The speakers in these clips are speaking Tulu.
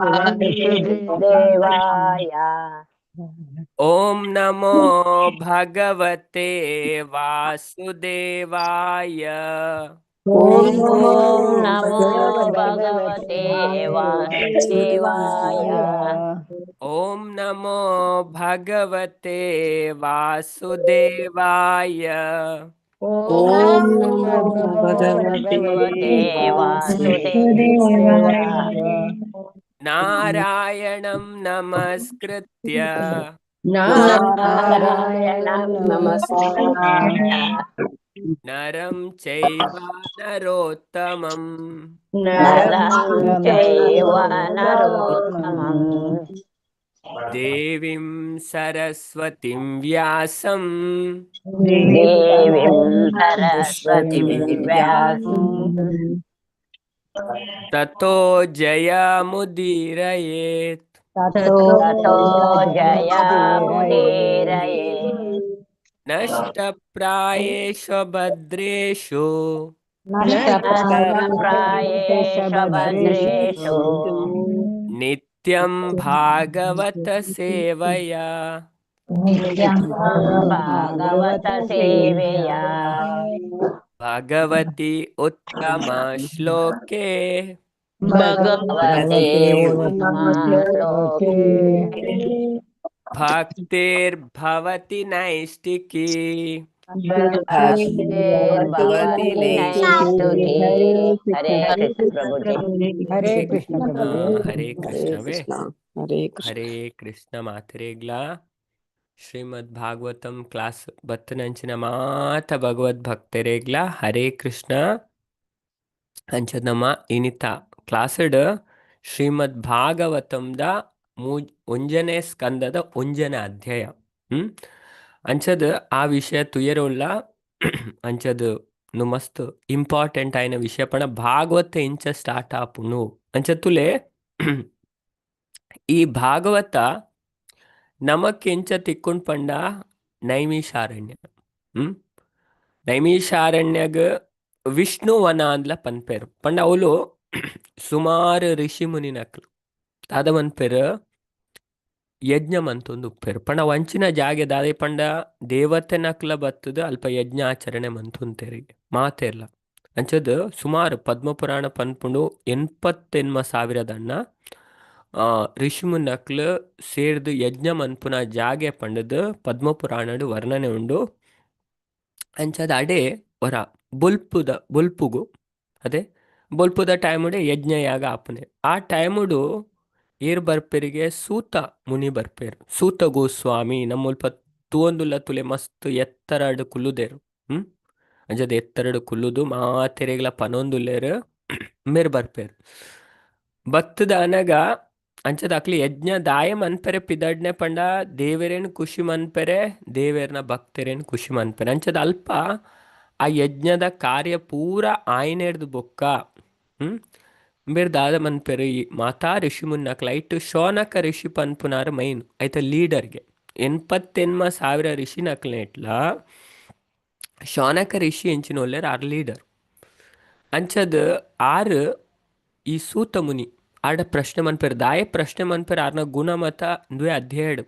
वासुदेवाय. ॐ नमो भगवते वासुदेवाय. ॐ नमो भगवते वासुदेवाय. ॐ नमो भगवते वासुदेवाय. ॐ नमो भगवते वासुदेवाय. नारायणं नमस्कृत्य नारायणं नमस्कृत्य नरं चैव नरोत्तमं नरं चैव नरोत्तमम् देवीं सरस्वतीं व्यासं देवीं सरस्वतीं व्यासं ततो जयमुदीरयेत्. ततो जयमुदीरयेत्. नष्टप्रायेषु भद्रेषु नष्टप्रायेषु भद्रेषु नित्यं भागवत सेवया नित्यं भागवत सेवया भगवति उत्तमश्लोके भगवते उत्तमश्लोके भक्तिर्भवति नैष्टिकी. भक्तिर्भवति नैष्टिकी. हरे कृष्ण प्रभुजी. ಹರೇ ಕೃಷ್ಣ ಪ್ರಭುಜಿ. ಹರೇ ಕೃಷ್ಣವೇ. ಹರೇ ಕೃಷ್ಣ. ಹರೇ ಕೃಷ್ಣ ಮಾತರೆಗ್ಲಾ. ಶ್ರೀಮದ್ ಭಾಗವತಂ ಕ್ಲಾಸ್ ಬತ್ತನಂಚಿನ ಮಾತ ಭಗವದ್ ಭಕ್ತರೆಗ್ಲ ಹರೇ ಕೃಷ್ಣ. ಅಂಚ ನಮ್ಮ ಇನಿತ ಕ್ಲಾಸ್ಡ್ ಶ್ರೀಮದ್ ಭಾಗವತಂದ ಒಂಜನೇ ಸ್ಕಂದದ ಒಂಜನೇ ಅಧ್ಯಾಯ. ಅಂಚದ ಆ ವಿಷಯ ತುಯರುಲ್ಲ. ಅಂಚದ ನು ಮಸ್ತ್ ಇಂಪಾರ್ಟೆಂಟ್ ಆಯಿನ ವಿಷಯ ಪಣ ಭಾಗವತ ಇಂಚ ಸ್ಟಾರ್ಟ್ ಆಪುನು. ಅಂಚ ತುಲೆ ಈ ಭಾಗವತ ನಮಕ್ ಎಂಚ ತಿಕ್ಕೊಂಡ್ ಪಂಡ ನೈಮಿಷಾರಣ್ಯ. ನೈಮಿಷಾರಣ್ಯಗ್ ವಿಷ್ಣುವನ ಅಂದ್ಲ ಪನ್ಪೇರು. ಪಂಡ ಅವಳು ಸುಮಾರು ಋಷಿ ಮುನಿನಕ್ಲು ದಾದ ಮನ್ಪೇರು ಯಜ್ಞ ಮಂತೊಂದು ಉಪ್ಪೇರು. ಪಂಡ ವಂಚಿನ ಜಾಗೆ ದಾದೆ ಪಂಡ ದೇವತೆ ನಕ್ಲ ಬತ್ತದ ಅಲ್ಪ ಯಜ್ಞ ಆಚರಣೆ ಮಂತುಂತೇರಿಗೆ ಮಾತೇರ್ಲ. ಅಂಚದ ಸುಮಾರು ಪದ್ಮಪುರಾಣ ಪನ್ಪುಂಡು 88,000 ದಣ್ಣ ಋಷಿ ಮುನಕ್ಲು ಸೇರ್ದು ಯಜ್ಞ ಮನ್ಪುನ ಜಾಗೆ ಪಂಡದು ಪದ್ಮಪುರಾಣಡು ವರ್ಣನೆ ಉಂಡು. ಅಂಚದ ಅಡೆ ಹೊರ ಬೊಲ್ಪುದ ಬೊಲ್ಪುಗು ಅದೇ ಬೊಲ್ಪುದ ಟೈಮುಡೆ ಯಜ್ಞ ಯಾಗ ಆಪನೆ. ಆ ಟೈಮುಡು ಏರ್ ಬರ್ಪೆರಿಗೆ ಸೂತ ಮುನಿ ಬರ್ಪೇರು. ಸೂತ ಗೋಸ್ವಾಮಿ ನಮ್ಮಲ್ಪ ತೂವೊಂದುಲ್ಲ ತುಲೆ ಮಸ್ತ್ ಎತ್ತರಡು ಕುಲ್ಲುದೇರು. ಅಂಚದ ಎತ್ತರಡು ಕುಲ್ಲುದು ಮಾತೆರೆಗ್ಲ ಪನೊಂದುಲ್ಲೇರು ಮೇರ್ ಬರ್ಪೇರು. ಬತ್ತದ ಅನಗ ಅಂಚದ ಅಕ್ಲಿ ಯಜ್ಞ ದಾಯ ಮನ್ಪೆರೆ ಪಿದಡ್ನೆ ಪಂಡ ದೇವೆರೇನ್ ಖುಷಿ ಮನ್ಪೆರೆ, ದೇವೆರ್ನ ಭಕ್ತರೇನ್ ಖುಷಿ ಮನ್ಪೆರೆ. ಅಂಚದ ಅಲ್ಪ ಆ ಯಜ್ಞದ ಕಾರ್ಯ ಪೂರ ಆಯ್ನೆರ್ದು ಬೊಕ್ಕ ಬೇರೆ ದಾದ ಮನ್ಪೆರು ಈ ಮಾತಾ ಋಷಿ ಮುನ್ನಕ್ಲ ಐಟ್ ಶೋನಕ ಋಷಿ ಪನ್ಪುನಾರ ಮೈನ್ ಐತ ಲೀಡರ್ಗೆ 88,000 ಋಷಿ ನಕ್ಲನೆಟ್ಲ ಶೌನಕ ಋಷಿ ಎಂಚಿನೊಲ್ಲೆರ್ ಆರ್ ಲೀಡರ್. ಅಂಚದ ಆರು ಈ ಸೂತ ಮುನಿ ಆಡ ಪ್ರಶ್ನೆ ಮನ್ಪೆರ್. ದಾಯ ಪ್ರಶ್ನೆ ಮನ್ಪೆರ್ ಆರ್ನ ಗುಣಮತ ದ್ವೇ ಅಧ್ಯಾಯಡು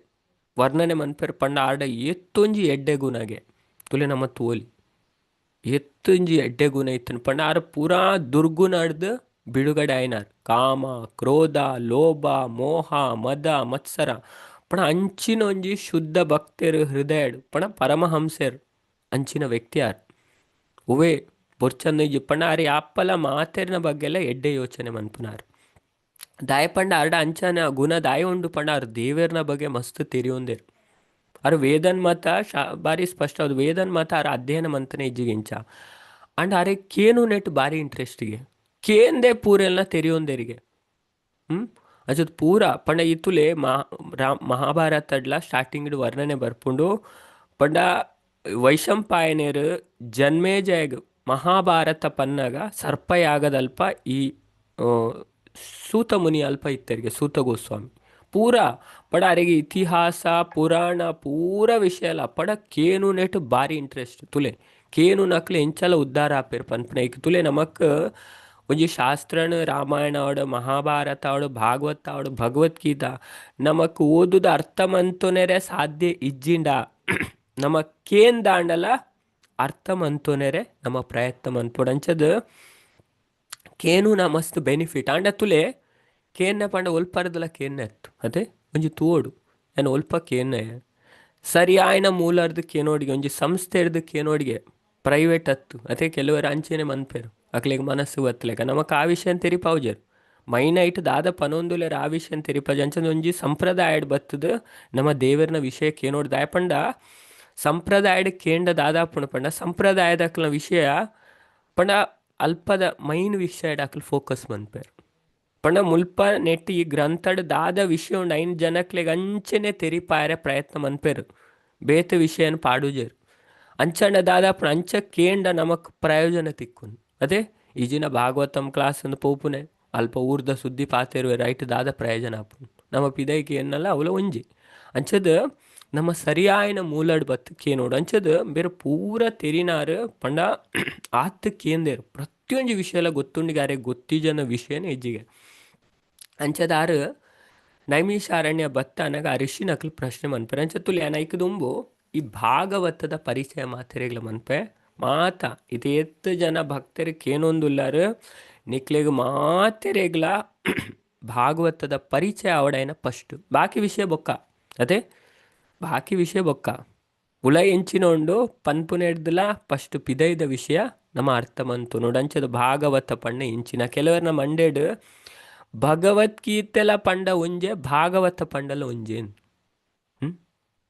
ವರ್ಣನೆ ಮನ್ಪೆರ್. ಪಂಡ ಆಡ ಏತ್ತೊಂಜಿ ಎಡ್ಡೆ ಗುಣಗೆ ತುಲೆ ನಮ್ಮ ತೋಲಿ ಎತ್ತೊಂಜಿ ಎಡ್ಡೆ ಗುಣ ಇತ್ತನ್ ಪಂಡ ಆರ ಪೂರಾ ದುರ್ಗುಣಡ್ದು ಬಿಡುಗಡೆ ಆಯ್ನಾರ್. ಕಾಮ ಕ್ರೋಧ ಲೋಭ ಮೋಹ ಮದ ಮತ್ಸರ ಪಣ ಅಂಚಿನೊಂಜಿ ಶುದ್ಧ ಭಕ್ತೆರು ಹೃದಯಡು ಪಣ ಪರಮಹಂಸೆರ್ ಅಂಚಿನ ವ್ಯಕ್ತಿ ಆರ್. ಉವೆ ಬೊರ್ಚಂದು ಪಂಡ ಆರ್ ಯಾಪಲ ಮಾತೆರ್ನ ಬಗ್ಗೆಲ್ಲ ಎಡ್ಡೆ ಯೋಚನೆ ಮನ್ಪುನಾರ್. ದಾಯ ಪಂಡ ಆರ್ಡ ಅಂಚನ ಗುಣ ದಾಯ ಉಂಡು ಪಂಡ ಆರ್ ದೇವೆರ್ನ ಬಗ್ಗೆ ಮಸ್ತ್ ತೆರಿಯೊಂದೆರ್. ಆರ್ ವೇದನ್ ಮತ ಬಾರಿ ಸ್ಪಷ್ಟ ಅದು ವೇದನ್ ಮತ ಆರ್ ಅಧ್ಯಯನ ಮಂತನೆ ಇಜ್ಜಿಗಿಂಚ. ಅಂಡ್ ಆರೆ ಕೇನು ನೆಟ್ ಬಾರಿ ಇಂಟ್ರೆಸ್ಟ್ಗೆ ಕೇಂದೆ ಪೂರೆಲ್ನ ತೆರಿಯೊಂದೆರಿಗೆ. ಅಜದ್ ಪೂರ ಪಂಡ ಇತ್ತುಲೆ ಮಹಾಭಾರತಡ್ಲ ಸ್ಟಾರ್ಟಿಂಗ್ ವರ್ಣನೆ ಬರ್ಪುಂಡು. ಪಂಡ ವೈಶಂಪಾಯನೇರು ಜನ್ಮೇಜಯಗ್ ಮಹಾಭಾರತ ಪನ್ನಗ ಸರ್ಪಯಾಗದಲ್ಪ ಈ ಸೂತ ಮುನಿ ಅಲ್ಪ ಇತ್ತರಿಗೆ ಸೂತ ಗೋಸ್ವಾಮಿ ಪೂರ ಪಡ ಅರೆಗೆ ಇತಿಹಾಸ ಪುರಾಣ ಪೂರ ವಿಷಯ ಅಲ್ಲ ಪಡ ಕೇನು ನೆಟ್ ಬಾರಿ ಇಂಟ್ರೆಸ್ಟ್ ತುಲೆ ಕೇನು ನಕ್ಲೆ ಎಂಚಲ ಉದ್ಧಾರ ಆಪೇರು ಪನ್ಪುನ. ಐಕ್ ತುಲೆ ನಮಕ್ ಒಂಜಿ ಶಾಸ್ತ್ರನು ರಾಮಾಯಣ ಆವಡ್, ಮಹಾಭಾರತ ಆವಡ್, ಭಾಗವತ ಆವಡ್, ಭಗವದ್ಗೀತಾ ನಮಕ್ ಓದುದ ಅರ್ಥ ಮಂತೊನೆರೆ ಸಾಧ್ಯ ಇಜ್ಜಿಂಡ ನಮ ಕೇಂದಾಂಡಲ ಅರ್ಥ ಮಂತೊನೆರೆ ನಮ್ಮ ಪ್ರಯತ್ನ ಮನ್ಪೊಡು. ಅಂಚದ್ ಕೇನುನ ಮಸ್ತ್ ಬೆನಿಫಿಟ್. ಆಂಡ ತುಲೆ ಕೇನ್ನ ಪಂಡ ಒಲ್ಪರ್ದಲ ಕೇನ್ನೆ ಅತ್ತು ಅತೆ ಒಂಜಿ ತೂವೊಡು ಯಾನ್ ಒಲ್ಪ ಕೇನ್ನೆ ಸರಿಯಾಯಿನ ಮೂಲರ್ದ್ ಕೇನೋಡಿಗೆ ಒಂಜಿ ಸಂಸ್ಥೆರ್ದ್ ಕೇನೋಡಿಗೆ ಪ್ರೈವೇಟ್ ಅತ್ತು ಅತೆ ಕೆಲವೆರ್ ಅಂಚೆನೆ ಮನ್ಪೆರ್ ಅಕ್ಲೆಗ್ ಮನಸ್ಸು ಬತ್ತಲೆಕ ನಮಕ್ ಆ ವಿಷಯನ್ ತೆರಿಪಾವುಜೆರ್ ಮೈನ್ ಐಟ್ ದಾದ ಪನೊಂದುಲ್ಲೆರ್ ಆ ವಿಷಯನ್ ತೆರಿಪಾಜ್ ಅಂಚನೆ ಒಂಜಿ ಸಂಪ್ರದಾಯಡ್ ಬತ್ತುದು ನಮ ದೇವೆರ್ನ ವಿಷಯ ಕೇನೋಡು. ದಾಯೆ ಪಂಡ ಸಂಪ್ರದಾಯಡ್ ಕೇಂಡ ದಾದಾಪುಂಡು ಪಂಡ ಸಂಪ್ರದಾಯದಕ್ಲೆನ ವಿಷಯ ಪಂಡ ಅಲ್ಪದ ಮೈನ್ ವಿಷಯಡ್ ಅಕ್ಲ್ ಫೋಕಸ್ ಮನ್ಪೆರ್. ಪಂಡ ಮುಲ್ಪ ನೆಟ್ ಈ ಗ್ರಂಥಡ್ ದಾದ ವಿಷಯ ಉಂಡು ಐನ್ ಜನಕ್ಲೆಗ್ ಅಂಚನೆ ತೆರಿಪಾಯರೆ ಪ್ರಯತ್ನ ಮನ್ಪೆರ್. ಬೇತೆ ವಿಷಯನ್ ಪಾಡುಜೆರ್. ಅಂಚಂಡ ದಾದಾಪುಂಡು ಅಂಚ ಕೇಂಡ ನಮಕ್ ಪ್ರಯೋಜನ ತಿಕ್ಕುಂಡು. ಅತೆ ಈಜಿನ ಭಾಗವತಂ ಕ್ಲಾಸ್ ಅಂದ್ ಪೋಪುನೆ ಅಲ್ಪ ಊರ್ದ ಸುದ್ದಿ ಪಾತೆರುವೆರ್ ಐಟ್ ದಾದ ಪ್ರಯೋಜನ ಆಪುಂಡು. ನಮ ಪಿದಯಿ ಕೇನ್ನಲ ಅವ್ಲ ಒಂಜಿ. ಅಂಚದ್ ನಮ ಸರಿಯಾಯಿನ ಮೂಲಡ್ ಬತ್ತ್ ಕೇನೋಡು. ಅಂಚದ್ ಬೇರೆ ಪೂರ ತೆರಿನಾರ್ ಪಂಡ ಆತ್ ಕೇಂದೆರ್ ಪ್ರತಿಯೊಂಜಿ ವಿಷಯಲ ಗೊತ್ತುಂಡಿಗೆ ಅರೆಗ್ ಗೊತ್ತಿಜನ ವಿಷಯನೇ ಇಜ್ಜಿಗೆ. ಅಂಚದ ಆರ್ ನೈಮಿಷಾರಣ್ಯ ಬತ್ತಾನಗ ಆ ಋಷಿನಕ್ಲು ಪ್ರಶ್ನೆ ಮನ್ಪೆರ್. ಅಂಚ ತುಲೆ ಯಾನ್ ಐಕ್ ದುಂಬು ಈ ಭಾಗವತದ ಪರಿಚಯ ಮಾತೆರೆಗ್ಲ ಮನ್ಪೆ. ಮಾತ ಇತ್ತೆ ಏತ್ ಜನ ಭಕ್ತೆರ್ ಕೇನೊಂದುಲ್ಲಾರ್ ನಿಕ್ಲೆಗ್ ಮಾತೆರೆಗ್ಲ ಭಾಗವತದ ಪರಿಚಯ ಆವಡಾಯಿನ ಫಸ್ಟ್. ಬಾಕಿ ವಿಷಯ ಬೊಕ್ಕ ಅತೆ ಬಾಕಿ ವಿಷಯ ಬೊಕ್ಕ ಉಲೈ ಎಂಚಿನ ಉಂಡು ಪನ್ಪುನೆಡ್ದಲ ಫಸ್ಟ್ ಪಿದೈದ ವಿಷಯ ನಮ ಅರ್ಥ ಮಂತೊನೊಡು. ಅಂಚದ ಭಾಗವತ ಪಂಡ ಎಂಚಿನ ಕೆಲವರ್ನ ಮಂಡೆಡ್ ಭಗವದ್ಗೀತೆಲ ಪಂಡ ಒಂಜೆ ಭಾಗವತ ಪಂಡಲ ಒಂಜೆ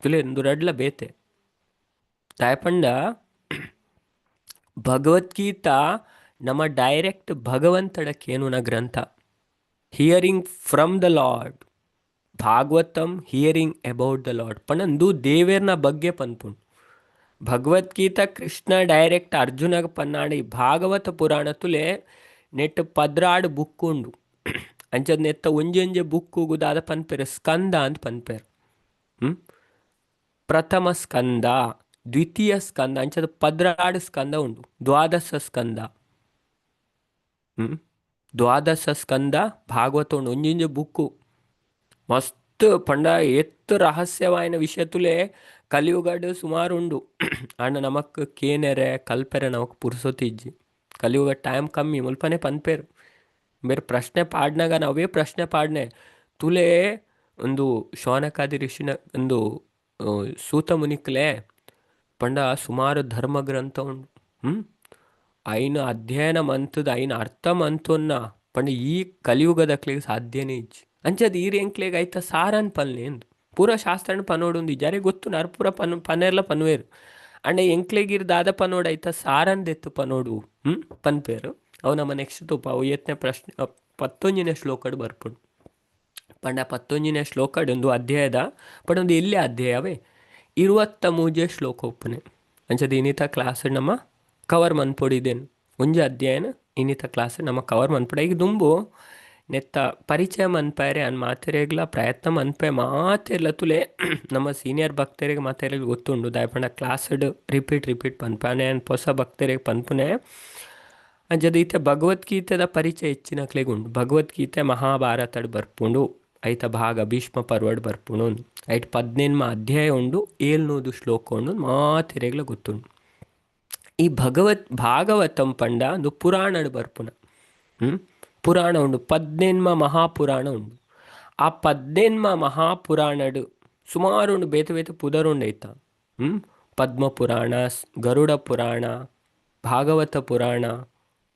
ತುಲೆ ಉಂದು ರಡ್ಲ ಬೇತೆ. ದಾಯೆ ಪಂಡ ಭಗವದ್ಗೀತಾ ನಮ್ಮ ಡೈರೆಕ್ಟ್ ಭಗವಂತಡ ಕೇನುನ ಗ್ರಂಥ. Hearing from the lord. Bhagavatam hearing about the lord ಪಂಡ ಉಂದು ದೇವೆರ್ನ ಬಗ್ಗೆ ಪನ್ಪುಂಡು. ಭಗವದ್ಗೀತಾ ಕೃಷ್ಣ ಡೈರೆಕ್ಟ್ ಅರ್ಜುನಗ್ ಪನ್ನಾಂಡ ಈ ಭಾಗವತ ಪುರಾಣ ತುಲೆ ನೆಟ್ ಪದ್ರಾಡ್ ಬುಕ್ ಉಂಡು. ಅಂಚದ್ ನೆತ್ತ ಒಂಜೊಂಜೆ ಬುಕ್ಕುಗು ದಾದ ಪನ್ಪೆರ್ ಸ್ಕಂದ ಅಂದ್ ಪನ್ಪೆರ್. ಪ್ರಥಮ ಸ್ಕಂದ, ದ್ವಿತೀಯ ಸ್ಕಂದ ಅಂಚದ ಪದ್ರಾಡ್ ಸ್ಕಂದ ಉಂಡು. ದ್ವಾದಶ ಸ್ಕಂದ. ದ್ವಾದಶ ಸ್ಕಂದ ಭಾಗವತ ಉಂಡು. ಒಂಜೊಂಜೆ ಬುಕ್ಕು ಮಸ್ತ್ ಪಂಡ ಏತ್ ರಹಸ್ಯವಾಯಿನ ವಿಷಯ ತುಲೆ ಕಲಿಯುಗಡ್ ಸುಮಾರು ಉಂಡು. ಆಂಡ ನಮಕ್ ಕೇನೆರೆ ಕಲ್ಪೆರೆ ನಮಕ್ ಪುರ್ಸೊತ್ತು ಇಜ್ಜಿ. ಕಲಿಯುಗ ಟೈಮ್ ಕಮ್ಮಿ ಮುಲ್ಪನೆ ಪನ್ಪೆರ್. ಬೇರೆ ಪ್ರಶ್ನೆ ಪಾಡ್ನಗ ನಾವೇ ಪ್ರಶ್ನೆ ಪಾಡ್ನೆ ತುಲೆ ಒಂದು ಶೌನಕಾದಿ ಋಷಿನ ಒಂದು ಸೂತ ಮುನಿಕ್ಲೆ ಪಂಡ ಸುಮಾರು ಧರ್ಮ ಗ್ರಂಥ ಉಂಡು. ಐನ ಅಧ್ಯಯನ ಮಂತದ ಐನ ಅರ್ಥ ಮಂತೊನ್ನ ಪಂಡ ಈ ಕಲಿಯುಗದಕ್ಲೆಗ್ ಸಾಧ್ಯನೇ ಇಜ್ಜಿ. ಅಂಚದ್ ಈರ್ ಎಂಕ್ಲೆಗ್ ಐತ ಸಾರನ್ ಪನ್ಲೆ ಇಂದ್ ಪೂರ ಶಾಸ್ತ್ರನ್ ಪನೋಡುಂದು ಇಜ್ಜಿ. ಅರೆಗ್ ಗೊತ್ತುಂಡು ಅರ್ ಪೂರ ಪನ್ ಪನೆರ್ಲ ಪನುವೆರ್. ಆಂಡ ಎಂಕ್ಲೆಗ್ ಈರ್ ದಾದ ಪನೋಡು ಐತ ಸಾರನ್ ದೆತ್ತ್ ಪನೋಡು ಪನ್ಪೆರ್. ಅವು ನಮ ನೆಕ್ಸ್ಟ್ ತೂಪ. ಅವು ಏತ್ನೆ ಪ್ರಶ್ನೆ ಪತ್ತೊಂಜಿನೇ ಶ್ಲೋಕಡ್ ಬರ್ಪುಂಡು. ಪಂಡ ಪತ್ತೊಂಜಿನೇ ಶ್ಲೋಕಡ್ ಉಂದು ಅಧ್ಯಾಯದ ಪಂಡ ಉಂದು ಎಲ್ಯ ಅಧ್ಯಾಯವೇ 23 ಶ್ಲೋಕ ಉಪ್ಪುನೆ. ಅಂಚದ ಇನ್ನಿತ ಕ್ಲಾಸ್ ನಮ ಕವರ್ ಮನ್ಪೊಡಿದೇನ್ ಒಂಜಿ ಅಧ್ಯಾಯನ ಇನ್ನಿತ ಕ್ಲಾಸ್ ನಮ ಕವರ್ ಮನ್ಪೊಡು. ಈಗ ದುಂಬು ನೆತ್ತ ಪರಿಚಯ ಮನ್ಪಾಯರೆ ಅನ್ ಮಾತೆರೆಗ್ಲ ಪ್ರಯತ್ನ ಮನ್ಪೆ. ಮಾತೆರ್ಲ ತುಲೆ ನಮ್ಮ ಸೀನಿಯರ್ ಭಕ್ತರಿಗೆ ಮಾತೆರೆಗ್ ಗೊತ್ತುಂಡು. ದಾಯೆ ಪಂಡ ಕ್ಲಾಸ್ಡ್ ರಿಪೀಟ್ ರಿಪೀಟ್ ಪನ್ಪೆ. ಅನ್ ಪೊಸ ಭಕ್ತರಿಗೆ ಪನ್ಪುನೆ. ಅಂಚದ ಇತ್ತೆ ಭಗವದ್ಗೀತೆದ ಪರಿಚಯ ಹೆಚ್ಚಿನಕ್ಲೆಗ್ ಉಂಡು. ಭಗವದ್ಗೀತೆ ಮಹಾಭಾರತಡ್ ಬರ್ಪುಂಡು. ಐತ ಭಾಗ ಭೀಷ್ಮ ಪರ್ವಡ್ ಬರ್ಪುಂಡು. ಐಟ್ 18 ಅಧ್ಯಾಯ ಉಂಡು, 700 ಶ್ಲೋಕ ಉಂಡು, ಮಾತೆರೆಗ್ಲ ಗೊತ್ತುಂಡು. ಈ ಭಾಗವತಂ ಪಂಡ ಉಂದು ಪುರಾಣಡ್ ಬರ್ಪುನ. ಪುರಾಣ ಉಂಡು, 18 ಮಹಾಪುರಾಣ ಉಂಡು. ಆ 18 ಮಹಾಪುರಾಣಡ್ ಸುಮಾರು ಉಂಡು, ಬೇತೆ ಬೇತೆ ಪುದರ್ ಉಂಡು ಐತ. ಪದ್ಮ ಪುರಾಣ, ಗರುಡ ಪುರಾಣ, ಭಾಗವತ ಪುರಾಣ,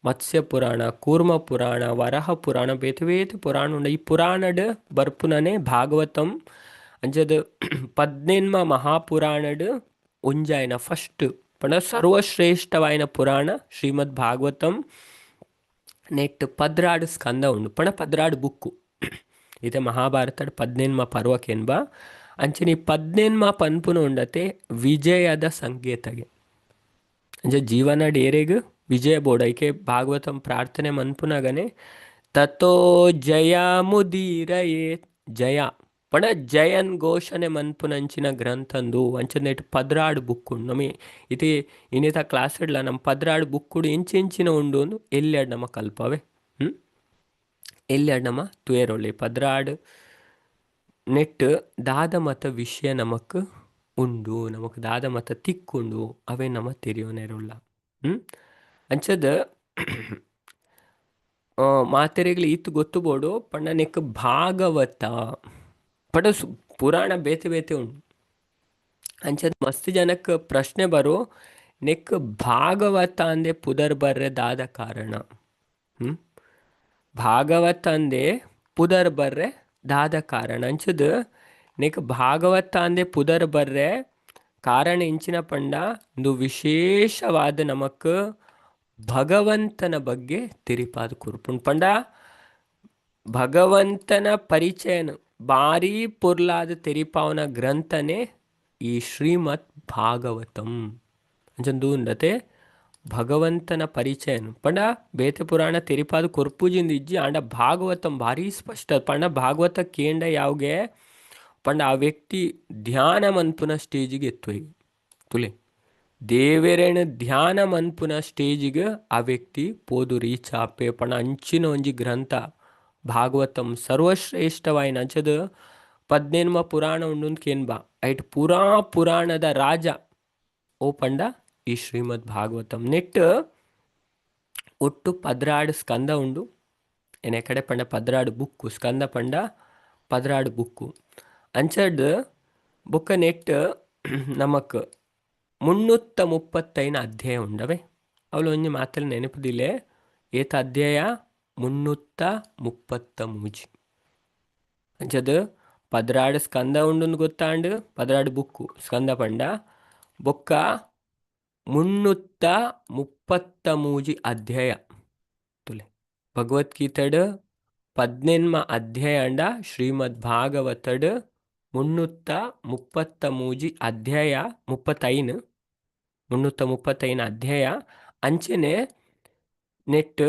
ಮತ್ಸ್ಯ ಪುರಾಣ, ಕೂರ್ಮ ಪುರಾಣ, ವರಹ ಪುರಾಣ, ಬೇತೆ ಬೇತೆ ಪುರಾಣ ಉಂಡು. ಈ ಪುರಾಣಡ್ ಬರ್ಪುನನೆ ಭಾಗವತಂ. ಅಂಚದ 18 ಮಹಾಪುರಾಣಡ್ ಒಂಜಾಯಿನ ಫಸ್ಟ್ ಪಂಡ ಸರ್ವಶ್ರೇಷ್ಠವಾಯಿನ ಪುರಾಣ ಶ್ರೀಮದ್ ಭಾಗವತಂ. ನೆಟ್ 12 ಸ್ಕಂದ ಉಂಡು, ಪಂಡ 12 ಬುಕ್ಕು. ಇತ್ತೆ ಮಹಾಭಾರತಡ್ 18 ಪರ್ವಕೆನ್ಬ. ಅಂಚನೆ 18 ಪನ್ಪುನ ಉಂಡತೆ ವಿಜಯದ ಸಂಕೇತಗೆ. ಅಂಚ ಜೀವನ ಡೇರೆಗ್ ವಿಜಯ ಬೋರ್ಡ್ ಐಕೆ ಭಾಗವತಂ ಪ್ರಾರ್ಥನೆ ಮನ್ಪುನಗನೆ ತಥೋ ಜಯ ಮುದೀರಯೇ ಜಯ ಪಂಡ ಜಯನ್ ಘೋಷಣೆ ಮನ್ಪುನಂಚಿನ ಗ್ರಂಥಂದು. ಅಂಚನೆ 12 ಬುಕ್ ಉಂಡು ನಮಿ ಇತಿ ಇನ್ನಿತ ಕ್ಲಾಸ್ ಇಡ್ಲ ನಮ್ಮ 12 ಬುಕ್ಕುಡು ಎಂಚೆಂಚಿನ ಉಂಡು ಅಂದು ಎಲ್ಲೆಡ್ ನಮ್ಮ ಕಲ್ಪವೆ. ಎಲ್ಯಡ್ ನಮ ತೂಯೆರೊಲಿ 12 ನೆಟ್ಟ್ ದಾದ ಮತ ವಿಷಯ ನಮಕ್ ಉಂಡು, ನಮಕ್ ದಾದ ಮತ ತಿಕ್ಕುಂಡು ಅವೆ ನಮ ತೆರಿಯೊನೆರುಲ್ಲ. ಅಂಚದ್ ಮಾತೆರೆಗ್ಲ ಈತ್ ಗೊತ್ತು ಬೋಡು ಪಂಡ ನೆಕ್ ಭಾಗವತ ಪಂಡ ಪುರಾಣ ಬೇತೆ ಬೇತೆ ಉಂಡು. ಅಂಚದ್ ಮಸ್ತ್ ಜನಕ್ ಪ್ರಶ್ನೆ ಬರು ನೆಕ್ ಭಾಗವತ ಅಂದೆ ಪುದರ್ ಬರ್ರೆ ದಾದ ಕಾರಣ? ಭಾಗವತ ಅಂದೆ ಪುದರ್ ಬರ್ರೆ ದಾದ ಕಾರಣ? ಅಂಚದ್ ನೆಕ್ ಭಾಗವತ ಅಂದೆ ಪುದರ್ ಬರ್ರೆ ಕಾರಣ ಇಂಚಿನ ಪಂಡ ಇಂದು ವಿಶೇಷವಾದ ನಮಕ್ ಭಗವಂತನ ಬಗ್ಗೆ ತೆರಿಪಾದ ಕೊರ್ಪುಂಡು. ಪಂಡ ಭಗವಂತನ ಪರಿಚಯನ ಬಾರಿ ಪೊರ್ಲಾದ ತೆರಿಪಾವನ ಗ್ರಂಥನೆ ಈ ಶ್ರೀಮದ್ ಭಾಗವತಂ. ಅಂಚಂದು ಭಗವಂತನ ಪರಿಚಯನು ಪಂಡ ಬೇತೆ ಪುರಾಣ ತೆರಿಪಾದ ಕೊರ್ಪುಜಿಂದ ಇಜ್ಜಿ, ಆಂಡ ಭಾಗವತಂ ಭಾರಿ ಸ್ಪಷ್ಟ. ಪಂಡ ಭಾಗವತ ಕೇಂಡ ಯಾವ್ಗೆ ಪಂಡ ಆ ವ್ಯಕ್ತಿ ಧ್ಯಾನ ಮನ್ಪುನ ಸ್ಟೇಜಿಗೆ ಎತ್ತುವೆ. ತುಲೆ ದೇವೆರೆನ ಧ್ಯಾನ ಮನ್ಪುನ ಸ್ಟೇಜಿಗೆ ಆ ವ್ಯಕ್ತಿ ಪೋದು ರೀಚ್ ಆಪೆ. ಪಂಡ ಅಂಚಿನ ಒಂಜಿ ಗ್ರಂಥ ಭಾಗವತಂ ಸರ್ವಶ್ರೇಷ್ಠವಾಯಿನ. ಅಂಚದ ಪದ್ನೆನ್ಮ ಪುರಾಣ ಉಂಡುಂದು ಕೇನ್ಬಾ, ಐಟ್ ಪುರಾ ಪುರಾಣದ ರಾಜ ಓ ಪಂಡ ಈ ಶ್ರೀಮದ್ ಭಾಗವತಂ. ನೆಟ್ ಒಟ್ಟು 12 ಸ್ಕಂದ ಉಂಡು. ಎನೆ ಕಡೆ ಪಂಡ 12 ಬುಕ್ಕು, ಸ್ಕಂದ ಪಂಡ 12 ಬುಕ್ಕು. ಅಂಚಡ್ ಬೊಕ್ಕ ನೆಟ್ ನಮಕ್ 335 ಅಧ್ಯಾಯ ಉಂಡವೆ. ಅವಳು ಒಂಜಿ ಮಾತಲ್ಲಿ ನೆನಪುದಿಲ್ಲೆ, ಏತ ಅಧ್ಯಾಯ 333. ಅಂಚದ್ 12 ಸ್ಕಂದ ಉಂಡುಂದು ಗೊತ್ತಾಂಡ್, 12 ಬುಕ್ಕು ಸ್ಕಂದ ಪಂಡ ಬೊಕ್ಕ 333 ಅಧ್ಯಾಯ. ತುಲೆ ಭಗವದ್ಗೀತೆಡ್ 18 ಅಧ್ಯಾಯ ಅಂಡ ಶ್ರೀಮದ್ ಭಾಗವತಡ್ 333 ಅಧ್ಯಾಯ, 35, 335 ಅಧ್ಯಾಯ. ಅಂಚನೆ ನೆಟ್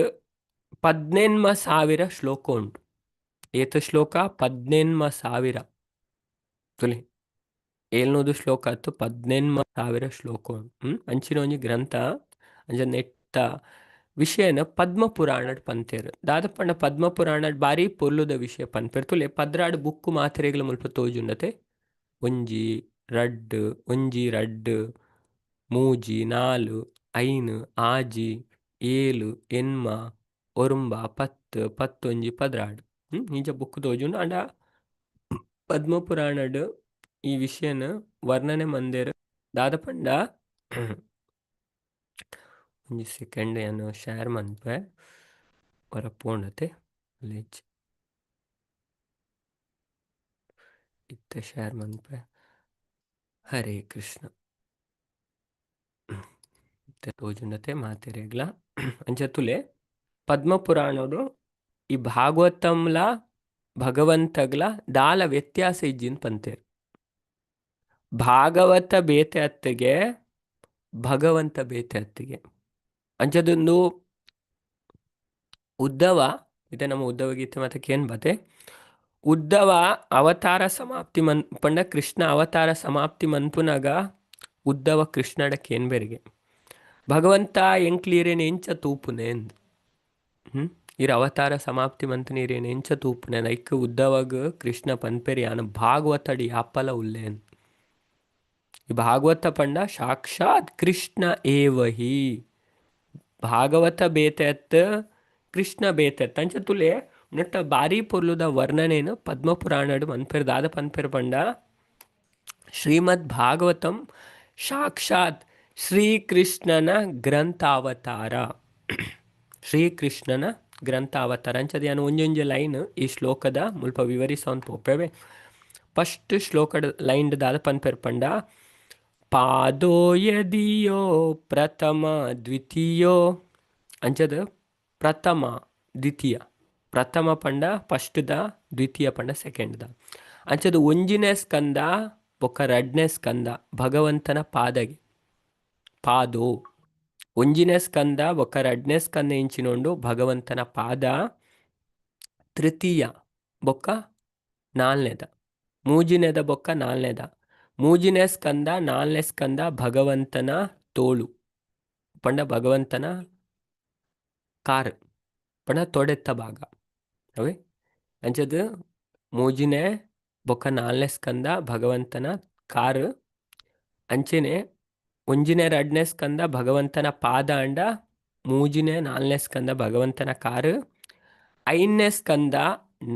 18,000 ಶ್ಲೋಕ ಉಂಟು. ಏತ ಶ್ಲೋಕ 18,000. ತುಲೆ 700 ಶ್ಲೋಕ ಅತ್ತು 18,000 ಶ್ಲೋಕ ಉಂಟು. ಅಂಚಿನ ಒಂಜಿ ಗ್ರಂಥ. ಅಂಚ ನೆಟ್ಟ ವಿಷಯನ ಪದ್ಮ ಪುರಾಣಡ್ ಪಂತೇರು. ದಾದಪಂಡ ಪದ್ಮ ಪುರಾಣಡ್ ಬಾರಿ ಪೊರ್ಲುದ ವಿಷಯ ಪನ್ಪೆರ್. ತುಲೆ 12 ಬುಕ್ಕು ಮಾತ್ರೆಗಳ ಮುಲ್ಪ ತೋಜುಂಡತೆ. 1 2 1 2 3 4 5 6 7 8 9 10 11 12. ಇಂಚ ಬುಕ್ಕು ತೋಜುಂಡು. ಅಂಡ ಪದ್ಮ ಪುರಾಣಡ್ ಈ ವಿಷಯನ ವರ್ಣನೆ ಮಂದೆರ್. ದಾದಪಂಡ ಒಂಜಿ ಸೆಕೆಂಡ್ ಯಾನ್ ಶೇರ್ ಮನ್ಪೆ ಹೊರ ಪೋಂಡತೆ ಲೇಜ್ ಇತ್ತೆ ಶೇರ್ ಮನ್ಪೆ. ಹರೇ ಕೃಷ್ಣ. ಇತ್ತೆ ತೋಜುಂಡತೆ ಮಾತೆರೆಗ್ಲ. ಅಂಚ ತುಲೆ ಪದ್ಮ ಪುರಾಣೋಡು ಈ ಭಾಗವತಂಲ ಭಗವಂತಗ್ಲ ದಾಲ ವ್ಯತ್ಯಾಸ ಇಜ್ಜಿನ್ ಪಂತೇರ್. ಭಾಗವತ ಬೇತೆ ಅತ್ತಿಗೆ, ಭಗವಂತ ಬೇತೆ ಅತ್ತಿಗೆ. ಅಂಚದೊಂದು ಉದ್ಧವ, ಇದೆ ನಮ್ಮ ಉದ್ಧವ ಗೀತೆ ಮತ್ತೆ ಏನ್ ಬತೆ, ಉದ್ಧವ ಅವತಾರ ಸಮಾಪ್ತಿ ಮನ್ ಪಂಡ ಕೃಷ್ಣ ಅವತಾರ ಸಮಾಪ್ತಿ ಮನ್ಪುನಾಗ ಉದ್ಧವ ಕೃಷ್ಣಡ ಕೇನ್ಬೆರಿಗೆ ಭಗವಂತ ಎಂಕ್ಲೀರೇನೆ ಎಂಚ ತೂಪುನೆ ಎಂದ್. ಇರ್ ಅವತಾರ ಸಮಾಪ್ತಿ ಮಂತನೀರೇನೆ ಎಂಚ ತೂಪುನೆ ಐಕ್ ಉದ್ಧವಗ್ ಕೃಷ್ಣ ಪನ್ಪೆರಿ ಯಾನ ಭಾಗವತಡಿ ಯಾಪಲ ಉಲ್ಲೇನ್. ಈ ಭಾಗವತ ಪಂಡ ಸಾಕ್ಷಾತ್ ಕೃಷ್ಣ ಏವಹಿ. ಭಾಗವತ ಬೇತೆ ಅತ್ ಕೃಷ್ಣ ಬೇತೆ ಅತ್. ಅಂಚ ತುಲೆ ನೆಟ್ಟ ಬಾರಿ ಪೊರ್ಲುದ ವರ್ಣನೇನು ಪದ್ಮ ಪುರಾಣಡ್ ಮನ್ಪೆರ್. ದಾದ ಪನ್ಪೆರ್ ಪಂಡ ಶ್ರೀಮದ್ ಭಾಗವತಂ ಸಾಕ್ಷಾತ್ ಶ್ರೀಕೃಷ್ಣನ ಗ್ರಂಥಾವತಾರ. ಶ್ರೀಕೃಷ್ಣನ ಗ್ರಂಥಾವತಾರ. ಅಂಚದ ಯಾನ್ ಒಂಜೊಂಜಿ ಲೈನ್ ಈ ಶ್ಲೋಕದ ಮುಲ್ಪ ವಿವರಿಸೋನ್ ಪೋಪೆವೆ. ಫಸ್ಟ್ ಶ್ಲೋಕದ ಲೈನ್ ದಾದ ಪನ್ಪೆರ್ ಪಂಡ ಪಾದೋ ಯದಿಯೋ ಪ್ರಥಮ ದ್ವಿತೀಯೋ. ಅಂಚದ ಪ್ರಥಮ ದ್ವಿತೀಯ, ಪ್ರಥಮ ಪಂಡ ಫಸ್ಟ್ the, ದ್ವಿತೀಯ ಪಂಡ ಸೆಕೆಂಡ್ ದ. ಅಂಚದ ಒಂಜಿನೇ ಸ್ಕಂದ ಬೊಕ್ಕ ರಡ್ನೇ ಸ್ಕಂದ ಭಗವಂತನ ಪಾದಗೆ ಪಾದೋ. ಒಂಜಿನೇ ಸ್ಕಂದ ಬೊಕ್ಕ ರಡ್ನೇ ಸ್ಕಂದ ಇಂಚಿನೊಂಡು ಭಗವಂತನ ಪಾದ. ತೃತೀಯ ಬೊಕ್ಕ ನಾಲ್ನೇದ, ಮೂಜಿನೇದ ಬೊಕ್ಕ ನಾಲ್ನೇದ, ಮೂಜಿನೇ ಸ್ಕಂದ ನಾಲ್ನೇ ಸ್ಕಂದ ಭಗವಂತನ ತೋಳು ಪಂಡ ಭಗವಂತನ ಕಾರ್ ಪಂಡ ತೊಡೆತ್ತ ಭಾಗ. ಅವೇ ಅಂಚದ್ ಮೂಜಿನೇ ಬೊಕ್ಕ ನಾಲ್ನೇ ಸ್ಕಂದ ಭಗವಂತನ ಕಾರು. ಅಂಚೆನೆ ಒಂಜಿನೇ ರಡ್ನೇ ಸ್ಕಂದ ಭಗವಂತನ ಪಾದ ಅಂಡ ಮೂಜಿನೇ ನಾಲ್ನೇ ಸ್ಕಂದ ಭಗವಂತನ ಕಾರು. ಐದನೇ ಸ್ಕಂದ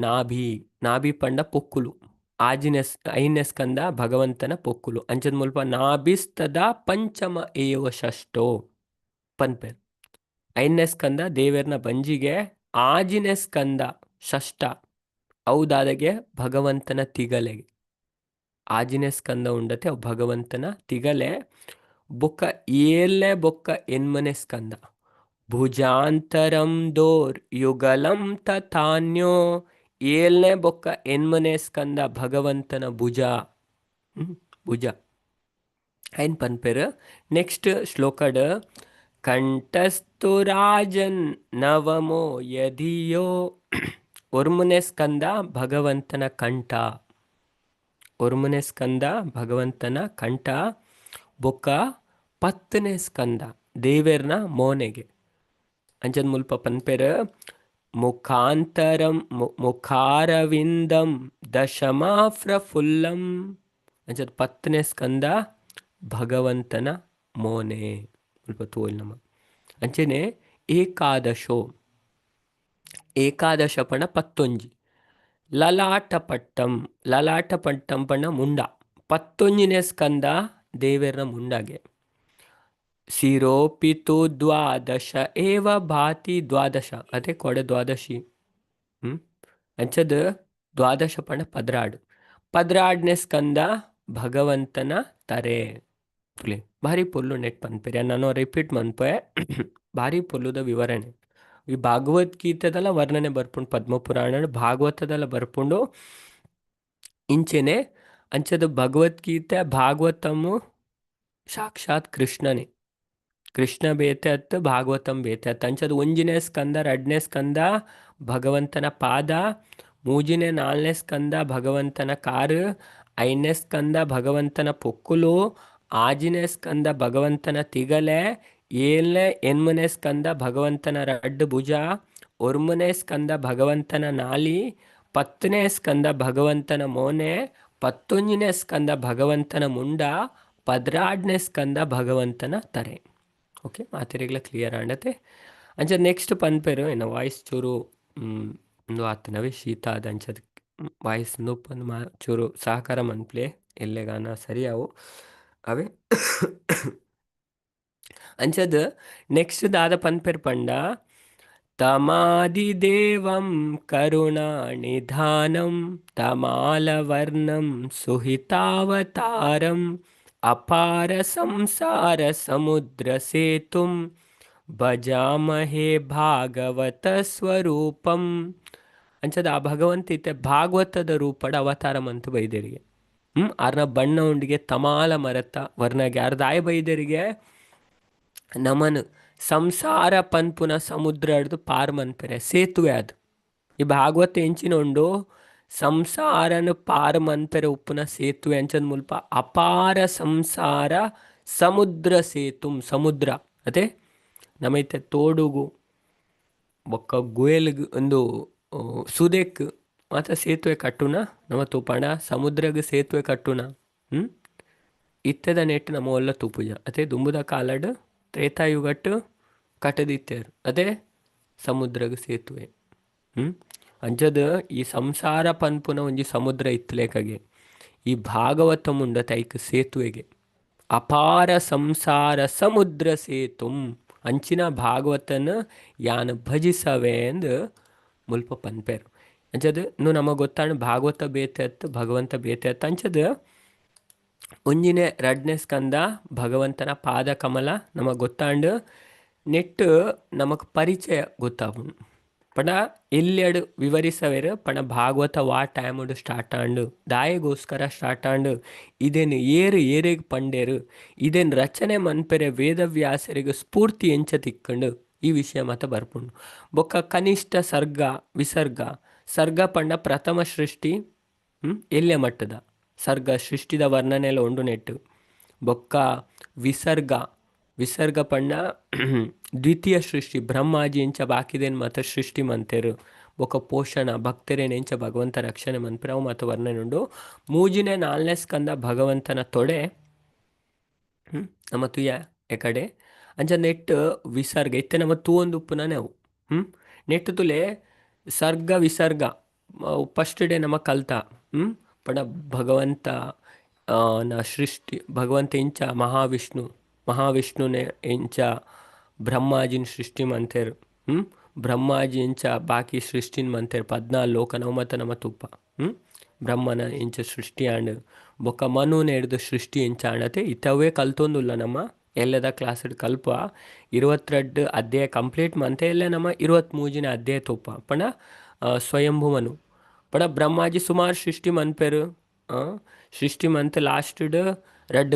ನಾಭಿ, ನಾಭಿ ಪಂಡ ಪೊಕ್ಕುಲು. ಆಜಿನೇ ಐದನೇ ಸ್ಕಂದ ಭಗವಂತನ ಪೊಕ್ಕುಲು. ಅಂಚದ ಮುಲ್ಪ ನಾಭಿಸ್ತದ ಪಂಚಮ ಏವ ಷಷ್ಟೋ ಪನ್ಪೆರ್. ಐದನೇ ಸ್ಕಂದ ದೇವೆರ್ನ ಬಂಜಿಗೆ, ಆಜಿನೇ ಸ್ಕಂದ ಷಷ್ಟ ಔದಾದಗೆ ಭಗವಂತನ ತಿಗಲೆಗೆ. ಆಜಿನೇ ಸ್ಕಂದ ಉಂಡತೆ ಅವು ಭಗವಂತನ ತಿಗಲೆ. ಬೊಕ್ಕ ಏಲ್ನೇ ಬೊಕ್ಕ ಎನ್ಮನೆ ಸ್ಕಂದ ಭುಜಾಂತರಂ ದೋರ್ ಯುಗಲಂ ತಥಾನ್ಯೋ. ಏಲ್ನೇ ಬೊಕ್ಕ ಎನ್ಮನೆ ಸ್ಕಂದ ಭಗವಂತನ ಭುಜ, ಭುಜ ಐನ್ ಪನ್ಪೆರ್. ನೆಕ್ಸ್ಟ್ ಶ್ಲೋಕಡ್ ಕಂಠಸ್ತು ರಾಜನ್ ನವಮೋ ಯಧಿಯೋ. ಒರ್ಮನೆ ಸ್ಕಂದ ಭಗವಂತನ ಕಂಠ, ಒರ್ಮನೆ ಸ್ಕಂದ ಭಗವಂತನ ಕಂಠ. ಬೊಕ್ಕ ಪತ್ತನೇ ಸ್ಕಂದ ದೇವೆರ್ನ ಮೋನೆಗೆ. ಅಂಚದ ಮುಲ್ಪ ಪನ್ಪೆರ್ ಮುಖಾಂತರಂ ಮುಖಾರವಿಂದಂ ದಶಮಾ ಪ್ರಫುಲ್ಲಂ. ಅಂಚದ ಪತ್ತನೇ ಸ್ಕಂದ ಭಗವಂತನ ಮೋನೆ ಮುಲ್ಪ ತೋಲ್ ನಮ. ಅಂಚನೆ ಏಕಾದಶೋ, ಏಕಾದಶ ಪಣ ಪತ್ತೊಂಜಿ. ಲಲಾಟ ಪಟ್ಟಂ, ಲಲಾಟ ಪಟ್ಟಂ ಪಣ ಮುಂಡ. ಪತ್ತೊಂಜಿನೇ ಸ್ಕಂದ ದೇವೆರ್ನ ಮುಂಡಾಗೆ. ಸಿರೋಪಿತು ದ್ವಾದಶ ಏವ ಭಾತಿ ದ್ವಾದಶ, ಅದೇ ಕೊಡೆ ದ್ವಾದಶಿ. ಅಂಚದ ದ್ವಾದಶ ಪಣ ಪದ್ರಾಡ್. ಪದ್ರಾಡ್ನೇ ಸ್ಕಂದ ಭಗವಂತನ ತರೆ. ಭಾರಿ ಪೊಲ್ಲು ನೆಟ್ ಪನ್ಪೆರ್. ನಾನು ರಿಪೀಟ್ ಮನ್ಪೆ, ಭಾರಿ ಪೊಲ್ಲುದ ವಿವರಣೆ. ಈ ಭಾಗವದ್ಗೀತೆದಲ್ಲ ವರ್ಣನೆ ಬರ್ಪುಂಡು, ಪದ್ಮಪುರಾಣ ಭಾಗವತದಲ್ಲ ಬರ್ಪುಂಡು. ಇಂಚೆನೆ ಅಂಚದ ಭಗವದ್ಗೀತೆ ಭಾಗವತಮು ಸಾಕ್ಷಾತ್ ಕೃಷ್ಣನೇ. ಕೃಷ್ಣ ಬೇತೆ ಅತ್ತು, ಭಾಗವತಂ ಬೇತೆ ಅತ್ತು. ಅಂಚದ ಒಂಜಿನೇ ಸ್ಕಂದ ರಡ್ನೇ ಸ್ಕಂದ ಭಗವಂತನ ಪಾದ, ಮೂಜಿನೇ ನಾಲ್ನೇ ಸ್ಕಂದ ಭಗವಂತನ ಕಾರು, ಐದನೇ ಸ್ಕಂದ ಭಗವಂತನ ಪೊಕ್ಕುಲು, ಆಜಿನೇ ಸ್ಕಂದ ಭಗವಂತನ ತಿಗಲೆ, ಏಳನೇ ಎನ್ಮನೇ ಸ್ಕಂದ ಭಗವಂತನ ರಡ್ಡು ಭುಜ, ಒರ್ಮನೇ ಸ್ಕಂದ ಭಗವಂತನ ನಾಲಿ, ಪತ್ತನೇ ಸ್ಕಂದ ಭಗವಂತನ ಮೋನೆ, ಪತ್ತೊಂಜಿನೇ ಸ್ಕಂದ ಭಗವಂತನ ಮುಂಡ, ಪದ್ರಾಡ್ನೇ ಸ್ಕಂದ ಭಗವಂತನ ತರೆ. ಓಕೆ, ಮಾತೆರೆಗ್ಲ ಕ್ಲಿಯರ್ ಆಂಡತೆ. ಅಂಚ ನೆಕ್ಸ್ಟ್ ಪನ್ಪೆರು ಎನ್ನ ವಾಯ್ಸ್ ಚೂರು ಉಂದು ಆತನವೇ ಶೀತ ಆದ್ ಅಂಚದ ವಾಯ್ಸ್ ಉಂದು ಮಾ ಚೂರು ಸಹಕಾರ ಮನ್ಪ್ಲೆ ಎಲ್ಲೆಗಾನ ಸರಿಯಾವು ಅವೇ. ಅಂಚದ ನೆಕ್ಸ್ಟ್ ದಾದ ಪನ್ಪೆರ್ ಪಂಡ ತಮಾದಿದೇವಂ ಕರುಣಾನಿಧಾನಂ ತಮಾಲವರ್ಣಂ ಸುಹಿತಾವತಾರಂ ಅಪಾರ ಸಂಸಾರ ಸಮುದ್ರ ಸೇತುಂ ಭಜಾಮಹೇ ಭಾಗವತ ಸ್ವರೂಪಂ. ಅಂಚದ ಆ ಭಗವಂತ ಇತ್ತೆ ಭಾಗವತದ ರೂಪಡ ಅವತಾರ ಮಂತು ಬೈದೇರಿಗೆ. ಆರ್ನ ಬಣ್ಣ ಉಂಡಿಗೆ ತಮಾಲ ಮರತ ವರ್ಣಗೆ ಅರ್ದಾಯ ಬೈದೇರಿಗೆ ನಮನ್ ಸಂಸಾರ ಪನ್ಪುನ ಸಮುದ್ರ ಹಿಡ್ದು ಪಾರ್ ಮನ್ಪೆರೆ ಸೇತುವೆ ಅದು. ಈ ಭಾಗವತ ಎಂಚಿನ ಉಂಡು ಸಂಸಾರನ ಪಾರ್ ಮನ್ಪೆರೆ ಉಪ್ಪುನ ಸೇತುವೆ. ಅಂಚದ ಮುಲ್ಪ ಅಪಾರ ಸಂಸಾರ ಸಮುದ್ರ ಸೇತು ಸಮುದ್ರ ಅದೇ ನಮೈತೆ ತೋಡುಗು ಬೊಕ್ಕ ಗುಯಲ್ಗ್ ಒಂದು ಸುದೆಕ್ ಮಾತ ಸೇತುವೆ ಕಟ್ಟುನ ನಮ ತೂಪಂಡ ಸಮುದ್ರಗ್ ಸೇತುವೆ ಕಟ್ಟುನ. ಇತ್ತೆದ ನೆಟ್ ನಮ ಒಲ್ಲ ತೂಪುಜ. ಅದೇ ದುಂಬುದ ಕಾಲಡ್ ತ್ರೇತಾಯುಗಟ್ಟು ಕಟ್ಟದಿತ್ತೇರು ಅದೇ ಸಮುದ್ರಗ್ ಸೇತುವೆ. ಅಂಚದ ಈ ಸಂಸಾರ ಪನ್ಪುನ ಒಂಜಿ ಸಮುದ್ರ ಇತ್ತಲೇಕಗೆ ಈ ಭಾಗವತ ಮುಂಡ ತೈಕ್ ಸೇತುವೆಗೆ ಅಪಾರ ಸಂಸಾರ ಸಮುದ್ರ ಸೇತುಂ ಅಂಚಿನ ಭಾಗವತನ ಯಾನ್ ಭಜಿಸವೆ ಎಂದು ಮುಲ್ಪ ಪನ್ಪೇರು. ಅಂಚದ ಇನ್ನು ನಮಗೆ ಗೊತ್ತಾಣ ಭಾಗವತ ಬೇತೆ ಅತ್ತು ಭಗವಂತ ಬೇತೆ ಅತ್ತು. ಅಂಚದ ಒಂಜಿನೇ ರಡ್ನೇ ಸ್ಕಂದ ಭಗವಂತನ ಪಾದ ಕಮಲ ನಮಗೆ ಗೊತ್ತಾಂಡು ನೆಟ್ಟು ನಮಕ್ ಪರಿಚಯ ಗೊತ್ತಾಪುಂಡು. ಪಂಡ ಎಲ್ಯಡ್ ವಿವರಿಸವೇರು ಪಂಡ ಭಾಗವತ ವಾ ಟೈಮುಡು ಸ್ಟಾರ್ಟ್ ಆಂಡು, ದಾಯೆಗೋಸ್ಕರ ಸ್ಟಾರ್ಟ್ ಆಂಡು, ಇದೇನು ಏರು ಏರೆಗ್ ಪಂಡೇರು, ಇದೇನು ರಚನೆ ಮನ್ಪೆರೆ ವೇದವ್ಯಾಸರಿಗೆ ಸ್ಫೂರ್ತಿ ಎಂಚ ತಿಕ್ಕಂಡು ಈ ವಿಷಯ ಮಾತ ಬರ್ಪುಂಡು. ಬೊಕ್ಕ ಕನಿಷ್ಠ ಸರ್ಗ ವಿಸರ್ಗ, ಸರ್ಗ ಪಂಡ ಪ್ರಥಮ ಸೃಷ್ಟಿ ಎಲ್ಯ ಮಟ್ಟದ ಸರ್ಗ ಸೃಷ್ಟಿದ ವರ್ಣನೆಲ್ಲ ಉಂಡು ನೆಟ್ಟು. ಬೊಕ್ಕ ವಿಸರ್ಗ, ವಿಸರ್ಗ ಪಂಡ ದ್ವಿತೀಯ ಸೃಷ್ಟಿ ಬ್ರಹ್ಮಾಜಿ ಎಂಚ ಬಾಕಿದೇನ್ ಮಾತ ಸೃಷ್ಟಿ ಮಂತೇರು. ಬೊಕ ಪೋಷಣ, ಭಕ್ತರೇನ ಎಂಚ ಭಗವಂತ ರಕ್ಷಣೆ ಮನ್ಪುನ ಅವು ಮಾತ ವರ್ಣನೆ ಉಂಡು. ಮೂಜಿನೇ ನಾಲ್ನೇ ಸ್ಕಂದ ಭಗವಂತನ ತೊಡೆ. ನಮ ತೂಯ ಎಕಡೆ ಅಂಚ ನೆಟ್ ವಿಸರ್ಗ ಇತ್ತೆ ನಮ ತೂವೊಂದು ಉಪ್ಪುನನೆ ಅವು. ನೆಟ್ ತುಲೆ ಸರ್ಗ ವಿಸರ್ಗ ಫಸ್ಟ್ ಡೇ ನಮ ಕಲ್ತ. ಪಂಡ ಭಗವಂತ ನ ಸೃಷ್ಟಿ, ಭಗವಂತ ಇಂಚ ಮಹಾವಿಷ್ಣು, ಮಹಾವಿಷ್ಣುನೆ ಇಂಚ ಬ್ರಹ್ಮಾಜಿನ ಸೃಷ್ಟಿ ಮಂತೆರ್. ಬ್ರಹ್ಮಾಜಿ ಇಂಚ ಬಾಕಿ ಸೃಷ್ಟಿನ್ ಮಂತೆರ್ 14 ಲೋಕ ನವ ಮತ ನಮ ತುಪ್ಪ. ಬ್ರಹ್ಮನ ಇಂಚ ಸೃಷ್ಟಿ ಆಂಡ್ ಬೊಕ್ಕ ಮನುನ ಹಿಡ್ದು ಸೃಷ್ಟಿ ಇಂಚ ಆಂಡತೆ ಇತ್ತವೇ ಕಲ್ತೊಂದುಲ್ಲ. ನಮ್ಮ ಎಲ್ಲದ ಕ್ಲಾಸ್ ಕಲ್ಪ 22 ಅಧ್ಯಾಯ ಕಂಪ್ಲೀಟ್ ಮಂತೆ ಎಲ್ಲ ನಮ್ಮ 23ನೇ ಅಧ್ಯಾಯ ತೋಪ. ಪಂಡ ಸ್ವಯಂಭು ಮನು. ಪಂಡ ಬ್ರಹ್ಮಾಜಿ ಸುಮಾರು ಸೃಷ್ಟಿ ಮನ್ಪೆರು. ಸೃಷ್ಟಿ ಮಂತ್ ಲಾಸ್ಟ್ ರಡ್ಡ್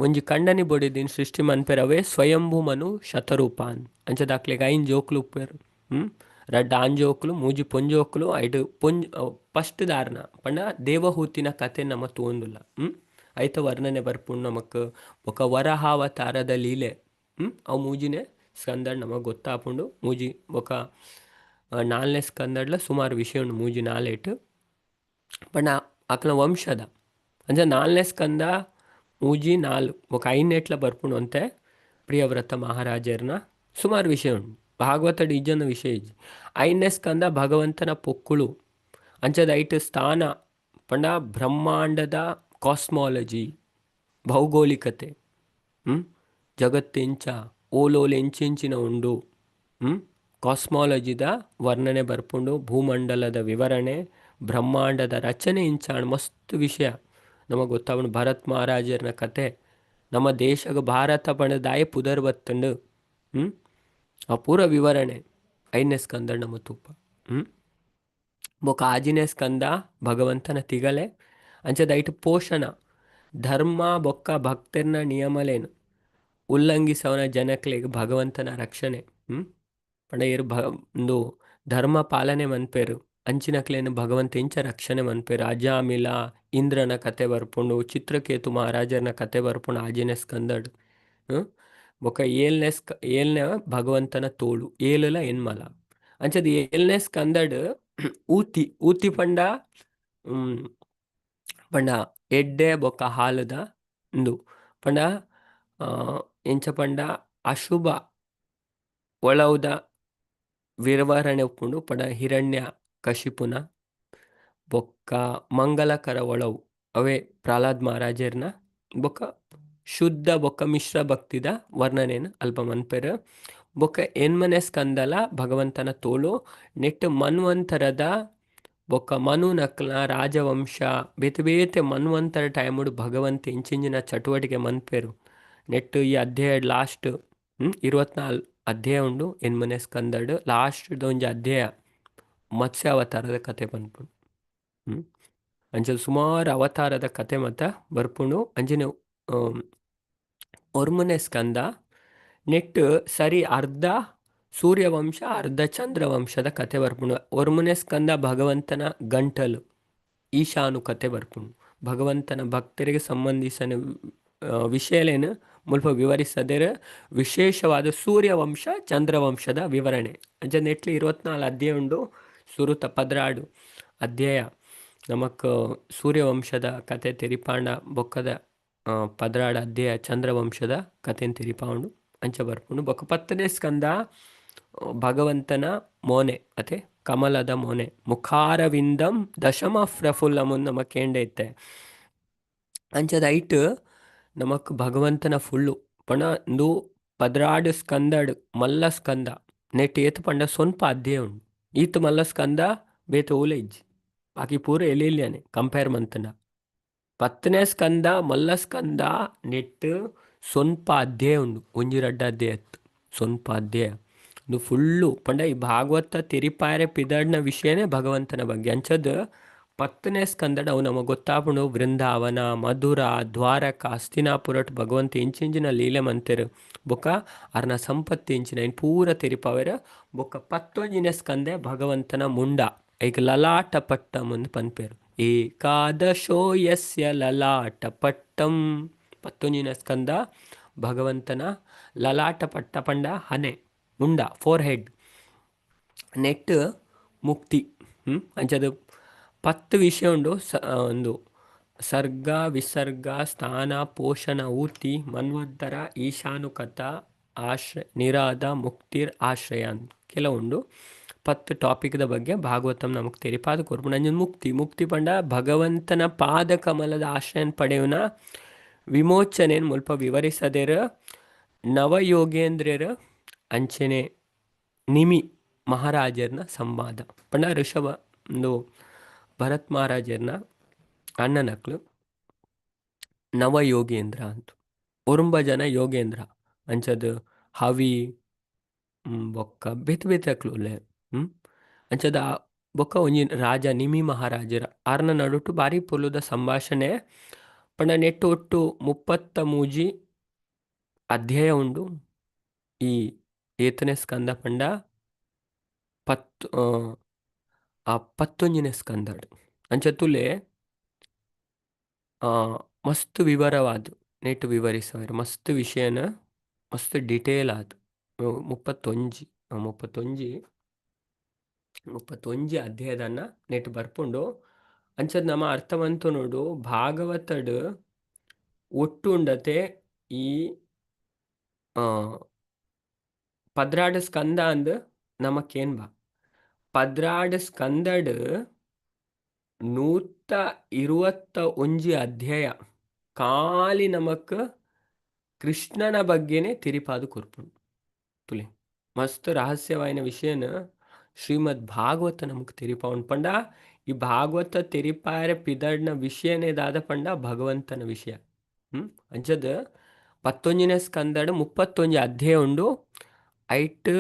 ಒಂಜಿ ಕಂಡನಿ ಬೊಡಿದಿನ್ ಸೃಷ್ಟಿ ಮನ್ಪೆರ್ ಅವೇ ಸ್ವಯಂಭು ಮನು ಶತರೂಪಾನ್. ಅಂಚ ದಾಕ್ಲೆಗ್ 5 ಜೋಕ್ಲು ಉಪ್ಪೆರ್. ರಡ್ಡ್ ಆಣ್ ಜೋಕ್ಲು, 3 ಪೊಂಜೋಕ್ಲು. ಐಡ್ ಪೊಂಜ್ ಫಸ್ಟ್ ದಾರ್ನ ಪಂಡ ದೇವಹೂತಿನ ಕತೆ ನಮ ತೂವೊಂದುಲ್ಲ. ಐತ ವರ್ಣನೆ ಬರ್ಪುಂಡು ನಮಕ್. ಬೊಕ ವರಹಾವತಾರದ ಲೀಲೆ. ಅವು ಮೂಜಿನೇ ಸ್ಕಂದಡ್ ನಮಕ್ ಗೊತ್ತಾಪುಂಡು. ಮೂಜಿ ಬೊಕ ನಾಲ್ನೇ ಸ್ಕಂದಡ್ಲ ಸುಮಾರು ವಿಷಯ ಉಂಡು ಮೂಜಿ ನಾಲೇಟ್. ಪಂಡ ಅಕ್ಲ ವಂಶದ ಅಂಚ ನಾಲ್ನೇ ಸ್ಕಂದ ಮೂಜಿ ನಾಲ್ ಬೊಕ ಐನೆಟ್ಲ ಬರ್ಪುಂಡು ಅಂತೆ ಪ್ರಿಯವ್ರತ ಮಹಾರಾಜರ್ನ ಸುಮಾರು ವಿಷಯ ಉಂಡು. ಭಾಗವತಡ್ ಇಜ್ಜನ ವಿಷಯ ಇಜ್ಜಿ. ಐದನೇ ಸ್ಕಂದ ಭಗವಂತನ ಪೊಕ್ಕುಳು. ಅಂಚದ ಐಟ್ ಸ್ಥಾನ ಪಂಡ ಬ್ರಹ್ಮಾಂಡದ ಕಾಸ್ಮಾಲಜಿ, ಭೌಗೋಳಿಕತೆ, ಜಗತ್ತೆಂಚ ಓಲೋಲು ಎಂಚೆಂಚಿನ ಉಂಡು, ಕಾಸ್ಮಾಲಜಿದ ವರ್ಣನೆ ಬರ್ಪುಂಡು. ಭೂಮಂಡಲದ ವಿವರಣೆ, ಬ್ರಹ್ಮಾಂಡದ ರಚನೆ ಇಂಚಾಣ ಮಸ್ತ್ ವಿಷಯ ನಮಗೆ ಗೊತ್ತಾಪುಂಡು. ಭರತ್ ಮಹಾರಾಜರ್ನ ಕತೆ, ನಮ್ಮ ದೇಶಗ್ ಭಾರತ ಪಂಡ ದಾಯೆ ಪುದರ್ ಬತ್ತುಂಡು, ಆ ಪೂರ ವಿವರಣೆ ಐದನೇ ಸ್ಕಂದ ನಮ್ಮ ತುಪ್ಪ. ಬೊಕ ಆಜಿನೇ ಸ್ಕಂದ ಭಗವಂತನ ತಿಗಲೆ. ಅಂಚದ ಐಟ್ ಪೋಷಣ, ಧರ್ಮ ಬೊಕ್ಕ ಭಕ್ತರ್ನ ನಿಯಮಲೇನು ಉಲ್ಲಂಘಿಸವನ ಜನಕ್ಲೆಗ್ ಭಗವಂತನ ರಕ್ಷಣೆ. ಪಂಡ ಏರ್ ಉಂದು ಧರ್ಮ ಪಾಲನೆ ಮನ್ಪೆರು ಅಂಚಿನಕ್ಲೆನ್ ಭಗವಂತ ಇಂಚ ರಕ್ಷಣೆ ಮನ್ಪೆರು. ಅಜಾಮಿಲ ಇಂದ್ರನ ಕತೆ ಬರ್ಪುಂಡು, ಚಿತ್ರಕೇತು ಮಹಾರಾಜರ್ನ ಕತೆ ಬರ್ಪುಂಡು ಆಜಿನೇ ಸ್ಕಂದಡ್. ಬೊಕ ಏಲ್ನೇ ಏಲ್ನೇ ಭಗವಂತನ ತೋಳು, ಏಲುಲ ಎನ್ಮಲ. ಅಂಚದ ಏಲ್ನೇ ಸ್ಕಂದಡ್ ಊತಿ, ಊತಿ ಪಂಡ ಪಂಡ ಎಡ್ಡೆ ಬೊಕ್ಕ ಹಾಲುದ ಉಂದು ಪಂಡ ಎಂಚ ಪಂಡ ಅಶುಭ ಒಳವುದ ವಿವರಣೆ ಉಪ್ಪುಂಡು. ಪಂಡ ಹಿರಣ್ಯ ಕಶಿಪುನ ಬೊಕ್ಕ ಮಂಗಲಕರ ಒಳವು ಅವೇ ಪ್ರಹ್ಲಾದ್ ಮಹಾರಾಜರ್ನ ಬೊಕ್ಕ ಶುದ್ಧ ಬೊಕ್ಕ ಮಿಶ್ರ ಭಕ್ತಿದ ವರ್ಣನೆನ್ ಅಲ್ಪ ಮನ್ಪೆರ್. ಬೊಕ್ಕ ಎನ್ಮನೆ ಸ್ಕಂದಲ ಭಗವಂತನ ತೋಳು. ನೆಟ್ ಮನ್ವಂತರದ ಬೊಕ್ಕ ಮನುನಕ್ಲ ರಾಜವಂಶ ಬೇತೆ ಬೇತೆ ಮನ್ವಂತರ ಟೈಮುಡು ಭಗವಂತ ಇಂಚಿಂಚಿನ ಚಟುವಟಿಕೆ ಮನ್ಪೆರು. ನೆಟ್ ಈ ಅಧ್ಯಾಯ ಲಾಸ್ಟ್ 24 ಅಧ್ಯಾಯ ಉಂಡು ಎನ್ಮನೆ ಸ್ಕಂದಡ್. ಲಾಸ್ಟ್ ಒಂಜಿ ಅಧ್ಯಾಯ ಮತ್ಸ್ಯ ಅವತಾರದ ಕತೆ ಪನ್ಪುಂಡು. ಅಂಚ ಸುಮಾರು ಅವತಾರದ ಕತೆ ಮತ ಬರ್ಪುಂಡು. ಅಂಚನೆ ಒರ್ಮನೆ ಸ್ಕಂದ ನೆಟ್ ಸರಿ ಅರ್ಧ ಸೂರ್ಯವಂಶ ಅರ್ಧ ಚಂದ್ರವಂಶದ ಕತೆ ಬರ್ಪುಂಡು. ಒರ್ಮನೆ ಸ್ಕಂದ ಭಗವಂತನ ಗಂಟಲು ಈಶಾನು ಕತೆ ಬರ್ಪುಂಡು. ಭಗವಂತನ ಭಕ್ತರಿಗೆ ಸಂಬಂಧಿಸಿದ ವಿಷಯಲೇನು ಮುಲ್ಪ ವಿವರಿಸದಿರ ವಿಶೇಷವಾದ ಸೂರ್ಯವಂಶ ಚಂದ್ರವಂಶದ ವಿವರಣೆ. ಅಂಚ ನೆಟ್ಲಿ 24 ಅಧ್ಯಾಯ ಉಂಡು. ಸುರುತ 12 ಅಧ್ಯಾಯ ನಮಕ್ ಸೂರ್ಯವಂಶದ ಕತೆ ತೆರಿಪಾಂಡ, ಬೊಕ್ಕದ 12 ಅಧ್ಯಾಯ ಚಂದ್ರವಂಶದ ಕತೆನ್ ತೆರಿಪಾಂಡು ಅಂಚ ಬರ್ಪುಂಡು. ಬೊಕ್ಕ 10ನೇ ಸ್ಕಂದ ಭಗವಂತನ ಮೋನೆ ಅತೆ ಕಮಲದ ಮೋನೆ ಮುಖಾರವಿಂದಂ ದಶಮ ಪ್ರಫುಲ್ಲಮುನ್ ನಮ ಕೇಂಡೆ ಇತ್ತೆ. ಅಂಚದ ಐಟ್ ನಮಕ್ ಭಗವಂತನ ಫುಲ್ಲು ಪಂಡ ಇಂದು 12 ಸ್ಕಂದಡ್ ಮಲ್ಲ ಸ್ಕಂದ ನೆಟ್ ಏತ್ ಪಂಡ ಸೊನ್ಪ ಅಧ್ಯಾಯ ಉಂಡು. ಈತ್ ಮಲ್ಲ ಸ್ಕಂದ ಬೇತೆ ಓಲೆ ಇಜ್ಜಿ, ಬಾಕಿ ಪೂರ ಎಲೆಲ್ಯಾನೆ ಕಂಪೇರ್ ಮಂತನ. 10ನೇ ಸ್ಕಂದ ಮಲ್ಲ ಸ್ಕಂದ ನೆಟ್ ಸೊನ್ಪ ಅಧ್ಯಾಯ ಉಂಡು, ಒಂಜಿ ರಡ್ಡ ಅಧ್ಯಾಯ ಸೊನ್ಪ ಅಧ್ಯಾಯ ಇದು ಫುಲ್ಲು ಪಂಡ ಈ ಭಾಗವತ ತೆರಿಪಾಯರೆ ಪಿದಡ್ನ ವಿಷಯನೇ ಭಗವಂತನ ಬಗ್ಗೆ. ಅಂಚದ 10ನೇ ಸ್ಕಂದಡ್ ಅವು ನಮಗೆ ಗೊತ್ತಾಪುಂಡು. ವೃಂದಾವನ, ಮಧುರ, ದ್ವಾರಕ, ಹಸ್ತಿನಾಪುರಟ್ ಭಗವಂತ ಇಂಚಿಂಚಿನ ಲೀಲೆ ಮಂತೆರು ಬೊಕ್ಕ ಅರ್ನ ಸಂಪತ್ತಿ ಇಂಚಿನ ಇನ್ ಪೂರ ತೆರಿಪಾವೆರ್. ಬೊಕ್ಕ 11ನೇ ಸ್ಕಂದೆ ಭಗವಂತನ ಮುಂಡ ಐಕ್ ಲಲಾಟ ಪಟ್ಟಂ ಅಂದ್ ಪನ್ಪೆರ್. ಏಕಾದಶೋ ಯಸ್ಯ ಲಲಾಟ ಪಟ್ಟಂ. 11ನೇ ಸ್ಕಂದ ಭಗವಂತನ ಲಲಾಟ ಪಟ್ಟ ಪಂಡ ಹನೆ ಮುಂಡ ಫೋರ್ ಹೆಡ್. ನೆಟ್ ಮುಕ್ತಿ. ಅಂಚದ ಪತ್ತ್ ವಿಷಯ ಉಂಡು. ಉಂದು ಸರ್ಗ, ವಿಸರ್ಗ, ಸ್ಥಾನ, ಪೋಷಣ, ಊತಿ, ಮನ್ವಂತರ, ಈಶಾನುಕಥ, ಆಶ್ರಯ, ನಿರಾದ, ಮುಕ್ತಿರ್, ಆಶ್ರಯ ಕೆಲವುಂಡು. ಪತ್ತು ಟಾಪಿಕ್ದ ಬಗ್ಗೆ ಭಾಗವತಂ ನಮಕ್ ತೆರಿಪಾದ ಕೊರ್ಪುಂಡು. ಅಂಚ ಮುಕ್ತಿ, ಮುಕ್ತಿ ಪಂಡ ಭಗವಂತನ ಪಾದ ಕಮಲದ ಆಶ್ರಯನ್ ಪಡೆಯುನ ವಿಮೋಚನೆನ್ ಮುಲ್ಪ ವಿವರಿಸದೆರ್ ನವಯೋಗೇಂದ್ರರ ಅಂಚನೆ ನಿಮಿ ಮಹಾರಾಜರ್ನ ಸಂವಾದ. ಪಂಡ ಋಷಭ ಉಂದು ಭರತ್ ಮಹಾರಾಜರ್ನ ಅಣ್ಣನಕ್ಲು ನವಯೋಗೇಂದ್ರ ಅಂತ ಒರುಂಬ ಜನ ಯೋಗೇಂದ್ರ. ಅಂಚದ ಹವಿ ಬೊಕ್ಕ ಬೇತೆ ಬೇತೆ ಅಕ್ಲು ಉಲ್ಲೆರ್. ಅಂಚದ ಬೊಕ್ಕ ಒಂಜಿ ರಾಜ ನಿಮಿ ಮಹಾರಾಜರ ಆರ್ನ ನಡುಟು ಬಾರಿ ಪೊರ್ಲುದ ಸಂಭಾಷಣೆ. ಪಂಡ ನೆಟ್ಟ್ ಒಟ್ಟು 33 ಅಧ್ಯಾಯ ಉಂಡು. ಈ ಏತನೆ ಸ್ಕಂದ ಪಂಡ ಪತ್ತು ಆ ಪತ್ತೊಂಜಿನ ಸ್ಕಂದಡ್. ಅಂಚ ತುಲೆ ಮಸ್ತ್ ವಿವರವಾದ್ ನೆಟ್ ವಿವರಿಸವೆರ್ ಮಸ್ತ್ ವಿಷಯನ ಮಸ್ತ್ ಡಿಟೇಲ್ ಆದ್ 31 31 31 ಅಧ್ಯಾಯದನ್ನ ನೆಟ್ ಬರ್ಪುಂಡು. ಅಂಚದ ನಮ ಅರ್ಥವಂತನೋಡು ಭಾಗವತಡ್ ಒಟ್ಟು ಉಂಡತೆ ಈ 12 ಸ್ಕಂದ ಅಂದ್ ನಮಕೇನ್ ಬಾ 12 ಸ್ಕಂದಡ್ 121 ಅಧ್ಯಾಯ ಖಾಲಿ ನಮಕ್ ಕೃಷ್ಣನ ಬಗ್ಗೆನೆ ತಿರಿಪಾದು ಕೊರ್ಪುಂಡು. ತುಲೆ ಮಸ್ತ್ ರಹಸ್ಯವಾಯಿನ ವಿಷಯನ ಶ್ರೀಮದ್ ಭಾಗವತ ನಮಕ್ ತೆರಿಪಾವುಂಡು. ಪಂಡ ಈ ಭಾಗವತ ತೆರಿಪಾಯರೆ ಪಿದಡ್ನ ವಿಷಯನೇ ದಾದ ಪಂಡ ಭಗವಂತನ ವಿಷಯ. ಅಂಚದ ಪತ್ತೊಂಜಿನ ಸ್ಕಂದಡ್ 31 ಅಧ್ಯಾಯ ಉಂಡು. ಐಟ್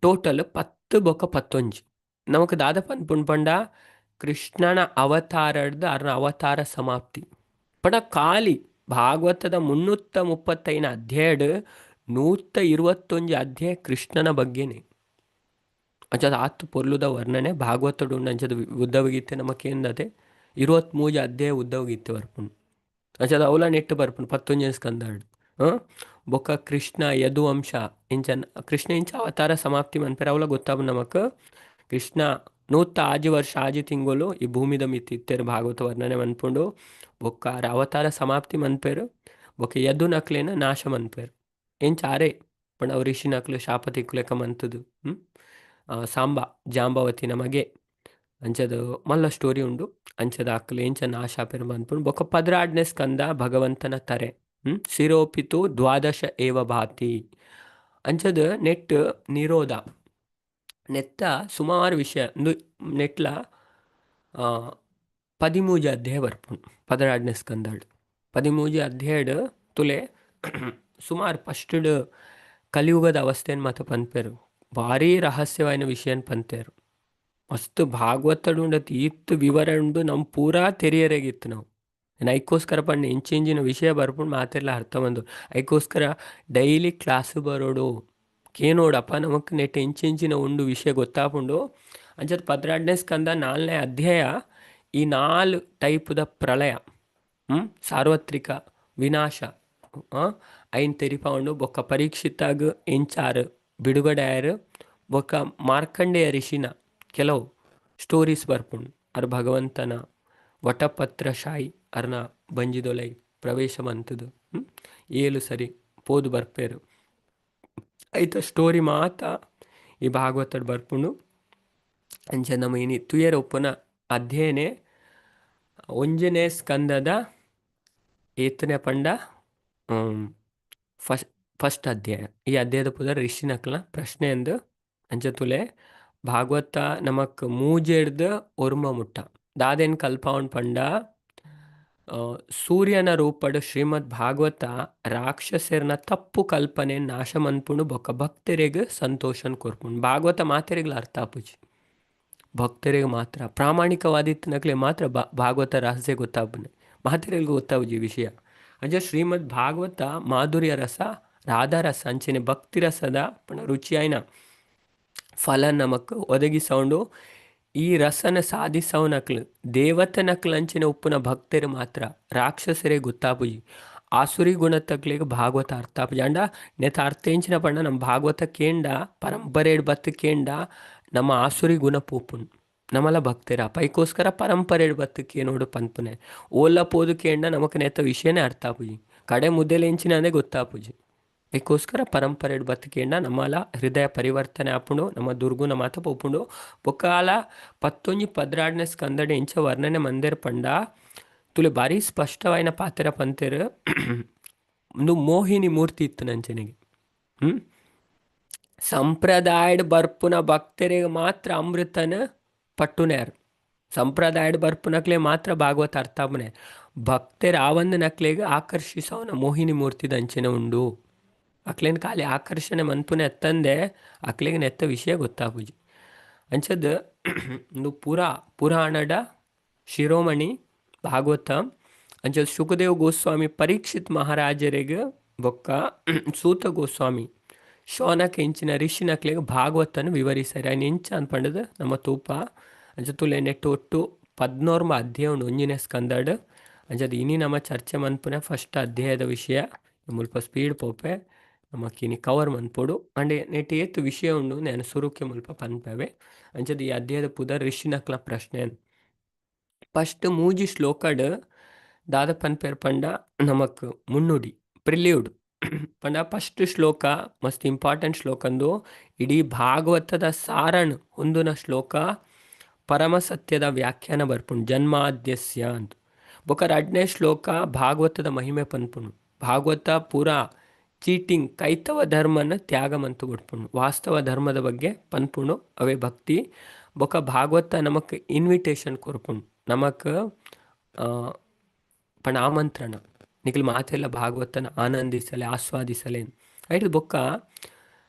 ಟೋಟಲ್ 10 ಬೊಕ 11 ನಮಕ್ ದಾದ ಪನ್ಪುಂಡು ಪಂಡ ಕೃಷ್ಣನ ಅವತಾರಡ್ದ್ ಅರ್ನ ಅವತಾರ ಸಮಾಪ್ತಿ. ಪಂಡ ಖಾಲಿ ಭಾಗವತದ 335 ಅಧ್ಯಾಯಡ್ 121 ಅಧ್ಯಾಯ ಕೃಷ್ಣನ ಬಗ್ಗೆನೆ. ಅಂಚದ ಆತ್ ಪೊರ್ಲುದ ವರ್ಣನೆ ಭಾಗವತಡ್ ಉಂಡು. ಅಂಚದ ಉದ್ಧವ ಗೀತೆ ನಮಕೇಂದತೆ 23 ಅಧ್ಯಾಯ ಉದ್ಧವ ಗೀತೆ ಬರ್ಪುಂಡು. ಅಂಚದ ಅವ್ಲ ನೆಟ್ಟ್ ಬರ್ಪುಂಡು ಪತ್ತೊಂಜಿ ಸ್ಕಂದಡ್. ಬೊಕ್ಕ ಕೃಷ್ಣ ಯದುವಂಶ ಇಂಚ ಕೃಷ್ಣ ಇಂಚ ಅವತಾರ ಸಮಾಪ್ತಿ ಮನ್ಪೆರೆ ಅವ್ಲ ಗೊತ್ತಾಪುಂಡು ನಮಕ್. ಕೃಷ್ಣ 106 ವರ್ಷ 6 ತಿಂಗಳು ಈ ಭೂಮಿದ ಮಿತ್ತ್ ಇತ್ತೆರ್ ಭಾಗವತ ವರ್ಣನೆ ಮನ್ಪುಂಡು. ಬೊಕ್ಕ ಆರ್ ಅವತಾರ ಸಮಾಪ್ತಿ ಮನ್ಪೆರ್. ಬೊಕ್ಕ ಯದುನಕ್ಲೆನ ನಾಶ ಮನ್ಪೆರ್. ಇಂಚ ಆರೇ ಪಂಡ ಅವು ಋಷಿನಕ್ಲು ಶಾಪ ತಿಕ್ಕುಲೆಕ ಮಂತುದು. ಸಾಂಬ ಜಾಂಬವತಿನ ಮಗೆ ಅಂಚದ ಮಲ್ಲ ಸ್ಟೋರಿ ಉಂಡು. ಅಂಚದ ಅಕ್ಲು ಎಂಚ ನಾಶ ಆಪೆರ್ ಮನ್ಪುಂಡು. ಬೊಕ್ಕ 12ನೇ ಸ್ಕಂದ ಭಗವಂತನ ತರೆ. ಶಿರೋಪಿತು ದ್ವಾದಶ ಏವ ಭಾತಿ. ಅಂಚದ ನೆಟ್ ನಿರೋಧ ನೆತ್ತ ಸುಮಾರು ವಿಷಯ ನೆಟ್ಲ 13 ಅಧ್ಯಾಯ ಬರ್ಪುಂಡು 12ನೇ ಸ್ಕಂದಡ್. 13 ಅಧ್ಯಾಯಡ್ ತುಲೆ ಸುಮಾರು ಫಸ್ಟ್ ಕಲಿಯುಗದ ಅವಸ್ಥೆನ್ ಮಾತ ಪನ್ಪೆರ್. ಭಾರಿ ರಹಸ್ಯವಾಯಿನ ವಿಷಯನ್ ಪಂತೆರ್. ಮಸ್ತ್ ಭಾಗವತಡ್ ಉಂಡತ್ ಈತ್ ವಿವರ ಉಂಡು ನಮ್ ಪೂರಾ ತೆರಿಯರೆಗಿತ್ತು ನಾವು. ಐಕೋಸ್ಕರ ಪಂಡ ಇಂಚಿಂಚಿನ ವಿಷಯ ಬರ್ಪುಂಡು ಮಾತೆರ್ಲ ಅರ್ಥ ಬಂದು. ಐಕೋಸ್ಕರ ಡೈಲಿ ಕ್ಲಾಸ್ ಬರೋಡು ಕೇನೋಡಪ್ಪ ನಮಕ್ ನೆಟ್ ಇಂಚಿಂಚಿನ ಉಂಡು ವಿಷಯ ಗೊತ್ತಾಪುಂಡು. ಅಂಚದ 12ನೇ ಸ್ಕಂದ 4ನೇ ಅಧ್ಯಾಯ ಈ 4 ಟೈಪುದ ಪ್ರಳಯ ಸಾರ್ವತ್ರಿಕ ವಿನಾಶ ಐನ್ ತೆರಿಪಾವುಂಡು. ಬೊಕ್ಕ ಪರೀಕ್ಷಿತಾಗ್ ಎಂಚಾರ್ ಬಿಡುಗಡೆ ಆಯರ್. ಬೊಕ್ಕ ಮಾರ್ಕಂಡೇಯ ಋಷಿನ ಕೆಲವು ಸ್ಟೋರೀಸ್ ಬರ್ಪುಂಡು. ಅರ್ ಭಗವಂತನ ವಟಪತ್ರ ಶಾಯಿ ಅರ್ನ ಬಂಜಿದೊಲೈ ಪ್ರವೇಶ ಮಂತುದು 7 ಸರಿ ಪೋದು ಬರ್ಪೇರು. ಐತ ಸ್ಟೋರಿ ಮಾತ ಈ ಭಾಗವತಡ್ ಬರ್ಪುಂಡು. ಅಂಚ ನಮ ಇನಿ ತುಯೆರೆ ಉಪ್ಪುನ ಅಧ್ಯಯನೆ ಒಂಜನೇ ಸ್ಕಂದದ ಏತನೆ ಪಂಡ ಫಸ್ಟ್ ಫಸ್ಟ್ ಅಧ್ಯಾಯ. ಈ ಅಧ್ಯಾಯದ ಪುದರ್ ಋಷಿನಕ್ಲ ಪ್ರಶ್ನೆ ಅಂದ್. ಅಂಚ ತುಲೆ ಭಾಗವತ ನಮಕ್ ಮೂಜೆಡ್ದ್ ಒರ್ಂಬ ಮುಟ್ಟ ದಾದೆನ್ ಕಲ್ಪಾವುಂಡು ಪಂಡ ಸೂರ್ಯನ ರೂಪಡ್ ಶ್ರೀಮದ್ ಭಾಗವತ ರಾಕ್ಷಸೆರ್ನ ತಪ್ಪು ಕಲ್ಪನೆ ನಾಶ ಮನ್ಪುಂಡು. ಬೊಕ್ಕ ಭಕ್ತರೆಗ್ ಸಂತೋಷನ್ ಕೊರ್ಪುಂಡು. ಭಾಗವತ ಮಾತೆರೆಗ್ಲ ಅರ್ಥ ಆಪುಜಿ, ಭಕ್ತರೆಗ್ ಮಾತ್ರ ಪ್ರಾಮಾಣಿಕವಾದಿತ್ತಿನಕ್ಲೆ ಮಾತ್ರ ಭಾಗವತ ರಹಸ್ಯ ಗೊತ್ತಾಪುಂಡು, ಮಾತೆರೆಗ್ ಗೊತ್ತಾಪುಜಿ ವಿಷಯ. ಅಂಚ ಶ್ರೀಮದ್ ಭಾಗವತ ಮಾಧುರ್ಯ ರಸ, ರಾಧಾರಸ ಅಂಚನೆ ಭಕ್ತಿ ರಸದ ಪಂಡ ರುಚಿಯಾಯಿನ ಫಲ ನಮಕ್ ಒದಗಿಸೌಂಡು. ಈ ರಸನ ಸಾಧಿಸವನಕ್ಲು ದೇವತನಕ್ಲು ಅಂಚಿನ ಉಪ್ಪುನ ಭಕ್ತರು ಮಾತ್ರ, ರಾಕ್ಷಸರೇ ಗೊತ್ತಾಪುಜಿ. ಆಸುರಿ ಗುಣತಕ್ಲೆಗ್ ಭಾಗವತ ಅರ್ಥ ಆಪುಜಿ. ಅಂಡ ನೆತ್ತ ಅರ್ಥ ಎಂಚಿನ ಪಂಡ ನಮ್ಮ ಭಾಗವತ ಕೇಂಡ ಪರಂಪರೆಡ್ ಬತ್ತು ಕೇಂಡ ನಮ್ಮ ಆಸುರಿ ಗುಣ ಪೋಪುಂಡು. ನಮಲ ಭಕ್ತರ ಪೈಕೋಸ್ಕರ ಪರಂಪರೆ ಬತ್ತು ಕೇನೋಡು ಪನ್ಪುನೆ. ಓಲ ಪೋದು ಕೇಂಡ ನಮಕ್ ನೆತ್ತ ವಿಷಯನೇ ಅರ್ಥ ಆಪುಜಿ, ಕಡೆ ಮುದ್ದೆಲೆಂಚಿನಂದೇ ಗೊತ್ತಾಪುಜಿ. ಐಕೋಸ್ಕರ ಪರಂಪರೆ ಬತ್ತು ಕೇಂಡ ನಮ್ಮಲ ಹೃದಯ ಪರಿವರ್ತನೆ ಆಪುಂಡು, ನಮ್ಮ ದುರ್ಗುಣ ಮಾತ ಪೋಪುಂಡು. ಬೊಕಾಲ 11 12ನೇ ಸ್ಕಂದಡೆ ಇಂಚ ವರ್ಣನೆ ಮಂದಿರ ಪಂಡ ತುಲೆ ಬಾರಿ ಸ್ಪಷ್ಟವಾಯಿನ ಪಾತೆರ ಪಂತೆರ್. ಉಂದು ಮೋಹಿನಿ ಮೂರ್ತಿ ಇತ್ತು ನಂಚನೆಗೆ. ಸಂಪ್ರದಾಯಡ್ ಬರ್ಪುನ ಭಕ್ತರಿಗೆ ಮಾತ್ರ ಅಮೃತನ ಪಟ್ಟುನೇರ್, ಸಂಪ್ರದಾಯಡ್ ಬರ್ಪುನಕ್ಲೆ ಮಾತ್ರ ಭಾಗವತ ಅರ್ಥಾಪನೆ. ಭಕ್ತರ ಆವಂದ ನಕ್ಲೆಗ್ ಆಕರ್ಷಿಸವನ ಮೋಹಿನಿ ಮೂರ್ತಿ ದಂಚನೆ ಉಂಡು. ಅಕ್ಲೇನ್ ಖಾಲಿ ಆಕರ್ಷಣೆ ಮನ್ಪುನೆ ಎತ್ತಂದೆ ಅಕ್ಲೆಗ್ ನೆತ್ತ ವಿಷಯ ಗೊತ್ತಾಪುಜಿ. ಅಂಚದ್ ಉಂದು ಪುರಾ ಪುರಾಣದ ಶಿರೋಮಣಿ ಭಾಗವತ. ಅಂಚದ್ ಶುಕದೇವ್ ಗೋಸ್ವಾಮಿ ಪರೀಕ್ಷಿತ್ ಮಹಾರಾಜರಿಗೆ ಬೊಕ್ಕ ಸೂತ ಗೋಸ್ವಾಮಿ ಶೌನಕ ಇಂಚಿನ ಋಷಿನಕ್ಲೆಗ್ ಭಾಗವತನ ವಿವರಿಸಾರೆ. ಐನ್ ಎಂಚ ಅನ್ಪಂಡದ್ ನಮ್ಮ ತೂಪ. ಅಂಚ ತುಲೆ ನೆಟ್ಟು ಒಟ್ಟು 11 ಅಧ್ಯಾಯ ಉಂಡು ಒಂಜಿನೇ ಸ್ಕಂದಡ್. ಅಂಚದ ಇನಿ ನಮ್ಮ ಚರ್ಚೆ ಮನ್ಪುನೆ ಫಸ್ಟ್ ಅಧ್ಯಾಯದ ವಿಷಯ. ಮುಲ್ಪ ಸ್ಪೀಡ್ ಪೋಪೆ ನಮಕ್ ಇನಿ ಕವರ್ ಮನ್ಪೊಡು. ಅಂಡ್ ನೆಟ್ ಏತ್ ವಿಷಯ ಉಂಡು ನಾನು ಸುರುಕ್ಕೆ ಮುಲ್ಪ ಪನ್ಪವೆ. ಅಂಚದ ಈ ಅಧ್ಯಾಯದ ಪುದರ್ ಋಷಿನಕ್ಲ ಪ್ರಶ್ನೆ. ಫಸ್ಟ್ 3 ಶ್ಲೋಕಡ್ ದಾದ ಪನ್ಪೆರ್ ಪಂಡ ನಮಕ್ ಮುನ್ನುಡಿ ಪ್ರಿಲ್ಯೂಡ್ ಪಂಡ ಫಸ್ಟ್ ಶ್ಲೋಕ ಮಸ್ತ್ ಇಂಪಾರ್ಟೆಂಟ್ ಶ್ಲೋಕಂದು ಇಡೀ ಭಾಗವತದ ಸಾರನ್ ಹೊಂದುನ ಶ್ಲೋಕ, ಪರಮ ಸತ್ಯದ ವ್ಯಾಖ್ಯಾನ ಬರ್ಪುಂಡು ಜನ್ಮಾದ್ಯಸ್ಯ ಅಂತ. ಬೊಕ 2ನೇ ಶ್ಲೋಕ ಭಾಗವತದ ಮಹಿಮೆ ಪನ್ಪುಂಡು. ಭಾಗವತ ಪೂರಾ ಚೀಟಿಂಗ್ ಕೈತವ ಧರ್ಮನ ತ್ಯಾಗ ಮಂತು ಕೊಡ್ಪುಂಡು, ವಾಸ್ತವ ಧರ್ಮದ ಬಗ್ಗೆ ಪನ್ಪುಂಡು, ಅವೇ ಭಕ್ತಿ. ಬೊಕ ಭಾಗವತ ನಮಕ್ ಇನ್ವಿಟೇಷನ್ ಕೊರ್ಪುಂಡು, ನಮಕ್ ಪಂಡ ಆಮಂತ್ರಣ, ನಿಖಲ್ ಮಾತೆಲ್ಲ ಭಾಗವತನ ಆನಂದಿಸಲೆ ಆಸ್ವಾದಿಸಲೆ ಐಟ್. ಬೊಕ್ಕ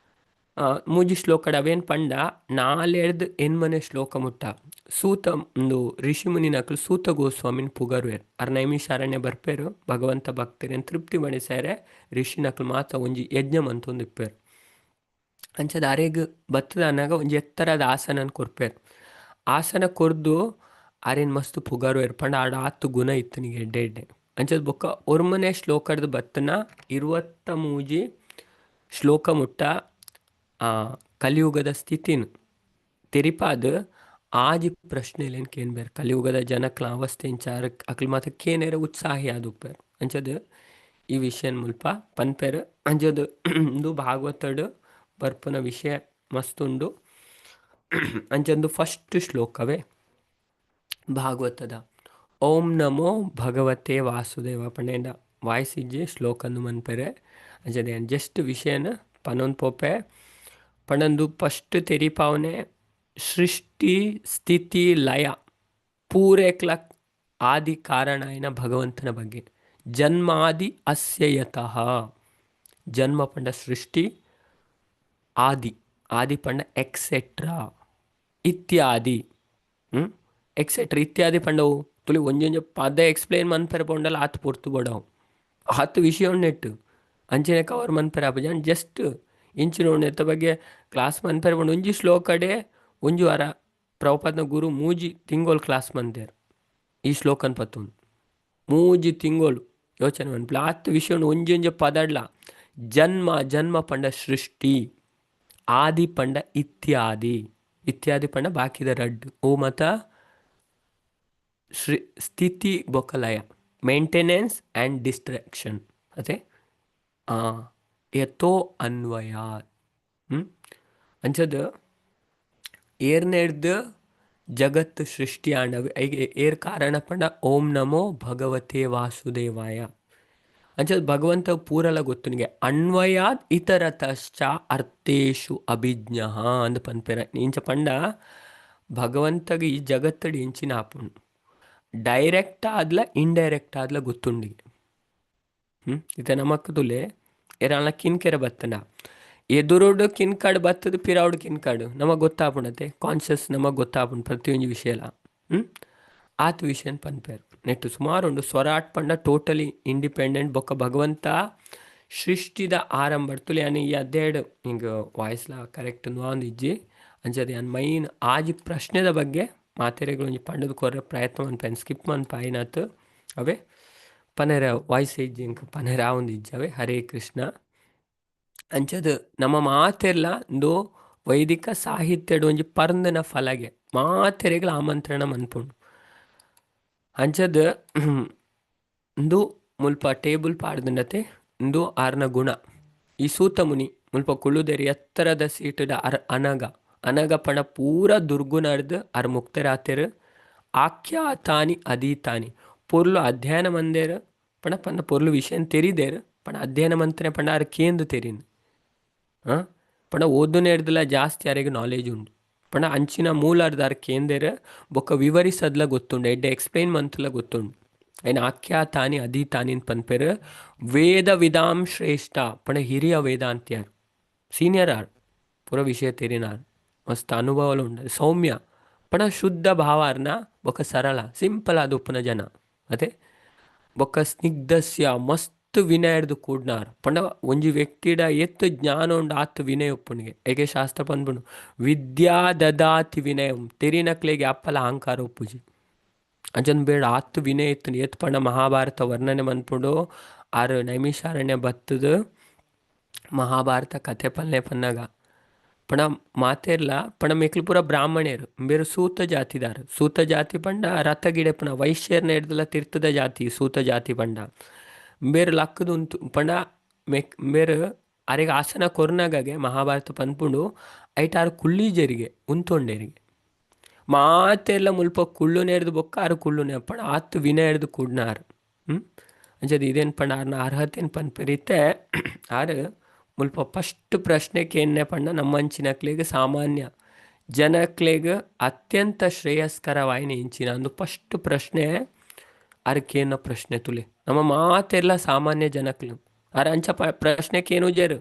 3 ಶ್ಲೋಕಡ್ ಅವೇನ್ ಪಂಡ 4 8ನೇ ಶ್ಲೋಕ ಮುಟ್ಟ ಸೂತ ಒಂದು ಋಷಿಮುನಿನಕಲು ಸೂತ ಗೋಸ್ವಾಮಿನ ಪುಗರ್ವೇರ್. ಅರ್ ನೈಮಿಷಾರಣ್ಯ ಬರ್ಪೇರು, ಭಗವಂತ ಭಕ್ತರೇನ್ ತೃಪ್ತಿ ಮಣಿಸಾರೆ ಋಷಿನಕಲು ಮಾತ ಒಂಜಿ ಯಜ್ಞ ಮಂತೊಂದು ಇಪ್ಪೇರು. ಅಂಚದ ಅರೆಗ್ ಬತ್ತದ ಅನ್ನಾಗ ಒಂಜಿ ಎತ್ತರದ ಆಸನನ್ ಕೊರ್ಪೇರು. ಆಸನ ಕೊರ್ದು ಆರೇನ್ ಮಸ್ತ್ ಪುಗರ್ವೇರ್ ಪಂಡ ಆಡ ಆತು ಗುಣ ಇತ್ತು ನಿಗೆ ಎಡ್ಡೆ ಎಡ್ಡೆ. ಅಂಚದ ಬೊಕ್ಕ 1ನೇ ಶ್ಲೋಕದ ಬತ್ತನ 23 ಶ್ಲೋಕ ಮುಟ್ಟ ಕಲಿಯುಗದ ಸ್ಥಿತಿನ ತೆರಿಪಾದ ಆಜಿ ಪ್ರಶ್ನೆಲೇನ್ ಕೇನ್ಬೇರ್. ಕಲಿಯುಗದ ಜನಕ್ಲ ಅವಸ್ಥೆ ಇಂಚಾರ ಅಕ್ಲ್ ಮಾತ ಕೇನೇರ ಉತ್ಸಾಹಿ ಆದುಪ್ಪೇರ್. ಅಂಚದ ಈ ವಿಷಯನ್ ಮುಲ್ಪ ಪನ್ಪೇರ್. ಅಂಚದ ಇಂದು ಭಾಗವತಡ್ ಬರ್ಪುನ ವಿಷಯ ಮಸ್ತ್ ಉಂಡು. ಅಂಚಂದು ಫಸ್ಟ್ ಶ್ಲೋಕವೇ ಭಾಗವತದ ಓಂ ನಮೋ ಭಗವತೆ ವಾಸುದೇವ ಪಂಡೇಂಡ ವಾಯ್ಸ್ ಇಜ್ಜಿ ಶ್ಲೋಕಂದು ಮನ್ಪೆರೆ. ಅಂಚದ ಜಸ್ಟ್ ವಿಷಯನ ಪನೊಂದು ಪೋಪೆ. ಪಂಡಂದು ಫಸ್ಟ್ ತೆರಿಪಾವನೆ ಸೃಷ್ಟಿ ಸ್ಥಿತಿ ಲಯ ಪೂರೇಕ್ಲ ಆದಿ ಕಾರಣ అయిన ಭಗವಂತನ ಬಗ್ಗೆ. ಜನ್ಮಾದಿ ಅಸ್ಯಯತಃ, ಜನ್ಮ ಪಂಡ ಸೃಷ್ಟಿ, ಆದಿ ಆದಿ ಪಂಡ ಎಕ್ಸೆಟ್ರಾ ಇತ್ಯಾದಿ, ಎಕ್ಸೆಟ್ರಾ ಇತ್ಯಾದಿ ಪಂಡವು ತುಳಿ ಒಂಜೊಂಜ ಪದ ಎಕ್ಸ್ಪ್ಲೇನ್ ಮನ್ಪೆರೆ ಪೋಂಡಲ ಆತ್ ಪೊರ್ತು ಬಡವು ಆತ್ ವಿಷಯ ನೆಟ್ಟು ಅಂಚನೆ ಕವರ್ ಮನ್ಪೆರೆ ಆಪುಜಿ. ಅಂಡ್ ಜಸ್ಟ್ ಇಂಚಿನ ನೆತ್ತ ಬಗ್ಗೆ ಕ್ಲಾಸ್ ಮನ್ಪೆರೆ ಪಂಡ ಒಂಜಿ ಶ್ಲೋಕಡೆ ಒಂಜಿ ವಾರ ಪ್ರಭುಪಾದನ ಗುರು 3 ತಿಂಗೋಲ್ ಕ್ಲಾಸ್ ಮಂದೇರ್ ಈ ಶ್ಲೋಕನ್ ಪತ್ತೊಂದು 3 ತಿಂಗೋಲು ಯೋಚನೆ ಮನ್ಪುಲೆ ಆತ್ ವಿಷಯ ಒಂಜೊಂಜ ಪದಡ್ಲ. ಜನ್ಮ ಜನ್ಮ ಪಂಡ ಸೃಷ್ಟಿ, ಆದಿ ಪಂಡ ಇತ್ಯಾದಿ, ಇತ್ಯಾದಿ ಪಂಡ ಬಾಕಿದ ರಡ್ಡು ಓ ಮತ ಸ್ಥಿತಿ ಬೊಕಲಯ, ಮೇಂಟೆನೆನ್ಸ್ ಆ್ಯಂಡ್ ಡಿಸ್ಟ್ರಾಕ್ಷನ್ ಅದೇ ಯಥೋ ಅನ್ವಯ. ಅಂಚದ ಏರ್ನೆಡ್ದು ಜಗತ್ತು ಸೃಷ್ಟಿ ಆಂಡ ಏರ್ ಕಾರಣ ಪಂಡ ಓಂ ನಮೋ ಭಗವತೆ ವಾಸುದೇವಾಯ. ಅಂಚದ ಭಗವಂತ ಪೂರಲ ಗೊತ್ತು ನಿಗೆ ಅನ್ವಯಾದ್ ಇತರತಶ್ಚ ಅರ್ಥೇಶು ಅಭಿಜ್ಞ ಅಂದ್ ಪನ್ಪೆರ. ಇಂಚ ಪಂಡ ಭಗವಂತಗೆ ಈ ಜಗತ್ತಡಿ ಇಂಚಿನ ಆಪುಂಡು ಡೈರೆಕ್ಟ್ ಆದ್ಲ ಇಂಡೈರೆಕ್ಟ್ ಆದ್ಲ ಗೊತ್ತುಂಡಿಗೆ. ಇತ್ತೆ ನಮಕ್ ತುಲೆ ಏರಾಳ ಕಿನ್ಕೆರೆ ಬತ್ತನ ಎದುರುಡು ಕಿನ್ಕಾಡು ಬತ್ತದ ಪಿರಾವುಡು ಕಿನ್ಕಾಡು ನಮಗ್ ಗೊತ್ತಾಪುಂಡತೆ ಕಾನ್ಷಿಯಸ್ ನಮಗ್ ಗೊತ್ತಾಪುಂಡು ಪ್ರತಿಯೊಂಜಿ ವಿಷಯಲ. ಆತ್ ವಿಷಯನ್ ಪನ್ಪೇರು ನೆಟ್ಟು ಸುಮಾರು ಉಂಡು. ಸ್ವರಾಟ್ ಪಂಡ ಟೋಟಲಿ ಇಂಡಿಪೆಂಡೆಂಟ್ ಬೊಕ್ಕ ಭಗವಂತ ಸೃಷ್ಟಿದ ಆರಂಭ ತುಲೆ ಯಾನ್ ಈ ಅಧ್ಯಾಯಡ್ ಹಿಂಗ ವಾಯ್ಸ್ಲ ಕರೆಕ್ಟ್ ಒಂದು ಇಜ್ಜಿ. ಅಂಚದ ಯಾನ್ ಮೈನ್ ಆಜಿ ಪ್ರಶ್ನೆದ ಬಗ್ಗೆ ಮಾತೆರೆಗಳು ಒಂಜಿ ಪಂಡದ ಕೊರ್ರೆ ಪ್ರಯತ್ನ ಮನ್ಪೆನ್ ಸ್ಕಿಪ್ ಮನ್ಪಾಯಿನಾತ್ ಅವೇ ಪನೆರ ವಾಯ್ಸ್ ಇಜ್ಜಿ ಇಂಕ್ ಪನೆರ ಆವೊಂದು ಇಜ್ಜಿ ಅವೇ. ಹರೇ ಕೃಷ್ಣ. ಅಂಚದ ನಮ್ಮ ಮಾತೆರ್ಲ ಇಂದು ವೈದಿಕ ಸಾಹಿತ್ಯಡ್ ಒಂಜಿ ಪರ್ಂದ್ನ ಫಲಗೆ ಮಾತೆರೆಗ್ಲ ಆಮಂತ್ರಣ ಮನ್ಪುಂಡು. ಅಂಚದ್ ಉಂದು ಮುಲ್ಪ ಟೇಬಲ್ ಪಾಡ್ದಂಡತೆ ಉಂದು ಆರ್ನ ಗುಣ. ಈ ಸೂತ ಮುನಿ ಮುಲ್ಪ ಕುಳ್ಳುದೆರ್ ಎತ್ತರದ ಸೀಟುದ ಅರ್ ಅನಗ ಅನಗ ಪಂಡ ಪೂರ ದುರ್ಗುಣರ್ದ್ ಅರ್ ಮುಕ್ತರಾತೆರ್. ಆಖ್ಯಾತಾನಿ ಅದೀತಾನಿ ಪೊರ್ಲು ಅಧ್ಯಯನ ಮಂದೆರ್ ಪಂಡ ಪಂಡ ಪೊರ್ಲು ವಿಷಯನ್ ತೆರಿದೆರ್ ಪಂಡ ಅಧ್ಯಯನ ಮಂತ್ರೆ ಪಂಡ ಅರ್ ಕೇಂದ್ ತೆರಿನ್ ಪಂಡ ಓದುನೆರ್ದ್ಲ ಜಾಸ್ತಿ ಅರೆಗ್ ನಾಲೆಜ್ ಉಂಡು. ಪಂಡ ಅಂಚಿನ ಮೂಲರ್ದ್ ಅರ್ ಕೇಂದೆರ್ ಬೊಕ್ಕ ವಿವರಿಸದ್ಲ ಗೊತ್ತುಂಡು, ಎಡ್ಡೆ ಎಕ್ಸ್ಪ್ಲೈನ್ ಮಂತ್ಲ ಗೊತ್ತುಂಡು. ಐನ್ ಆಖ್ಯಾತಾನಿ ಅದೀತಾನಿ ಪನ್ಪೆರ್. ವೇದ ವಿದಾಂ ಶ್ರೇಷ್ಠ ಪಂಡ ಹಿರಿಯ ವೇದಾಂತ್ಯರ್, ಸೀನಿಯರ್ ಆರ್, ಪೂರ ವಿಷಯ ತೆರಿನಾರ್, ಮಸ್ತ್ ಅನುಭವಲ ಉಂಡು. ಸೌಮ್ಯ ಪಂಡ ಶುದ್ಧ ಭಾವಾರ್ನ ಬೊಕ್ಕ ಸರಳ ಸಿಂಪಲ್ ಆದ್ ಉಪ್ಪುನ ಜನ ಅತೆ. ಬೊಕ್ಕ ಸ್ನಿಗ್ಧಸ್ಯ ಮಸ್ತ್ ವಿನಯರ್ದ್ ಕೂಡ್ನಾರ್ ಪಂಡ ಒಂಜಿ ವ್ಯಕ್ತಿಡ ಏತ್ ಜ್ಞಾನ ಉಂಡು ಆತ್ ವಿನಯ ಉಪ್ಪುನಿಗೆ. ಏಕೆ ಶಾಸ್ತ್ರ ಪನ್ಪುಂಡು ವಿದ್ಯಾ ದದಾತಿ ವಿನಯ, ತೆರಿನಕ್ಲೆಗ್ ಅಪ್ಪಲ ಅಹಂಕಾರ ಉಪ್ಪುಜಿ. ಅಂಚನ್ ಬೇಡ ಆತ್ ವಿನಯ ಇತ್ತು. ಏತ್ ಪಂಡ ಮಹಾಭಾರತ ವರ್ಣನೆ ಮನ್ಪುಂಡು. ಆರ್ ನೈಮಿಷಾರಣ್ಯ ಬತ್ತದ್ ಮಹಾಭಾರತ ಕಥೆ ಪನ್ಲೆ ಪನ್ನಗ ಪಂಡ ಮಾತೆರ್ಲ ಪಂಡ ಮೆಕ್ಲು ಪೂರ ಬ್ರಾಹ್ಮಣೆರ್ ಬೇರೆ ಸೂತ ಜಾತಿದಾರ್. ಸೂತ ಜಾತಿ ಪಂಡ ರಥ ಗಿಡೆಪುನ ವೈಶ್ಯರ್ನ ಹಿಡ್ದಲ ತಿರ್ತದ ಜಾತಿ ಸೂತ ಜಾತಿ ಪಂಡ. ಬೇರೆ ಲಕ್ಕದ ಉಂತು ಪಂಡ ಮೆಕ್ ಬೇರೆ ಅರೆಗ್ ಆಸನ ಕೊರ್ನಗಗೆ ಮಹಾಭಾರತ ಪನ್ಪುಂಡು ಐಟ್ ಆರ್ ಕುಳ್ಳಿಜೆರಿಗೆ ಉಂತೊಂಡೇರಿಗೆ ಮಾತೆರ್ಲ ಮುಲ್ಪ ಕುಳ್ಳುನೇರ್ದು ಬೊಕ್ಕ ಆರು ಕುಳ್ಳುನೆ ಪಂಡ ಆತ್ ವಿನಯರ್ದು ಕೂಡ್ನಾರ್. ಅಂಚದ ಇದೇನ್ ಪಂಡ ಆರ್ನ ಅರ್ಹತೆನ್ ಪನ್ಪೆರಿತ್ತೆ. ಆರ್ ಮುಲ್ಪ ಫಸ್ಟ್ ಪ್ರಶ್ನೆ ಕೇನ್ನೆ ಪಂಡ ನಮ್ಮಂಚಿನಕ್ಲೆಗ್ ಸಾಮಾನ್ಯ ಜನಕ್ಲೆಗ್ ಅತ್ಯಂತ ಶ್ರೇಯಸ್ಕರವಾಯಿನ ಇಂಚಿನ ಅಂದು ಫಸ್ಟ್ ಪ್ರಶ್ನೆ ಆರ್ ಕೇನ ಪ್ರಶ್ನೆ ತುಲೆ. ನಮ್ಮ ಮಾತೆರ್ಲ ಸಾಮಾನ್ಯ ಜನಕ್ಲು ಆರ್ ಅಂಚ ಪ್ರಶ್ನೆ ಕೇನುಜೆರ್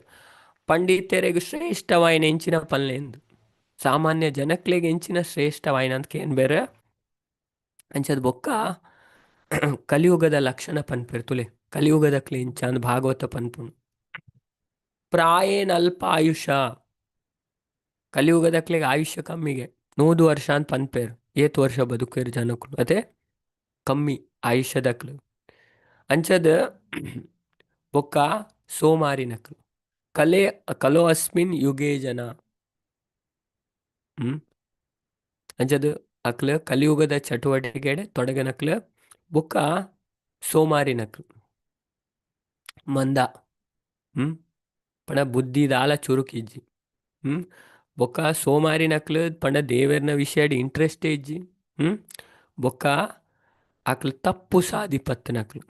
ಪಂಡಿತೆರೆಗ್ ಶ್ರೇಷ್ಠವಾಯಿನ ಇಂಚಿನ ಪನ್ಲೆಂದು, ಸಾಮಾನ್ಯ ಜನಕ್ಲೆಗ್ ಎಂಚಿನ ಶ್ರೇಷ್ಠವಾಯಿನ ಅಂತ ಕೇನ್ ಬೇರೆ. ಅಂಚದ ಬೊಕ್ಕ ಕಲಿಯುಗದ ಲಕ್ಷಣ ಪನ್ಪೆರ್ ತುಲೆ. ಕಲಿಯುಗದಕ್ಲೆ ಇಂಚ ಅಂದ್ ಭಾಗವತ ಪನ್ಪುಂಡು. ಪ್ರಾಯೇನ ಅಲ್ಪ ಆಯುಷ, ಕಲಿಯುಗದಕ್ಲೆಗ್ ಆಯುಷ್ಯ ಕಮ್ಮಿಗೆ 100 ವರ್ಷ ಅಂತ ಪನ್ಪೇರು. ಏತ್ ವರ್ಷ ಬದುಕೇರು ಜನಕ್ಲು ಅದೇ ಕಮ್ಮಿ ಆಯುಷ್ಯದಕ್ಲು. ಅಂಚದ ಬೊಕ್ಕ ಸೋಮಾರಿನಕ್ಲು ಕಲೆ ಕಲೋ ಅಸ್ಮಿನ್ ಯುಗೇ ಜನ. ಅಂಚದ ಅಕ್ಲು ಕಲಿಯುಗದ ಚಟುವಟಿಕೆಡೆ ತೊಡಗನಕ್ಲು ಬೊಕ್ಕ ಸೋಮಾರಿನಕ್ಲು ಮಂದ. ಪಂಡ ಬುದ್ಧಿ ದಾಲ ಚುರುಕಿಜ್ಜಿ. ಬೊಕ್ಕ ಸೋಮಾರಿನಕ್ಲು ಪಂಡ ದೇವರ್ನ ವಿಷಯಡ್ ಇಂಟ್ರೆಸ್ಟ್ ಇಜ್ಜಿ. ಬೊಕ್ಕ ಅಕ್ಲು ತಪ್ಪು ಸಾದಿ ಪತ್ತನಕ್ಲು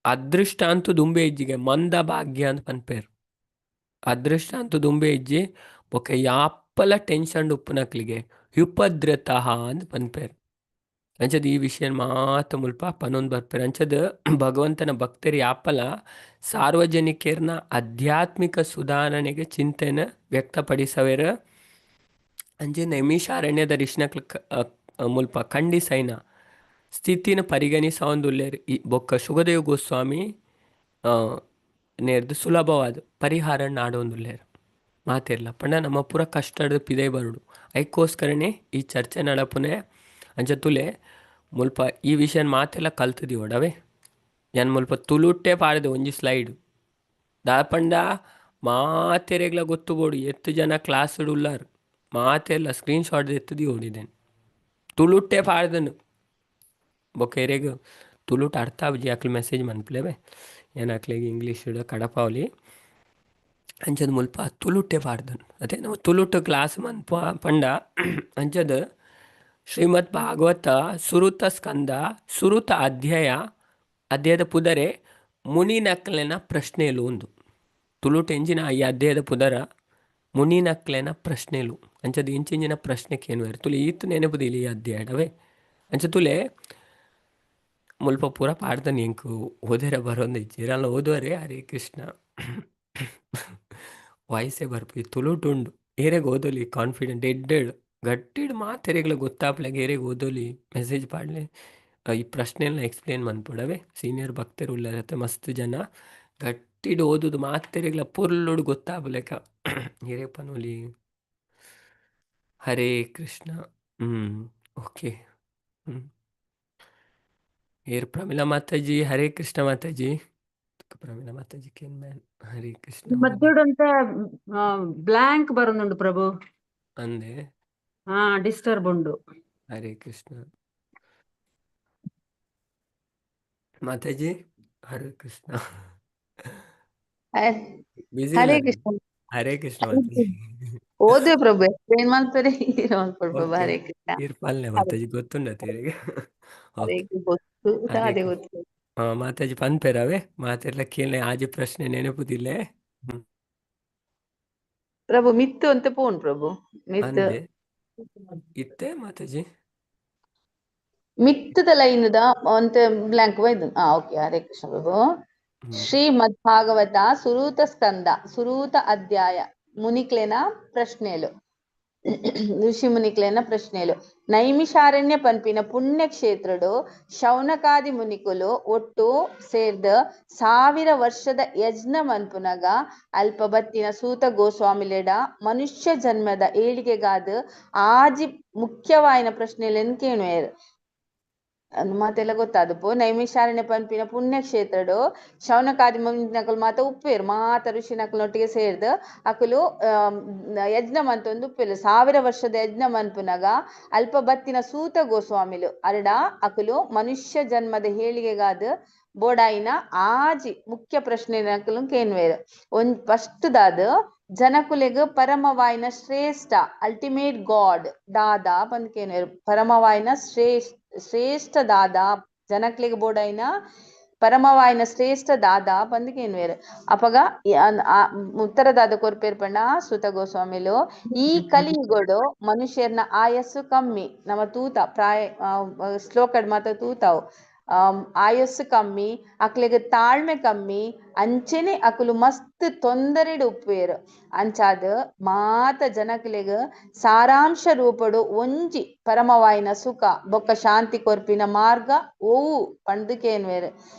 ಅದೃಷ್ಟ ಅಂತೂ ದುಂಬೆ ಇಜ್ಜಿಗೆ ಮಂದ ಭಾಗ್ಯ ಅಂತ ಪನ್ಪೇರು. ಅದೃಷ್ಟ ಅಂತೂ ದುಂಬೆ ಇಜ್ಜಿ. ಬೊಕ್ಕ ಯಾಪಲ ಟೆನ್ಷನ್ ಉಪ್ಪುನಕ್ಲಿಗೆ ಉಪದ್ರತಃ ಅಂತ ಪನ್ಪೇರು. ಅಂಚದ ಈ ವಿಷಯ ಮಾತ ಮುಲ್ಪ ಪನೊಂದು ಬರ್ಪೇರು. ಅಂಚದ ಭಗವಂತನ ಭಕ್ತರು ಯಾಪಲ ಸಾರ್ವಜನಿಕರ್ನ ಆಧ್ಯಾತ್ಮಿಕ ಸುಧಾರಣೆಗೆ ಚಿಂತೆನ ವ್ಯಕ್ತಪಡಿಸವೇರು. ಅಂಚೆ ನೈಮಿಷಾರಣ್ಯದ ರಿಷ್ಣಕ್ಲ ಮುಲ್ಪ ಖಂಡಿಸೈನ ಸ್ಥಿತಿನ ಪರಿಗಣಿಸವೊಂದುಲ್ಲೇರು. ಈ ಬೊಕ್ಕ ಸುಖದೇವ ಗೋಸ್ವಾಮಿ ನೇರ್ದು ಸುಲಭವಾದ ಪರಿಹಾರ ನಾಡೊಂದುಲ್ಲೇರು ಮಾತಿರ್ಲ ಪಂಡ ನಮ್ಮ ಪೂರ ಕಷ್ಟದ ಪಿದೈ ಬರುಡು ಐಕ್ಕೋಸ್ಕರನೇ ಈ ಚರ್ಚೆ ನಡಪುನೆ. ಅಂಚ ತುಲೆ ಮುಲ್ಪ ಈ ವಿಷಯ ಮಾತೆಲ್ಲ ಕಲ್ತದಿ ಒಡವೆ. ಯಾನ್ ಮುಲ್ಪ ತುಳುಟ್ಟೆ ಪಾಡ್ದೆ ಒಂಜಿ ಸ್ಲೈಡ್ ದಾಪಂಡ ಮಾತೆರೆಗ್ಲ ಗೊತ್ತು ಬೋಡು ಎತ್ತು ಜನ ಕ್ಲಾಸ್ ಉಲ್ಲಾರ್ ಮಾತೆಲ್ಲ ಸ್ಕ್ರೀನ್ ಶಾಟ್ ಎತ್ತುದಿ ಓಡಿದ್ದೇನೆ ತುಳುಟ್ಟೆ ಪಾಡ್ದನು. ಬೊಕ್ಕ ಎರೆಗ್ ತುಳುಟ್ ಅರ್ಥ ಆಪುಜಿ ಅಕ್ಲು ಮೆಸೇಜ್ ಮನ್ಪುಲೆವೆ ಏನ್ ಅಕ್ಲೆಗ್ ಇಂಗ್ಲೀಷ್ ಕಡಪಾವಲಿ. ಅಂಚದ ಮುಲ್ಪ ತುಳುಟ್ಟೆ ಪಾಡ್ದನು ಅದೇ ನಮ್ಮ ತುಳುಟ್ಟು ಕ್ಲಾಸ್ ಮನ್ಪ ಪಂಡ. ಅಂಚದ ಶ್ರೀಮದ್ ಭಾಗವತ ಸುರುತ ಸ್ಕಂದ ಸುರುತ ಅಧ್ಯಾಯ ಅಧ್ಯಾಯದ ಪುದರೆ ಮುನಿನಕ್ಲೆನ ಪ್ರಶ್ನೆಲು ಉಂದು ತುಳುಟ್ ಎಂಜಿನ ಈ ಅಧ್ಯಾಯದ ಪುದರ ಮುನಿನಕ್ಲೆನ ಪ್ರಶ್ನೆಲು. ಅಂಚದ ಇಂಚಿಂಚಿನ ಪ್ರಶ್ನೆ ಕೇನುವೆರ್ ತುಲೆ ಈತ್ ನೆನಪುದಿಲ್ಲ ಈ ಅಧ್ಯಾಯಡವೆ. ಅಂಚ ತುಲೆ ಮುಲ್ಪ ಪೂರ ಪಾಡ್ದನಿ ಎಂಕ್ ಓದೆರ ಬರೋಂದು ಇಜ್ಜಿ ಇರಲ್ಲ ಓದುವರೆ. ಹರೇ ಕೃಷ್ಣ ವಾಯ್ಸೇ ಬರ್ಪು ತುಳುಟು ಉಂಡು ಏರೆಗ್ ಓದೊಲಿ ಕಾನ್ಫಿಡೆಂಟ್ ಎಡ್ಡೆಡ್ ಗಟ್ಟಿಡ್ ಮಾತೆರೆಗ್ಲ ಗೊತ್ತಾಪ್ಲೆಗ್ ಏರೆಗ್ ಓದೊಲಿ ಮೆಸೇಜ್ ಪಾಡ್ಲೆ. ಈ ಪ್ರಶ್ನೆಲ್ನ ಎಕ್ಸ್ಪ್ಲೇನ್ ಮನ್ಪುಡವೆ. ಸೀನಿಯರ್ ಭಕ್ತರು ಉಲ್ಲರತೆ ಮಸ್ತ್ ಜನ ಗಟ್ಟಿಡ್ ಓದುದು ಮಾತೆರೆಗ್ಲ ಪೊರ್ಲುಡು ಗೊತ್ತಾಪುಲೆಕ ಏರೆಗ್ ಪನೊಲಿ. ಹರೇ ಕೃಷ್ಣ. ಓಕೆ. ಏರ್ ಪ್ರಮೀಳಾ ಮಾತಾಜಿ. ಹರೇ ಕೃಷ್ಣ ಮಾತಾಜಿ. ಪ್ರಮೀಳಾ ಮಾತಾಜಿ ಕೇನ್ ಮ್ಯಾನ್. ಹರೇ ಕೃಷ್ಣ. ಮಧ್ಯೊಡು ಅಂತ ಬ್ಲಾಂಕ್ ಬರೋದುಂಡು ಪ್ರಭು. ಅಂದೆ. ಹಾ, ಡಿಸ್ಟರ್ಬ್ ಉಂಡು. ಹರೇ ಕೃಷ್ಣ ಮಾತಾಜಿ, ಹರೇ ಕೃಷ್ಣ. ಬಿಸಿ ಹರೇ ಇಲ್ಲ. ಕೃಷ್ಣ. ಹರೇ ಕೃಷ್ಣ ಮಾತಾಜಿ. ಓದುವೆ ಪ್ರಭು, ಎಕ್ಸ್ಪ್ಲೇನ್ ಮಲ್ಪೆರೆ ಮಲ್ಪೊಡು ಪ್ರಭು. ಓಕೆ. ಹರೇ ಕೃಷ್ಣ. ಇರ್ ಪಲ್ಲೆ ಮಾತಾಜಿ, ಗೊತ್ತುಂಡ ತೇರಿಗೆ. ಹರೇ ಓಕೆ. ಗೊತ್ತು. ಹರೇ ಅದೇ ಕೃಷ್ಣ. ಗೊತ್ತು. ಹಾ ಮಾತಾಜಿ ಪನ್ಪೇರವೇ ಮಾತೆರ್ಲ ಕೇಳಿ ಆಜಿ ಪ್ರಶ್ನೆ ನೆನಪುದಿಲ್ಲೆ. ಪ್ರಭು ಮಿತ್ತು ಅಂತ ಪೋನ್ ಪ್ರಭು ಮಿತ್ತು. ಅಂದೆ ಇತ್ತೆ ಮಾತಾಜಿ. ಮಿತ್ತದ ಲೈನ್ the ಒಂತೆ ಬ್ಲಾಂಕ್ ಇದು. ಹಾ ಓಕೆ, ಹರೇ ಕೃಷ್ಣ ಪ್ರಭು. ಶ್ರೀಮದ್ ಭಾಗವತ ಸುರೂತ ಸ್ಕಂದ ಸುರೂತ ಅಧ್ಯಾಯ ಮುನಿಕ್ಲೇನ ಪ್ರಶ್ನೆಲು, ಋಷಿ ಮುನಿಕ್ಲೇನ ಪ್ರಶ್ನೆಲು. ನೈಮಿಷಾರಣ್ಯ ಪನ್ಪಿನ ಪುಣ್ಯಕ್ಷೇತ್ರಡು ಶೌನಕಾದಿ ಮುನಿಕುಲು ಒಟ್ಟು ಸೇರ್ದ 1000 ವರ್ಷದ ಯಜ್ಞ ಮನ್ಪುನಗ ಅಲ್ಪ ಬತ್ತಿನ ಸೂತ ಗೋಸ್ವಾಮಿಲೆಡ ಮನುಷ್ಯ ಜನ್ಮದ ಏಳಿಗೆಗಾದ ಆಜಿ ಮುಖ್ಯವಾಯಿನ ಪ್ರಶ್ನೆಲೆನ್ ಕೇಣುವೆರ್. ಮಾತೆಲ್ಲ ಗೊತ್ತಾದಪು. ನೈಮಿಷಾರಣ್ಯ ಪನ್ಪಿನ ಪುಣ್ಯಕ್ಷೇತ್ರಡು ಶೌನಕಾದಿ ಮುನಿನಕುಲು ಮಾತ ಉಪ್ಪೇರು ಮಾತ ಋಷಿನಕುಲೊಟ್ಟಿಗೆ ಸೇರ್ದ್ ಅಕುಲು ಯಜ್ಞ ಮಂತೊಂದು ಉಪ್ಪೇರು. 1000 ವರ್ಷದ ಯಜ್ಞ ಮನ್ಪುನಗ ಅಲ್ಪ ಬತ್ತಿನ ಸೂತ ಗೋಸ್ವಾಮಿಲು ಅರಡ ಅಕುಲು ಮನುಷ್ಯ ಜನ್ಮದ ಹೇಳಿಗೆಗಾದ ಬೋಡಾಯಿನ ಆಜಿ ಮುಖ್ಯ ಪ್ರಶ್ನೆನಕುಲು ಕೇನ್ವೇರು. ಒಂದ್ ಫಸ್ಟ್ ದಾದ ಜನಕುಲೆಗ್ ಪರಮವಾಯಿನ ಶ್ರೇಷ್ಠ ಅಲ್ಟಿಮೇಟ್ ಗಾಡ್ ದಾದಾ ಪಂದ್ ಕೇನ್ವೇರು. ಪರಮವಾಯಿನ ಶ್ರೇಷ್ಠ ಶ್ರೇಷ್ಠ ದಾದಾ ಜನಕ್ಲೆಗ್ ಬೋಡಾಯಿನ ಪರಮವಾಯಿನ ಶ್ರೇಷ್ಠ ದಾದಾ ಪಂದ್ ಕೇನ್ವೇರು. ಅಪಗ ಉತ್ತರ ದಾದ ಕೊರ್ಪೇರ್ ಪಂಡ ಸುತ ಗೋಸ್ವಾಮಿಲು ಈ ಕಲಿಯುಗೊಡು ಮನುಷ್ಯರ್ನ ಆಯಸ್ಸು ಕಮ್ಮಿ, ನಮ್ಮ ತೂತ ಪ್ರಾಯ ಶ್ಲೋಕಡ್ ಮಾತ ತೂತಾವು, ಆಯಸ್ಸು ಕಮ್ಮಿ, ಅಕ್ಲೆಗ್ ತಾಳ್ಮೆ ಕಮ್ಮಿ, ಅಂಚೆನೆ ಅಕುಲು ಮಸ್ತ್ ತೊಂದರೆಡ್ ಉಪ್ಪುವೆರ್. ಅಂಚಾದ್ ಮಾತ ಜನಕ್ಲೆಗ್ ಸಾರಾಂಶ ರೂಪಡು ಒಂಜಿ ಪರಮವಾಯಿನ ಸುಖ ಬೊಕ್ಕ ಶಾಂತಿ ಕೊರ್ಪಿನ ಮಾರ್ಗ ಓವು ಪಂದ್ ಕೇನ್ವೇರು.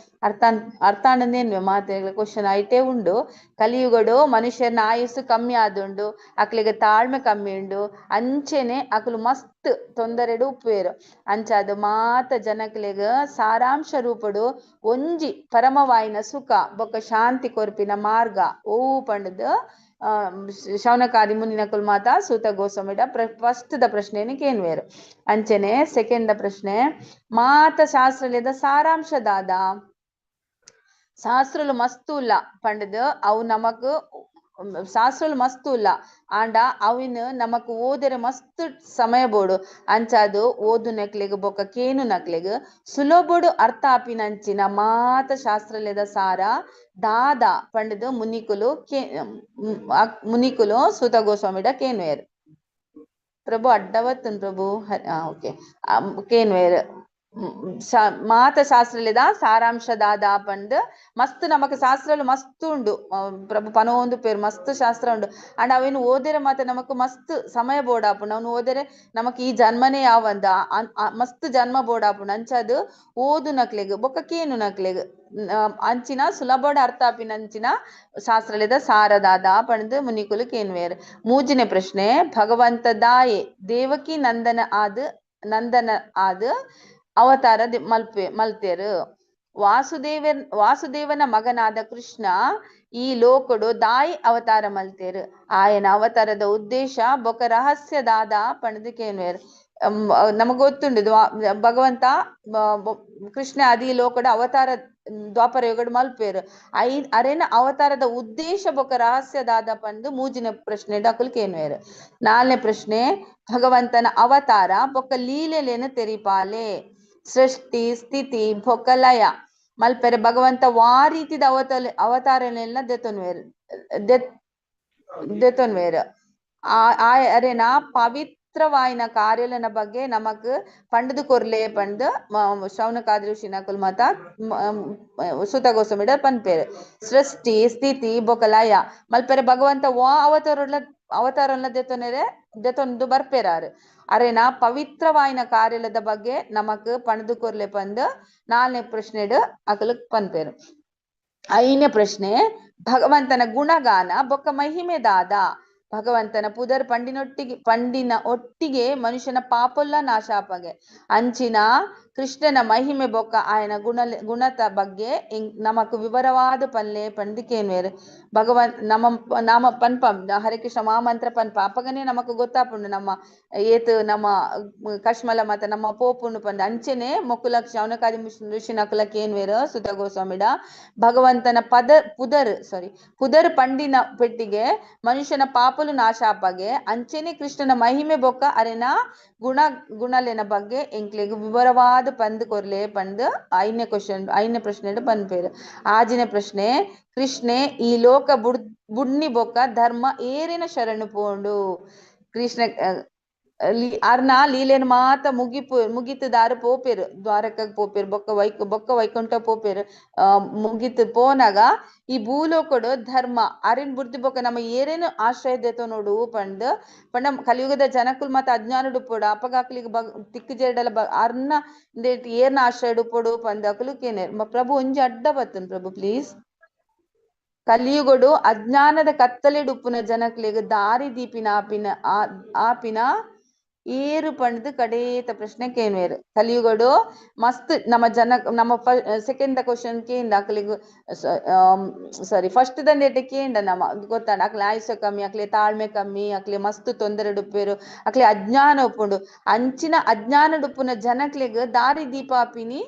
ಅರ್ಥ ಅರ್ಥಾಂಡನೇನ್ವೆ ಮಾತೆ ಕ್ವಶನ್ ಐಟೇ ಉಂಡು. ಕಲಿಯುಗಡು ಮನುಷ್ಯನ ಆಯುಸ್ಸು ಕಮ್ಮಿ ಆದುಂಡು, ಅಕ್ಲೆಗ್ ತಾಳ್ಮೆ ಕಮ್ಮಿ ಉಂಡು, ಅಂಚೆನೆ ಅಕುಲು ಮಸ್ತ್ ತೊಂದರೆಡ್ ಉಪ್ಪುವೆರ್. ಅಂಚಾದ್ ಮಾತ ಜನಕ್ಲೆಗ್ ಸಾರಾಂಶ ರೂಪಡು ಒಂಜಿ ಪರಮವಾಯಿನ ಸುಖ ಬೊಕ್ಕ ಶಾಂತಿ ಕೊರ್ಪಿನ ಮಾರ್ಗ ಓವು ಪಂಡ್ದ್ ಶೌನಕಾದಿ ಮುನಿನಕುಲು ಮಾತ ಸೂತ ಗೋಸ್ವಾಮಿಡ ಫಸ್ಟ್ the ಪ್ರಶ್ನೆಯನ್ನು ಕೇನ್ವೇರು. ಅಂಚೆನೆ ಸೆಕೆಂಡ್ the ಪ್ರಶ್ನೆ ಮಾತ ಶಾಸ್ತ್ರಲೇದ ಸಾರಾಂಶ ದಾದ. ಶಾಸ್ತ್ರಲು ಮಸ್ತು ಉಲ್ಲ ಪಂಡ್ದ್ ಅವು ನಮಕ್ ಶಾಸ್ತ್ರಲು ಮಸ್ತು ಉಲ್ಲ ಆಂಡ ಅವಿನ ನಮಕ್ ಓದರೆ ಮಸ್ತ್ ಸಮಯ ಬೋಡು. ಅಂಚಾದ್ ಓದು ನಕ್ಲೆಗ್ ಬೊಕ್ಕ ಕೇನು ನಕ್ಲೆಗ್ ಸುಲಭಡು ಅರ್ಥ ಆಪಿನಂಚಿನ ಮಾತ ಶಾಸ್ತ್ರಲೇದ ಸಾರ ದಾದ ಪಂಡ್ದ್ ಮುನಿಕುಲು ಮುನಿಕುಲು ಸೂತ ಗೋಸ್ವಾಮಿಡ ಕೇನ್ವೇರು. ಪ್ರಭು ಅಡ್ಡವತ್ತನ್ ಪ್ರಭು ಓಕೆ ಕೇನ್ವೇರು. ಮಾತ ಶಾಸ್ತ್ರಲೇದ ಸಾರಾಂಶ ದಾದ ಪಂಡ್ ಮಸ್ತ್ ನಮಕ್ ಶಾಸ್ತ್ರಲು ಮಸ್ತ್ ಉಂಡು ಪ್ರಭು ಪನೊಂದು ಪೇರು ಮಸ್ತ್ ಶಾಸ್ತ್ರ ಉಂಡು. ಅಂಡ್ ಅವೇನು ಓದೆರೆ ಮಾತ ನಮಕ್ ಮಸ್ತ್ ಸಮಯ ಬೋಡಾಪುಂಡು. ಅವನು ಓದೆರೆ ನಮಕ್ ಈ ಜನ್ಮನೇ ಯಾವಂದ ಮಸ್ತ್ ಜನ್ಮ ಬೋಡಾಪುಂಡು. ಅಂಚಾದ್ ಓದು ನಕ್ಲೆಗ್ ಬೊಕ್ಕ ಕೇನು ನಕ್ಲೆಗ್ ಅಂಚಿನ ಸುಲಭಡ್ ಅರ್ಥ ಆಪಿನಂಚಿನ ಶಾಸ್ತ್ರಲೇದ ಸಾರದಾದ ಪಂಡ್ ಮುನಿಕುಲು ಕೇನ್ವೇರು. ಮೂಜಿನೇ ಪ್ರಶ್ನೆ ಭಗವಂತ ದಾಯೆ ದೇವಕಿ ನಂದನ ಆದ್ ನಂದನ ಆದ್ ಅವತಾರ ಮಲ್ಪೆ ಮಲ್ತೇರು. ವಾಸುದೇವನ ಮಗನಾದ ಕೃಷ್ಣ ಈ ಲೋಕಡು ದಾಯಿ ಅವತಾರ ಮಲ್ತೇರು. ಆಯನ ಅವತಾರದ ಉದ್ದೇಶ ಬೊಕ ರಹಸ್ಯ ದಾದ ಪಂಡ್ದ್ ಕೇನ್ವೇರು. ನಮಗ್ ಗೊತ್ತುಂಡು ಭಗವಂತ ಕೃಷ್ಣ ಆದಿ ಲೋಕಡು ಅವತಾರ ದ್ವಾಪರ ಯುಗಡು ಮಲ್ಪೇರು. ಅರೆನ ಅವತಾರದ ಉದ್ದೇಶ ಬೊಕ ರಹಸ್ಯ ದಾದ ಪಂದ್ ಮೂಜಿನ ಪ್ರಶ್ನೆ ಅಕುಲು ಕೇನ್ವೇರು. ನಾಲ್ನೇ ಪ್ರಶ್ನೆ ಭಗವಂತನ ಅವತಾರ ಬೊಕ ಲೀಲೆಲೇನು ತೆರಿಪಾಲೆ. ಸೃಷ್ಟಿ ಸ್ಥಿತಿ ಬೊಕ ಲಯ ಮಲ್ಪೆರೆ ಭಗವಂತ ವಾ ರೀತಿದ ಅವತಾರನೆಲ್ಲ ದೆತೊನ್ವೇರು ದೆತೊನ್ವೇರು. ಆ ಅರೆನ ಪವಿತ್ರವಾಯಿನ ಕಾರ್ಯಲನ ಬಗ್ಗೆ ನಮಕ್ ಪಂಡ್ದು ಕೊರ್ಲೆ ಪಂಡ್ ಶೌನಕಾದಿ ಋಷಿನಕುಲು ಮಾತ ಸುತ ಗೋಸ್ವಾಮಿಡ ಪನ್ಪೇರು. ಸೃಷ್ಟಿ ಸ್ಥಿತಿ ಬೊಕ ಲಯ ಮಲ್ಪೆರೆ ಭಗವಂತ ವಾ ಅವತಾರಲ್ಲ ದೆತೊನೆರೆ ದೆತೊಂದು ಬರ್ಪೇರಾರು. ಅರೆನ ಪವಿತ್ರವಾಯಿನ ಕಾರ್ಯಲದ ಬಗ್ಗೆ ನಮಕ್ ಪಂಡ್ದು ಕೊರ್ಲೆ ಪಂದ್ ನಾಲ್ನೇ ಪ್ರಶ್ನೆಡ್ ಅಕಲು ಪನ್ಪೇರು. ಐದನೇ ಪ್ರಶ್ನೆ ಭಗವಂತನ ಗುಣಗಾನ ಬೊಕ್ಕ ಮಹಿಮೆ ದಾದ. ಭಗವಂತನ ಪುದರ್ ಪಂಡಿನ ಒಟ್ಟಿಗೆ ಮನುಷ್ಯನ ಪಾಪೊಲ್ಲ ನಾಶ ಆಪಗೆ. ಅಂಚಿನ ಕೃಷ್ಣನ ಮಹಿಮೆ ಬೊಕ್ಕ ಆಯನ ಗುಣ ಗುಣತ ಬಗ್ಗೆ ನಮಕ್ ವಿವರವಾದ ಪಲ್ಲೆ ಪಂಡಿಕೇನ್ವೇರ್ ಭಗವನ್ ನಮ ನಾಮ ಪನ್ಪ ಹರೇ ಕೃಷ್ಣ ಮಹಾಮಂತ್ರ ಪನ್ಪ ಅಪಗನೆ ನಮಕ್ ಗೊತ್ತಾಪುಂಡು ನಮ್ಮ ಏತ್ ನಮ್ಮ ಕಶ್ಮಲ ಮತ ನಮ್ಮ ಪೋಪುಂಡು ಪಂಡ ಅಂಚೆನೆ ಮೊಕ್ಕುಲಕ್ಷ ಶೌನಕಾದಿ ಋಷಿನಕುಲಕ್ ಏನ್ವೇರ್ ಸುತ ಗೋಸ್ವಾಮಿಡ ಭಗವಂತನ ಪದ ಪುದರ್ ಸಾರಿ ಪುದರ್ ಪಂಡಿನ ಪೆಟ್ಟಿಗೆ ಮನುಷ್ಯನ ಪಾಪಲು ನಾಶ ಆಪಗೆ ಅಂಚೆನೆ ಕೃಷ್ಣನ ಮಹಿಮೆ ಬೊಕ್ಕ ಅರೆನ ಗುಣ ಗುಣಲೆನ ಬಗ್ಗೆ ಎಂಕ್ಲೆಗ್ ವಿವರವಾದ ಪಂದ್ ಕೊರ್ಲೆ ಪಂದ್ ಐನೇ ಕ್ವಶನ್ ಐನೇ ಪ್ರಶ್ನೆ ಪನ್ಪೇರು. ಆಜಿನ ಪ್ರಶ್ನೆ ಕೃಷ್ಣೆ ಈ ಲೋಕ ಬುಡ್ನಿ ಬೊಕ್ಕ ಧರ್ಮ ಏರಿನ ಶರಣು ಪೋಂಡು. ಕೃಷ್ಣ ಅರ್ನ ಲೀಲೆನ್ ಮಾತ ಮುಗಿಪು ಮುಗಿತದಾರು ಪೋಪೇರು ದ್ವಾರಕಗ್ ಪೋಪೇರು ಬೊಕ್ಕ ಬೊಕ್ಕ ವೈಕುಂಠ ಪೋಪೇರು. ಮುಗಿತು ಪೋನಾಗ ಈ ಭೂಲೋಕಡು ಧರ್ಮ ಅರಿನ್ ಬುರ್ದಿ ಬೊಕ್ಕ ನಮ್ಮ ಏರೇನು ಆಶ್ರಯ ದೇತೋ ನೋಡು ಪಂಡ್ ಪಂಡ ಕಲಿಯುಗದ ಜನಕುಲ್ ಮತ್ತ ಅಜ್ಞಾನಡು ಪೋಡು ಅಪಗಾಕ್ಲಿಗ್ ತಿಕ್ಕು ಜೇಡಲ ಅರ್ನ ಏರ್ನ ಆಶ್ರಯ ಪೋಡು ಪಂದ್ ಅಕುಲು ಕೇನೆ ಪ್ರಭು ಒಂಜಿ ಅಡ್ಡ ಬತ್ತನ್ ಪ್ರಭು ಪ್ಲೀಸ್. ಕಲಿಯುಗಡು ಅಜ್ಞಾನದ ಕತ್ತಲೆಡುಪ್ಪುನ ಜನಕ್ಲೆಗ್ ದಾರಿ ದೀಪಿನ ಆಪಿನ ಆಪಿನ ಏರು ಪಂಡ್ದು ಕಡೇತ ಪ್ರಶ್ನೆ ಕೇನ್ವೇರು. ಕಲಿಯುಗಡು ಮಸ್ತ್ ನಮ್ಮ ಜನ ನಮ್ಮ ಸೆಕೆಂಡ್ ಕ್ವಶನ್ ಕೇಂಡ ಅಕ್ಲಿಗ್ ಸಾರಿ ಫಸ್ಟ್ ದಂಡೆಟ್ ಕೇಂಡ ನಮ್ಮ ಗೊತ್ತಾಂಡ ಅಕ್ಲೆ ಆಯುಷ್ಯ ಕಮ್ಮಿ ಅಕ್ಲೆ ತಾಳ್ಮೆ ಕಮ್ಮಿ ಅಕ್ಲೆ ಮಸ್ತ್ ತೊಂದರೆ ಡುಪ್ಪೇರು ಅಕ್ಲೆ ಅಜ್ಞಾನ ಉಪ್ಪುಂಡು ಅಂಚಿನ ಅಜ್ಞಾನ ಡುಪ್ಪುನ ಜನಕ್ಲೆಗ್ ದಾರಿ ದೀಪ ಆಪಿನಿ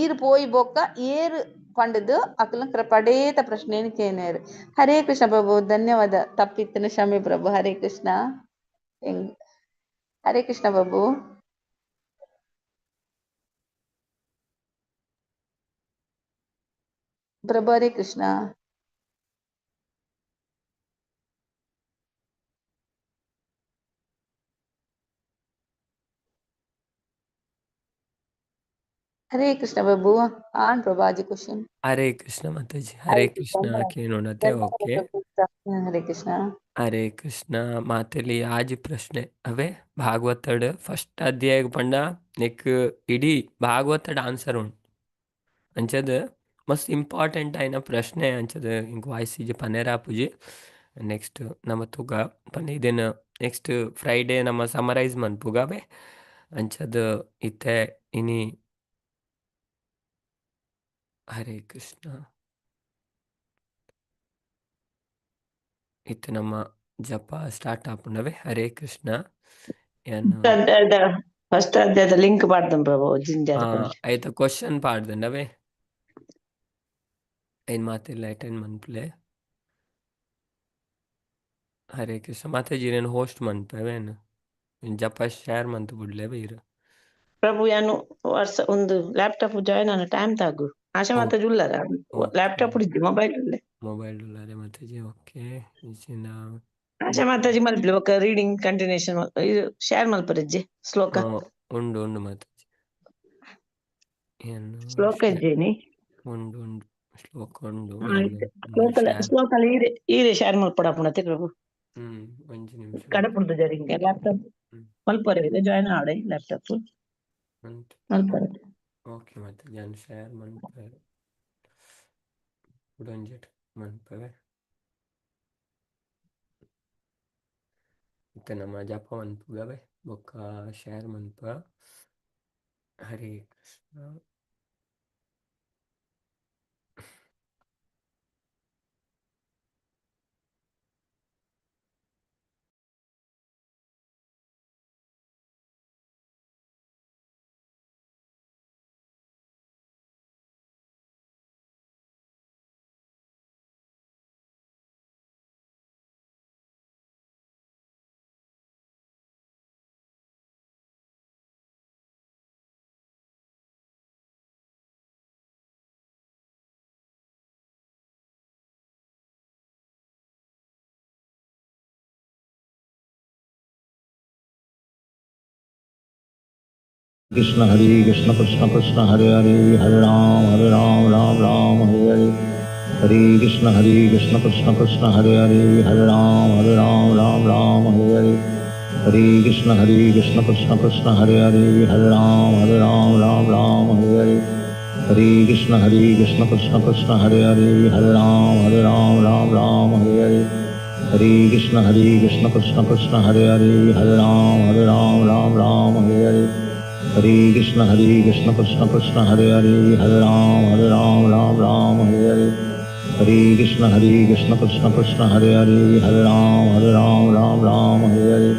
ಈರ್ ಪೋಯಿ ಬೊಕ್ಕ ಏರು ಪಂಡದು ಅಕ್ಲ ಪಡೇತ ಪ್ರಶ್ನೆ ಕೇನೇರು. ಹರೇ ಕೃಷ್ಣ ಪ್ರಭು ಧನ್ಯವಾದ ತಪ್ಪಿತ್ತನ ಕ್ಷಮೆ ಪ್ರಭು. ಹರೇ ಕೃಷ್ಣ ಹರೇ ಕೃಷ್ಣ ಪ್ರಭು. ಪ್ರಭು ಹರೇ ಕೃಷ್ಣ. ಹರೇ ಕೃಷ್ಣ ಪ್ರಭು. ಆನ್ ಪ್ರಭಾಜಿ ಕ್ವಶನ್. ಹರೇ ಕೃಷ್ಣ ಮಾತಾಜಿ. ಹರೇ ಕೃಷ್ಣ ಕೇನೋಣತೆ. ಓಕೆ ಹರೇ ಕೃಷ್ಣ. ಹರೇ ಕೃಷ್ಣ ಮಾತೆಲಿ ಆಜಿ ಪ್ರಶ್ನೆ ಅವೇ ಭಾಗವತಡ್ ಫಸ್ಟ್ ಅಧ್ಯಾಯ ಪಂಡ ನೆಕ್ ಇಡೀ ಭಾಗವತಡ್ ಆನ್ಸರ್ ಉಂಡು ಅಂಚದ ಮಸ್ತ್ ಇಂಪಾರ್ಟೆಂಟ್ ಆಯಿನ ಪ್ರಶ್ನೆ ಅಂಚದ ಇಂಕ್ ವಾಯ್ಸ್ ಇಜ್ಜಿ ಪನೇರಾಪುಜಿ. ನೆಕ್ಸ್ಟ್ ನಮ್ಮ ತೂಕ ಪಂಡ ಇದೇನು ನೆಕ್ಸ್ಟ್ ಫ್ರೈಡೇ ನಮ್ಮ ಸಮರೈಸ್ ಮನ್ಪುಗ ಅವೇ ಅಂಚದ ಇತ್ತೆ ಇನಿ. ಹರೇ ಕೃಷ್ಣ. ಇತ್ತೆ ನಮ್ಮ ಜಪ ಸ್ಟಾರ್ಟ್ ಆಪುಂಡವೆ. ಹರೇ ಕೃಷ್ಣ. ಫಸ್ಟ್ ಅಧ್ಯಾಯದ ಲಿಂಕ್ ಪಾಡ್ದಂ ಪ್ರಭು ಜಿಂಜಾರ್ ಆಯ್ತ ಕ್ವಶನ್ ಪಾಡ್ದಂಡವೆ ಐನ್ ಮಾತಿಲ್ಲ ಅಟೆಂಡ್ ಮನ್ಪುಲೆ. ಹರೇ ಕೃಷ್ಣ ಮಾತಾಜಿ ನೇನು ಹೋಸ್ಟ್ ಮನ್ಪವೇನು ಜಪ ಶೇರ್ ಮಂತು ಬುಡ್ಲೆ ಬೈರು ಪ್ರಭು ಯಾನು ವರ್ಷ ಒಂದು ಲ್ಯಾಪ್ಟಾಪ್ ಜಾಯ್ನ್ ಅನ್ನ ಟೈಮ್ ತಾಗು ಆಶಾ ಮಾತಾಜಿ ಉಲ್ಲಾರ ಲ್ಯಾಪ್ಟಾಪ್ ಇಜ್ಜಿ ಮೊಬೈಲ್ ಉಲ್ಲೆ ಮೊಬೈಲ್ ಉಲ್ಲಾರೆ ಮಾತಾಜಿ. ಓಕೆ ಆಶಾ ಮಾತಾಜಿ ಮಲ್ಪಲೆ ಬೊಕ್ಕ reading continuation share ಮಲ್ಪರಜ್ಜಿ ಶ್ಲೋಕ ಉಂಡು ಉಂಡು ಮಾತಾಜಿ ಶ್ಲೋಕ ಇಜ್ಜೇನಿ ಉಂಡು ಉಂಡು ಶ್ಲೋಕ ಉಂಡು ಶ್ಲೋಕ ಈರೆ ಈರೆ ಶೇರ್ ಮಲ್ಪಡಪುಣತೆ ಪ್ರಭು. ಒಂಜಿ ನಿಮಿಷ ಕಡಪುಂಡು ಜರಿಂಗೆ ಲ್ಯಾಪ್ಟಾಪ್ ಮಲ್ಪರೆ ಜಾಯ್ನ್ ಆಡೆ ಲ್ಯಾಪ್ಟಾಪ್ ಮಲ್ಪರೆ. ಓಕೆ ಮಾತಾಜಿ ನಾನು ಶೇರ್ ಮನ್ಪೆ ಉಡೊಂಜೆಟ್ ಮನ್ಪವೆ. ಇತ್ತೆ ನಮ್ಮ ಜಪ ಮನ್ಪುಗವೆ ಬೊಕ್ಕ ಶೇರ್ ಮನ್ಪ. Hare Krishna. Krishna Hare Krishna Krishna Krishna Hare Hare Hare Ram Hare Ram Ram Ram Hare Hare Hare Krishna Hare Krishna Krishna Krishna Hare Hare Hare Ram Hare Ram Ram Ram Hare Hare Hare Krishna Hare Krishna Krishna Krishna Hare Hare Hare Ram Hare Ram Ram Ram Hare Hare Hare Krishna Hare Krishna Krishna Krishna Hare Hare Hare Ram Hare Ram Ram Ram Hare Hare Hare Krishna Hare Krishna Krishna Krishna Hare Hare Hare Ram Hare Ram Ram Ram Hare Hare Hare Krishna Krishna Krishna Hare Hare Hare Ram Ram Ram Hare Hare Hare Krishna Krishna Krishna Hare Hare Hare Ram Ram Ram Hare Hare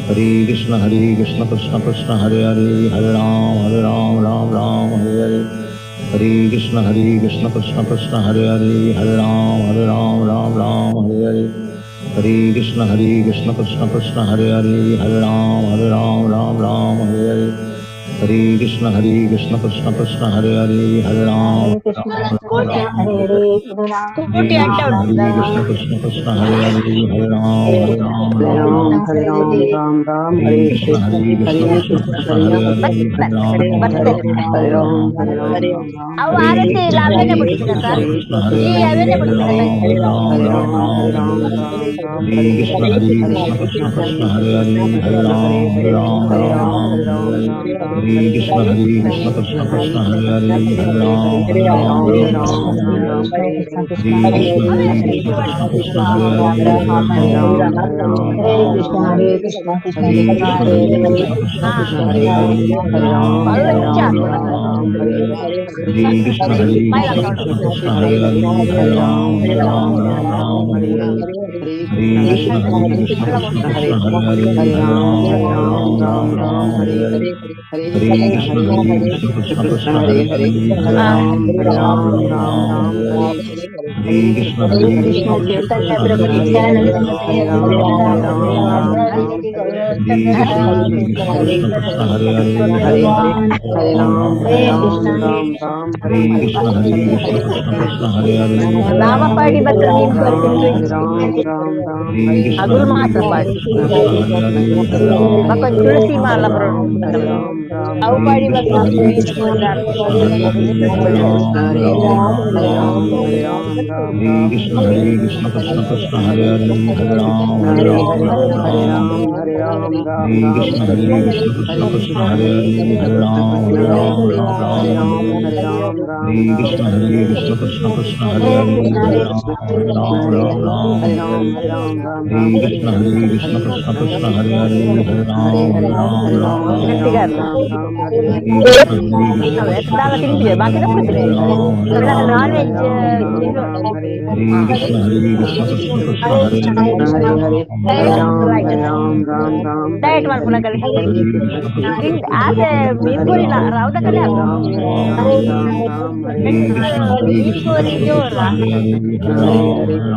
Hare Krishna Krishna Krishna Hare Hare Hare Ram Ram Ram Hare Hare Hare Krishna Krishna Krishna Hare Hare Hare Ram Ram Ram Hare Hare Hare Krishna Krishna Krishna Hare Hare Hare Ram Ram Ram Hare Hare Hare Krishna Krishna Krishna Hare Hare Hare Ram Hare scooty ಅಡ್ಡ Hare Krishna Krishna Krishna Hare Hare Hare Ram Hare Ram Hare Ram Ram Ram Hare Hare Krishna Hare Krishna Krishna Krishna Hare Hare Hare Ram Hare Ram Hare Ram Hare Ram Ram ಅವು ಆ ರೀತಿ ಇಲ್ಲ ಅವೇನೆ ಬಿಡ್ತೀರ sir Krishna Hare ಈ Hare ಅವೇನೆ Hare ಬಿಡ್ತೀರ Ram Hare Ram Hare Ram Ram Ram Hare Ram Ram Ram Hare Krishna Hare Krishna Krishna Krishna Hare Hare Hare Ram Hare Ram Hare Ram Ram Ram Hare Ram Ram Ram Hare Krishna Hare Krishna Krishna Krishna Hare Hare Hare Ram Hare Ram Hare Ram Ram Ram Ram Hare Hare Krishna Hare Krishna Krishna Krishna Hare Hare Hare Ram Hare Ram Ram Ram Hare Krishna Hare Krishna Hare Krishna Krishna Krishna Hare Hare Hare Ram Hare Ram Ram Ram Hare Krishna Hare Krishna Krishna Krishna Hare Hare Hare Ram Hare Ram Ram Ram Hare Hare Hare Krishna Hare Krishna Krishna Krishna Hare Hare Hare Hare Ram Ram Hare Hare Ram Ram Ram Ram Ram Hare Hare Hare Hare Hare Krishna Krishna Hare Hare Krishna Krishna Krishna Krishna Hare Hare Hare Hare Hare Hare Ram Ram Hare Hare Ram Ram Ram Ram Ram Hare Hare Hare Krishna Hare Krishna Krishna Krishna Hare Hare Hare Ram Hare Ram Ram Ram Hare Krishna Hare Krishna Krishna Krishna Hare Hare Hare Hare Ram Hare Hare Ram Ram Hare Ram Ram Ram Ram Ram Hare Hare Krishna Hare Krishna Krishna Krishna Hare Hare Hare Rama Ram ಪಾಡಿ Hare ಬತ್ತ Ram ನೀನ್ Ram ಬರ್ತೀನಿ Hare Ram Ram Ram Ram Hare Hare Krishna ಅಗುಲ್ Hare ಮಾತ್ರ Krishna ಪಾಡಿ Krishna Krishna Hare Hare Hare Ram ಮಕ್ಕ Hare ತುಳಸಿ Ram ಮಾಲ Ram ಬರೋಣ Ram Hare Ram Ram ಅವು Hare ಪಾಡಿ Krishna ಬತ್ತ Hare Krishna Krishna Krishna Hare Hare Hare Ram Hare Hare Ram Ram Hare Ram Ram Hare Ram Ram Hare Ram Krishna Hare Krishna Krishna Krishna Hare Hare Hare Ram Hare Hare Ram Hare Ram Hare Ram Ram Hare Ram Ram Hare Ram Krishna Hare Hare Krishna Krishna Krishna Hare Hare Hare Ram Hare Ram Ram Hare Ram Ram Hare Hare Ram Ram Hare Ram Krishna Hare Krishna Krishna Krishna Hare Hare Hare Ram Hare Ram Ram Ram Hare Ram Hare Ram Ram Hare Ram Krishna Hare Krishna Krishna Krishna Hare Hare Hare Hare Ram Hare Hare Ram Hare Ram Ram Hare Ram Ram Ram Ram Hare Hare Hare Krishna Hare Krishna Krishna ದಾಲ Krishna ತಿಂತಿದೆ Hare ಬಾಕಿ Hare ತಪ್ಪಿದೆ Hare Ram Hare Ram non Hare veg Ram Ram Ram Hare Hare Krishna Hare Krishna Krishna Krishna Hare Hare Hare Hare Hare Ram Hare Hare Ram Ram Hare Ram Ram Ram diet Hare ಮಾಡ್ಕೊಳಕಲ್ಲ Hare Krishna Krishna Krishna ಆಸೆ Hare Hare ಮೀನ್ Hare ಕೋರಿ Ram ರಾವ್ದಕಲೆ Hare Ram Hare Ram Ram Ram Hare Hare Krishna Hare ಮೀನ್ Krishna ಕೋರಿ Krishna ಜೋರ Krishna Hare Hare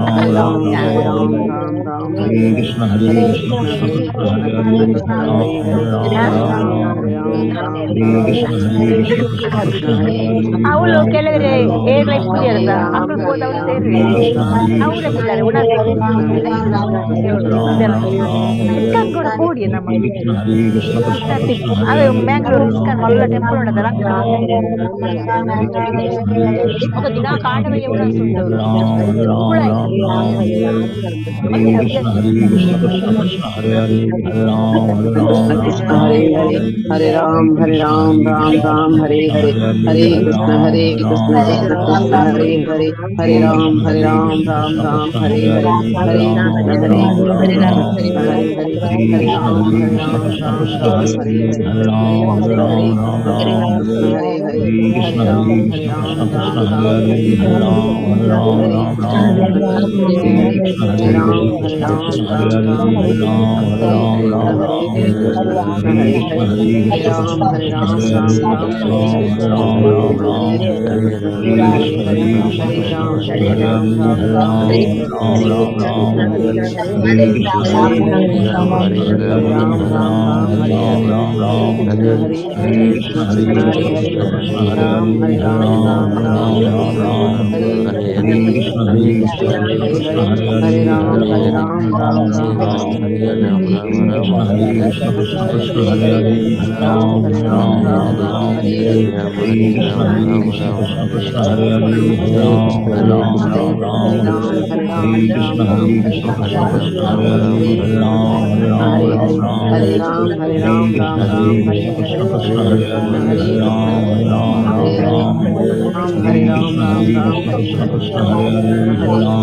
Hare Ram Hare Hare Hare Ram Hare Ram Ram Ram Ram Ram Hare Hare Krishna Hare Krishna Krishna Krishna Hare Hare Hare Ram Hare Ram Ram Ram Hare Ram Ram Hare Krishna Hare Krishna Krishna Krishna Hare Hare Hare ಅವಳು Ram ಕೆಲವರೆ Hare Ram air Ram life Ram ಕುಡಿಯಲ್ಲ Hare Ram ಅಕ್ಕಳು Hare ಹೋದವರು Ram ಸೇರಿ Hare Krishna Hare ಅವರೇ Krishna ಬಿಡ್ತಾರೆ Krishna Krishna Hare Hare Hare Ram Ram Ram Hare ISKCON Hare ಕೂಡ ಕೂಡಿ ನಮ್ಮ Hare Krishna Hare Krishna Krishna Krishna Hare ಅವೇ Hare Mangalore Hare ISKCON Ram ಮಲ್ಲ Hare temple Ram ಉಂಟದಲ್ಲ Hare Krishna Hare Krishna ఒక Krishna ದಿನ Krishna ಕಾಂಡವೇ Hare Hare Hare Ram Hare Ram Ram Ram Hare Hare Hare Krishna Hare Krishna Krishna Krishna Hare Hare Hare Ram Hare Ram Ram Krishna Ram Hare Hare Hare Hare Hare Ram Hare Hare Krishna Ram Hare Ram Krishna Ram Krishna Hare Krishna Hare Hare Hare Hare Hare Krishna Ram Hare Hare Krishna Ram Krishna Ram Krishna Ram Hare Hare Hare Hare Ram Krishna Hare Hare Ram Krishna Ram Krishna Ram Krishna Hare Hare Hare Hare Hare Hare Ram Krishna Hare Hare Ram Ram Krishna Ram Krishna Hare Hare Hare Hare Hare Krishna Ram Hare Hare Krishna Ram Krishna Ram Krishna Ram Hare Hare Hare Hare Hare Ram Hare Hare Krishna Hare Ram Ram Krishna Ram Hare Krishna Hare Hare Hare Hare Krishna Hare Hare Ram Krishna Hare Krishna Ram Krishna Ram Hare Ram Hare Hare Hare Ram Hare Ram Hare Ram Ram Krishna Hare Hare Krishna Hare Hare Ram Krishna Hare Krishna Ram Krishna Hare Ram Hare Ram Hare Ram Hare Ram Ram Hare Ram Hare Krishna Hare Hare Krishna Hare Hare Krishna Ram Krishna Hare Krishna Ram Hare Ram Hare Ram Hare Ram Hare Ram Ram Ram Hare Krishna Hare Krishna Krishna Krishna Hare Hare Hare Ram Hare Ram Ram Ram Hare Krishna Hare Krishna Krishna Krishna Hare Hare Ram Hare Ram Ram Ram Hare Hare Ram Ram Ram Krishna Hare Hare Krishna Hare Krishna Krishna Krishna Hare Ram Hare Hare Hare Ram Ram Ram Hare Ram Ram Ram Ram Hare Hare Krishna Hare Krishna Krishna Krishna Hare Hare Hare Ram Hare Hare Ram Ram Hare Ram Ram Ram Ram Ram Hare Krishna Hare Krishna Krishna Krishna Hare Hare Hare Ram Hare Ram Ram Ram Hare Krishna Hare Krishna Krishna Krishna Hare Hare Hare Ram Hare Ram Ram Ram Hare Krishna Hare Krishna Krishna Krishna Hare Hare Hare Ram Hare Ram Ram Ram Hare Ram Hare Hare Ram Krishna Ram Hare Ram Krishna Krishna Krishna Hare Hare Hare Ram Hare Ram Ram Ram Ram Hare Hare Ram Krishna Ram Hare Ram Krishna Krishna Krishna Hare Hare Hare Ram Hare Ram Ram Ram Hare Hare Ram Hare Krishna Krishna Krishna Hare Hare Hare Ram Hare Ram Ram Ram Hare Ram Hare Krishna Hare Krishna Krishna Krishna Hare Hare Hare Ram Hare Ram Ram Ram Hare Ram Hare Krishna Hare Krishna Krishna Hare Hare Hare Ram Hare Ram Ram Ram Hare Hare Krishna Krishna Krishna Hare Hare Hare Ram Hare Ram Ram Ram Hare Krishna Hare Krishna Krishna Krishna Hare Hare Hare Ram Hare Ram Ram Ram Hare Krishna Hare Krishna Krishna Krishna Hare Hare Hare Ram Hare Ram Ram Ram Hare Krishna Hare Krishna Krishna Krishna Hare Hare Hare Ram Hare Ram Ram Ram Hare Krishna Hare Krishna Krishna Krishna Hare Hare Hare Ram Hare Ram Ram Ram Hare Krishna Hare Krishna Krishna Krishna Hare Hare Hare Ram Hare Ram Ram Ram Hare Krishna Hare Krishna Krishna Krishna Hare Hare Hare Ram Hare Ram Ram Ram Hare Krishna Hare Krishna Krishna Krishna Hare Hare Hare Ram Hare Ram Ram Ram Hare Krishna Hare Krishna Krishna Krishna Hare Hare Hare Ram Hare Ram Ram Ram Hare Krishna Hare Krishna Krishna Krishna Hare Hare Hare Ram Hare Ram Ram Ram Hare Krishna Hare Krishna Krishna Krishna Hare Hare Hare Ram Hare Ram Ram Ram Hare Krishna Hare Krishna Krishna Krishna Hare Hare Hare Ram Hare Ram Ram Ram Hare Krishna Hare Krishna Krishna Krishna Hare Hare Hare Ram Hare Ram Ram Ram Hare Krishna Hare Krishna Krishna Krishna Hare Hare Hare Ram Hare Ram Ram Ram Hare Krishna Hare Krishna Krishna Krishna Hare Hare Hare Ram Hare Ram Ram Ram Hare Krishna Hare Krishna Krishna Krishna Hare Hare Hare Ram Hare Ram Ram Ram Hare Krishna Hare Krishna Krishna Krishna Hare Hare Hare Ram Hare Ram Ram Ram Hare Krishna Hare Krishna Krishna Krishna Hare Hare Hare Ram Hare Ram Ram Ram Hare Krishna Hare Krishna Krishna Krishna Hare Hare Hare Ram Hare Ram Ram Ram Hare Krishna Hare Krishna Krishna Krishna Hare Hare Hare Ram Hare Ram Ram Ram Hare Krishna Hare Krishna Krishna Krishna Hare Hare Hare Ram Hare Ram Ram Ram Hare Krishna Hare Krishna Krishna Krishna Hare Hare Hare Ram Hare Ram Ram Ram Hare Krishna Hare Krishna Krishna Krishna Hare Hare Hare Ram Hare Ram Ram Ram Hare Krishna Hare Krishna Krishna Hare Hare Hare Ram Hare Ram Ram Ram Hare Krishna Hare Krishna Krishna Krishna Hare Hare Hare Ram Hare Ram Ram Ram Hare Krishna Hare Krishna Krishna Krishna Hare Hare Hare Ram Hare Ram Ram Ram Hare Krishna Hare Krishna Krishna Krishna Hare Hare Hare Ram Hare Ram Ram Ram Hare Krishna Hare Krishna Krishna Krishna Hare Hare Hare Ram Hare Ram Ram Ram Hare Krishna Hare Krishna Krishna Krishna Hare Hare Hare Ram Hare Ram Ram Ram Hare Krishna Hare Krishna Krishna Krishna Hare Hare Hare Ram Hare Ram Ram Ram Hare Krishna Hare Krishna Krishna Krishna Hare Hare Hare Ram Hare Ram Ram Ram Hare Krishna Hare Krishna Krishna Krishna Hare Hare Hare Ram Hare Ram Ram Ram Hare Krishna Hare Krishna Krishna Krishna Hare Hare Hare Ram Hare Ram Ram Ram Hare Krishna Hare Krishna Krishna Krishna Hare Hare Hare Ram Hare Ram Ram Ram Hare Krishna Hare Krishna Krishna Krishna Hare Hare Hare Ram Hare Ram Ram Ram Hare Krishna Hare Krishna Krishna Krishna Hare Hare Hare Ram Hare Ram Ram Ram Hare Krishna Hare Krishna Krishna Krishna Hare Hare Hare Ram Hare Ram Ram Ram Hare Krishna Hare Krishna Krishna Krishna Hare Hare Hare Ram Hare Ram Ram Ram Hare Krishna Hare Krishna Krishna Krishna Hare Hare Hare Ram Hare Ram Ram Ram Hare Krishna Hare Krishna Krishna Krishna Hare Hare Hare Ram Ram Ram Hare Krishna Hare Krishna Krishna Krishna Hare Hare Hare Ram Hare Ram Ram Ram Hare Krishna Hare Krishna Krishna Krishna Hare Hare Hare Ram Hare Ram Ram Ram Hare Krishna Hare Krishna Krishna Krishna Hare Hare Hare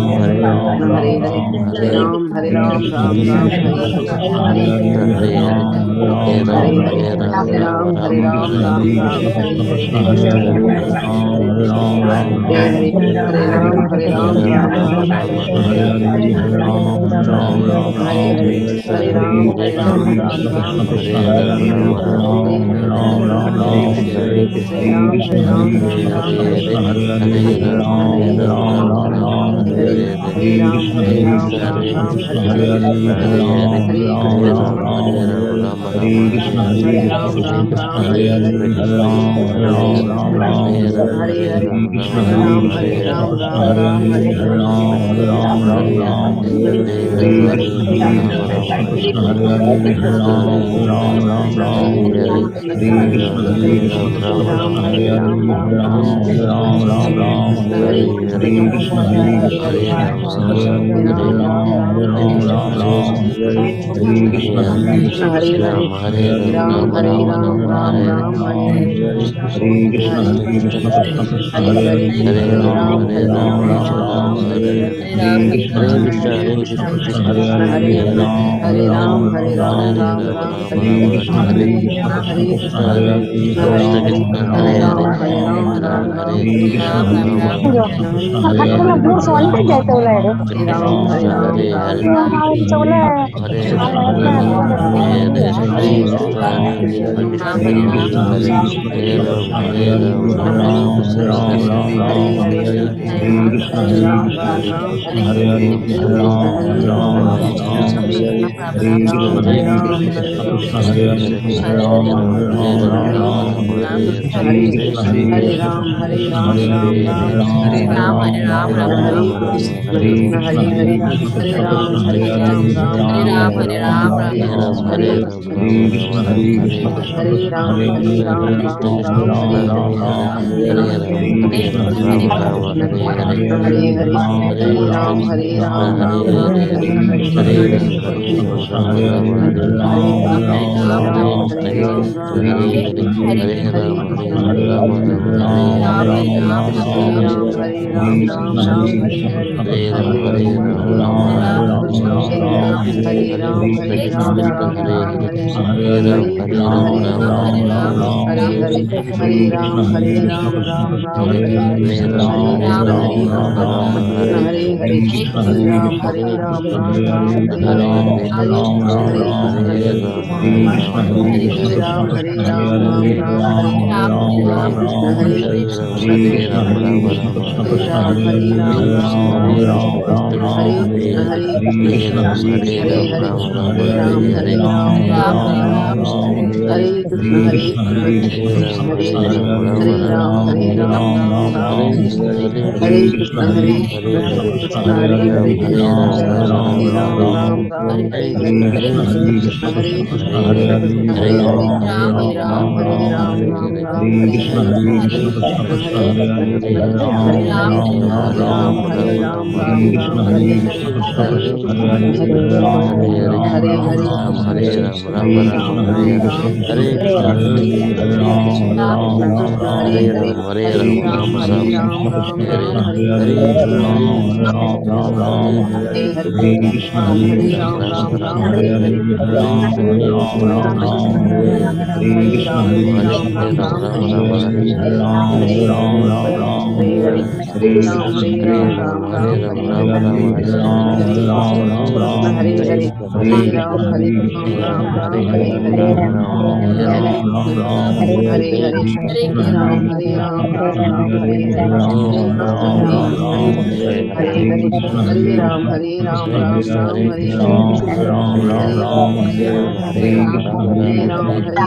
Ram Hare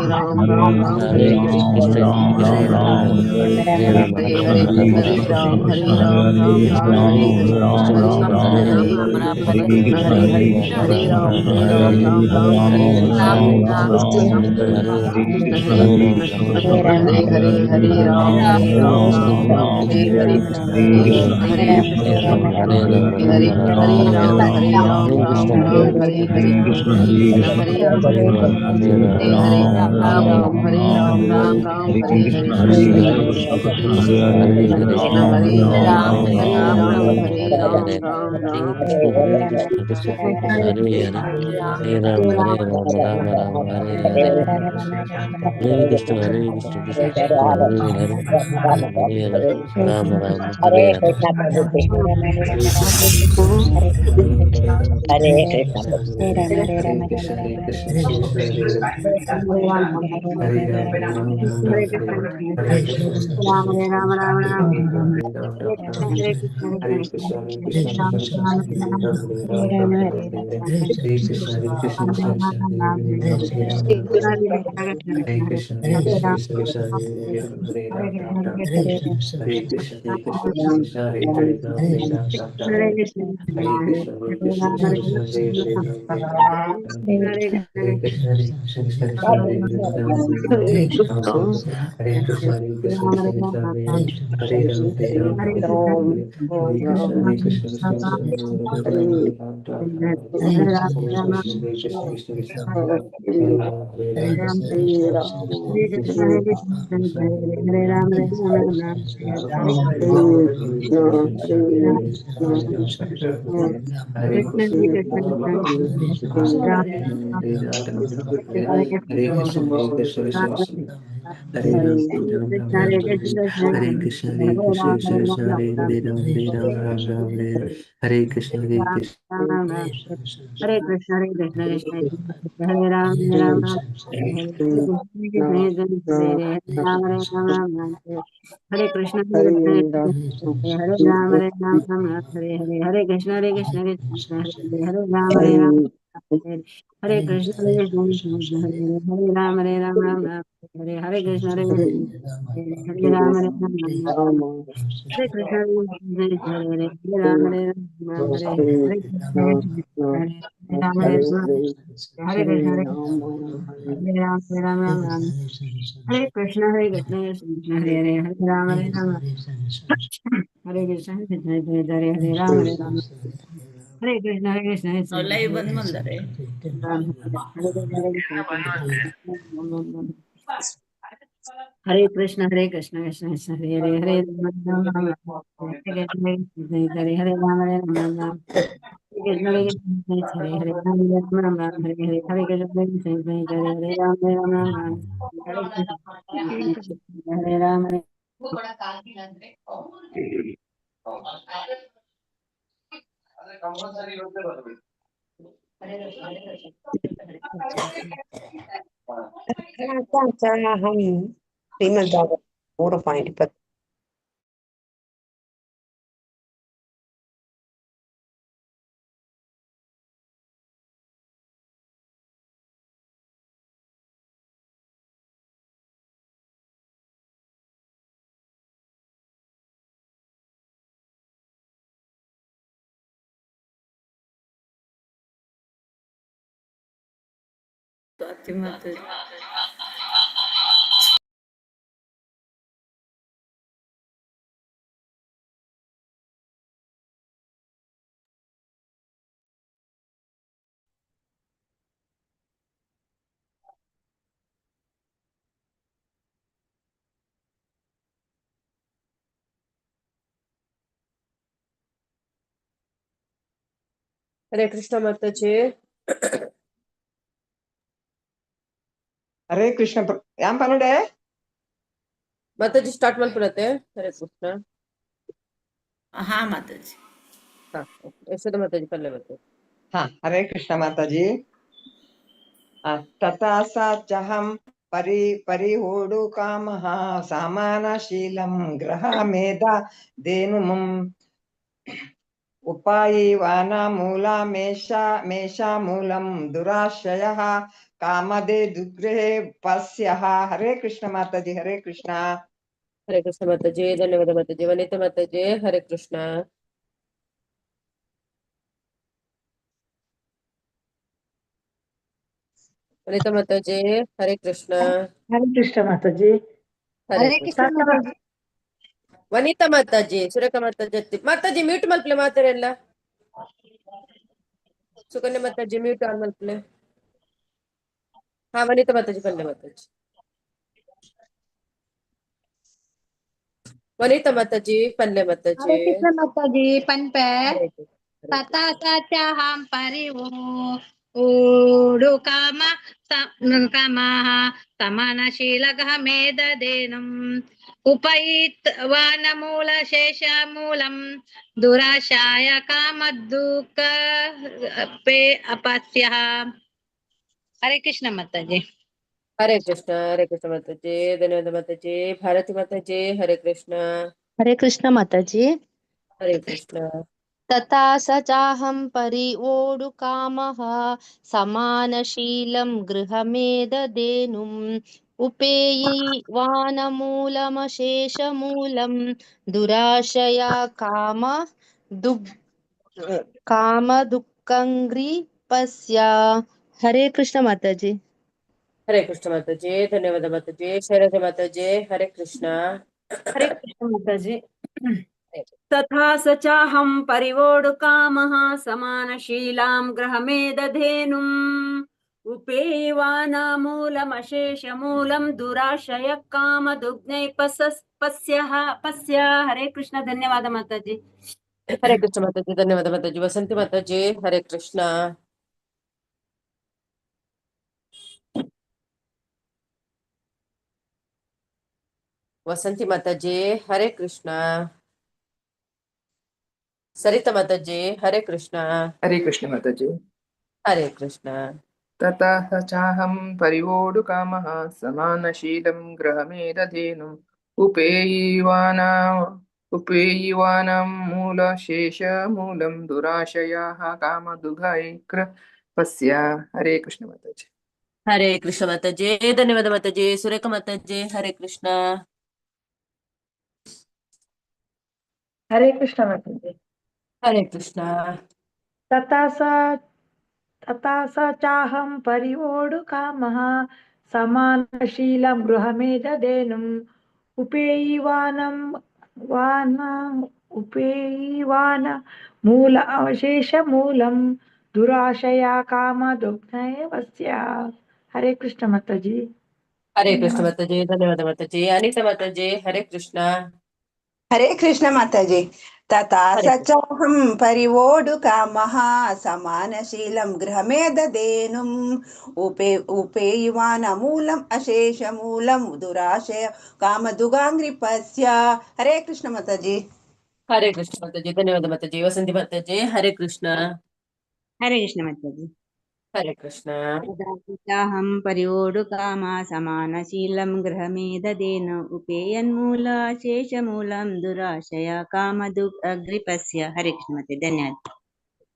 Ram Ram Ram Hare Krishna Hare Krishna Krishna Krishna Hare Hare Hare Ram Hare Ram Ram Ram Hare Krishna Hare Krishna Krishna Krishna Hare Hare Hare Ram Hare Ram Ram Ram Hare Krishna Hare Krishna Krishna Krishna Hare Hare Hare Ram Hare Ram Ram Ram Ram Hare Hare. Hare Krishna Hare Krishna Krishna Krishna Hare Hare Hare Ram Hare Ram Ram Ram Hare Hare. Krishna Hare Krishna Hare Ram Hare Ram Ram Ram Hare Krishna Hare Krishna Krishna Krishna Hare Hare Hare Ram Hare Ram Ram Ram Hare Ram Ram Ram. Hare Krishna Krishna Krishna Hare Hare Hare Ram Hare Ram Ram Ram Hare Hare Hare Krishna Hare Krishna Krishna Krishna Hare Hare Hare Ram Ram Hare Hare. Hare Krishna Hare Krishna Hare Krishna Krishna Hare Hare Ram Hare Ram Ram Ram Hare Krishna Hare Rama Rama Rama Hare Ram Ram Ram Hare Krishna Hare Krishna Krishna Krishna Hare Hare Ram Ram Ram Hare Hare Krishna Hare Krishna Krishna Krishna Hare Hare Hare Ram Ram Hare Krishna Hare Krishna Krishna Krishna Hare Hare Hare Ram Ram Ram Hare Krishna Hare Krishna Krishna Krishna Hare Hare Hare Ram Ram Ram Hare Krishna Hare Krishna Krishna Krishna Hare Hare Hare Krishna Hare Krishna Krishna Krishna Hare Hare Hare Krishna Hare Krishna Krishna Krishna Hare Hare Ram Hare Ram Ram Ram Hare Krishna Hare Krishna Krishna Krishna Hare Hare Ram Ram Ram Hare Krishna Hare Krishna Krishna Krishna Hare Ram Hare Ram Hare Krishna Hare Rama Hare Krishna Hare Krishna Hare Krishna Krishna Krishna Hare Ram Ram Ram Hare Krishna Hare Krishna Krishna Krishna Hare Hare Ram Hare Ram Ram Ram Hare Hare Krishna Hare Krishna Hare Krishna Hare Krishna Krishna Hare Rama Hare Rama Hare Rama Hare Hare Krishna Hare Hare Rama Hare Rama Hare Hare Hare Krishna Hare Krishna Krishna Hare Hare Rama Hare Rama Hare Krishna Hare Krishna Krishna Hare Hare Rama Hare Rama Rama Hare Hare Krishna Hare Hare Rama Hare Rama Hare Krishna Hare Hare Hare Rama Hare Rama Hare Hare Rama Hare Rama Hare Krishna Hare Rama Hare Rama Rama Hare Krishna Hare Krishna Krishna Hare Hare Hare Rama Hare Rama Hare Krishna Hare Hare Hare Rama Hare Rama Hare Krishna Hare Krishna live bandh ಬಂದರೆ. Hare Krishna Hare Krishna Krishna Krishna Hare Hare Hare Rama Rama Hare Krishna Hare Hare Rama Hare Rama Hare Krishna Hare Hare Rama Rama Hare Hare Hare Krishna Hare Hare Rama Rama Hare Krishna Hare Rama Shrimad Bhagavata ಮೂರು ಪಾಯಿಂಟ್ ಇಪ್ಪತ್ತು. ಸ್ವಾತಿ ಮಾತಾಜಿ. ಹರೇ ಕೃಷ್ಣ ಮಾತಾಜಿ. ಹರೇ ಕೃಷ್ಣ ಯಾನ್ ಪನಡೆ. ಮಾತಾಜಿ ಸ್ಟಾರ್ಟ್ ಮಲ್ಪುನತೆ. ಹರೇ ಕೃಷ್ಣ. ಹಾ ಮಾತಾಜಿ. ಹಾ, ಯಶೋದ ಮಾತಾಜಿ ಪಲ್ಲೆ ಮಾತಾಜಿ. ಹಾ, ಹರೇ ಕೃಷ್ಣ ಮಾತಾಜಿ. ತಥಾ ಸಾಚಹಂ ಪರಿ ಪರಿಹೂಡು ಕಾಮಃ ಸಾಮಾನಶೀಲಂ ಗೃಹ ಮೇಧ ದೇನುಮಂ ಉಪಾಯಿವಾನ ಮೂಲ ಮೇಷ ಮೇಷ ಮೂಲಂ ದುರಾಶಯಃ ಕಾಮದೆ ದುಗ್ರಹೇ ಪಸ್ಯಃ. ಹರೇ ಕೃಷ್ಣ ಮಾತಾಜಿ. ಹರೇ ಕೃಷ್ಣ. ಹರೇ ಕೃಷ್ಣ ಮಾತಾಜಿ, ಧನ್ಯವಾದ ಮಾತಾಜಿ. ವನಿತಾ ಮಾತಾಜಿ, ಹರೇ ಕೃಷ್ಣ. ವನಿತಾ ಮಾತಾಜಿ, ಹರೇ ಕೃಷ್ಣ. ಹರೇ ಕೃಷ್ಣ ಮಾತಾಜಿ. ಹರೇ ಹರೇ ಕೃಷ್ಣ. ಕೃಷ್ಣ ಮಾತಾಜಿ. ವನಿತಾ ಮಾತಾಜಿ, ಸುರೇಖಾ ಮಾತಾಜಿ ಅತ್ತಿ. ಮಾತಾಜಿ ಮ್ಯೂಟ್ ಮಲ್ಪಲೆ ಮಾತಾರೆಲ್ಲ. ಸುಕನ್ಯಾ ಮಾತಾಜಿ ಮ್ಯೂಟ್ ಆನ್ ಮಲ್ಪಲೆ. ಹಾ, ವನಿತಾ ಮಾತಾಜಿ ಪಲ್ಲೆ ಮಾತಾಜಿ. ವನಿತಾ ಮಾತಾಜಿ ಪಲ್ಲೆ ಮಾತಾಜಿ. ಹರೇ ಕೃಷ್ಣ ಮಾತಾಜಿ ಪನ್ಪೆ. ಹರೇ ಕೃಷ್ಣ. ತಥಾ ಸಚಾಹಂ ಪರಿವೋ ಓಡು ಕಾಮ ಕಾಮಃ ಸಮಾನಶೀಲಗಃ ಮೇದದೇನಂ ಉಪಯಿತ್ವಾನಮೂಲ ಶೇಷಮೂಲಂ ದುರಾಶಾಯ ಕಾಮದುಃಖ ಪೇ ಅಪಸ್ಯಃ. ಹರೇ ಕೃಷ್ಣ ಮಾತಾಜಿ. ಹರೇ ಕೃಷ್ಣ, ಹರೇ ಕೃಷ್ಣ ಮಾತಾಜಿ, ಧನ್ಯವಾದ ಮಾತಾಜಿ. ಭಾರತಿ ಮಾತಾಜಿ, ಹರೇ ಕೃಷ್ಣ. ಹರೇ ಕೃಷ್ಣ ಮಾತಾಜಿ. ಹರೇ ಕೃಷ್ಣ. ತಥಾ ಸ ಚಾಹಂ ಪರಿ ಓಡು ಕಾಮಃ ಸಮಾನಶೀಲಂ ಗೃಹಮೇದದೇನುಂ ಉಪೇಯಿ ವಾನಮೂಲಮಶೇಷಮೂಲಂ ದುರಾಶಯ ಕಾಮ ದುಗ್ ಕಾಮ ದುಃಖಂಗ್ರಿ ಪಸ್ಯ. ಹರೇ ಕೃಷ್ಣ ಮಾತಾಜಿ. ಹರೇ ಕೃಷ್ಣ ಮಾತಾಜಿ, ಧನ್ಯವಾದ ಮಾತಾಜಿ. ಶೈಲಜಾ ಮಾತಾಜಿ, ಹರೇ ಕೃಷ್ಣ. ಹರೇ ಕೃಷ್ಣ ಮಾತಾಜಿ. तथा स चाहं परिवोढुकामः समानशीलां गृहमेदधेनुम् उपेयिवानामूलमशेषमूलं दुराशय कामदुग्धै पस्यः पस्य. हरे कृष्ण, धन्यवाद माताजी. ಹರೇ ಕೃಷ್ಣ ಮಾತಾಜಿ, ಧನ್ಯವಾದ ಮಾತಾಜಿ. ವಸಂತಿ ಮಾತಾಜಿ, ಹರೇ ಕೃಷ್ಣ. ವಸಂತಿ ಮಾತಾಜಿ, ಹರೇ ಕೃಷ್ಣ. ಸರಿತಾ ಮಾತಾಜಿ, ಹರೇ ಕೃಷ್ಣ. ಹರೇ ಕೃಷ್ಣ ಮಾತಾಜಿ. ಹರೇ ಕೃಷ್ಣ. ತತಃ ಚಾಹಂ ಪರಿವೋಢುಕಾಮಃ ಸಮಾನಶೀಲಂ ಗೃಹಮೇದಧೇನುಂ ಉಪೇಯಿವಾನಾಂ ಮೂಲಶೇಷಮೂಲಂ ದುರಾಶಯಾಃ ಕಾಮದುಘೈಕೃಪಸ್ಯ. ಹರೇ ಕೃಷ್ಣ ಮಾತಾಜಿ. ಹರೇ ಕೃಷ್ಣ ಮಾತಾಜಿ, ಧನ್ಯವಾದ ಮಾತಾಜಿ. ಸುರೇಖಾ ಮಾತಾಜಿ, ಹರೇ ಕೃಷ್ಣ. ಹರೇ ಕೃಷ್ಣ ಮಾತಾಜಿ. ಹರೇ ಕೃಷ್ಣ. ತಥಾ ಸ ತಥಾ ಸ ಚಾಹಂ ಪರಿವೋಢುಕಾಮಃ ಸಮಾನಶೀಲಂ ಗೃಹಮೇದದೇನುಂ ಉಪೇಯಿವಾನಂ ವಾನ ಉಪೇಯಿವಾನ ಮೂಲ ಅವಶೇಷ ಮೂಲಂ ದುರಾಶಯ ಕಾಮ ದುಗ್ಧಯವಸ್ಯ. ಹರೇ ಕೃಷ್ಣ ಮಾತಾಜಿ. ಹರೇ ಕೃಷ್ಣ ಮಾತಾಜಿ, ಧನ್ಯವಾದ ಮಾತಾಜಿ. ಅನಿತಾ ಮಾತಾಜಿ, ಹರೇ ಕೃಷ್ಣ. ಹರೇ ಕೃಷ್ಣ ಮಾತಾಜಿ. ತಥಾ ಹರೇ ಸ ಚಾಹಂ ಪರಿವೋಢುಕಾಮಃ ಸಮಾನಶೀಲಂ ಗೃಹಮೇದದೇನುಂ ಉಪೇಯುವಾನ ಮೂಲಂ ಅಶೇಷಮೂಲಂ ದುರಾಶಯ ಕಾಮದುಗಾಂಗ್ರಿಪಸ್ಯ. ಹರೇ ಕೃಷ್ಣ ಮಾತಾಜಿ. ಹರೇ ಕೃಷ್ಣ ಮಾತಾಜಿ, ಧನ್ಯವಾದ ಮಾತಾಜಿ. ವಸಂತಿ ಮಾತಾಜಿ, ಹರೇ ಕೃಷ್ಣ. ಹರೇ ಕೃಷ್ಣ ಮಾತಾಜಿ. ಹರೇ ಕೃಷ್ಣ. ತಥಾಹಂ ಪರಿವೋಢುಕಾಮ ಸಮಾನಶೀಲಂ ಗೃಹಮೇದದೇನ ಉಪೇಯನ್ಮೂಲಾಶೇಷಮೂಲಂ ದುರಾಶಯ ಕಾಮದುಗ್ ಅಗ್ರಿಪಸ್ಯ. ಹರೇ ಕೃಷ್ಣ ಮಾತಾಜಿ, ಧನ್ಯವಾದ.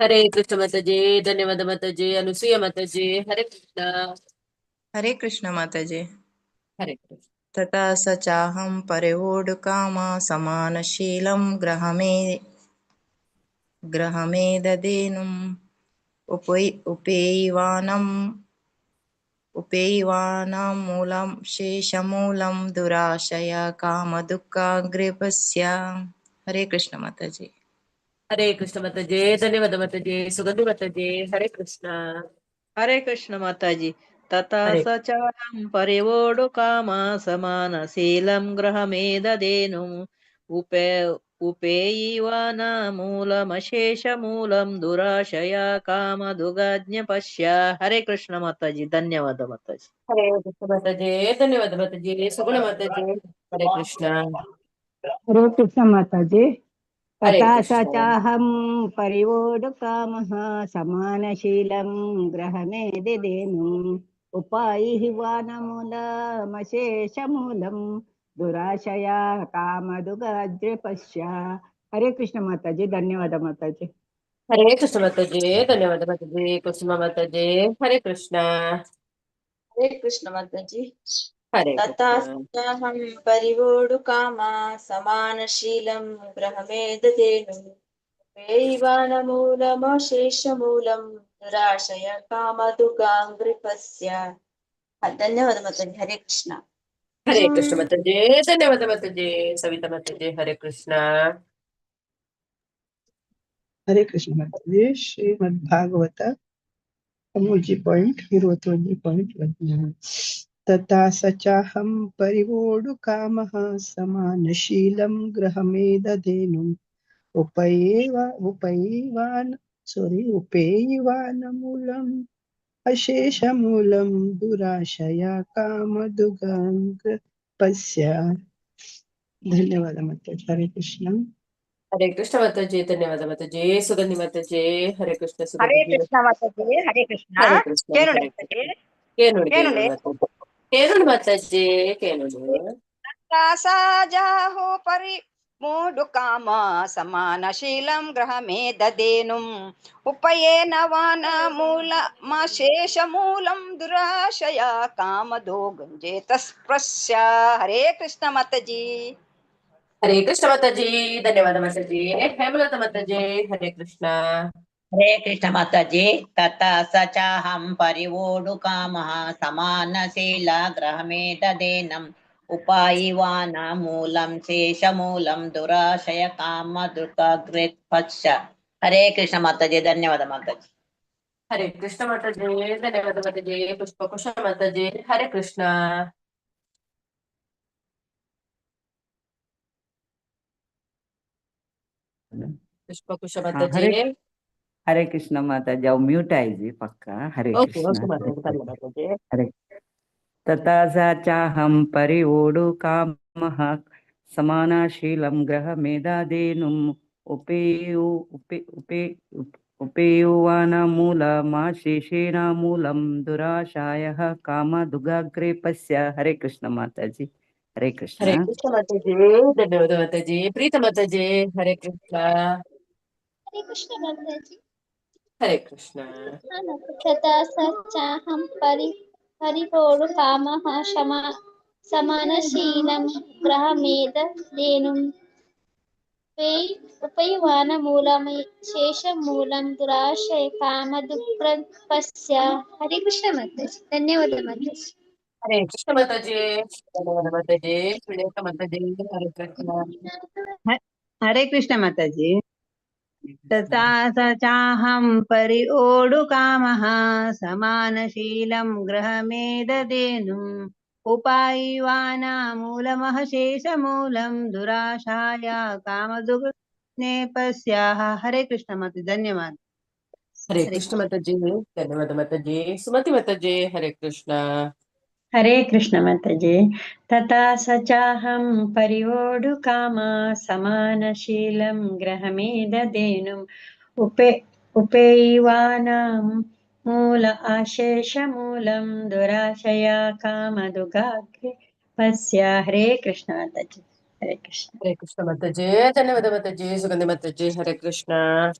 ಹರೇ ಕೃಷ್ಣ ಮಾತಾಜಿ, ಧನ್ಯವಾದ ಮಾತಾಜಿ. ಅನುಸೂಯ ಮಾತಾಜಿ, ಹರೇ ಕೃಷ್ಣ. ಹರೇ ಕೃಷ್ಣ ಮಾತಾಜಿ. ಹರೇ ಕೃಷ್ಣ. ತಥಾ ಸ ಚಾಹಂ ಪರಿವೋಢುಕಾಮ ಸಮಾನಶೀಲಂ ಗೃಹಮೇದದೇನುಂ ಉಪೇಯಿವಾನಂ ಮೂಲಂ ಶೇಷಮೂಲಂ ದುರಾಶಯ ಕಾಮದುಃಖಾಗ್ರಿಪಸ್ಯ. ಹರೇ ಕೃಷ್ಣ ಮಾತಾಜಿ. ಹರೇ ಕೃಷ್ಣ ಮಾತಾಜಿ, ಧನ್ಯವಾದ ಮಾತಾಜಿ. ಸುಗಂಧಿ ಮಾತಾಜಿ, ಹರೇ ಕೃಷ್ಣ. ಹರೇ ಕೃಷ್ಣ ಮಾತಾಜಿ. ತಥಾ ಹರೇ ಸ ಚಾಹಂ ಪರಿವೋಢುಕಾಮ ಸಮಾನಶೀಲಂ ಗೃಹಮೇದದೇನುಂ ಉಪೇಯಿವಾನ ಮೂಲಮಶೇಷಮೂಲಂ ದುರಾಶಯ ಕಾಮದುಗಾಜ್ಞಪಶ್ಯ. ಹರೇ ಕೃಷ್ಣ ಮಾತಾಜಿ, ಧನ್ಯವಾದ ಮಾತಾಜಿ. ಹರೇ ಕೃಷ್ಣ ಮಾತಾಜಿ, ಧನ್ಯವಾದ ಮಾತಾಜಿ. ಸುಗುಣ ಮಾತಾಜಿ, ಹರೇ ಕೃಷ್ಣ. ಹರೇ ಕೃಷ್ಣ ಮಾತಾಜಿ. ಹರೇ ತಥಾ ಸ ಕೃಷ್ಣ. ಚಾಹಂ ಪರಿವೋಢುಕಾಮಃ ಸಮಾನಶೀಲಂ ಗೃಹಮೇದಿದೇನುಂ ಉಪಾಯಿವಾನಮೂಲಮಶೇಷಮೂಲಂ ದುರಾಶಯ ಕಾಮದುಗಾದ್ರಿಪಶ್ಯ. ಹರೇ ಕೃಷ್ಣ ಮಾತಾಜಿ, ಧನ್ಯವಾದ ಮಾತಾಜಿ. ಹರೇ ಕೃಷ್ಣ ಮಾತಾಜಿ, ಧನ್ಯವಾದ ಮಾತಾಜಿ. ಕುಸುಮ ಮಾತಾಜಿ, ಹರೇ ಕೃಷ್ಣ. ಹರೇ ಕೃಷ್ಣ ಮಾತಾಜಿ. ಹರೇ ತಥಾ ಕೃಷ್ಣ. ಚಾಹಂ ಪರಿವೋಢುಕಾಮ ಸಮಾನಶೀಲಂ ಗೃಹಮೇದದೇನುಂ ಉಪೇಯಿವಾನಮೂಲಮಶೇಷಮೂಲಂ ದುರಾಶಯ ಕಾಮದುಗಾಂಗ್ರಿಪಸ್ಯ. ಧನ್ಯವಾದ ಮಾತಾಜಿ. ಹರೇ ಕೃಷ್ಣ. ಹರೇ ಕೃಷ್ಣ ಮಾತಾಜಿ, ಧನ್ಯವಾದ ಮಾತಾಜಿ. ಸವಿತಾ ಮಾತಾಜಿ, ಹರೇ ಕೃಷ್ಣ. ಹರೇ ಕೃಷ್ಣ ಮಾತಾಜಿ. ಶ್ರೀಮದ್ ಭಾಗವತ 3.21.1. ತಥಾ ಸಚಾಹಂ ಪರಿವೋಡು ಕಾಮಃ ಸಮಾನಶೀಲಂ ಗೃಹಮೇದಧೇನುಂ ಉಪಯೇವ ಉಪಯೇವಾನ್ ಸಾರಿ ಉಪೇಯಿವಾನಮೂಲಂ ಅಶೇಷಮೂಲಂ ದುರಾಶಯ ಕಾಮದುಗಾಂಗ್ರ ಪಸ್ಯ. ಧನ್ಯವಾದ ಮಾತಾಜಿ. ಹರೇ ಕೃಷ್ಣ. ಹರೇ ಕೃಷ್ಣ ಮಾತಾಜಿ, ಧನ್ಯವಾದ ಮಾತಾಜಿ. ಸುಗಂಧಿ ಮಾತಾಜಿ, ಹರೇ ಕೃಷ್ಣ. ಹರೇ ಸುಗಂಧಿ. ಕೃಷ್ಣ ಮಾತಾಜಿ, ಹರೇ ಕೃಷ್ಣ. ಹರೇ ಕೃಷ್ಣ. ಕೇನುಂಡು ಹರೇ ಮಾತಾಜಿ? ಕೇನುಡು. ಕೇನುಂಡೆ. ಕೇನುಡು ಮಾತಾಜಿ, ಕೇನುಡು. ಸಾಜಾಹೋ ಪರಿ ಮೂಡು ಕಾಮ ಸಮಾನಶೀಲಂ ಗೃಹಮೇದದೇನುಂ ಉಪಯೇನವಾನ ಮೂಲ ಶೇಷ ಮೂಲಂ ದುರಾಶಯ ಕಾಮದೋ ಗಂಜೇತಸ್ಪೃಶ್ಯ. ಹರೇ ಕೃಷ್ಣ ಮಾತಾಜಿ. ಹರೇ ಕೃಷ್ಣ ಮಾತಾಜಿ, ಧನ್ಯವಾದ ಮಾತಾಜಿ. ಹೇಮಲತಾ ಮಾತಾಜಿ, ಹರೇ ಕೃಷ್ಣ. ಹರೇ ಕೃಷ್ಣ ಮಾತಾಜಿ. ತಥಾ ಸ ಚಾಹಂ ಪರಿವೋಡು ಕಾಮಃ ಸಮಾನಶೀಲ ಗೃಹಮೇತದೇನಂ ಉಪಾಯಿವಾನ ಮೂಲಂ ಶೇಷಮೂಲಂ ದುರಾಶಯ ಕಾಮ ದುರ್ಗಾಗ್ರೇತ್ಪಶ್ಯ. ಹರೇ ಕೃಷ್ಣ ಮಾತಾಜಿ, ಧನ್ಯವಾದ ಮಾತಾಜಿ. ಹರೇ ಕೃಷ್ಣ ಮಾತಾಜಿ, ಧನ್ಯವಾದ ಮಾತಾಜಿ. ಪುಷ್ಪಕುಶ ಮಾತಾಜಿ, ಹರೇ ಕೃಷ್ಣ. ಪುಷ್ಪಕುಶ ಮಾತಾಜಿ. ಹರೇ ಹರೇ ಕೃಷ್ಣ ಮಾತಾಜಿ. ಅವು ಮ್ಯೂಟ್ ಆಯ್ಜಿ ಪಕ್ಕ. ಹರೇ ಓಕೆ ಕೃಷ್ಣ. ಓಕೆ ಮಾತಾಜಿ, ಧನ್ಯ ಮಾತಾಜಿ. ಹರೇ. ತಥಾ ಸ ಚಾಹಂ ಪರಿವೋಡು ಕಾಮಃ ಸಮಾನಶೀಲಂ ಗೃಹಮೇಧಾದೇನುಂ ಉಪೇಯು ಉಪೆ ಉಪೆ ಉಪೇಯುವಾನ ಮೂಲಮಾಶೇಷೇಣ ಮೂಲಂ ದುರಾಶಾಯ ಕಾಮದುಗಾಗ್ರೆ ಪಶ್ಯ. ಹರೇ ಕೃಷ್ಣ ಮಾತಾಜಿ. ಹರೇ ಕೃಷ್ಣ. ಹರೇ ಕೃಷ್ಣ ಮಾತಾಜಿ, ಧನ್ಯವಾದ ಮಾತಾಜಿ. ಪ್ರೀತ ಮಾತಾಜಿ, ಹರೇ ಕೃಷ್ಣ. ಹರೇ ಕೃಷ್ಣ ಮಾತಾಜಿ. ಹರೇ ಕೃಷ್ಣ. ತಥಾ ಸ ಚಾಹಂ ಪರಿಪೋಡು ಕಾಮಃ ಸಮಾನಶೀಲಂ ಗೃಹಮೇಧದೇನುಂ ಉಪಯುವಾನ ಮೂಲಮೈ ಶೇಷಮೂಲಂ ದುರಾಶಯ ಕಾಮದುಃಖಪಸ್ಯ. ಹರೇ ಕೃಷ್ಣ ಮಾತಾಜಿ, ಧನ್ಯವಾದ ಮಾತಾಜಿ. ಹರೇ ಕೃಷ್ಣ ಮಾತಾಜಿ, ಧನ್ಯವಾದ ಮಾತಾಜಿ. ಸುಲೇಖ ಮಾತಾಜಿ, ಹರೇ ಕೃಷ್ಣ. ಹರೇ ಕೃಷ್ಣ ಮಾತಾಜಿ. ತಥಾ ಸ ಚಾಹಂ ಪರಿಓಡು ಕಾಮಃ ಸಮಾನಶೀಲಂ ಗೃಹಮೇದದೇನುಂ ಉಪಾಯಿವಾನ ಮೂಲಮಃ ಶೇಷಮೂಲಂ ದುರಾಶಾಯ ಕಾಮದುಗ್ನೆ ಪಸ್ಯಾಹ. ಹರೇ ಕೃಷ್ಣ ಮಾತಾಜಿ, ಧನ್ಯವಾದ. ಹರೇ ಕೃಷ್ಣ ಮಾತಾಜಿ, ಧನ್ಯವಾದ ಮಾತಾಜಿ. ಸುಮತಿ ಮಾತಾಜಿ, ಹರೇ ಕೃಷ್ಣ. ಹರೇ ಕೃಷ್ಣ ಮಾತಾಜಿ. ತಥಾ ಸ ಚಾಹಂ ಪರಿವೋಡು ಕಾಮ ಸಮಾನಶೀಲಂ ಗೃಹಮೇದದೇನುಂ ಉಪೇಯಿವಾನಾಂ ಮೂಲ ಆಶೇಷಮೂಲಂ ದುರಾಶಯ ಕಾಮದುಗಾಗ್ರೆ ಪಸ್ಯ. ಹರೇ ಕೃಷ್ಣ ಮಾತಾಜಿ. ಹರೇ ಕೃಷ್ಣ. ಹರೇ ಕೃಷ್ಣ ಮಾತಾಜಿ, ಧನ್ಯವಾದ ಮಾತಾಜಿ. ಸುಗಂಧಿ ಮಾತಾಜಿ, ಹರೇ ಕೃಷ್ಣ.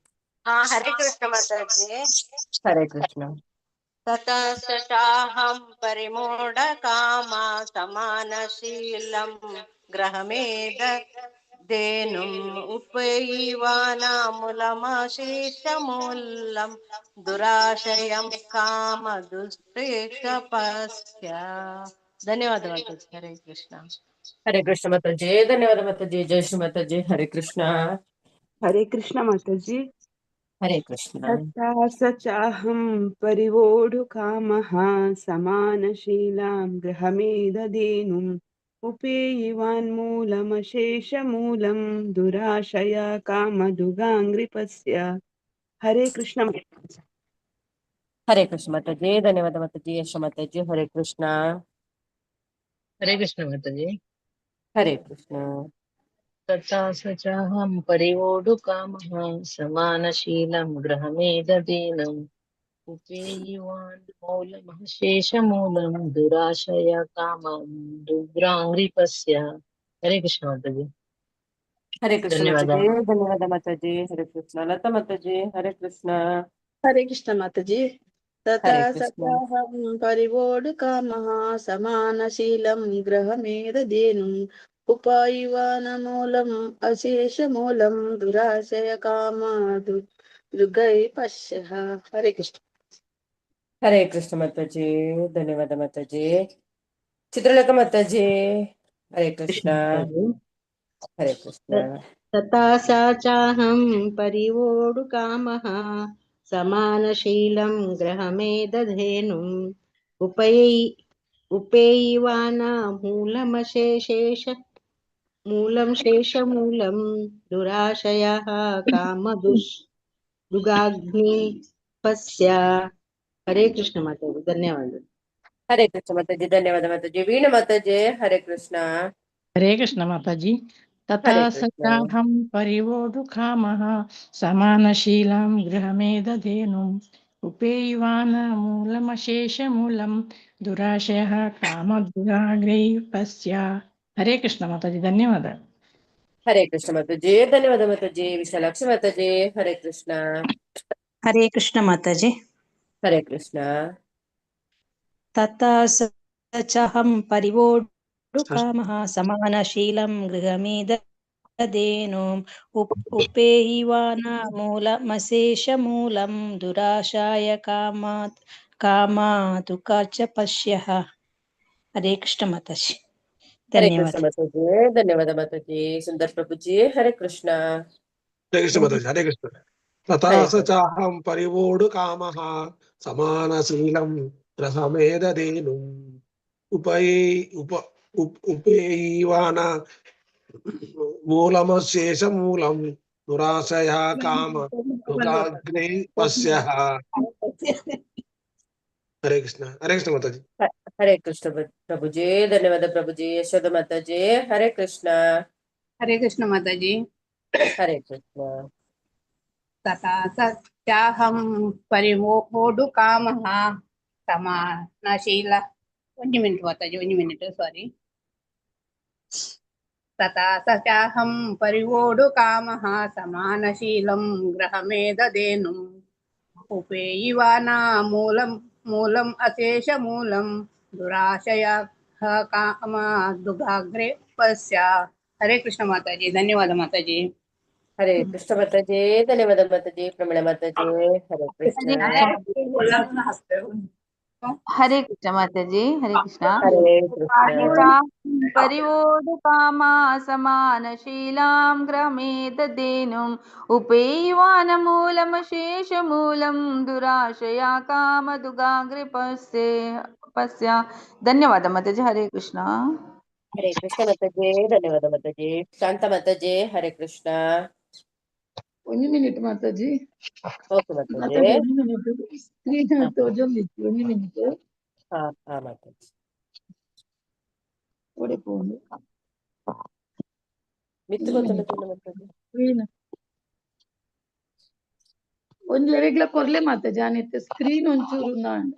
ಹರೇ ಕೃಷ್ಣ ಮಾತಾಜಿ. ಹರೇ ಕೃಷ್ಣ. ತಥಾ ಸ ಚಾಹಂ ಪರಿಮೂಢ ಕಾಮ ಸಮಾನಶೀಲಂ ಗೃಹಮೇಧ ದೇನುಂ ಉಪೈವಾನಾಮೂಲಮಾಶೇಷಮೂಲಂ ದುರಾಶಯಂ ಕಾಮ ದುಷ್ಪ್ರೇಕ್ಷಪಸ್ಯ. ಧನ್ಯವಾದ ಮಾತಾಜಿ. ಹರೇ ಕೃಷ್ಣ. ಹರೇ ಕೃಷ್ಣ ಮಾತಾಜಿ, ಧನ್ಯವಾದ ಮಾತಾಜಿ. ಜಯ ಶ್ರೀ ಮಾತಾಜಿ, ಹರೇ ಕೃಷ್ಣ. ಹರೇ ಕೃಷ್ಣ ಮಾತಾಜಿ. ಹರೇ ಕೃಷ್ಣ. ತಥಾ ಸ ಚಾಹಂ ಪರಿವೋಢು ಕಾಮಃ ಸಮಾನಶೀಲಾಂ ಗೃಹಮೇಧದೇನುಂ ಉಪೇಯಿವಾನ್ಮೂಲಮಶೇಷಮೂಲಂ ದುರಾಶಯ ಕಾಮದುಗಾಂಗ್ರಿಪಸ್ಯ. ಹರೇ ಕೃಷ್ಣ ಮಾತಾಜಿ. ಹರೇ ಕೃಷ್ಣ ಮಾತಾಜಿ, ಧನ್ಯವಾದ ಮಾತಾಜಿ. ಯಶ ಮಾತಾಜಿ, ಹರೇ ಕೃಷ್ಣ. ಹರೇ ಕೃಷ್ಣ ಮಾತಾಜಿ. ಹರೇ ಕೃಷ್ಣ. ತಥಾ ಸ ಚಾಹಂ ಪರಿವೋಡು ಕಾಮಃ ಸಮಾನಶೀಲಂ ಗೃಹಮೇಧದೇನಂ ಉಪೇಯಿವಾನ್ ಮೌಲಮಃ ಶೇಷಮೂಲಂ ದುರಾಶಯ ಕಾಮಂ ದುಗ್ರಾಂಗ್ರಿಪಸ್ಯ. ಹರೇ ಕೃಷ್ಣ ಮಾತಾಜಿ. ಹರೇ ಕೃಷ್ಣ ಧನ್ಯವಾದ. ಮಾತಾಜಿ, ಧನ್ಯವಾದ ಮಾತಾಜಿ. ಹರೇ ಕೃಷ್ಣ. ಲತಾ ಮಾತಾಜಿ, ಹರೇ ಕೃಷ್ಣ. ಹರೇ ಕೃಷ್ಣ ಮಾತಾಜಿ. ತಥಾ ಹರೇ ಕೃಷ್ಣ. ಸತಾಹಂ ಪರಿವೋಡು ಕಾಮಃ ಸಮಾನಶೀಲಂ ಗೃಹಮೇಧದೇನುಂ ಉಪಾಯಿವಾನಮೂಲಂ ಅಶೇಷಮೂಲಂ ದುರಾಶಯ ಕಾಮ ದುರ್ಗೈ ಪಶ್ಯ. ಹರೇ ಕೃಷ್ಣ. ಹರೇ ಕೃಷ್ಣ ಮಾತಾಜಿ, ಧನ್ಯವಾದ ಮಾತಾಜಿ. ಚಿತ್ರಲೇಖ ಮಾತಾಜಿ, ಹರೇ ಕೃಷ್ಣ. ಹರೇ ಕೃಷ್ಣ. तथा स चाहं परिवोढुकामः समानशीलं गृहमेदधेनुम् उपयै उपेयिवानामूलमशेषेष मूलं शेषमूलं दुराशयः कामदुस् दुगाग्निपस्य। हरे कृष्ण माताजी, धन्यवाद। ಹರೇ ಕೃಷ್ಣ ಮಾತಾಜಿ, ಧನ್ಯವಾದ ಮಾತಾಜಿ. ವೀಣಾ ಮಾತಾಜಿ, ಹರೇ ಕೃಷ್ಣ. हरे कृष्ण माताजी. तथा हरे कृष्ण. सचाहं परिवोढुकामः समानशीलं गृहमेदधेनुम् उपेयिवानमूलमशेषमूलं दुराशयः कामदुराग्रैपस्य. हरे कृष्ण माताजी, धन्यवाद. ಹರೇ ಕೃಷ್ಣ ಮಾತಾಜಿ, ಧನ್ಯವಾದ ಮಾತಾಜಿ. ವಿಶಾಲಾಕ್ಷಿ ಮಾತಾಜಿ, ಹರೇ ಕೃಷ್ಣ. ಹರೇ ಕೃಷ್ಣ ಮಾತಾಜಿ. ಹರೇ ಕೃಷ್ಣ. ತಥಾ ಸ ಚಹಂ ಪರಿವೋಢುಕಾಮಃ ಸಮಾನಶೀಲಂ ಗೃಹಮೇದದೇನು ಉಪೇಯಿವಾನಮೂಲಮಶೇಷಮೂಲಂ ದುರಾಶಾಯ ಕಾಮಾತ್ ಕಾಮಾದುಕಾಚ ಪಶ್ಯಃ. ಹರೇ ಕೃಷ್ಣ ಮಾತಾಜಿ, ಹರೇ ಧನ್ಯವಾದ. ಕೃಷ್ಣ ಮಾತಾಜಿ, ಧನ್ಯವಾದ ಮಾತಾಜಿ. ಸುಂದರ್ ಪ್ರಭುಜಿ, ಹರೇ ಕೃಷ್ಣ. ಹರೇ ಕೃಷ್ಣ ಮಾತಾಜಿ, ಹರೇ ಕೃಷ್ಣ. ತಥಾ ಹರೇ ಸ ಕೃಷ್ಣ. ಚಾಹಂ ಪರಿವೋಡು ಕಾಮಃ ಸಮಾನಶೀಲಂ ರಸಮೇದದೇನು ಉಪಯೇ ಉಪ ಉಪ್ ಉಪೇಯಿವಾನ ಮೂಲಮಶೇಷ ಮೂಲಂ ದುರಾಶಯ ಕಾಮ ದುರಾಗ್ನೇ ಪಶ್ಯಃ. ಹರೇ ಕೃಷ್ಣ, ಹರೇ ಕೃಷ್ಣ ಮಾತಾಜಿ. ಹರೇ ಕೃಷ್ಣ ಪ್ರಭುಜಿ, ಧನ್ಯವಾದ ಪ್ರಭುಜಿ. ಯಶೋಧ ಮಾತಾಜಿ, ಹರೇ ಕೃಷ್ಣ. ಹರೇ ಕೃಷ್ಣ ಮಾತಾಜಿ. ಹರೇ ಕೃಷ್ಣ. ತಥಾ ಸ ಚಾಹಂ ಪರಿಮೋಢುಕಾಮಃ ಸಮಾನಶೀಲ. ಒಂಜಿ ಮಿನಿಟ್ ಮಾತಾಜಿ, ಒಂಜಿ ಮಿನಿಟ್, ಸಾರಿ. ತಥಾ ಸ ಚಾಹಂ ಪರಿವೋಢುಕಾಮಃ ಸಮಾನಶೀಲಂ ಗೃಹಮೇದದೇನುಂ ಉಪೇಯಿವಾನಾ ಮೂಲಂ ಮೂಲಂ ಅಶೇಷಮೂಲಂ ದುರಾಶಯ ಕಾಮ ದುಗಾಗ್ರೆ ಪಸ್ಯ. ಹರೇ ಕೃಷ್ಣ ಮಾತಾಜಿ, ಧನ್ಯವಾದ ಮಾತಾಜಿ. ಹರೇ ಕೃಷ್ಣ ಮಾತಾಜಿ, ಧನ್ಯವಾದ ಮಾತಾಜಿ. ಪ್ರಮೀಳಾ ಮಾತಾಜಿ, ಹರೇ ಕೃಷ್ಣ. ಹರೇ ಕೃಷ್ಣ ಮಾತಾಜಿ, ಹರೇ ಕೃಷ್ಣ. ಹರೇ ಕೃಷ್ಣ. ಪರಿವೋಢುಕಾಮಾ ಸಮಾನಶೀಲಾಂ ಗೃಹಮೇತದೇನುಂ ಉಪೇಯಿವಾನಮೂಲಮಶೇಷಮೂಲಂ ದುರಾಶಯ ಕಾಮದುಗಾಗ್ರೆ ಪಸ್ಯ. ಧನ್ಯವಾದ ಮಾತಾಜಿ, ಹರೇ ಕೃಷ್ಣ. ಹರೇ ಕೃಷ್ಣ ಮಾತಾಜಿ, ಧನ್ಯವಾದ ಮಾತಾಜಿ. ಶಾಂತ ಮಾತಾಜಿ, ಹರೇ ಕೃಷ್ಣ. ಒಂಜಿ ಮಿನಿಟ್ ಮಾತಾಜಿ. ಓಕೆ ಮಾತಾಜಿ. ಮಾತಾಜಿ ಒಂಜಿ ಮಿನಿಟ್, ಸ್ಕ್ರೀನ್ ತೋಜೊಂದಿತ್ತು, ಒಂಜಿ ಮಿನಿಟ್. ಹಾ ಹಾ ಮಾತಾಜಿ. ಓಡೆ ಪೋಂಡು ಮಿತ್ತು ಗೊತ್ತುಂಡ ಮಾತಾಜಿ. ಸ್ಕ್ರೀನ್ ಒಂಜಿ ಎರೆಗ್ಲ ಕೊರ್ಲೆ ಮಾತಾಜಿ, ಆನಿತ್ತೆ ಸ್ಕ್ರೀನ್ ಒಂಚೂರು ಉಂದಾಂಡ್.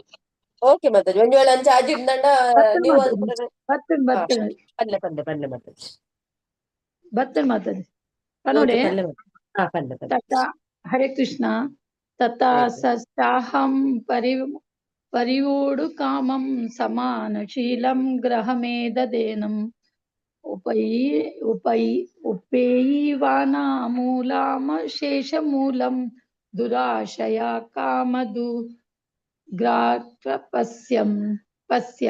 ಓಕೆ ಮಾತಾಜಿ, ಒಂಜಿ ವೇಳೆ ಅಂಚ ಆಜಿ ಇಡ್ದಂಡ ಬತ್ತೇನೆ ನೀವು ಮಾತಾಜಿ, ಬತ್ತೇನೆ ಹಾ ಬತ್ತೇನೆ ಪಲ್ಲೆ ಪಲ್ಲೆ ಪಲ್ಲೆ ಮಾತಾಜಿ. ಬತ್ತೇನೆ ಮಾತಾಜಿ. ಓಕೆ ಪನೋಡೆ. ಪಲ್ಲೆ ಮಾತಾಜಿ. ಹಾ ಪಲ್ಲೆ ಪಲ್ಲೆ. ತಥಾ ಹರೇ ಕೃಷ್ಣ. ತಥಾ ಹರೇ ಕೃಷ್ಣ. ಸಸ್ತಾಹಂ ಪರಿವೋಡು ಕಾಮಂ ಸಮಾನಶೀಲಂ ಗೃಹಮೇದದೇನಂ ಉಪಯಿ ಉಪಯಿ ಉಪೇಯಿವಾನಾಮೂಲಾಮ ಶೇಷಮೂಲಂ ದುರಾಶಯ ಕಾಮದು ಗ್ರಾತ್ರಪಸ್ಯಂ ಪಸ್ಯ.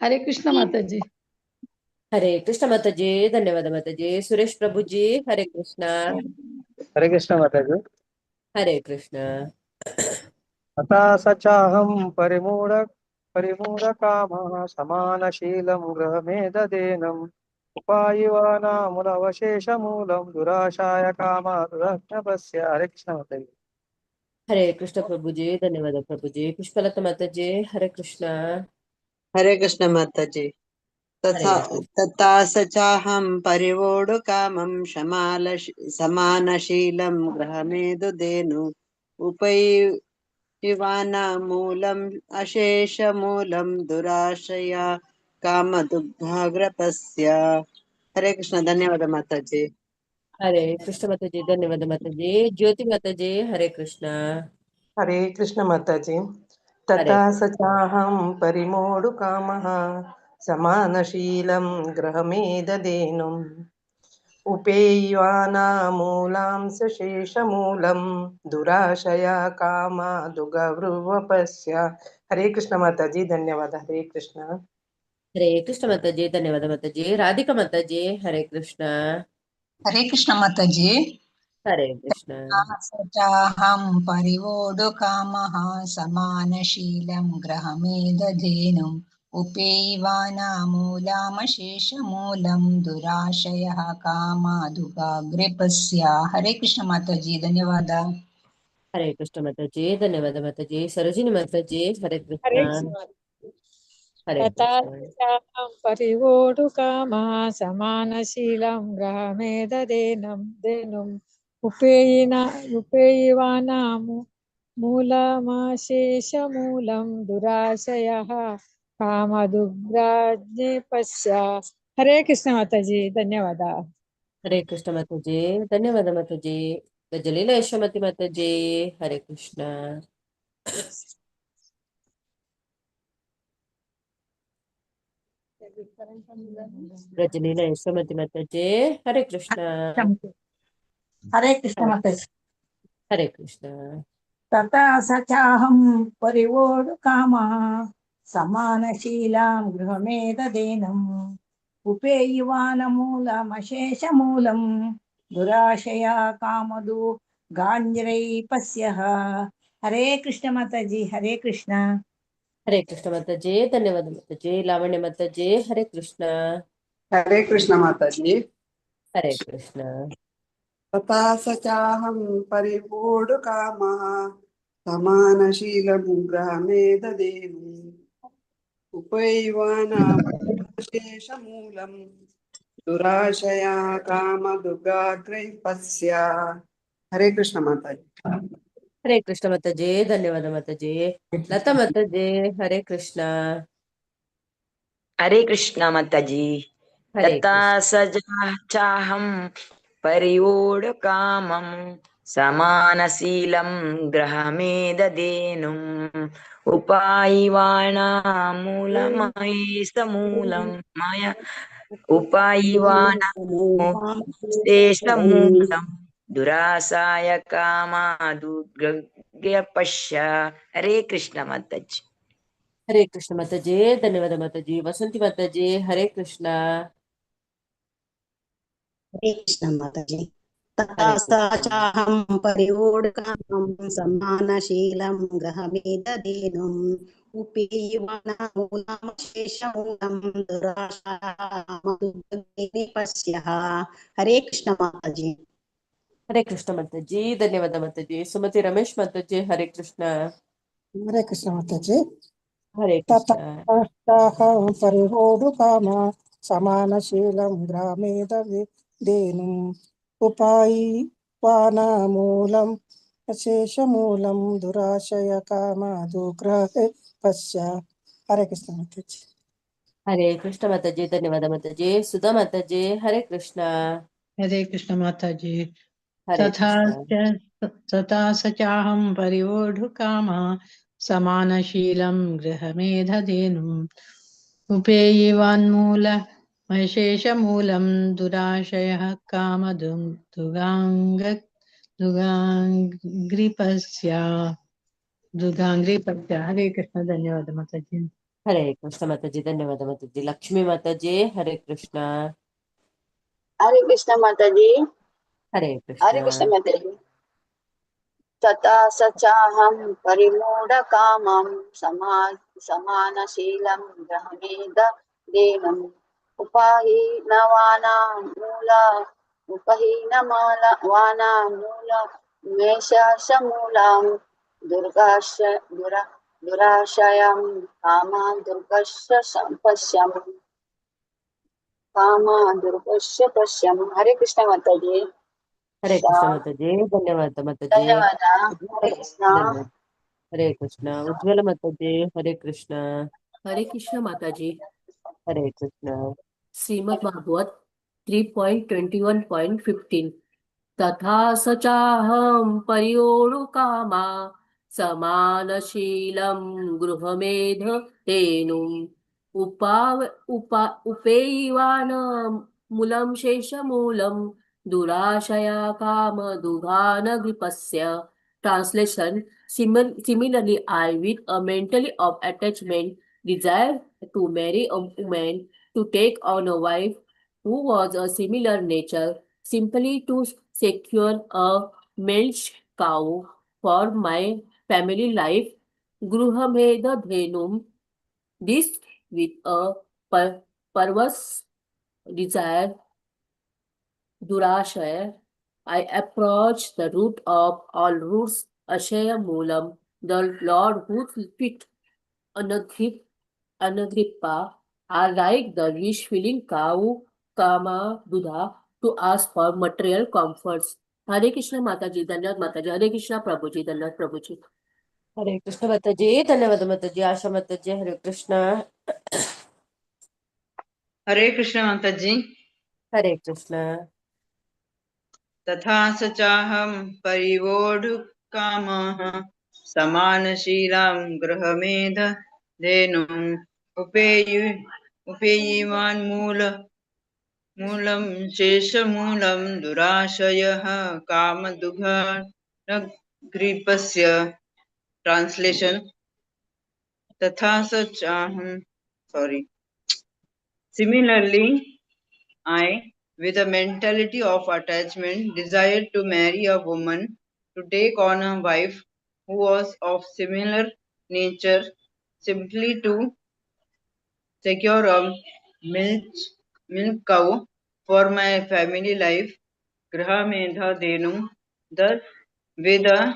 ಹರೇ ಕೃಷ್ಣ ಮಾತಾಜಿ. ಹರೇ ಕೃಷ್ಣ ಮಾತಾಜಿ, ಧನ್ಯವಾದ ಮಾತಾಜಿ. ಸುರೇಶ್ ಪ್ರಭುಜಿ, ಹರೇ ಕೃಷ್ಣ. ಹರೇ ಕೃಷ್ಣ ಮಾತಾಜಿ. ಹರೇ ಕೃಷ್ಣ. ತಥಾ ಸ ಚಾಹಂ ಪರಿಮೂಢಕಾಮಃ ಸಮಾನಶೀಲಂ ಗೃಹಮೇದದೇನಂ ಉಪಾಯಿವಾನಾಮೂಲವಶೇಷಮೂಲಂ ದುರಾಶಾಯ ಕಾಮ ದುರಗ್ನಪಸ್ಯ. ಹರೇ ಕೃಷ್ಣ ಮಾತಾಜಿ. ಹರೇ ಕೃಷ್ಣ ಪ್ರಭುಜಿ, ಧನ್ಯವಾದ ಪ್ರಭುಜಿ. ಪುಷ್ಪಲತಾ ಮಾತಾಜಿ, ಹರೇ ಕೃಷ್ಣ. ಹರೇ ಕೃಷ್ಣ ಮಾತಾಜಿ. ಹರೇ ತಥಾ ಕೃಷ್ಣ. ತಥಾ ಸ ಚಾಹಂ ಪರಿವೋಢುಕಾಮಂ ಸಮಾನಶೀಲಂ ಗೃಹಮೇದುದೇನು ಉಪೈವಾನಮೂಲಂ ಅಶೇಷಮೂಲಂ ದುರಾಶಯ ಕಾಮದುಗ್ಧಾಗ್ರಪಸ್ಯ. ಹರೇ ಕೃಷ್ಣ, ಧನ್ಯವಾದ ಮಾತಾಜಿ. ಹರೇ ಕೃಷ್ಣ ಮಾತಾಜಿ, ಧನ್ಯವಾದ ಮಾತಾಜಿ. ಜ್ಯೋತಿ ಮಾತಾಜಿ, ಹರೇ ಕೃಷ್ಣ. ಹರೇ ಕೃಷ್ಣ ಮಾತಾಜಿ. ಹರೇ ತಥಾ ಸ ಚಾಹಂ ಪರಿಮೋಡು ಕಾಮಃ ಸಮಾನಶೀಲಂ ಗೃಹಮೇದದೇನುಂ ಉಪೇಯ್ವಾನಾಮೂಲಾಂ ಸಶೇಷಮೂಲಂ ದುರಾಶಯ ಕಾಮಾದುಗವೃವಪಸ್ಯ. ಹರೇ ಕೃಷ್ಣ ಮಾತಾಜಿ, ಧನ್ಯವಾದ. ಹರೇ ಕೃಷ್ಣ. హరే కృష్ణ మాతాజీ ధన్యవాద మాతాజీ. రాధిక మాతాజీ హరే కృష్ణ. హరే కృష్ణ మాతాజీ. హరే కృష్ణ. చాహం పరివోడు కామః సమానశీలం గ్రహమేదధేనుం ఉపేయివానామూలామశేషమూలం దురాశయః కామాదుగాగ్రే పశ్య. హరే కృష్ణ మాతాజీ ధన్యవాద. హరే కృష్ణ మాతాజీ ధన్యవాద మాతాజీ. సరోజిని మాతాజీ హరే హరే కృష్ణ. కృష్ణ. హరే తథా కృష్ణ. చాహం పరివోఢుకామः సమానశీలం గ్రహమేదదేనం దేనుం ఉపేయివానాము మూలమాశేషమూలం దురాశయః కామదుగ్రాజ్ఞే పశ్య. హరే కృష్ణ మాతాజీ ధన్యవాద. హరే కృష్ణ మాతాజీ ధన్యవాద మాతాజీ. గజలీల యశోమతి మాతాజీ హరే కృష్ణ. బ్రజలీల యశోమతి మాతాజీ హరే కృష్ణ. హరే కృష్ణ హరే మాతాజీ. హరే కృష్ణ. తథా సచాహం పరివోడు కామః సమానశీలాం గృహమేతదేనం ఉపేయివానమూలమశేషమూలం దురాశయా కామదు గాంజ్రై పశ్యః. హరే కృష్ణ మాతాజీ హరే కృష్ణ. హరే కృష్ణ మాతాజీ ధన్యవాద మాతాజీ. లావణ్య మాతాజీ హరే కృష్ణ. హరే కృష్ణ మాతాజీ. హరే కృష్ణ. తథా సచాహం పరివోడు కామః సమానశీలం గ్రహమేదదేను ఉపైవానాశేషమూలం దురాశయా కామదుగాగ్రై పశ్య. హరే కృష్ణ మాతాజీ. హరే కృష్ణ మాతాజీ ధన్యవాద మాతాజీ. లత మాతాజీ హరే కృష్ణ. హరే కృష్ణ మాతాజీ. హరే తథా కృష్ణ. సజాచాహం పరివోడు కామం సమానశీలం గ్రహమేదదేనుం ఉపాయివానామూలమయేషమూలం మాయ ఉపాయివానాశేషమూలం దురాసాయ కామాదుర్గ పశ్య. హరే కృష్ణ మాతాజీ. హరే కృష్ణ మాతాజీ ధన్యవాద మాతాజీ. వసంతి మాతాజీ హరే కృష్ణ. హరే కృష్ణ మాతాజీ. హరే కృష్ణ. తథా పరివోఢకామం సమానశీలం గ్రహమేదదేనుం ఉపేయువానమూలమశేషమూలం దురాశామదుర్గేని పశ్యః. హరే కృష్ణ మాతాజీ. హరే కృష్ణ మాతాజీ ధన్యవాద మాతాజీ. సుమతి రమేష్ మాతాజీ హరే కృష్ణ. హరే కృష్ణ మాతాజీ. హరే కృష్ణ. తతః పరిహోడు కామ సమానశీలం గ్రామే దేనుం ఉపాయివానమూలం అశేషమూలం దురాశయ కామాదుగ్రహే పశ్య. హరే కృష్ణ మాతాజీ. హరే కృష్ణ మాతాజీ ధన్యవాద మాతాజీ. సుధా మాతాజీ హరే కృష్ణ. హరే కృష్ణ మాతాజీ. హరే తథా కృష్ణ. తథా సచాహం పరివోఢుకామः సమానశీలం గృహమేధధేనుం ఉపేయివాన్మూలమశేషమూలం దురాశయः కామదుగాంగ దుగాంగ్రిపస్య దుగాంగ్రిపస్య. హరే కృష్ణ ధన్యవాద మాతాజీ. హరే కృష్ణ మాతాజీ ధన్యవాద మాతాజీ. లక్ష్మీ మాతాజీ హరే కృష్ణ. హరే కృష్ణ మాతాజీ. హరే హరే కృష్ణ. కృష్ణ మాతాజీ. తథా సచాహం పరిమూఢ కామం సమానశీలం గ్రహమేద దేనం ఉపహీనవానామూల ఉపహీనమాల వానామూల మేషాశమూలాం దుర్గాశ దుర దురాశయం కామా దుర్గస్య పశ్యం కామా దుర్గస్య పశ్యం. హరే కృష్ణ మాతాజీ. హరే కృష్ణ మాతాజీ ధన్యవాద మాతాజీ. ధన్యవాద. హరే కృష్ణ. ధన్యవాద. హరే కృష్ణ. ఉజ్వల మాతాజీ హరే కృష్ణ. హరే కృష్ణ మాతాజీ. హరే కృష్ణ. శ్రీమద్ భాగవత్ 3.21.15. తథా సచాహం పరియోడు కామా సమానశీలం గృహమేధ తేనుం ఉపా ఉపా ఉపేయివాన మూలం శేషమూలం దురాశయా కామ దుఘానగ్రిపస్య. Translation: Similarly, I, with a mentality of attachment, desire to marry a woman, to take on a wife who was a similar nature, simply to secure a milch cow for my family life. Gruhamedha Dhenum, this with a perverse desire, Durashaya, I approach the root of all roots, Ashaya Moolam, the Lord whose feet Anagripa are like the wish-filling cow, Kama Dudha, to ask for material comforts. Hare Krishna Mataji, Dhanyavad Mataji, Hare Krishna Prabhuji, Dhanyavad Prabhuji. Hare Krishna Mataji, धन्यवाद माताजी, आशा माताजी, हरे कृष्ण। हरे कृष्ण माताजी। हरे कृष्ण। तथा स चाहं परिवोढुकामः समानशीलां गृहमेध धेनुम् उपेयिवान् मूलं शेषमूलं दुराशयः कामदुघानग्रीपस्य। ट्रांसलेशन। तथा स चाहं, sorry. Similarly, I, with a mentality of attachment, desired to marry a woman, to take on a wife who was of similar nature, simply to secure a milk cow for my family life. Grahamedha Denum. Thus, with a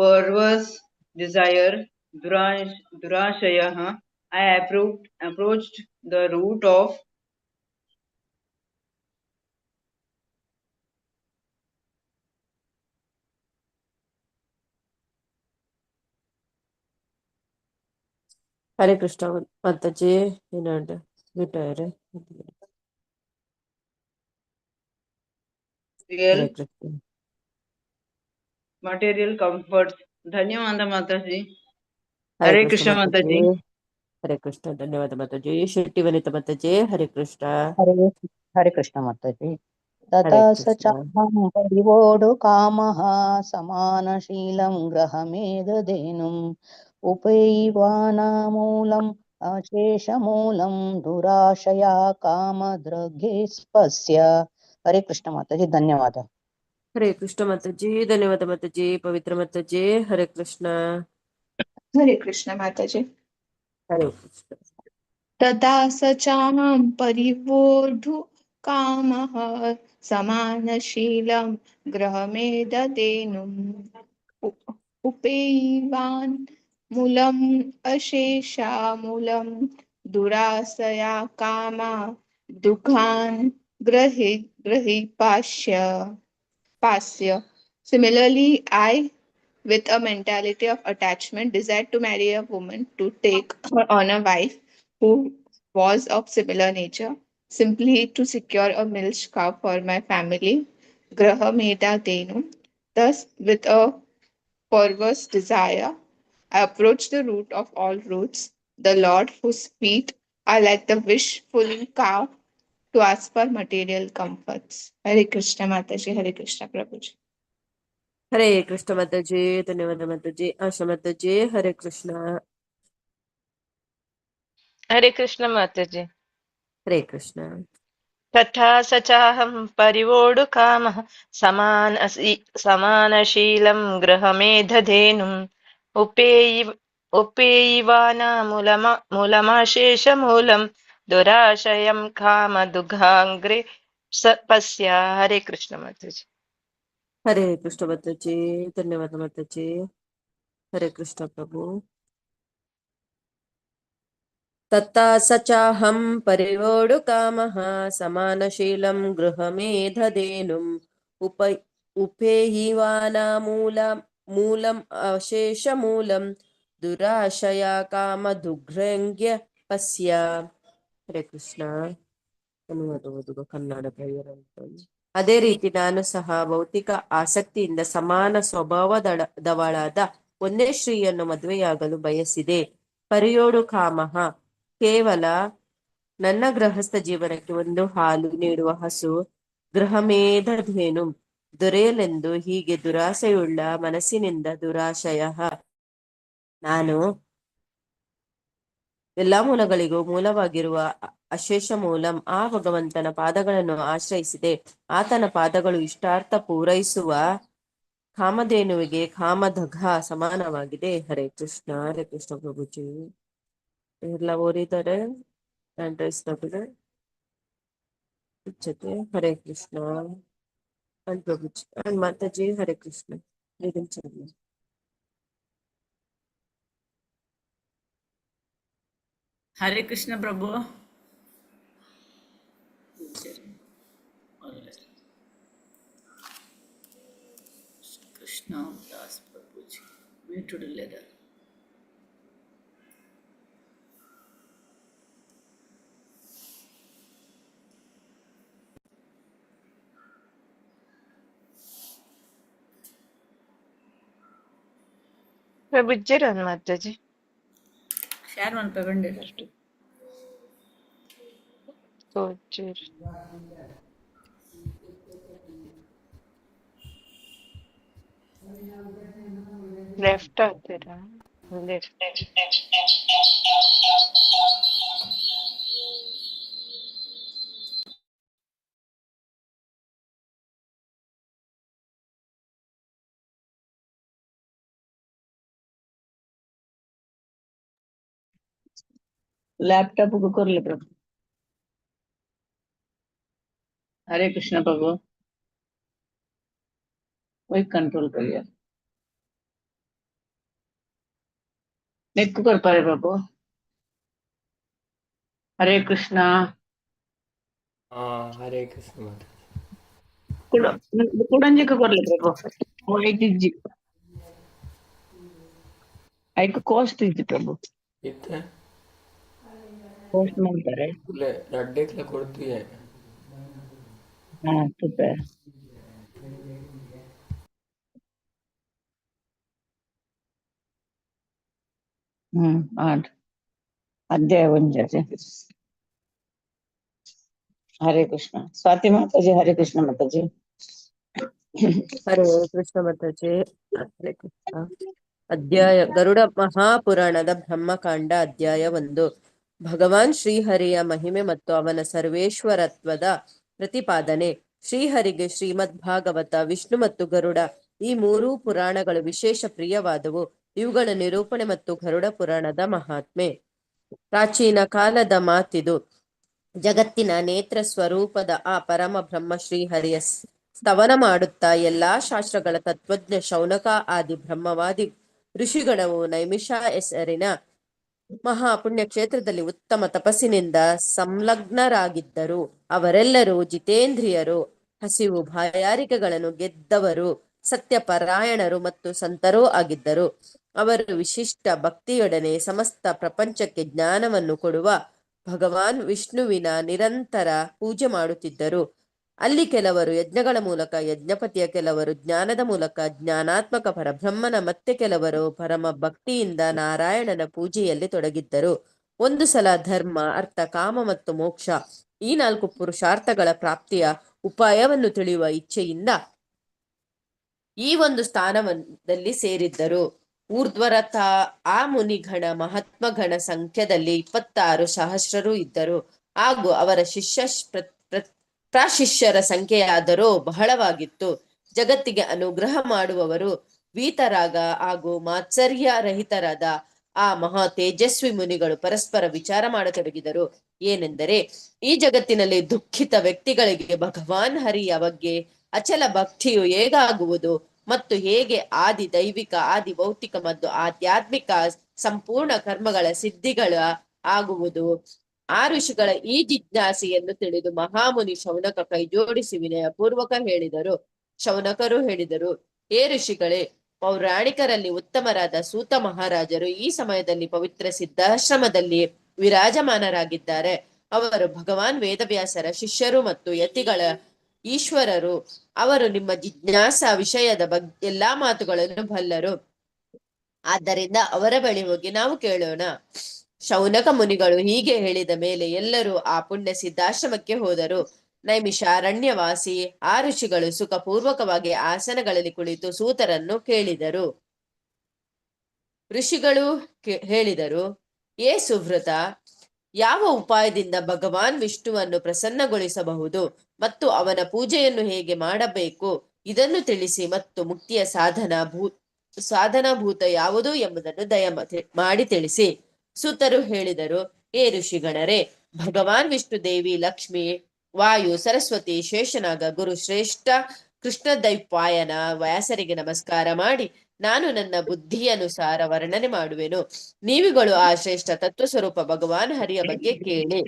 perverse desire, Durashayah, I approached the root of Hare Krishna Mataji, ಏನಂತ ಬಿಟ್ಟಾರೆ. Real Hare Krishna. material comforts. धन्यवाद माताजी। हरे हरे कृष्ण कृष्ण माताजी, माताजी। हरे कृष्ण, धन्यवाद माताजी। शेट्टी वनिता माताजी, हरे कृष्ण। हरे हरे कृष्ण माताजी। हरे तथा स कृष्ण। चाहं परिवोढुकामः समानशीलं गृहमेधधेनुम् उपैवानामूलम् अशेषमूलं दुराशया कामदृग्घेस्पस्य। हरे कृष्ण माताजी, धन्यवाद। हरे कृष्ण माताजी, धन्यवाद माताजी। पवित्र माताजी, हरे कृष्ण। हरे कृष्ण माताजी। हरे कृष्ण। तथा स चाहं परिवोढु कामः समानशीलं गृहमेददेनुम् उपेयिवान् मूलम् अशेषामूलं दुरासया कामा दुःखान् ग्रहीपास्य पास्य. Similarly, I, with a mentality of attachment, desired to marry a woman, to take her on a wife who was of similar nature, simply to secure a milch cow for my family. Graha Meda Denu. Thus, with a perverse desire, I approached the root of all roots, the Lord whose feet are like the wish-fulfilling cow, to ask for material comforts. Hare Krishna Mataji, Hare Krishna Prabhuji. Hare Krishna Mataji, धन्यवाद माताजी। आशा माताजी, हरे कृष्ण। हरे कृष्ण माताजी। हरे कृष्ण। तथा स चाहं परिवोढुकामः समानशीलं गृहमेधधेनुम् उपेयिवानामूलमाशेषमूलं दुराशयं कामदुघाङ्घ्रि पश्य। हरे कृष्ण माताजी। हरे कृष्ण माताजी, धन्यवाद माताजी। हरे कृष्ण प्रभु। तथा स चाहं परिवोढुकामः समानशीलं गृहमेधधेनुम् उपेयिवानामूलम् अशेषमूलं दुराशया कामदुघ्रङ्ग्य ಪಸ್ಯ. ಹರೇ ಕೃಷ್ಣ. ಅನುವಾದ ಓದುವ ಕನ್ನಡ ಪ್ರಿಯರಂತ. ಅದೇ ರೀತಿ ನಾನು ಸಹ ಭೌತಿಕ ಆಸಕ್ತಿಯಿಂದ ಸಮಾನ ಸ್ವಭಾವದವಳಾದ ಒಂದೇ ಸ್ತ್ರೀಯನ್ನು ಮದುವೆಯಾಗಲು ಬಯಸಿದೆ. ಪರಿಯೋಡು ಕಾಮಹ ಕೇವಲ ನನ್ನ ಗೃಹಸ್ಥ ಜೀವನಕ್ಕೆ ಒಂದು ಹಾಲು ನೀಡುವ ಹಸು ಗೃಹಮೇಧಧೇನು ದೊರೆಯಲೆಂದು ಹೀಗೆ ದುರಾಸೆಯುಳ್ಳ ಮನಸ್ಸಿನಿಂದ ದುರಾಶಯ ನಾನು ಎಲ್ಲಾ ಮೂಲಗಳಿಗೂ ಮೂಲವಾಗಿರುವ ಅಶೇಷ ಮೂಲಂ ಆ ಭಗವಂತನ ಪಾದಗಳನ್ನು ಆಶ್ರಯಿಸಿದೆ. ಆತನ ಪಾದಗಳು ಇಷ್ಟಾರ್ಥ ಪೂರೈಸುವ ಕಾಮಧೇನುವಿಗೆ ಕಾಮಧಗ ಸಮಾನವಾಗಿದೆ. ಹರೇ ಕೃಷ್ಣ. ಹರೇ ಕೃಷ್ಣ ಪ್ರಭುಜಿ. ಎಲ್ಲ ಓದಿದ್ದಾರೆ. Hare Krishna and Prabhuji and Mataji. Hare Krishna. Reading channel. Hare Krishna Prabhu. Krishna Das Prabhuji mute leather. ಪ್ರಭುಜ್ಜರನ್ Mataji. Share ಮನ್ಪೆ ಬಂದಿರ. ತೋಜಿರ್. ಲೆಫ್ಟ್ ಆಗ್ತೀರಾ? ಲೆಫ್ಟ್. ಲ್ಯಾಪ್ಟಾಪ್ ಕೊರ್ಲೆ ಪ್ರಭು. ಹರೇ ಕೃಷ್ಣ ಪ್ರಭು. वही कंट्रोल करिए। ನೆಕ್ಕು ಕೊರ್ಪಾರೆ ಪ್ರಭು. ಹರೇ ಕೃಷ್ಣ. ಹರೇ ಕೃಷ್ಣ ಮಾತಾಜಿ. ಕುಡ ಕುಡಂಜಿಕ ಕೊರ್ಲೆ ಪ್ರಭು. ಐತಿಜ್ಜಿ ಐಕ್ ಕೋಸ್ಟ್ ಇಜ್ಜಿ ಪ್ರಭು. ಇತ್ತೆ ಕೋಸ್ಟ್ ಮಾಡ್ತಾರೆ. ರಡ್ಡೆಕ್ಲ ಕೊಡ್ತೀಯ. ಹಾ ಸೂಪರ್. ಆಡ್ ಅಧ್ಯಾಯ ಒಂಜಿ. ಹರೇ ಕೃಷ್ಣ ಸ್ವಾತಿ ಮಾತಾಜಿ. ಹರೇ ಕೃಷ್ಣ ಮಾತಾಜಿ. ಹರೇ ಕೃಷ್ಣ ಮಾತಾಜಿ. ಹರೇ ಕೃಷ್ಣ. ಅಧ್ಯಾಯ ಗರುಡ ಮಹಾಪುರಾಣದ ಬ್ರಹ್ಮಕಾಂಡ ಅಧ್ಯಾಯ 1. ಭಗವಾನ್ ಶ್ರೀಹರಿಯ ಮಹಿಮೆ ಮತ್ತು ಅವನ ಸರ್ವೇಶ್ವರತ್ವದ ಪ್ರತಿಪಾದನೆ. ಶ್ರೀಹರಿಗೆ ಶ್ರೀಮದ್ ಭಾಗವತ, ವಿಷ್ಣು ಮತ್ತು ಗರುಡ ಈ ಮೂರೂ ಪುರಾಣಗಳು ವಿಶೇಷ ಪ್ರಿಯವಾದವು. ಇವುಗಳ ನಿರೂಪಣೆ ಮತ್ತು ಗರುಡ ಪುರಾಣದ ಮಹಾತ್ಮೆ. ಪ್ರಾಚೀನ ಕಾಲದ ಮಾತಿದು. ಜಗತ್ತಿನ ನೇತ್ರ ಸ್ವರೂಪದ ಆ ಪರಮ ಬ್ರಹ್ಮ ಶ್ರೀಹರಿಯ ಸ್ತವನ ಮಾಡುತ್ತಾ ಎಲ್ಲಾ ಶಾಸ್ತ್ರಗಳ ತತ್ವಜ್ಞ ಶೌನಕ ಆದಿ ಬ್ರಹ್ಮವಾದಿ ಋಷಿಗಣವು ನೈಮಿಷ ಹೆಸರಿನ ಮಹಾಪುಣ್ಯ ಕ್ಷೇತ್ರದಲ್ಲಿ ಉತ್ತಮ ತಪಸ್ಸಿನಿಂದ ಸಂಲಗ್ನರಾಗಿದ್ದರು. ಅವರೆಲ್ಲರೂ ಜಿತೇಂದ್ರಿಯರು, ಹಸಿವು ಬಾಯಾರಿಕೆಗಳನ್ನು ಗೆದ್ದವರು, ಸತ್ಯಪರಾಯಣರು ಮತ್ತು ಸಂತರೂ ಆಗಿದ್ದರು. ಅವರು ವಿಶಿಷ್ಟ ಭಕ್ತಿಯೊಡನೆ ಸಮಸ್ತ ಪ್ರಪಂಚಕ್ಕೆ ಜ್ಞಾನವನ್ನು ಕೊಡುವ ಭಗವಾನ್ ವಿಷ್ಣುವಿನ ನಿರಂತರ ಪೂಜೆ ಮಾಡುತ್ತಿದ್ದರು. ಅಲ್ಲಿ ಕೆಲವರು ಯಜ್ಞಗಳ ಮೂಲಕ ಯಜ್ಞಪತಿಯ, ಕೆಲವರು ಜ್ಞಾನದ ಮೂಲಕ ಜ್ಞಾನಾತ್ಮಕ ಪರಬ್ರಹ್ಮನ, ಮತ್ತೆ ಕೆಲವರು ಪರಮ ಭಕ್ತಿಯಿಂದ ನಾರಾಯಣನ ಪೂಜೆಯಲ್ಲಿ ತೊಡಗಿದ್ದರು. ಒಂದು ಸಲ ಧರ್ಮ, ಅರ್ಥ, ಕಾಮ ಮತ್ತು ಮೋಕ್ಷ ಈ 4 ಪುರುಷಾರ್ಥಗಳ ಪ್ರಾಪ್ತಿಯ ಉಪಾಯವನ್ನು ತಿಳಿಯುವ ಇಚ್ಛೆಯಿಂದ ಈ ಒಂದು ಸ್ಥಾನದಲ್ಲಿ ಸೇರಿದ್ದರು. ಊರ್ಧ್ವರಥ ಆ ಮುನಿಗಣ ಮಹಾತ್ಮಗಣ ಸಂಖ್ಯದಲ್ಲಿ 26 ಸಹಸ್ರರು ಇದ್ದರು. ಹಾಗೂ ಅವರ ಶಿಷ್ಯ ಪ್ರಾಶಿಷ್ಯರ ಸಂಖ್ಯೆಯಾದರೂ ಬಹಳವಾಗಿತ್ತು. ಜಗತ್ತಿಗೆ ಅನುಗ್ರಹ ಮಾಡುವವರು ವೀತರಾಗ ಹಾಗೂ ಮಾತ್ಸರ್ಯ ರಹಿತರಾದ ಆ ಮಹಾ ತೇಜಸ್ವಿ ಮುನಿಗಳು ಪರಸ್ಪರ ವಿಚಾರ ಮಾಡತೊಡಗಿದರು. ಏನೆಂದರೆ, ಈ ಜಗತ್ತಿನಲ್ಲಿ ದುಃಖಿತ ವ್ಯಕ್ತಿಗಳಿಗೆ ಭಗವಾನ್ ಹರಿಯ ಬಗ್ಗೆ ಅಚಲ ಭಕ್ತಿಯು ಹೇಗಾಗುವುದು ಮತ್ತು ಹೇಗೆ ಆದಿ ದೈವಿಕ, ಆದಿ ಭೌತಿಕ ಮತ್ತು ಆಧ್ಯಾತ್ಮಿಕ ಸಂಪೂರ್ಣ ಕರ್ಮಗಳ ಸಿದ್ಧಿಗಳ ಆಗುವುದು. ಆ ಋಷಿಗಳ ಈ ಜಿಜ್ಞಾಸೆಯನ್ನು ತಿಳಿದು ಮಹಾಮುನಿ ಶೌನಕ ಕೈಜೋಡಿಸಿ ವಿನಯ ಪೂರ್ವಕ ಹೇಳಿದರು. ಶೌನಕರು ಹೇಳಿದರು, ಹೇ ಋಷಿಗಳೇ, ಪೌರಾಣಿಕರಲ್ಲಿ ಉತ್ತಮರಾದ ಸೂತ ಮಹಾರಾಜರು ಈ ಸಮಯದಲ್ಲಿ ಪವಿತ್ರ ಸಿದ್ಧಾಶ್ರಮದಲ್ಲಿ ವಿರಾಜಮಾನರಾಗಿದ್ದಾರೆ. ಅವರು ಭಗವಾನ್ ವೇದವ್ಯಾಸರ ಶಿಷ್ಯರು ಮತ್ತು ಯತಿಗಳ ಈಶ್ವರರು. ಅವರು ನಿಮ್ಮ ಜಿಜ್ಞಾಸಾ ವಿಷಯದ ಬಗ್ಗೆ ಎಲ್ಲಾ ಮಾತುಗಳನ್ನು ಬಲ್ಲರು. ಆದ್ದರಿಂದ ಅವರ ಬಳಿ ಹೋಗಿ ನಾವು ಕೇಳೋಣ. ಶೌನಕ ಮುನಿಗಳು ಹೀಗೆ ಹೇಳಿದ ಮೇಲೆ ಎಲ್ಲರೂ ಆ ಪುಣ್ಯ ಸಿದ್ಧಾಶ್ರಮಕ್ಕೆ ಹೋದರು. ನೈಮಿಷಾರಣ್ಯವಾಸಿ ಆ ಋಷಿಗಳು ಸುಖಪೂರ್ವಕವಾಗಿ ಆಸನಗಳಲ್ಲಿ ಕುಳಿತು ಸೂತರನ್ನು ಕೇಳಿದರು. ಋಷಿಗಳು ಹೇಳಿದರು, ಏ ಸುವ್ರತ, ಯಾವ ಉಪಾಯದಿಂದ ಭಗವಾನ್ ವಿಷ್ಣುವನ್ನು ಪ್ರಸನ್ನಗೊಳಿಸಬಹುದು ಮತ್ತು ಅವನ ಪೂಜೆಯನ್ನು ಹೇಗೆ ಮಾಡಬೇಕು ಇದನ್ನು ತಿಳಿಸಿ ಮತ್ತು ಮುಕ್ತಿಯ ಸಾಧನಭೂತ ಯಾವುದು ಎಂಬುದನ್ನು ದಯ ಮಾಡಿ ತಿಳಿಸಿ. ಸುತರು ಹೇಳಿದರು, ಏ ಋಷಿಗಣರೇ, ಭಗವಾನ್ ವಿಷ್ಣು, ದೇವಿ ಲಕ್ಷ್ಮಿ, ವಾಯು, ಸರಸ್ವತಿ, ಶೇಷನಾಗ, ಗುರು ಶ್ರೇಷ್ಠ ಕೃಷ್ಣದೈಪಾಯನ ವ್ಯಾಸರಿಗೆ ನಮಸ್ಕಾರ ಮಾಡಿ ನಾನು ನನ್ನ ಬುದ್ಧಿಯನುಸಾರ ವರ್ಣನೆ ಮಾಡುವೆನು. ನೀವುಗಳು ಆ ಶ್ರೇಷ್ಠ ತತ್ವ ಸ್ವರೂಪ ಭಗವಾನ್ ಹರಿಯ ಬಗ್ಗೆ ಕೇಳಿ.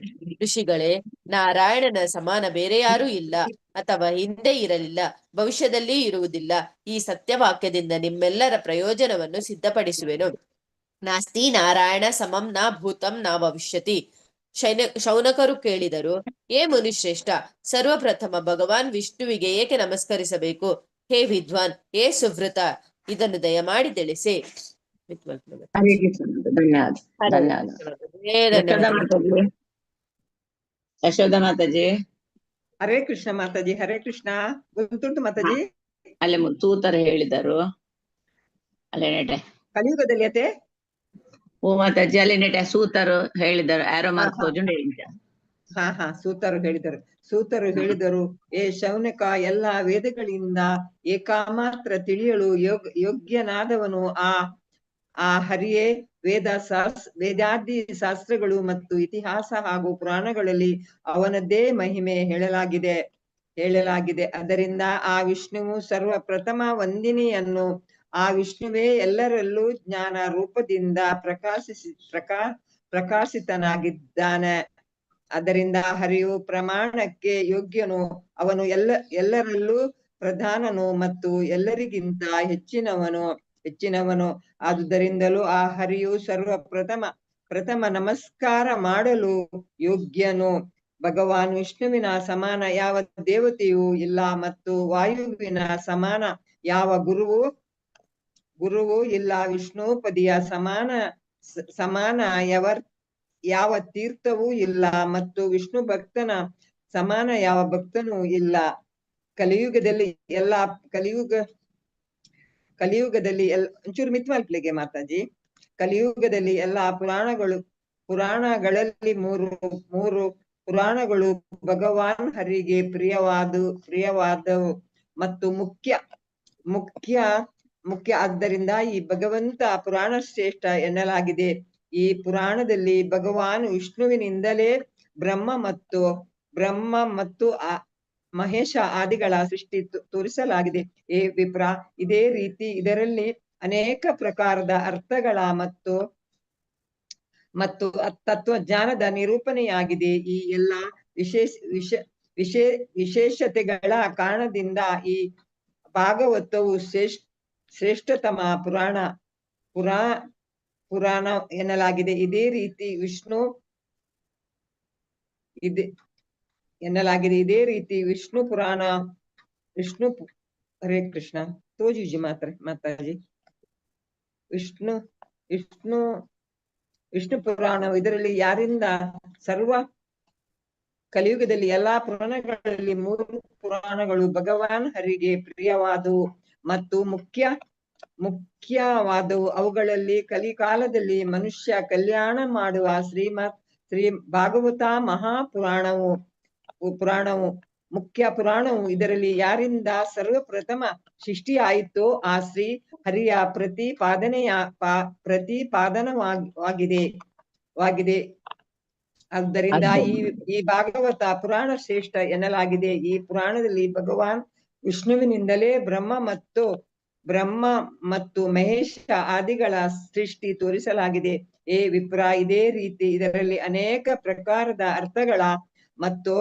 ಋಷಿಗಳೇ, ನಾರಾಯಣನ ಸಮಾನ ಬೇರೆ ಯಾರೂ ಇಲ್ಲ ಅಥವಾ ಹಿಂದೆ ಇರಲಿಲ್ಲ, ಭವಿಷ್ಯದಲ್ಲಿ ಇರುವುದಿಲ್ಲ. ಈ ಸತ್ಯವಾಕ್ಯದಿಂದ ನಿಮ್ಮೆಲ್ಲರ ಪ್ರಯೋಜನವನ್ನು ಸಿದ್ಧಪಡಿಸುವೆನು. ನಾಸ್ತಿ ನಾರಾಯಣ ಸಮಂ ನ ಭೂತಂ ನ ಭವಿಷ್ಯತಿ. ಶೌನಕರು ಕೇಳಿದರು, ಏ ಮುನಿಶ್ರೇಷ್ಠ, ಸರ್ವಪ್ರಥಮ ಭಗವಾನ್ ವಿಷ್ಣುವಿಗೆ ಏಕೆ ನಮಸ್ಕರಿಸಬೇಕು? ಹೇ ವಿದ್ವಾನ್, ಹೇ ಸುವ್ರತ, ಇದನ್ನು ದಯಮಾಡಿ ತಿಳಿಸಿ. ಹರೇ ಕೃಷ್ಣ, ಧನ್ಯವಾದ. ಧನ್ಯವಾದ. ಯಶೋಧ ಮಾತಾಜಿ, ಯಶೋಧ ಮಾತಾಜಿ. ಹರೇ ಕೃಷ್ಣ ಮಾತಾಜಿ, ಹರೇ ಕೃಷ್ಣ. ಗೊತ್ತುಂಟು ಮಾತಾಜಿ? ಅಲ್ಲೇ ತೂತರ ಹೇಳಿದರು ಅಲ್ಲೇ ಕಲಿಯುಗದಲ್ಲಿ ಅತೆ ಓ ಮಾತಾಜಿ, ಅಲ್ಲಿ ನೆಟೆ ಸೂತರು ಹೇಳಿದರು, ಆರೋ ಮಾರ್ಕ್ ತೋಜುಂಡು ಹೇಳಿದ. ಹಾ ಹಾ, ಸೂತರು ಹೇಳಿದರು. ಸೂತರು ಹೇಳಿದರು, ಏ ಶೌನಕ, ಎಲ್ಲಾ ವೇದಗಳಿಂದ ಏಕಮಾತ್ರ ತಿಳಿಯಲು ಯೋಗ್ಯನಾದವನು ಆ ಹರಿಯೇ. ವೇದಾದಿ ಶಾಸ್ತ್ರಗಳು ಮತ್ತು ಇತಿಹಾಸ ಹಾಗೂ ಪುರಾಣಗಳಲ್ಲಿ ಅವನದ್ದೇ ಮಹಿಮೆ ಹೇಳಲಾಗಿದೆ. ಅದರಿಂದ ಆ ವಿಷ್ಣುವು ಸರ್ವಪ್ರಥಮ ವಂದಿನಿಯನ್ನು, ಆ ವಿಷ್ಣುವೇ ಎಲ್ಲರಲ್ಲೂ ಜ್ಞಾನ ರೂಪದಿಂದ ಪ್ರಕಾಶಿತನಾಗಿದ್ದಾನೆ. ಅದರಿಂದ ಹರಿಯು ಪ್ರಮಾಣಕ್ಕೆ ಯೋಗ್ಯನು, ಅವನು ಎಲ್ಲರಲ್ಲೂ ಪ್ರಧಾನನು ಮತ್ತು ಎಲ್ಲರಿಗಿಂತ ಹೆಚ್ಚಿನವನು. ಆದುದರಿಂದಲೂ ಆ ಹರಿಯು ಸರ್ವಪ್ರಥಮ ಪ್ರಥಮ ನಮಸ್ಕಾರ ಮಾಡಲು ಯೋಗ್ಯನು. ಭಗವಾನ್ ವಿಷ್ಣುವಿನ ಸಮಾನ ಯಾವ ದೇವತೆಯೂ ಇಲ್ಲ ಮತ್ತು ವಾಯುವಿನ ಸಮಾನ ಯಾವ ಗುರುವೂ ಇಲ್ಲ. ವಿಷ್ಣುಪದಿಯ ಸಮಾನ ಯಾವ ತೀರ್ಥವೂ ಇಲ್ಲ ಮತ್ತು ವಿಷ್ಣು ಭಕ್ತನ ಸಮಾನ ಯಾವ ಭಕ್ತನೂ ಇಲ್ಲ. ಕಲಿಯುಗದಲ್ಲಿ ಒಂಚೂರು ಮಿತ್ವಾಲ್ಪ್ಲಿಗೆ ಮಾತಾಜಿ. ಕಲಿಯುಗದಲ್ಲಿ ಎಲ್ಲಾ ಪುರಾಣಗಳಲ್ಲಿ ಮೂರು ಪುರಾಣಗಳು ಭಗವಾನ್ ಹರಿಗೆ ಪ್ರಿಯವಾದವು ಮತ್ತು ಮುಖ್ಯ ಮುಖ್ಯ ಮುಖ್ಯ. ಆದ್ದರಿಂದ ಈ ಭಗವಂತ ಪುರಾಣ ಶ್ರೇಷ್ಠ ಎನ್ನಲಾಗಿದೆ. ಈ ಪುರಾಣದಲ್ಲಿ ಭಗವಾನ್ ವಿಷ್ಣುವಿನಿಂದಲೇ ಬ್ರಹ್ಮ ಮತ್ತು ಮಹೇಶ ಆದಿಗಳ ಸೃಷ್ಟಿ ತೋರಿಸಲಾಗಿದೆ. ಏ ವಿಪ್ರ, ಇದೇ ರೀತಿ ಇದರಲ್ಲಿ ಅನೇಕ ಪ್ರಕಾರದ ಅರ್ಥಗಳ ಮತ್ತು ಮತ್ತು ತತ್ವಜ್ಞಾನದ ನಿರೂಪಣೆಯಾಗಿದೆ. ಈ ಎಲ್ಲ ವಿಶೇಷತೆಗಳ ಕಾರಣದಿಂದ ಈ ಭಾಗವತವು ಶ್ರೇಷ್ಠತಮ ಪುರಾಣ ಪುರಾಣ ಎನ್ನಲಾಗಿದೆ. ಇದೇ ರೀತಿ ವಿಷ್ಣು ಪುರಾಣ ವಿಷ್ಣು ಹರೇ ಕೃಷ್ಣ ತೋಜುಜಿ ಮಾತ್ರ ಮಾತಾಜಿ ವಿಷ್ಣು ವಿಷ್ಣು ವಿಷ್ಣು ಪುರಾಣ ಇದರಲ್ಲಿ ಯಾರಿಂದ ಸರ್ವ ಕಲಿಯುಗದಲ್ಲಿ ಎಲ್ಲಾ ಪುರಾಣಗಳಲ್ಲಿ ಮೂರು ಪುರಾಣಗಳು ಭಗವಾನ್ ಹರಿಗೆ ಪ್ರಿಯವಾದವು ಮತ್ತು ಮುಖ್ಯವಾದವು. ಅವುಗಳಲ್ಲಿ ಕಲಿಕಾಲದಲ್ಲಿ ಮನುಷ್ಯ ಕಲ್ಯಾಣ ಮಾಡುವ ಶ್ರೀ ಭಾಗವತ ಮಹಾಪುರಾಣವು ಮುಖ್ಯ ಪುರಾಣವು. ಇದರಲ್ಲಿ ಯಾರಿಂದ ಸರ್ವಪ್ರಥಮ ಸೃಷ್ಟಿಯಾಯಿತೋ ಆ ಶ್ರೀ ಹರಿಯ ಪ್ರತಿಪಾದನವಾಗಿದೆ. ಆದ್ದರಿಂದ ಈ ಭಾಗವತ ಪುರಾಣ ಶ್ರೇಷ್ಠ ಎನ್ನಲಾಗಿದೆ. ಈ ಪುರಾಣದಲ್ಲಿ ಭಗವಾನ್ ವಿಷ್ಣುವಿನಿಂದಲೇ ಬ್ರಹ್ಮ ಮತ್ತು ಮಹೇಶ ಆದಿಗಳ ಸೃಷ್ಟಿ ತೋರಿಸಲಾಗಿದೆ. ಏ ವಿಪ್ರ, ಇದೇ ರೀತಿ ಇದರಲ್ಲಿ ಅನೇಕ ಪ್ರಕಾರದ ಅರ್ಥಗಳ ಮತ್ತು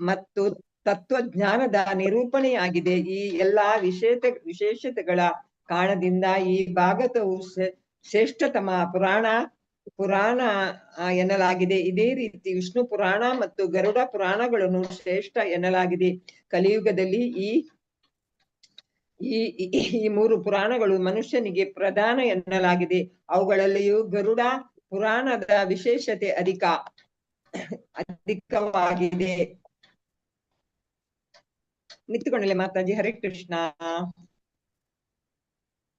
ಮತ್ತು ತತ್ವಜ್ಞಾನದ ನಿರೂಪಣೆಯಾಗಿದೆ. ಈ ಎಲ್ಲಾ ವಿಶೇಷತೆಗಳ ಕಾರಣದಿಂದ ಈ ಭಾಗವತವು ಶ್ರೇಷ್ಠತಮ ಪುರಾಣ ಎನ್ನಲಾಗಿದೆ. ಇದೇ ರೀತಿ ವಿಷ್ಣು ಪುರಾಣ ಮತ್ತು ಗರುಡ ಪುರಾಣಗಳನ್ನು ಶ್ರೇಷ್ಠ ಎನ್ನಲಾಗಿದೆ. ಕಲಿಯುಗದಲ್ಲಿ ಈ ಈ ಮೂರು ಪುರಾಣಗಳು ಮನುಷ್ಯನಿಗೆ ಪ್ರಧಾನ ಎನ್ನಲಾಗಿದೆ. ಅವುಗಳಲ್ಲಿಯೂ ಗರುಡ ಪುರಾಣದ ವಿಶೇಷತೆ ಅಧಿಕವಾಗಿದೆ. ನಿಂತುಕೊಂಡಲೆ ಮಾತಾಜಿ. ಹರೇ ಕೃಷ್ಣ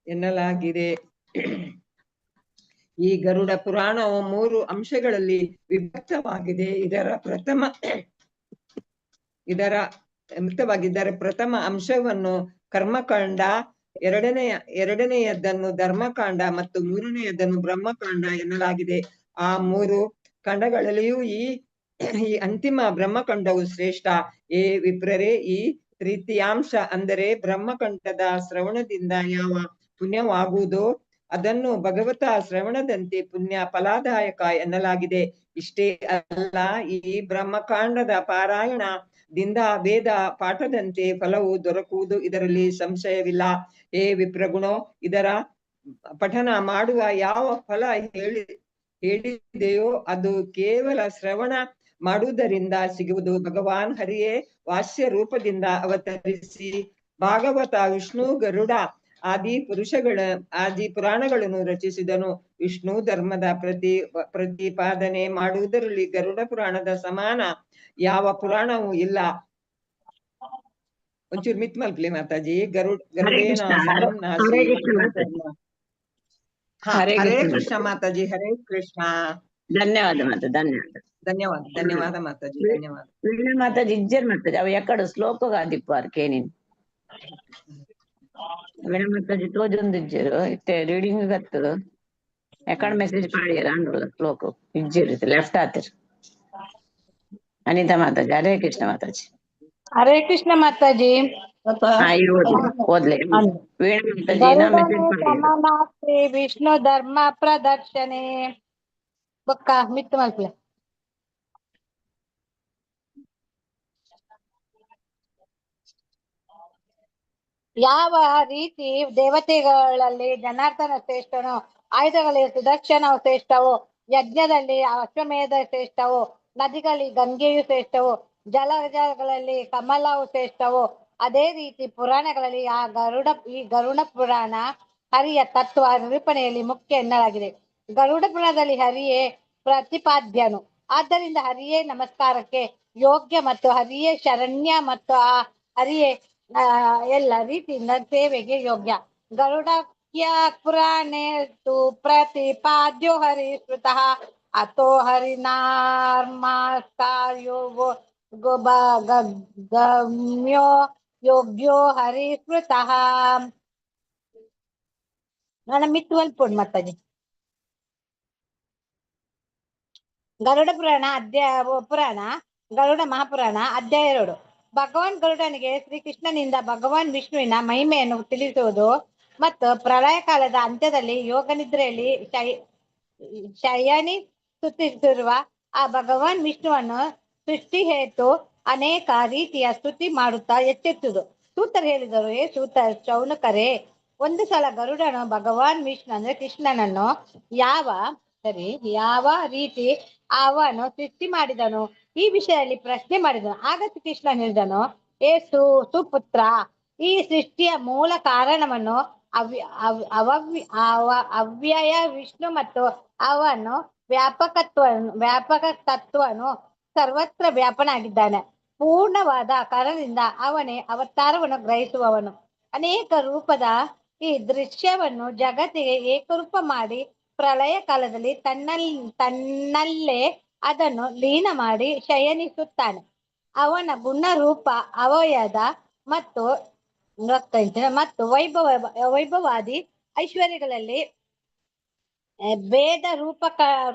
ಎನ್ನಲಾಗಿದೆ. ಈ ಗರುಡ ಪುರಾಣವು 3 ಅಂಶಗಳಲ್ಲಿ ವಿಭಕ್ತವಾಗಿದೆ. ಇದರ ಪ್ರಥಮ ಅಂಶವನ್ನು ಕರ್ಮಕಾಂಡ, ಎರಡನೆಯದನ್ನು ಧರ್ಮಕಾಂಡ ಮತ್ತು ಮೂರನೆಯದನ್ನು ಬ್ರಹ್ಮಕಾಂಡ ಎನ್ನಲಾಗಿದೆ. ಆ 3 ಖಂಡಗಳಲ್ಲಿಯೂ ಈ ಅಂತಿಮ ಬ್ರಹ್ಮಖಂಡವು ಶ್ರೇಷ್ಠ. ಏ ವಿಪ್ರರೇ, ಈ ತೃತೀಯಾಂಶ ಅಂದರೆ ಬ್ರಹ್ಮಖಂಡದ ಶ್ರವಣದಿಂದ ಯಾವ ಪುಣ್ಯವಾಗುವುದೋ ಅದನ್ನು ಭಗವತ ಶ್ರವಣದಂತೆ ಪುಣ್ಯ ಫಲದಾಯಕ ಎನ್ನಲಾಗಿದೆ. ಇಷ್ಟೇ ಅಲ್ಲ, ಈ ಬ್ರಹ್ಮಕಾಂಡದ ಪಾರಾಯಣದಿಂದ ವೇದ ಪಾಠದಂತೆ ಫಲವು ದೊರಕುವುದು, ಇದರಲ್ಲಿ ಸಂಶಯವಿಲ್ಲ. ಹೇ ವಿಪ್ರಗುಣೋ, ಇದರ ಪಠನ ಮಾಡುವ ಯಾವ ಫಲ ಹೇಳಿದೆಯೋ ಅದು ಕೇವಲ ಶ್ರವಣ ಮಾಡುವುದರಿಂದ ಸಿಗುವುದು. ಭಗವಾನ್ ಹರಿಯೇ ವಾಸ್ಯ ರೂಪದಿಂದ ಅವತರಿಸಿ ಭಾಗವತ, ವಿಷ್ಣು, ಗರುಡ ಆದಿ ಪುರಾಣಗಳನ್ನು ರಚಿಸಿದನು. ವಿಷ್ಣು ಧರ್ಮದ ಪ್ರತಿಪಾದನೆ ಮಾಡುವುದರಲ್ಲಿ ಗರುಡ ಪುರಾಣದ ಸಮಾನ ಯಾವ ಪುರಾಣವೂ ಇಲ್ಲ. ಒಂಚೂರು ಮಿತ್ ಮಲ್ಪ್ಲಿ ಮಾತಾಜಿ. ಗರುಡೇನ ಸಮಂ ನಾಸ್ತಿ ಧರ್ಮ. ಹರೇ ಹರೇ ಕೃಷ್ಣ ಕೃಷ್ಣ ಮಾತಾಜಿ, ಹರೇ ಕೃಷ್ಣ. ಧನ್ಯವಾದ ಮಾತಾ, ಧನ್ಯವಾದ ಧನ್ಯವಾದ ಧನ್ಯವಾದ ಮಾತಾಜಿ, ಧನ್ಯವಾದ. ವೀಣಾ ಮಾತಾಜಿ ಇಜ್ಜರ್ ಮಾತಾಜಿ ಅವು ಎಕ್ಕಡು ಶ್ಲೋಕ ಆದಿಪ್ಪಾರ್ ಕೇನಿನ್. ವೀಣಾ ಮಾತಾಜಿ ತೋಜೊಂದು ಇಜ್ಜರು ಇತ್ತೆ ರೀಡಿಂಗ್ ಗತ್ತು ಎಕ್ಕಡ ಮೆಸೇಜ್ ಪಾಡಿಯರ ಅಂಡ್ರಲ್ಲ ಶ್ಲೋಕ ಇಜ್ಜಿರ್ ಲೆಫ್ಟ್ ಆತಿರ್. ಅನಿತಾ ಮಾತಾಜಿ, ಹರೇ ಕೃಷ್ಣ ಮಾತಾಜಿ. ಹರೇ ಕೃಷ್ಣ ಮಾತಾಜಿ. ಹಾ ಇರು ಓದ್ಲೆ ಓದ್ಲೆ ವೀಣಾ ಮಾತಾಜಿ ನಾ ಮೆಸೇಜ್ ಗರುಡನೆ ಪಾಡಿಯರು. ಸಮನಾಸ್ತಿ ವಿಷ್ಣು ಧರ್ಮ ಪ್ರದರ್ಶನೆ ಬೊಕ್ಕ ಮಿತ್ತು ಮಲ್ಪುಲೆ. ಯಾವ ರೀತಿ ದೇವತೆಗಳಲ್ಲಿ ಜನಾರ್ದನ ಶ್ರೇಷ್ಠನೋ, ಆಯುಧಗಳಲ್ಲಿ ಸುದರ್ಶನ ಶ್ರೇಷ್ಠವೋ, ಯಜ್ಞದಲ್ಲಿ ಅಶ್ವಮೇಧ ಶ್ರೇಷ್ಠವೋ, ನದಿಗಳಲ್ಲಿ ಗಂಗೆಯು ಶ್ರೇಷ್ಠವೋ, ಜಲಜಗಳಲ್ಲಿ ಕಮಲವು ಶ್ರೇಷ್ಠವೋ, ಅದೇ ರೀತಿ ಪುರಾಣಗಳಲ್ಲಿ ಈ ಗರುಡ ಪುರಾಣ ಹರಿಯ ತತ್ವ ನಿರೂಪಣೆಯಲ್ಲಿ ಮುಖ್ಯ ಎನ್ನಲಾಗಿದೆ. ಗರುಡ ಪುರಾಣದಲ್ಲಿ ಹರಿಯೇ ಪ್ರತಿಪಾದ್ಯನು, ಆದ್ದರಿಂದ ಹರಿಯೇ ನಮಸ್ಕಾರಕ್ಕೆ ಯೋಗ್ಯ ಮತ್ತು ಹರಿಯೇ ಶರಣ್ಯ ಮತ್ತು ಆ ಹರಿಯೇ ಎಲ್ಲ ರೀತಿಯಿಂದ ಸೇವೆಗೆ ಯೋಗ್ಯ. ಗರುಡಕ್ಯ ಪುರಾಣೆ ತು ಪ್ರತಿಪಾದ್ಯೋ ಹರಿ ಶ್ರುತಃ ಅತೋ ಹರಿನಾರ್ಮಾಸ್ಕಾರ್ಯೋ ಗಮ್ಯೋ ಯೋಗ್ಯೋ ಹರಿ ಸ್ಮೃತಃ. ನನ್ನ ಮಿತ್ತು ಪುಣ್ ಮಾತಾಜಿ. ಗರುಡ ಪುರಾಣ ಅಧ್ಯಾಯ ಪುರಾಣ ಗರುಡ ಮಹಾಪುರಾಣ ಅಧ್ಯಾಯ 2. ಭಗವಾನ್ ಗರುಡನಿಗೆ ಶ್ರೀಕೃಷ್ಣನಿಂದ ಭಗವಾನ್ ವಿಷ್ಣುವಿನ ಮಹಿಮೆಯನ್ನು ತಿಳಿಸುವುದು ಮತ್ತು ಪ್ರಳಯ ಕಾಲದ ಅಂತ್ಯದಲ್ಲಿ ಯೋಗ ನಿದ್ರೆಯಲ್ಲಿ ಶಯನಿಸುತ್ತಿರುವ ಆ ಭಗವಾನ್ ವಿಷ್ಣುವನ್ನು ಸೃಷ್ಟಿ ಹೇತು ಅನೇಕ ರೀತಿಯ ಸ್ತುತಿ ಮಾಡುತ್ತಾ ಎಚ್ಚೆತ್ತುದು. ಸೂತರು ಹೇಳಿದರು, ಏ ಸೂತ ಶೌನಕರೇ, ಒಂದು ಸಲ ಗರುಡನು ಭಗವಾನ್ ವಿಷ್ಣು ಅಂದ್ರೆ ಕೃಷ್ಣನನ್ನು ಯಾವ ರೀತಿ ಅವನು ಸೃಷ್ಟಿ ಮಾಡಿದನು ಈ ವಿಷಯದಲ್ಲಿ ಪ್ರಶ್ನೆ ಮಾಡಿದನು. ಆಗ ಕೃಷ್ಣ ಹೇಳಿದನು, ಏ ಸುಪುತ್ರ, ಈ ಸೃಷ್ಟಿಯ ಮೂಲ ಕಾರಣವನ್ನು ಅವ್ಯಯ ವಿಷ್ಣು ಮತ್ತು ಅವನು ವ್ಯಾಪಕ ತತ್ವನು ಸರ್ವತ್ರ ವ್ಯಾಪನಾಗಿದ್ದಾನೆ. ಪೂರ್ಣವಾದ ಕಾರಣದಿಂದ ಅವನೇ ಅವತಾರವನ್ನು ಗ್ರಹಿಸುವವನು. ಅನೇಕ ರೂಪದ ಈ ದೃಶ್ಯವನ್ನು ಜಗತ್ತಿಗೆ ಏಕರೂಪ ಮಾಡಿ ಪ್ರಳಯ ಕಾಲದಲ್ಲಿ ತನ್ನಲ್ಲೇ ಅದನ್ನು ಲೀನ ಮಾಡಿ ಶಯನಿಸುತ್ತಾನೆ. ಅವನ ಗುಣ ರೂಪ ಅವಯದ ಮತ್ತು ಮತ್ತು ವೈಭವಾದಿ ಐಶ್ವರ್ಯಗಳಲ್ಲಿ ಭೇದ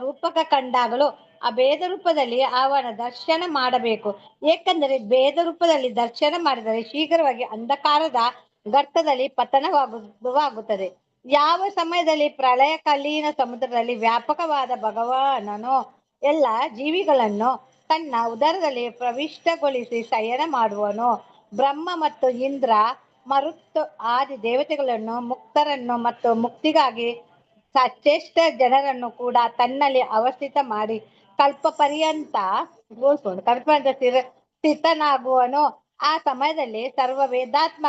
ರೂಪಕ ಕಂಡಾಗಲೂ ಆ ಭೇದ ರೂಪದಲ್ಲಿ ಅವನ ದರ್ಶನ ಮಾಡಬೇಕು. ಏಕೆಂದರೆ ಭೇದ ರೂಪದಲ್ಲಿ ದರ್ಶನ ಮಾಡಿದರೆ ಶೀಘ್ರವಾಗಿ ಅಂಧಕಾರದ ಗರ್ತದಲ್ಲಿ ಪತನವಾಗುತ್ತದೆ. ಯಾವ ಸಮಯದಲ್ಲಿ ಪ್ರಳಯ ಕಾಲೀನ ಸಮುದ್ರದಲ್ಲಿ ವ್ಯಾಪಕವಾದ ಭಗವಾನನು ಎಲ್ಲ ಜೀವಿಗಳನ್ನು ತನ್ನ ಉದರದಲ್ಲಿ ಪ್ರವಿಷ್ಟಗೊಳಿಸಿ ಶಯನ ಮಾಡುವನು. ಬ್ರಹ್ಮ ಮತ್ತು ಇಂದ್ರ ಮರುತ್ ಆದಿ ದೇವತೆಗಳನ್ನು, ಮುಕ್ತರನ್ನು ಮತ್ತು ಮುಕ್ತಿಗಾಗಿ ಸಚೇಷ್ಟ ಜನರನ್ನು ಕೂಡ ತನ್ನಲ್ಲಿ ಅವಸ್ಥಿತ ಮಾಡಿ ಕಲ್ಪ ಪರ್ಯಂತ ಸ್ಥಿತನಾಗುವನು. ಆ ಸಮಯದಲ್ಲಿ ಸರ್ವ ವೇದಾತ್ಮ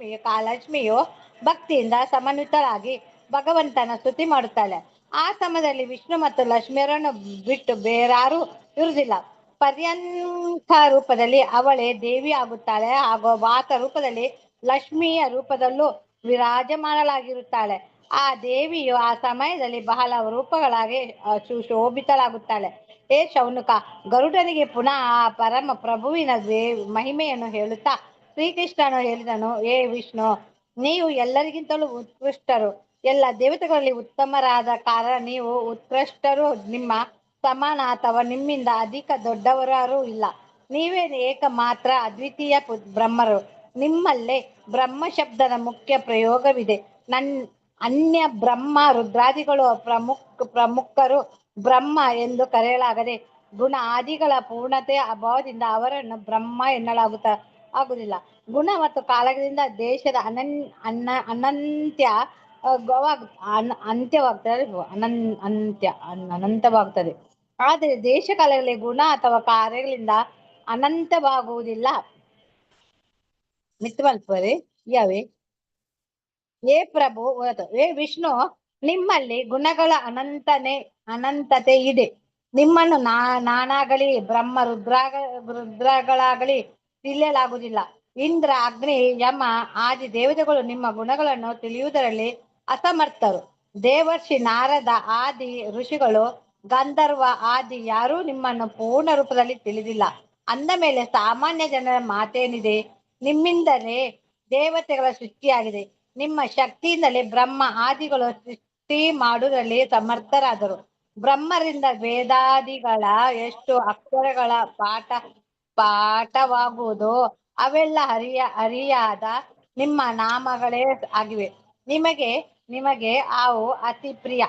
ಕಾಲಕ್ಷ್ಮಿಯು ಭಕ್ತಿಯಿಂದ ಸಮನ್ವಿತಳಾಗಿ ಭಗವಂತನ ಸ್ತುತಿ ಮಾಡುತ್ತಾಳೆ. ಆ ಸಮಯದಲ್ಲಿ ವಿಷ್ಣು ಮತ್ತು ಲಕ್ಷ್ಮಿಯರನ್ನು ಬಿಟ್ಟು ಬೇರಾರು ಇರುವುದಿಲ್ಲ. ಪರ್ಯಂಕ ರೂಪದಲ್ಲಿ ಅವಳೇ ದೇವಿ ಆಗುತ್ತಾಳೆ ಹಾಗೂ ವಾತ ರೂಪದಲ್ಲಿ ಲಕ್ಷ್ಮಿಯ ರೂಪದಲ್ಲೂ ವಿರಾಜಮಾನಳಾಗಿರುತ್ತಾಳೆ. ಆ ದೇವಿಯು ಆ ಸಮಯದಲ್ಲಿ ಬಹಳ ರೂಪಗಳಾಗಿ ಸುಶೋಭಿತಳಾಗುತ್ತಾಳೆ. ಹೇ ಶೌನಕ, ಗರುಡನಿಗೆ ಪುನಃ ಆ ಪರಮ ಪ್ರಭುವಿನ ಮಹಿಮೆಯನ್ನು ಹೇಳುತ್ತಾ ಶ್ರೀಕೃಷ್ಣನು ಹೇಳಿದನು, ಹೇ ವಿಷ್ಣು, ನೀವು ಎಲ್ಲರಿಗಿಂತಲೂ ಉತ್ಕೃಷ್ಟರು. ಎಲ್ಲ ದೇವತೆಗಳಲ್ಲಿ ಉತ್ತಮರಾದ ಕಾರಣ ನೀವು ಉತ್ಕೃಷ್ಟರು. ನಿಮ್ಮ ಸಮಾನ ಅಥವಾ ನಿಮ್ಮಿಂದ ಅಧಿಕ ದೊಡ್ಡವರಾರೂ ಇಲ್ಲ. ನೀವೇ ಏಕಮಾತ್ರ ಅದ್ವಿತೀಯ ಬ್ರಹ್ಮರು. ನಿಮ್ಮಲ್ಲೇ ಬ್ರಹ್ಮ ಶಬ್ದದ ಮುಖ್ಯ ಪ್ರಯೋಗವಿದೆ. ಅನ್ಯ ಬ್ರಹ್ಮ ರುದ್ರಾದಿಗಳು ಪ್ರಮುಖರು ಬ್ರಹ್ಮ ಎಂದು ಕರೆಯಲಾಗದೆ ಗುಣ ಆದಿಗಳ ಪೂರ್ಣತೆಯ ಅಭಾವದಿಂದ ಅವರನ್ನು ಬ್ರಹ್ಮ ಆಗುದಿಲ್ಲ. ಗುಣ ಮತ್ತು ಕಾಲದಿಂದ ದೇಶದ ಅನಂತ್ಯ ಅಂತ್ಯವಾಗ್ತದೆ, ಅನಂತವಾಗ್ತದೆ. ಆದರೆ ದೇಶ ಕಾಲಗಳಲ್ಲಿ ಗುಣ ಅಥವಾ ಕಾರ್ಯಗಳಿಂದ ಅನಂತವಾಗುವುದಿಲ್ಲ. ಮಿತ್ವಲ್ಪರೆ ಯಾವೆ ಏ ಪ್ರಭು, ಏ ವಿಷ್ಣು, ನಿಮ್ಮಲ್ಲಿ ಗುಣಗಳ ಅನಂತತೆ ಇದೆ. ನಿಮ್ಮನ್ನು ನಾನಾಗಲಿ ಬ್ರಹ್ಮ ರುದ್ರಗಳಾಗಲಿ ತಿಳಿಯಲಾಗುವುದಿಲ್ಲ. ಇಂದ್ರ, ಅಗ್ನಿ, ಯಮ ಆದಿ ದೇವತೆಗಳು ನಿಮ್ಮ ಗುಣಗಳನ್ನು ತಿಳಿಯುವುದರಲ್ಲಿ ಅಸಮರ್ಥರು. ದೇವರ್ಷಿ ನಾರದ ಆದಿ ಋಷಿಗಳು, ಗಂಧರ್ವ ಆದಿ ಯಾರೂ ನಿಮ್ಮನ್ನು ಪೂರ್ಣ ರೂಪದಲ್ಲಿ ತಿಳಿದಿಲ್ಲ. ಅಂದ ಮೇಲೆ ಸಾಮಾನ್ಯ ಜನರ ಮಾತೇನಿದೆ? ನಿಮ್ಮಿಂದಲೇ ದೇವತೆಗಳ ಸೃಷ್ಟಿಯಾಗಿದೆ. ನಿಮ್ಮ ಶಕ್ತಿಯಿಂದಲೇ ಬ್ರಹ್ಮ ಆದಿಗಳು ಸೃಷ್ಟಿ ಮಾಡುವುದರಲ್ಲಿ ಸಮರ್ಥರಾದರು. ಬ್ರಹ್ಮರಿಂದ ವೇದಾದಿಗಳ ಎಷ್ಟು ಅಕ್ಷರಗಳ ಪಾಠವಾಗುವುದೋ ಅವೆಲ್ಲ ಹರಿಯಾದ ನಿಮ್ಮ ನಾಮಗಳೇ ಆಗಿವೆ. ನಿಮಗೆ ಅವು ಅತಿ ಪ್ರಿಯ.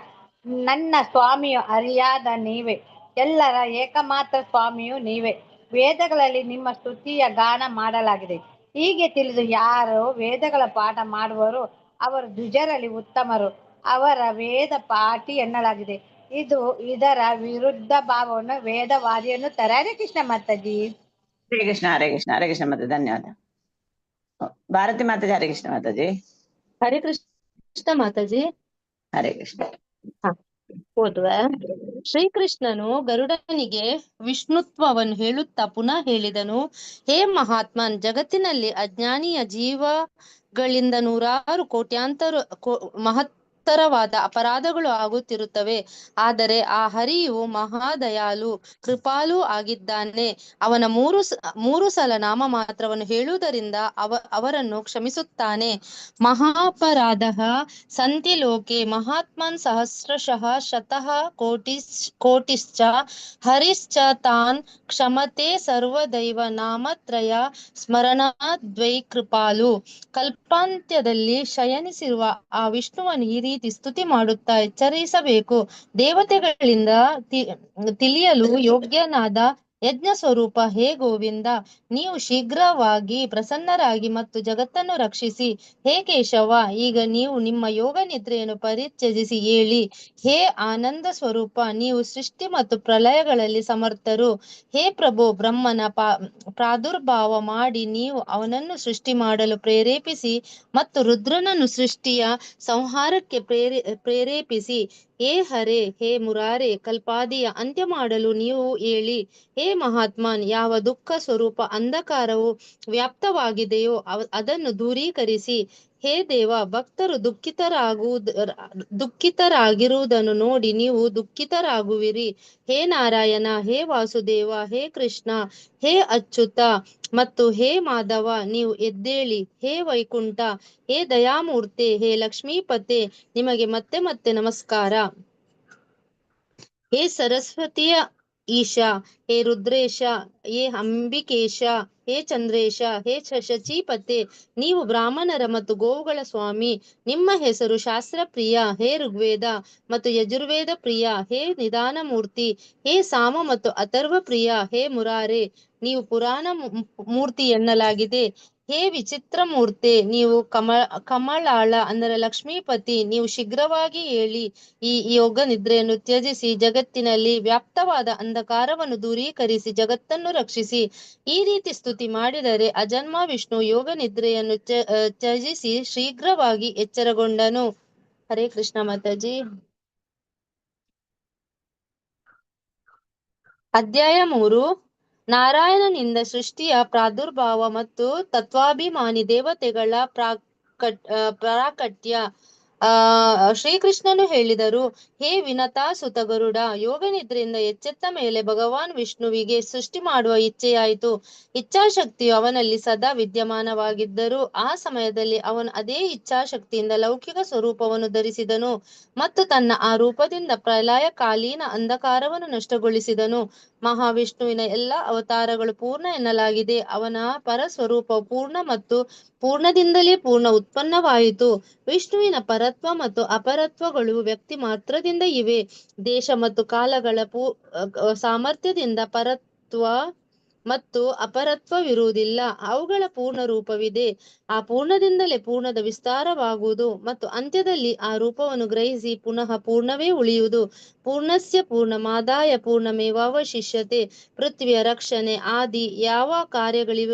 ನನ್ನ ಸ್ವಾಮಿಯು ಹರಿಯಾದ ನೀವೇ, ಎಲ್ಲರ ಏಕಮಾತ್ರ ಸ್ವಾಮಿಯು ನೀವೇ. ವೇದಗಳಲ್ಲಿ ನಿಮ್ಮ ಸ್ತುತಿಯ ಗಾನ ಮಾಡಲಾಗಿದೆ. ಹೀಗೆ ತಿಳಿದು ಯಾರು ವೇದಗಳ ಪಾಠ ಮಾಡುವರು ಅವರು ದ್ವಿಜರಲ್ಲಿ ಉತ್ತಮರು. ಅವರ ವೇದ ಪಾಠಿ ಎನ್ನಲಾಗಿದೆ. ಇದು ಇದರ ವಿರುದ್ಧ ಭಾವವನ್ನು ವೇದವಾದಿ ಎನ್ನುತ್ತಾರೆ. ಹರೇ ಕೃಷ್ಣ ಮಾತಾಜಿ. ಹರೇ ಕೃಷ್ಣ, ಹರೇ ಕೃಷ್ಣ, ಹರೇ ಕೃಷ್ಣ ಮಾತಾಜಿ, ಧನ್ಯವಾದ. ಭಾರತಿ ಮಾತಾಜಿ, ಹರೇ ಕೃಷ್ಣ ಮಾತಾಜಿ. ಹರೇ ಕೃಷ್ಣ ಮಾತಾಜಿ. ಹರೇ ಕೃಷ್ಣ. ಹೋದ್ವ. ಶ್ರೀಕೃಷ್ಣನು ಗರುಡನಿಗೆ ವಿಷ್ಣುತ್ವವನ್ನು ಹೇಳುತ್ತಾ ಪುನಃ ಹೇಳಿದನು, ಹೇ ಮಹಾತ್ಮನ್, ಜಗತ್ತಿನಲ್ಲಿ ಅಜ್ಞಾನಿಯ ಜೀವಗಳಿಂದ ನೂರಾರು ಕೋಟ್ಯಾಂತರ ಮಹತ್ತರವಾದ ಅಪರಾಧಗಳು ಆಗುತ್ತಿರುತ್ತವೆ. ಆದರೆ ಆ ಹರಿಯು ಮಹಾದಯಾಲು ಕೃಪಾಲು ಆಗಿದ್ದಾನೆ. ಅವನ ಮೂರು ಸಲ ನಾಮ ಮಾತ್ರವನ್ನು ಹೇಳುವುದರಿಂದ ಅವರನ್ನು ಕ್ಷಮಿಸುತ್ತಾನೆ. ಮಹಾಪರಾಧ ಸಂತಿ ಲೋಕೆ ಮಹಾತ್ಮನ್ ಸಹಸ್ರಶಃ ಶತಃ ಕೋಟಿಶ್ಚ ಹರಿಶ್ಚ ತಾನ್ ಕ್ಷಮತೆ ಸರ್ವದೈವ ನಾಮತ್ರಯ ಸ್ಮರಣಾದ್ವೈ ಕೃಪಾಲು. ಕಲ್ಪಾಂತ್ಯದಲ್ಲಿ ಶಯನಿಸಿರುವ ಆ ವಿಷ್ಣುವನ್ನು ಈ ರೀತಿ ಸ್ತುತಿ ಮಾಡುತ್ತಾ ಎಚ್ಚರಿಸಬೇಕು. ದೇವತೆಗಳಿಂದ ತಿಳಿಯಲು ಯೋಗ್ಯನಾದ ಯಜ್ಞ ಸ್ವರೂಪ ಹೇ ಗೋವಿಂದ, ನೀವು ಶೀಘ್ರವಾಗಿ ಪ್ರಸನ್ನರಾಗಿ ಮತ್ತು ಜಗತ್ತನ್ನು ರಕ್ಷಿಸಿ. ಹೇ ಕೇಶವ, ಈಗ ನೀವು ನಿಮ್ಮ ಯೋಗ ನಿದ್ರೆಯನ್ನು ಪರಿತ್ಯಜಿಸಿ ಏಳಿ. ಹೇ ಆನಂದ ಸ್ವರೂಪ, ನೀವು ಸೃಷ್ಟಿ ಮತ್ತು ಪ್ರಲಯಗಳಲ್ಲಿ ಸಮರ್ಥರು. ಹೇ ಪ್ರಭು, ಬ್ರಹ್ಮನ ಪ್ರಾದುರ್ಭಾವ ಮಾಡಿ ನೀವು ಅವನನ್ನು ಸೃಷ್ಟಿ ಮಾಡಲು ಪ್ರೇರೇಪಿಸಿ ಮತ್ತು ರುದ್ರನನ್ನು ಸೃಷ್ಟಿಯ ಸಂಹಾರಕ್ಕೆ ಪ್ರೇರೇಪಿಸಿ. ಹೇ ಹರೇ, ಹೇ ಮುರಾರೆ, ಕಲ್ಪಾದಿಯ ಅಂತ್ಯ ಮಾಡಲು ನೀವು ಏಳಿ. ಹೇ ಮಹಾತ್ಮನ್, ಯಾವ ದುಃಖ ಸ್ವರೂಪ ಅಂಧಕಾರವು ವ್ಯಾಪ್ತವಾಗಿದೆಯೋ ಅದನ್ನು ದೂರೀಕರಿಸಿ. ಹೇ ದೇವ, ಭಕ್ತರು ದುಃಖಿತರಾಗಿರುವುದನ್ನು ನೋಡಿ ನೀವು ದುಃಖಿತರಾಗುವಿರಿ. ಹೇ ನಾರಾಯಣ, ಹೇ ವಾಸುದೇವ, ಹೇ ಕೃಷ್ಣ, ಹೇ ಅಚ್ಯುತ ಮತ್ತು ಹೇ ಮಾಧವ, ನೀವು ಎದ್ದೇಳಿ. ಹೇ ವೈಕುಂಠ, ಹೇ ದಯಾಮೂರ್ತಿ, ಹೇ ಲಕ್ಷ್ಮೀಪತೆ, ನಿಮಗೆ ಮತ್ತೆ ಮತ್ತೆ ನಮಸ್ಕಾರ. ಹೇ ಸರಸ್ವತಿಯ ಈಶಾ, ಹೇ ರುದ್ರೇಶ, ಹೇ ಅಂಬಿಕೇಶ, ಹೇ ಚಂದ್ರೇಶ, ಹೇ ಶಚೀಪತೆ, ನೀವು ಬ್ರಾಹ್ಮಣರ ಮತ್ತು ಗೋವುಗಳ ಸ್ವಾಮಿ. ನಿಮ್ಮ ಹೆಸರು ಶಾಸ್ತ್ರಪ್ರಿಯ. ಹೇ ಋಗ್ವೇದ ಮತ್ತು ಯಜುರ್ವೇದ ಪ್ರಿಯ, ಹೇ ನಿಧಾನ ಮೂರ್ತಿ, ಹೇ ಸಾಮ ಮತ್ತು ಅಥರ್ವ ಪ್ರಿಯ, ಹೇ ಮುರಾರೆ, ನೀವು ಪುರಾಣ ಮೂರ್ತಿ ಎನ್ನಲಾಗಿದೆ. ಹೇ ವಿಚಿತ್ರ ಮೂರ್ತಿ, ನೀವು ಕಮಲಾಳ ಅಂದರೆ ಲಕ್ಷ್ಮೀಪತಿ, ನೀವು ಶೀಘ್ರವಾಗಿ ಏಳಿ ಈ ಯೋಗ ನಿದ್ರೆಯನ್ನು ತ್ಯಜಿಸಿ ಜಗತ್ತಿನಲ್ಲಿ ವ್ಯಾಪ್ತವಾದ ಅಂಧಕಾರವನ್ನು ದೂರೀಕರಿಸಿ ಜಗತ್ತನ್ನು ರಕ್ಷಿಸಿ. ಈ ರೀತಿ ಸ್ತುತಿ ಮಾಡಿದರೆ ಅಜನ್ಮ ವಿಷ್ಣು ಯೋಗ ನಿದ್ರೆಯನ್ನು ತ್ಯಜಿಸಿ ಶೀಘ್ರವಾಗಿ ಎಚ್ಚರಗೊಂಡನು. ಹರೇ ಕೃಷ್ಣ ಮಾತಾಜಿ. ಅಧ್ಯಾಯ 3. ನಾರಾಯಣನಿಂದ ಸೃಷ್ಟಿಯ ಪ್ರಾದುರ್ಭಾವ ಮತ್ತು ತತ್ವಾಭಿಮಾನಿ ದೇವತೆಗಳ ಪ್ರಾಕಟ್ಯ. ಶ್ರೀಕೃಷ್ಣನು ಹೇಳಿದರು, ಹೇ ವಿನತಾ ಸುತ ಗರುಡ, ಯೋಗನಿದ್ರೆಯಿಂದ ಎಚ್ಚೆತ್ತ ಮೇಲೆ ಭಗವಾನ್ ವಿಷ್ಣುವಿಗೆ ಸೃಷ್ಟಿ ಮಾಡುವ ಇಚ್ಛೆಯಾಯಿತು. ಇಚ್ಛಾಶಕ್ತಿಯು ಅವನಲ್ಲಿ ಸದಾ ವಿದ್ಯಮಾನವಾಗಿದ್ದರೂ ಆ ಸಮಯದಲ್ಲಿ ಅವನು ಅದೇ ಇಚ್ಛಾಶಕ್ತಿಯಿಂದ ಲೌಕಿಕ ಸ್ವರೂಪವನ್ನು ಧರಿಸಿದನು ಮತ್ತು ತನ್ನ ಆ ರೂಪದಿಂದ ಪ್ರಳಯಕಾಲೀನ ಅಂಧಕಾರವನ್ನು ನಷ್ಟಗೊಳಿಸಿದನು. ಮಹಾವಿಷ್ಣುವಿನ ಎಲ್ಲಾ ಅವತಾರಗಳು ಪೂರ್ಣ ಎನ್ನಲಾಗಿದೆ. ಅವನ ಪರಸ್ವರೂಪ ಪೂರ್ಣ ಮತ್ತು ಪೂರ್ಣದಿಂದಲೇ ಪೂರ್ಣ ಉತ್ಪನ್ನವಾಯಿತು. ವಿಷ್ಣುವಿನ ಪರತ್ವ ಮತ್ತು ಅಪರತ್ವಗಳು ವ್ಯಕ್ತಿ ಮಾತ್ರದಿಂದ ಇವೆ. ದೇಶ ಮತ್ತು ಕಾಲಗಳ ಸಾಮರ್ಥ್ಯದಿಂದ ಪರತ್ವ ಮತ್ತು ಅಪರತ್ವವಿರುವುದಿಲ್ಲ. ಅವುಗಳ ಪೂರ್ಣ ರೂಪವಿದೆ. ಆ ಪೂರ್ಣದಿಂದಲೇ ಪೂರ್ಣದ ವಿಸ್ತಾರವಾಗುವುದು ಮತ್ತು ಅಂತ್ಯದಲ್ಲಿ ಆ ರೂಪವನ್ನು ಗ್ರಹಿಸಿ ಪುನಃ ಪೂರ್ಣವೇ ಉಳಿಯುವುದು. ಪೂರ್ಣಸ್ಯ ಪೂರ್ಣಮಾದಾಯ ಪೂರ್ಣಮೇವಾವಶಿಷ್ಯತೆ. ಪೃಥ್ವಿಯ ರಕ್ಷಣೆ ಆದಿ ಯಾವ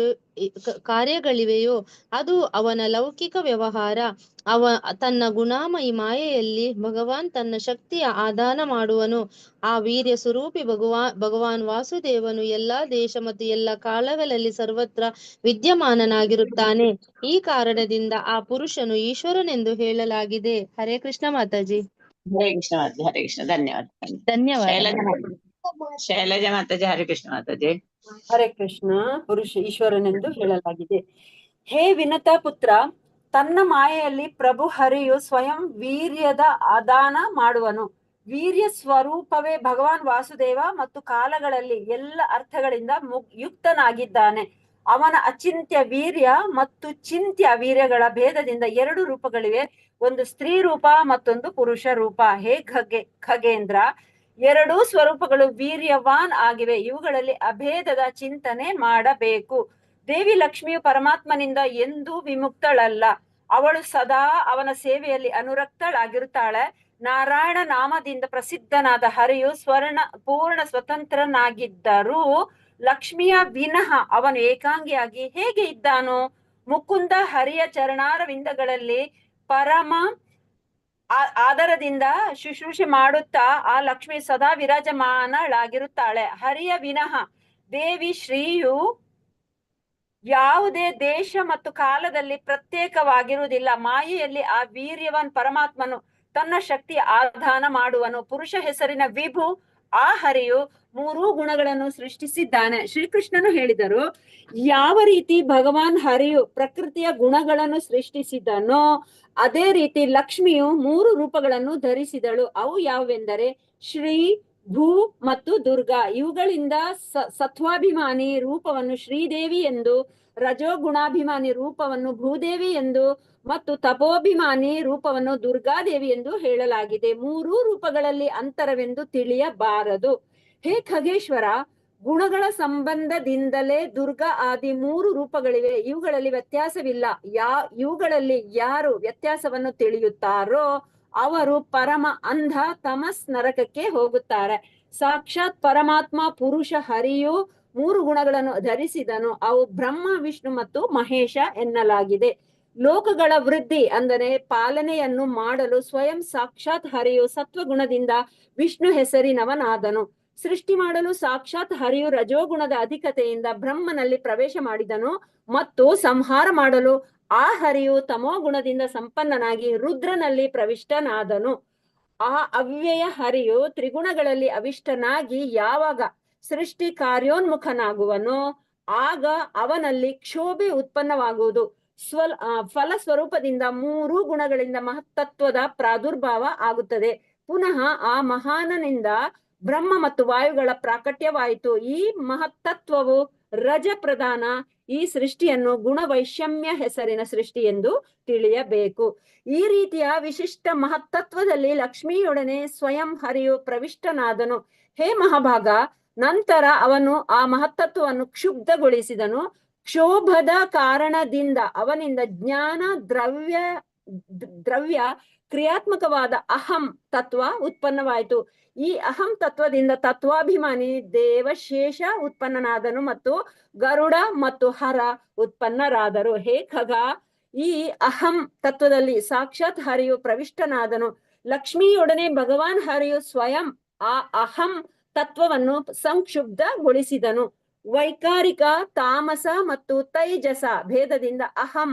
ಕಾರ್ಯಗಳಿವೆಯೋ ಅದು ಅವನ ಲೌಕಿಕ ವ್ಯವಹಾರ. ಅವ ತನ್ನ ಗುಣಾಮಯಿ ಮಾಯೆಯಲ್ಲಿ ಭಗವಾನ್ ತನ್ನ ಶಕ್ತಿಯ ಆದಾನ ಮಾಡುವನು. ಆ ವೀರ್ಯ ಸ್ವರೂಪಿ ಭಗವಾನ್ ವಾಸುದೇವನು ಎಲ್ಲಾ ದೇಶ ಮತ್ತು ಎಲ್ಲಾ ಕಾಲಗಳಲ್ಲಿ ಸರ್ವತ್ರ ವಿದ್ಯಮಾನನಾಗಿರುತ್ತಾನೆ. ಈ ಕಾರಣದಿಂದ ಆ ಪುರುಷನು ಈಶ್ವರನೆಂದು ಹೇಳಲಾಗಿದೆ. ಹರೇ ಕೃಷ್ಣ ಮಾತಾಜಿ. ಹರೇ ಕೃಷ್ಣ ಮಾತಾಜಿ, ಹರೇ ಕೃಷ್ಣ, ಧನ್ಯವಾದ. ಧನ್ಯವಾದ. ಶೈಲಜಾ ಮಾತಾಜಿ, ಹರೇ ಕೃಷ್ಣ ಮಾತಾಜಿ. ಹರೇ ಕೃಷ್ಣ. ಪುರುಷ ಈಶ್ವರನೆಂದು ಹೇಳಲಾಗಿದೆ. ಹೇ ವಿನತಾ ಪುತ್ರ, ತನ್ನ ಮಾಯೆಯಲ್ಲಿ ಪ್ರಭು ಹರಿಯು ಸ್ವಯಂ ವೀರ್ಯದ ಆದಾನ ಮಾಡುವನು. ವೀರ್ಯ ಸ್ವರೂಪವೇ ಭಗವಾನ್ ವಾಸುದೇವ ಮತ್ತು ಕಾಲಗಳಲ್ಲಿ ಎಲ್ಲ ಅರ್ಥಗಳಿಂದ ಯುಕ್ತನಾಗಿದ್ದಾನೆ. ಅವನ ಅಚಿಂತ್ಯ ವೀರ್ಯ ಮತ್ತು ಚಿಂತ್ಯ ವೀರ್ಯಗಳ ಭೇದದಿಂದ ಎರಡು ರೂಪಗಳಿವೆ. ಒಂದು ಸ್ತ್ರೀ ರೂಪ ಮತ್ತೊಂದು ಪುರುಷ ರೂಪ. ಹೇ ಖಗೇಂದ್ರ, ಎರಡೂ ಸ್ವರೂಪಗಳು ವೀರ್ಯವಾನ್ ಆಗಿವೆ. ಇವುಗಳಲ್ಲಿ ಅಭೇದದ ಚಿಂತನೆ ಮಾಡಬೇಕು. ದೇವಿ ಲಕ್ಷ್ಮಿಯು ಪರಮಾತ್ಮನಿಂದ ಎಂದೂ ವಿಮುಕ್ತಳಲ್ಲ. ಅವಳು ಸದಾ ಅವನ ಸೇವೆಯಲ್ಲಿ ಅನುರಕ್ತಳಾಗಿರುತ್ತಾಳೆ. ನಾರಾಯಣ ನಾಮದಿಂದ ಪ್ರಸಿದ್ಧನಾದ ಹರಿಯು ಸ್ವರ್ಣ ಪೂರ್ಣ ಸ್ವತಂತ್ರನಾಗಿದ್ದರೂ ಲಕ್ಷ್ಮಿಯ ವಿನಃ ಅವನು ಏಕಾಂಗಿಯಾಗಿ ಹೇಗೆ ಇದ್ದಾನು? ಮುಕುಂದ ಹರಿಯ ಚರಣಾರವಿಂದಗಳಲ್ಲಿ ಪರಮ ಆದರದಿಂದ ಶುಶ್ರೂಷೆ ಮಾಡುತ್ತಾ ಆ ಲಕ್ಷ್ಮಿ ಸದಾ ವಿರಾಜಮಾನಳಾಗಿರುತ್ತಾಳೆ. ಹರಿಯ ವಿನಃ ದೇವಿ ಶ್ರೀಯು ಯಾವುದೇ ದೇಶ ಮತ್ತು ಕಾಲದಲ್ಲಿ ಪ್ರತ್ಯೇಕವಾಗಿರುವುದಿಲ್ಲ. ಮಾಯೆಯಲ್ಲಿ ಆ ವೀರ್ಯವಾನ್ ಪರಮಾತ್ಮನು ತನ್ನ ಶಕ್ತಿ ಆಧಾನ ಮಾಡುವನು. ಪುರುಷ ಹೆಸರಿನ ವಿಭು ಆ ಹರಿಯು ಮೂರೂ ಗುಣಗಳನ್ನು ಸೃಷ್ಟಿಸಿದ್ದಾನೆ. ಶ್ರೀಕೃಷ್ಣನು ಹೇಳಿದರು, ಯಾವ ರೀತಿ ಭಗವಾನ್ ಹರಿಯು ಪ್ರಕೃತಿಯ ಗುಣಗಳನ್ನು ಸೃಷ್ಟಿಸಿದನೋ ಅದೇ ರೀತಿ ಲಕ್ಷ್ಮಿಯು ಮೂರು ರೂಪಗಳನ್ನು ಧರಿಸಿದಳು. ಅವು ಯಾವುವೆಂದರೆ ಶ್ರೀ, ಭೂ ಮತ್ತು ದುರ್ಗಾ. ಇವುಗಳಿಂದ ಸತ್ವಾಭಿಮಾನಿ ರೂಪವನ್ನು ಶ್ರೀದೇವಿ ಎಂದು, ರಜೋಗುಣಾಭಿಮಾನಿ ರೂಪವನ್ನು ಭೂದೇವಿ ಎಂದು ಮತ್ತು ತಪೋಭಿಮಾನಿ ರೂಪವನ್ನು ದುರ್ಗಾದೇವಿ ಎಂದು ಹೇಳಲಾಗಿದೆ. ಮೂರೂ ರೂಪಗಳಲ್ಲಿ ಅಂತರವೆಂದು ತಿಳಿಯಬಾರದು. ಹೇ ಖಗೇಶ್ವರ, ಗುಣಗಳ ಸಂಬಂಧದಿಂದಲೇ ದುರ್ಗಾ ಆದಿ ಮೂರು ರೂಪಗಳಿವೆ. ಇವುಗಳಲ್ಲಿ ವ್ಯತ್ಯಾಸವಿಲ್ಲ. ಇವುಗಳಲ್ಲಿ ಯಾರು ವ್ಯತ್ಯಾಸವನ್ನು ತಿಳಿಯುತ್ತಾರೋ ಅವರು ಪರಮ ಅಂಧ ತಮಸ್ ನರಕಕ್ಕೆ ಹೋಗುತ್ತಾರೆ. ಸಾಕ್ಷಾತ್ ಪರಮಾತ್ಮ ಪುರುಷ ಹರಿಯು ಮೂರು ಗುಣಗಳನ್ನು ಧರಿಸಿದನು. ಅವು ಬ್ರಹ್ಮ, ವಿಷ್ಣು ಮತ್ತು ಮಹೇಶ ಎನ್ನಲಾಗಿದೆ. ಲೋಕಗಳ ವೃದ್ಧಿ ಅಂದರೆ ಪಾಲನೆಯನ್ನು ಮಾಡಲು ಸ್ವಯಂ ಸಾಕ್ಷಾತ್ ಹರಿಯು ಸತ್ವಗುಣದಿಂದ ವಿಷ್ಣು ಹೆಸರಿನವನಾದನು. ಸೃಷ್ಟಿ ಮಾಡಲು ಸಾಕ್ಷಾತ್ ಹರಿಯು ರಜೋಗುಣದ ಅಧಿಕತೆಯಿಂದ ಬ್ರಹ್ಮನಲ್ಲಿ ಪ್ರವೇಶ ಮಾಡಿದನು ಮತ್ತು ಸಂಹಾರ ಮಾಡಲು ಆ ಹರಿಯು ತಮೋಗುಣದಿಂದ ಸಂಪನ್ನನಾಗಿ ರುದ್ರನಲ್ಲಿ ಪ್ರವಿಷ್ಟನಾದನು. ಆ ಅವ್ಯಯ ಹರಿಯು ತ್ರಿಗುಣಗಳಲ್ಲಿ ಅವಿಷ್ಟನಾಗಿ ಯಾವಾಗ ಸೃಷ್ಟಿ ಕಾರ್ಯೋನ್ಮುಖನಾಗುವನೋ ಆಗ ಅವನಲ್ಲಿ ಕ್ಷೋಭೆ ಉತ್ಪನ್ನವಾಗುವುದು. ಫಲ ಸ್ವರೂಪದಿಂದ ಮೂರು ಗುಣಗಳಿಂದ ಮಹತ್ತತ್ವದ ಪ್ರಾದುರ್ಭಾವ ಆಗುತ್ತದೆ. ಪುನಃ ಆ ಮಹಾನನಿಂದ ಬ್ರಹ್ಮ ಮತ್ತು ವಾಯುಗಳ ಪ್ರಾಕಟ್ಯವಾಯಿತು. ಈ ಮಹತ್ತತ್ವವು ರಜ ಪ್ರಧಾನ. ಈ ಸೃಷ್ಟಿಯನ್ನು ಗುಣವೈಷಮ್ಯ ಹೆಸರಿನ ಸೃಷ್ಟಿ ಎಂದು ತಿಳಿಯಬೇಕು. ಈ ರೀತಿಯ ವಿಶಿಷ್ಟ ಮಹತ್ತತ್ವದಲ್ಲಿ ಲಕ್ಷ್ಮಿಯೊಡನೆ ಸ್ವಯಂ ಹರಿಯು ಪ್ರವಿಷ್ಟನಾದನು. ಹೇ ಮಹಾಭಾಗ, ನಂತರ ಅವನು ಆ ಮಹತ್ತತ್ವವನ್ನು ಕ್ಷುಬ್ಧಗೊಳಿಸಿದನು. ಕ್ಷೋಭದ ಕಾರಣದಿಂದ ಅವನಿಂದ ಜ್ಞಾನ ದ್ರವ್ಯ ಕ್ರಿಯಾತ್ಮಕವಾದ ಅಹಂ ತತ್ವ ಉತ್ಪನ್ನವಾಯಿತು. ಈ ಅಹಂ ತತ್ವದಿಂದ ತತ್ವಾಭಿಮಾನಿ ದೇವಶೇಷ ಉತ್ಪನ್ನನಾದನು ಮತ್ತು ಗರುಡ ಮತ್ತು ಹರ ಉತ್ಪನ್ನರಾದರು. ಹೇ ಖಗ, ಈ ಅಹಂ ತತ್ವದಲ್ಲಿ ಸಾಕ್ಷಾತ್ ಹರಿಯು ಪ್ರವಿಷ್ಟನಾದನು. ಲಕ್ಷ್ಮಿಯೊಡನೆ ಭಗವಾನ್ ಹರಿಯು ಸ್ವಯಂ ಆ ಅಹಂ ತತ್ವವನ್ನು ಸಂಕ್ಷುಬ್ಧಗೊಳಿಸಿದನು. ವೈಕಾರಿಕ, ತಾಮಸ ಮತ್ತು ತೈಜಸ ಭೇದದಿಂದ ಅಹಂ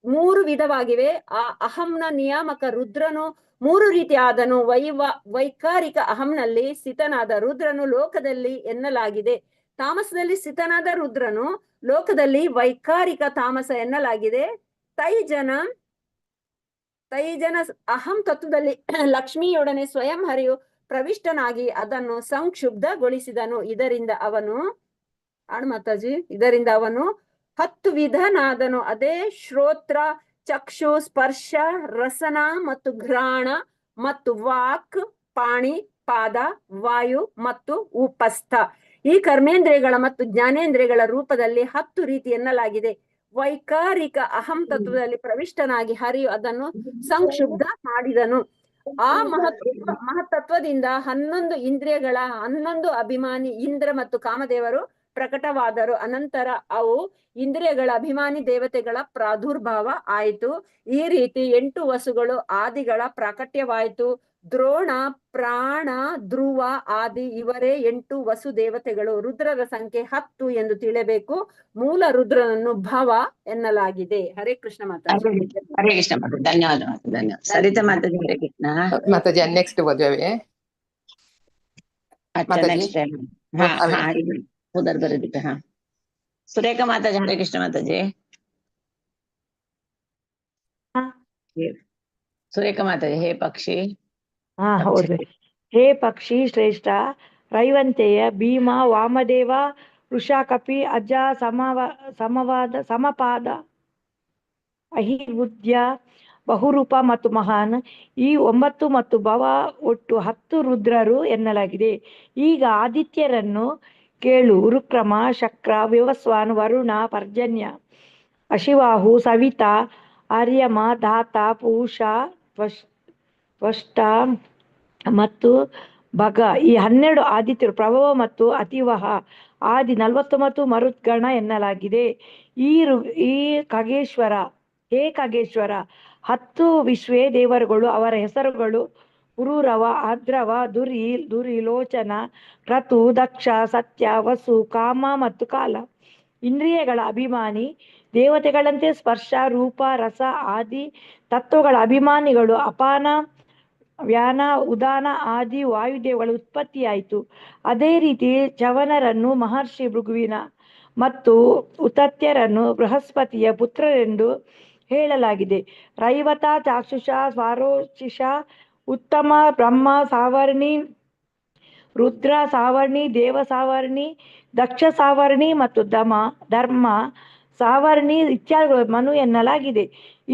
ಮೂರು ವಿಧವಾಗಿವೆ. ಆ ಅಹಂನ ನಿಯಾಮಕ ರುದ್ರನು ಮೂರು ರೀತಿ ಆದನು. ವೈಕಾರಿಕ ಅಹಂನಲ್ಲಿ ಸ್ಥಿತನಾದ ರುದ್ರನು ಲೋಕದಲ್ಲಿ ಎನ್ನಲಾಗಿದೆ. ತಾಮಸದಲ್ಲಿ ಸ್ಥಿತನಾದ ರುದ್ರನು ಲೋಕದಲ್ಲಿ ವೈಕಾರಿಕ ತಾಮಸ ಎನ್ನಲಾಗಿದೆ. ತೈಜನ ತೈಜನ ಅಹಂ ತತ್ವದಲ್ಲಿ ಲಕ್ಷ್ಮಿಯೊಡನೆ ಸ್ವಯಂ ಹರಿಯು ಪ್ರವಿಷ್ಟನಾಗಿ ಅದನ್ನು ಸಂಕ್ಷುಬ್ಧಗೊಳಿಸಿದನು. ಇದರಿಂದ ಅವನು ಮಾತಾಜಿ, ಇದರಿಂದ ಅವನು 10 ವಿಧನಾದನು. ಅದೇ ಶ್ರೋತ್ರ, ಚಕ್ಷು, ಸ್ಪರ್ಶ, ರಸನ ಮತ್ತು ಘ್ರಾಣ ಮತ್ತು ವಾಕ್, ಪಾಣಿ, ಪಾದ, ವಾಯು ಮತ್ತು ಉಪಸ್ಥ. ಈ ಕರ್ಮೇಂದ್ರಿಯಗಳ ಮತ್ತು ಜ್ಞಾನೇಂದ್ರಿಯಗಳ ರೂಪದಲ್ಲಿ 10 ರೀತಿ ಎನ್ನಲಾಗಿದೆ. ವೈಕಾರಿಕ ಅಹಂ ತತ್ವದಲ್ಲಿ ಪ್ರವಿಷ್ಟನಾಗಿ ಹರಿಯು ಅದನ್ನು ಸಂಕ್ಷುಬ್ಧ ಮಾಡಿದನು. ಆ ಮಹತ್ತತ್ವದಿಂದ 11 ಇಂದ್ರಿಯಗಳ 11 ಅಭಿಮಾನಿ ಇಂದ್ರ ಮತ್ತು ಕಾಮದೇವರು ಪ್ರಕಟವಾದರು. ಅನಂತರ ಅವು ಇಂದ್ರಿಯಗಳ ಅಭಿಮಾನಿ ದೇವತೆಗಳ ಪ್ರಾದುರ್ಭಾವ ಆಯಿತು. ಈ ರೀತಿ 8 ವಸುಗಳು ಆದಿಗಳ ಪ್ರಾಕಟ್ಯವಾಯಿತು. ದ್ರೋಣ, ಪ್ರಾಣ, ಧ್ರುವ ಆದಿ ಇವರೇ 8 ವಸು ದೇವತೆಗಳು. ರುದ್ರರ ಸಂಖ್ಯೆ 10 ಎಂದು ತಿಳಿಯಬೇಕು. ಮೂಲ ರುದ್ರನನ್ನು ಭವ ಎನ್ನಲಾಗಿದೆ. ಹರೇ ಕೃಷ್ಣ ಮಾತಾಜಿ. ಹರೇ ಕೃಷ್ಣ ಮಾತಾಜಿ, ಧನ್ಯವಾದ ಮಾತಾಜಿ, ಧನ್ಯವಾದ. ಸರಿತಾ ಮಾತಾಜಿ, ಹರೇ ಕೃಷ್ಣ ಮಾತಾಜಿ. ನೆಕ್ಸ್ಟ್ ಓದ್ವೆ ನೆಕ್ಸ್ಟ್ ಟೈಮ್. ಹಾ ಹಾ, ಉದರ್ ಬರೋದಿಕ್ಕೆ. ಹಾ, ಸುರೇಖಾ ಮಾತಾಜಿ, ಹರೇ ಕೃಷ್ಣ ಮಾತಾಜಿ. ಸುರೇಖಾ ಮಾತಾಜಿ, ಹೇ ಪಕ್ಷಿ. ಹಾ ಹೌದು. ಹೇ ಪಕ್ಷಿ ಶ್ರೇಷ್ಠ, ರೈವಂತೆಯ, ಭೀಮ, ವಾಮದೇವ, ವೃಷಾಕಪಿ, ಅಜ, ಸಮವಾದ, ಸಮಪಾದ, ಅಹಿರ್ಬುದ್ಧ್ಯ, ಬಹುರೂಪ ಮತ್ತು ಮಹಾನ್, ಈ 9 ಮತ್ತು ಭವ ಒಟ್ಟು 10 ರುದ್ರರು ಎನ್ನಲಾಗಿದೆ. ಈಗ ಆದಿತ್ಯರನ್ನು ಕೇಳು. ಉರುಕ್ರಮ, ಶಕ್ರ, ವಿವಸ್ವಾನ್, ವರುಣ, ಪರ್ಜನ್ಯ, ಅಶಿವಾಹು, ಸವಿತಾ, ಆರ್ಯಮ, ಧಾತ, ಪೂಷ, ತ್ವಷ್ಟ ಮತ್ತು ಭಗ, ಈ 12 ಆದಿತ್ಯರು ಪ್ರಭವ ಮತ್ತು ಅತಿವಹ ಆದಿ 49 ಮರುದ್ಗಣ ಎನ್ನಲಾಗಿದೆ. ಈ ಖಗೇಶ್ವರ, ಹೇ ಖಗೇಶ್ವರ, 10 ವಿಶ್ವೇ ದೇವರುಗಳು, ಅವರ ಹೆಸರುಗಳು ಪುರೂರವ, ಆದ್ರವ, ದುರಿ, ದುರಿಲೋಚನ, ಕ್ರತು, ದಕ್ಷ, ಸತ್ಯ, ವಸು, ಕಾಮ ಮತ್ತು ಕಾಲ. ಇಂದ್ರಿಯಗಳ ಅಭಿಮಾನಿ ದೇವತೆಗಳಂತೆ ಸ್ಪರ್ಶ, ರೂಪ, ರಸ ಆದಿ ತತ್ವಗಳ ಅಭಿಮಾನಿಗಳು ಅಪಾನ, ವ್ಯಾನ, ಉದಾನ ಆದಿ ವಾಯುದೇವಗಳ ಉತ್ಪತ್ತಿಯಾಯಿತು. ಅದೇ ರೀತಿ ಚವನರನ್ನು ಮಹರ್ಷಿ ಭೃಗುವಿನ ಮತ್ತು ಉತತ್ಯರನ್ನು ಬೃಹಸ್ಪತಿಯ ಪುತ್ರರೆಂದು ಹೇಳಲಾಗಿದೆ. ರೈವತ, ಚಾಕ್ಷುಷ, ಸ್ವಾರೋಚಿಷ, ಉತ್ತಮ, ಬ್ರಹ್ಮ ಸಾವರ್ಣಿ, ರುದ್ರ ಸಾವರ್ಣಿ, ದೇವ ಸಾವರ್ಣಿ, ದಕ್ಷ ಸಾವರ್ಣಿ ಮತ್ತು ಧರ್ಮ ಸಾವರ್ಣಿ ಇತ್ಯಾದಿಗಳು ಮನು ಎನ್ನಲಾಗಿದೆ.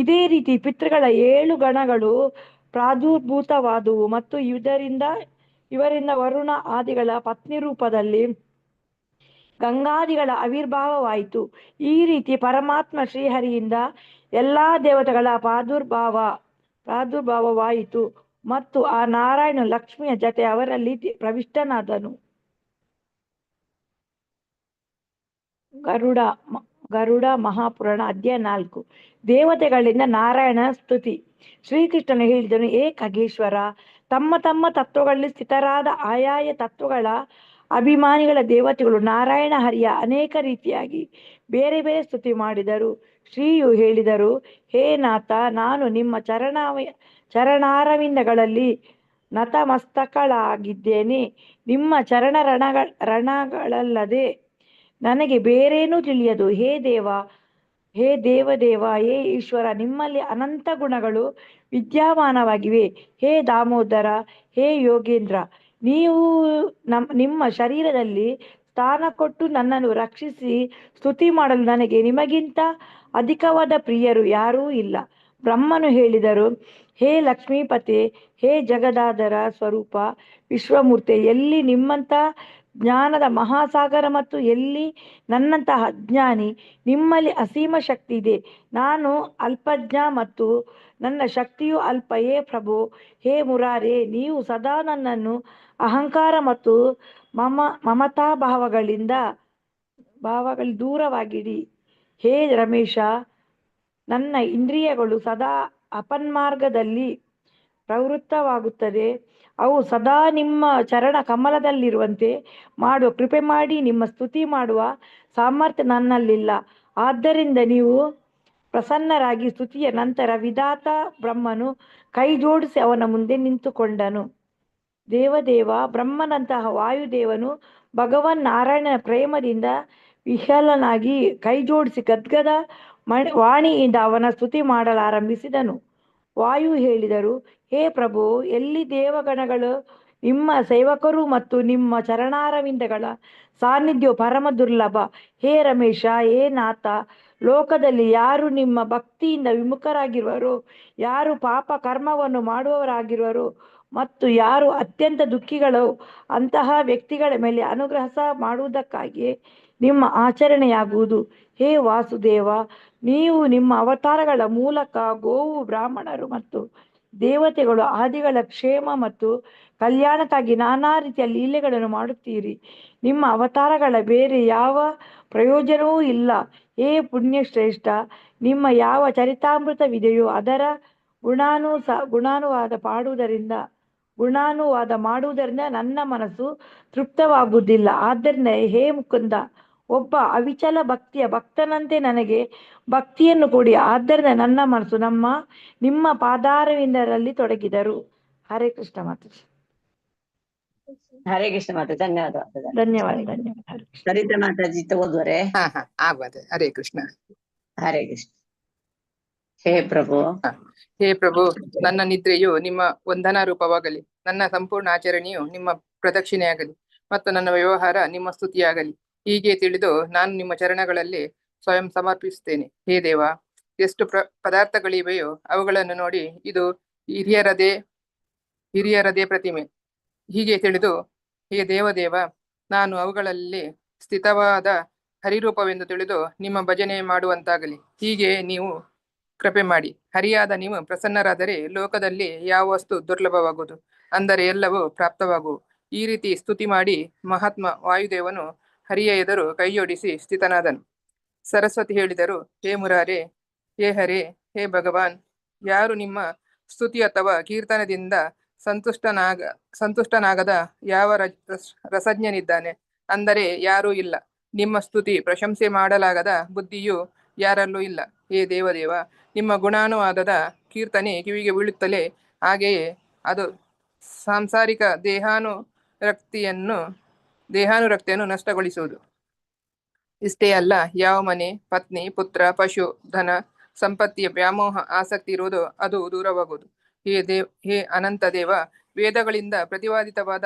ಇದೇ ರೀತಿ ಪಿತೃಗಳ 7 ಗಣಗಳು ಪ್ರಾದುರ್ಭೂತವಾದುವು ಮತ್ತು ಇವರಿಂದ ವರುಣ ಆದಿಗಳ ಪತ್ನಿ ರೂಪದಲ್ಲಿ ಗಂಗಾದಿಗಳ ಆವಿರ್ಭಾವವಾಯಿತು. ಈ ರೀತಿ ಪರಮಾತ್ಮ ಶ್ರೀಹರಿಯಿಂದ ಎಲ್ಲಾ ದೇವತೆಗಳ ಪ್ರಾದುರ್ಭಾವವಾಯಿತು ಮತ್ತು ಆ ನಾರಾಯಣ ಲಕ್ಷ್ಮಿಯ ಜತೆ ಅವರಲ್ಲಿ ಪ್ರವಿಷ್ಟನಾದನು. ಗರುಡ ಮಹಾಪುರಾಣ ಅಧ್ಯಾಯ 4. ದೇವತೆಗಳಿಂದ ನಾರಾಯಣ ಸ್ತುತಿ. ಶ್ರೀಕೃಷ್ಣನು ಹೇಳಿದನು, ಏ ಖಗೇಶ್ವರ, ತಮ್ಮ ತಮ್ಮ ತತ್ವಗಳಲ್ಲಿ ಸ್ಥಿತರಾದ ಆಯಾಯ ತತ್ವಗಳ ಅಭಿಮಾನಿಗಳ ದೇವತೆಗಳು ನಾರಾಯಣ ಹರಿಯ ಅನೇಕ ರೀತಿಯಾಗಿ ಬೇರೆ ಬೇರೆ ಸ್ತುತಿ ಮಾಡಿದರು. ಶ್ರೀಯು ಹೇಳಿದರು, ಹೇ ನಾಥ, ನಾನು ನಿಮ್ಮ ಚರಣಾರವಿಂದಗಳಲ್ಲಿ ನತಮಸ್ತಕಳಾಗಿದ್ದೇನೆ. ನಿಮ್ಮ ಚರಣ ರಣಗಳಲ್ಲದೆ ನನಗೆ ಬೇರೇನೂ ತಿಳಿಯದು. ಹೇ ದೇವ, ಹೇ ದೇವದೇವ, ಹೇ ಈಶ್ವರ, ನಿಮ್ಮಲ್ಲಿ ಅನಂತ ಗುಣಗಳು ವಿದ್ಯಮಾನವಾಗಿವೆ. ಹೇ ದಾಮೋದರ, ಹೇ ಯೋಗೇಂದ್ರ, ನೀವು ನಿಮ್ಮ ಶರೀರದಲ್ಲಿ ಸ್ಥಾನ ಕೊಟ್ಟು ನನ್ನನ್ನು ರಕ್ಷಿಸಿ ಸ್ತುತಿ ಮಾಡಲು ನನಗೆ ನಿಮಗಿಂತ ಅಧಿಕವಾದ ಪ್ರಿಯರು ಯಾರೂ ಇಲ್ಲ. ಬ್ರಹ್ಮನು ಹೇಳಿದರು, ಹೇ ಲಕ್ಷ್ಮೀಪತಿ, ಹೇ ಜಗದಾದರ ಸ್ವರೂಪ ವಿಶ್ವಮೂರ್ತಿ, ಎಲ್ಲಿ ನಿಮ್ಮಂಥ ಜ್ಞಾನದ ಮಹಾಸಾಗರ ಮತ್ತು ಎಲ್ಲಿ ನನ್ನಂತಹ ಅಜ್ಞಾನಿ? ನಿಮ್ಮಲ್ಲಿ ಅಸೀಮ ಶಕ್ತಿ ಇದೆ. ನಾನು ಅಲ್ಪಜ್ಞ ಮತ್ತು ನನ್ನ ಶಕ್ತಿಯು ಅಲ್ಪ. ಹೇ ಪ್ರಭು, ಹೇ ಮುರಾರೇ, ನೀವು ಸದಾ ನನ್ನನ್ನು ಅಹಂಕಾರ ಮತ್ತು ಮಮತಾಭಾವಗಳಿಂದ ದೂರವಾಗಿಡಿ. ಹೇ ರಮೇಶ, ನನ್ನ ಇಂದ್ರಿಯಗಳು ಸದಾ ಅಪನ್ಮಾರ್ಗದಲ್ಲಿ ಪ್ರವೃತ್ತವಾಗುತ್ತದೆ. ಅವು ಸದಾ ನಿಮ್ಮ ಚರಣ ಕಮಲದಲ್ಲಿರುವಂತೆ ಮಾಡುವ ಕೃಪೆ ಮಾಡಿ. ನಿಮ್ಮ ಸ್ತುತಿ ಮಾಡುವ ಸಾಮರ್ಥ್ಯ ನನ್ನಲ್ಲಿಲ್ಲ. ಆದ್ದರಿಂದ ನೀವು ಪ್ರಸನ್ನರಾಗಿ ಸ್ತುತಿಯ ನಂತರ ವಿಧಾತ ಬ್ರಹ್ಮನು ಕೈ ಜೋಡಿಸಿ ಅವನ ಮುಂದೆ ನಿಂತುಕೊಂಡನು. ದೇವದೇವ ಬ್ರಹ್ಮನಂತಹ ವಾಯುದೇವನು ಭಗವಾನ್ ನಾರಾಯಣನ ಪ್ರೇಮದಿಂದ ವಿಹ್ವಲನಾಗಿ ಕೈಜೋಡಿಸಿ ಗದ್ಗದ ವಾಣಿಯಿಂದ ಅವನ ಸ್ತುತಿ ಮಾಡಲಾರಂಭಿಸಿದನು. ವಾಯು ಹೇಳಿದರು, ಹೇ ಪ್ರಭು, ಎಲ್ಲಿ ದೇವಗಣಗಳು ನಿಮ್ಮ ಸೇವಕರು ಮತ್ತು ನಿಮ್ಮ ಚರಣಾರವಿಂದಗಳ ಸಾನ್ನಿಧ್ಯವು ಪರಮ ದುರ್ಲಭ. ಹೇ ರಮೇಶ, ಹೇ ನಾಥ, ಲೋಕದಲ್ಲಿ ಯಾರು ನಿಮ್ಮ ಭಕ್ತಿಯಿಂದ ವಿಮುಖರಾಗಿರುವರೋ, ಯಾರು ಪಾಪ ಕರ್ಮವನ್ನು ಮಾಡುವವರಾಗಿರುವರೋ ಮತ್ತು ಯಾರು ಅತ್ಯಂತ ದುಃಖಿಗಳೋ ಅಂತಹ ವ್ಯಕ್ತಿಗಳ ಮೇಲೆ ಅನುಗ್ರಹ ಮಾಡುವುದಕ್ಕಾಗಿಯೇ ನಿಮ್ಮ ಆಚರಣೆಯಾಗುವುದು. ಹೇ ವಾಸುದೇವ, ನೀವು ನಿಮ್ಮ ಅವತಾರಗಳ ಮೂಲಕ ಗೋವು, ಬ್ರಾಹ್ಮಣರು ಮತ್ತು ದೇವತೆಗಳು ಆದಿಗಳ ಕ್ಷೇಮ ಮತ್ತು ಕಲ್ಯಾಣಕ್ಕಾಗಿ ನಾನಾ ರೀತಿಯ ಲೀಲೆಗಳನ್ನು ಮಾಡುತ್ತೀರಿ. ನಿಮ್ಮ ಅವತಾರಗಳ ಬೇರೆ ಯಾವ ಪ್ರಯೋಜನವೂ ಇಲ್ಲ. ಹೇ ಪುಣ್ಯಶ್ರೇಷ್ಠ, ನಿಮ್ಮ ಯಾವ ಚರಿತಾಮೃತವಿದೆಯೋ ಅದರ ಗುಣಾನುವಾದ ಮಾಡುವುದರಿಂದ ನನ್ನ ಮನಸ್ಸು ತೃಪ್ತವಾಗುವುದಿಲ್ಲ. ಆದ್ದರಿಂದ ಹೇ ಮುಕುಂದ, ಒಬ್ಬ ಅವಿಚಲ ಭಕ್ತಿಯ ಭಕ್ತನಂತೆ ನನಗೆ ಭಕ್ತಿಯನ್ನು ಕೊಡಿ. ಆದ್ದರಿಂದ ನನ್ನ ಮನಸ್ಸು ನಿಮ್ಮ ಪಾದಾರವಿಂದರಲ್ಲಿ ತೊಡಗಿದರು. ಹರೇ ಕೃಷ್ಣ ಮಾತಾಜಿ. ಹರೇ ಕೃಷ್ಣ ಮಾತಾ, ಧನ್ಯವಾದ. ಧನ್ಯವಾದ, ಧನ್ಯವಾದ. ಸರಿತಾ ಮಾತಾಜಿ ತಗೋದ್ವರೆ. ಹಾ ಹಾ ಆಗ್ಬೋದು. ಹರೇ ಕೃಷ್ಣ. ಹರೇ ಕೃಷ್ಣ. ಹೇ ಪ್ರಭು. ಹೇ ಪ್ರಭು, ನನ್ನ ನಿದ್ರೆಯು ನಿಮ್ಮ ವಂದನಾ ರೂಪವಾಗಲಿ, ನನ್ನ ಸಂಪೂರ್ಣ ಆಚರಣೆಯು ನಿಮ್ಮ ಪ್ರದಕ್ಷಿಣೆಯಾಗಲಿ ಮತ್ತು ನನ್ನ ವ್ಯವಹಾರ ನಿಮ್ಮ ಸ್ತುತಿಯಾಗಲಿ. ಹೀಗೆ ತಿಳಿದು ನಾನು ನಿಮ್ಮ ಚರಣಗಳಲ್ಲಿ ಸ್ವಯಂ ಸಮರ್ಪಿಸುತ್ತೇನೆ. ಹೇ ದೇವ, ಎಷ್ಟು ಪದಾರ್ಥಗಳಿವೆಯೋ ಅವುಗಳನ್ನು ನೋಡಿ ಇದು ಹಿರಿಯರದೇ ಪ್ರತಿಮೆ. ಹೀಗೆ ತಿಳಿದು ಹೇ ದೇವದೇವ, ನಾನು ಅವುಗಳಲ್ಲಿ ಸ್ಥಿತವಾದ ಹರಿರೂಪವೆಂದು ತಿಳಿದು ನಿಮ್ಮ ಭಜನೆ ಮಾಡುವಂತಾಗಲಿ. ಹೀಗೆ ನೀವು ಕೃಪೆ ಮಾಡಿ. ಹರಿಯಾದ ನೀವು ಪ್ರಸನ್ನರಾದರೆ ಲೋಕದಲ್ಲಿ ಯಾವ ವಸ್ತು ದುರ್ಲಭವಾಗುವುದು, ಅಂದರೆ ಎಲ್ಲವೂ ಪ್ರಾಪ್ತವಾಗುವು. ಈ ರೀತಿ ಸ್ತುತಿ ಮಾಡಿ ಮಹಾತ್ಮ ವಾಯುದೇವನು ಹರಿಯ ಎದುರು ಕೈಜೋಡಿಸಿ ಸ್ಥಿತನಾದನು. ಸರಸ್ವತಿ ಹೇಳಿದರು, ಹೇ ಮುರಾರೆ, ಹೇ ಹರೇ, ಹೇ ಭಗವಾನ್, ಯಾರು ನಿಮ್ಮ ಸ್ತುತಿ ಅಥವಾ ಕೀರ್ತನದಿಂದ ಸಂತುಷ್ಟನಾಗದ ಯಾವ ರಸಜ್ಞನಿದ್ದಾನೆ? ಅಂದರೆ ಯಾರೂ ಇಲ್ಲ. ನಿಮ್ಮ ಸ್ತುತಿ ಪ್ರಶಂಸೆ ಮಾಡಲಾಗದ ಬುದ್ಧಿಯು ಯಾರಲ್ಲೂ ಇಲ್ಲ. ಹೇ ದೇವದೇವ, ನಿಮ್ಮ ಗುಣಾನುವಾದದ ಕೀರ್ತನೆ ಕಿವಿಗೆ ಬೀಳುತ್ತಲೇ ಹಾಗೆಯೇ ಅದು ಸಾಂಸಾರಿಕ ದೇಹಾನುರಕ್ತಿಯನ್ನು ನಷ್ಟಗೊಳಿಸುವುದು. ಇಷ್ಟೇ ಅಲ್ಲ, ಯಾವ ಮನೆ, ಪತ್ನಿ, ಪುತ್ರ, ಪಶು, ಧನ ಸಂಪತ್ತಿಯ ವ್ಯಾಮೋಹ ಆಸಕ್ತಿ ಇರುವುದು ಅದು ದೂರವಾಗುವುದು. ಹೇ ಅನಂತ ದೇವ, ವೇದಗಳಿಂದ ಪ್ರತಿಪಾದಿತವಾದ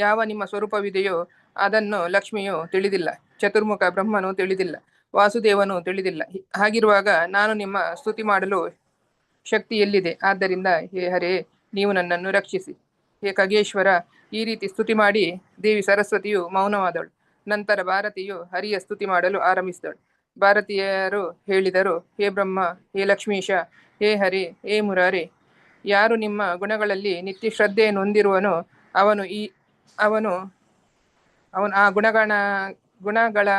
ಯಾವ ನಿಮ್ಮ ಸ್ವರೂಪವಿದೆಯೋ ಅದನ್ನು ಲಕ್ಷ್ಮಿಯು ತಿಳಿದಿಲ್ಲ, ಚತುರ್ಮುಖ ಬ್ರಹ್ಮನು ತಿಳಿದಿಲ್ಲ, ವಾಸುದೇವನು ತಿಳಿದಿಲ್ಲ. ಹಾಗಿರುವಾಗ ನಾನು ನಿಮ್ಮ ಸ್ತುತಿ ಮಾಡಲು ಶಕ್ತಿ ಎಲ್ಲಿದೆ? ಆದ್ದರಿಂದ ಹೇ ಹರೇ, ನೀವು ನನ್ನನ್ನು ರಕ್ಷಿಸಿ. ಹೇ ಖಗೇಶ್ವರ, ಈ ರೀತಿ ಸ್ತುತಿ ಮಾಡಿ ದೇವಿ ಸರಸ್ವತಿಯು ಮೌನವಾದಳು. ನಂತರ ಭಾರತಿಯು ಹರಿಯ ಸ್ತುತಿ ಮಾಡಲು ಆರಂಭಿಸಿದಳು. ಭಾರತೀಯರು ಹೇಳಿದರು, ಹೇ ಬ್ರಹ್ಮ, ಹೇ ಲಕ್ಷ್ಮೀಶ, ಹೇ ಹರಿ, ಹೇ ಮುರಾರಿ, ಯಾರು ನಿಮ್ಮ ಗುಣಗಳಲ್ಲಿ ನಿತ್ಯ ಶ್ರದ್ಧೆಯನ್ನು ಹೊಂದಿರುವನೋ ಅವನು ಅವನು ಆ ಗುಣಗಳ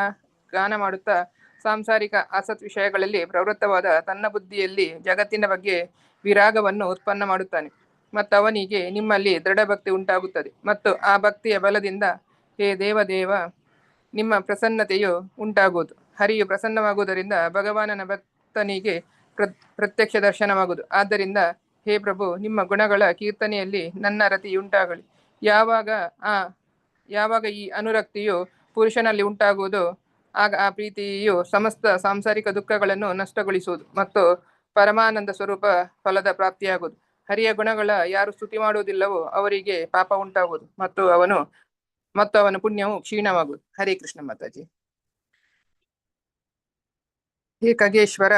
ಗಾನ ಮಾಡುತ್ತಾ ಸಾಂಸಾರಿಕ ಅಸತ್ ವಿಷಯಗಳಲ್ಲಿ ಪ್ರವೃತ್ತವಾದ ತನ್ನ ಬುದ್ಧಿಯಲ್ಲಿ ಜಗತ್ತಿನ ಬಗ್ಗೆ ವಿರಾಗವನ್ನು ಉತ್ಪನ್ನ ಮಾಡುತ್ತಾನೆ ಮತ್ತು ಅವನಿಗೆ ನಿಮ್ಮಲ್ಲಿ ದೃಢಭಕ್ತಿ ಉಂಟಾಗುತ್ತದೆ ಮತ್ತು ಆ ಭಕ್ತಿಯ ಬಲದಿಂದ ಹೇ ದೇವದೇವ ನಿಮ್ಮ ಪ್ರಸನ್ನತೆಯು ಉಂಟಾಗುವುದು. ಹರಿಯು ಪ್ರಸನ್ನವಾಗುವುದರಿಂದ ಭಗವಾನನ ಭಕ್ತನಿಗೆ ಪ್ರತ್ಯಕ್ಷ ದರ್ಶನವಾಗುವುದು. ಆದ್ದರಿಂದ ಹೇ ಪ್ರಭು, ನಿಮ್ಮ ಗುಣಗಳ ಕೀರ್ತನೆಯಲ್ಲಿ ನನ್ನ ರತಿಯುಂಟಾಗಲಿ. ಯಾವಾಗ ಈ ಅನುರಕ್ತಿಯು ಪುರುಷನಲ್ಲಿ ಉಂಟಾಗುವುದು, ಆಗ ಆ ಪ್ರೀತಿಯು ಸಮಸ್ತ ಸಾಂಸಾರಿಕ ದುಃಖಗಳನ್ನು ನಷ್ಟಗೊಳಿಸುವುದು ಮತ್ತು ಪರಮಾನಂದ ಸ್ವರೂಪ ಫಲದ ಪ್ರಾಪ್ತಿಯಾಗುವುದು. ಹರಿಯ ಗುಣಗಳ ಯಾರು ಸ್ತುತಿ ಮಾಡುವುದಿಲ್ಲವೋ ಅವರಿಗೆ ಪಾಪ ಉಂಟಾಗುವುದು ಮತ್ತು ಅವನ ಪುಣ್ಯವು ಕ್ಷೀಣವಾಗುವುದು. ಹರೇ ಕೃಷ್ಣ ಮಾತಾಜಿ. ಹೇ ಖಗೇಶ್ವರ,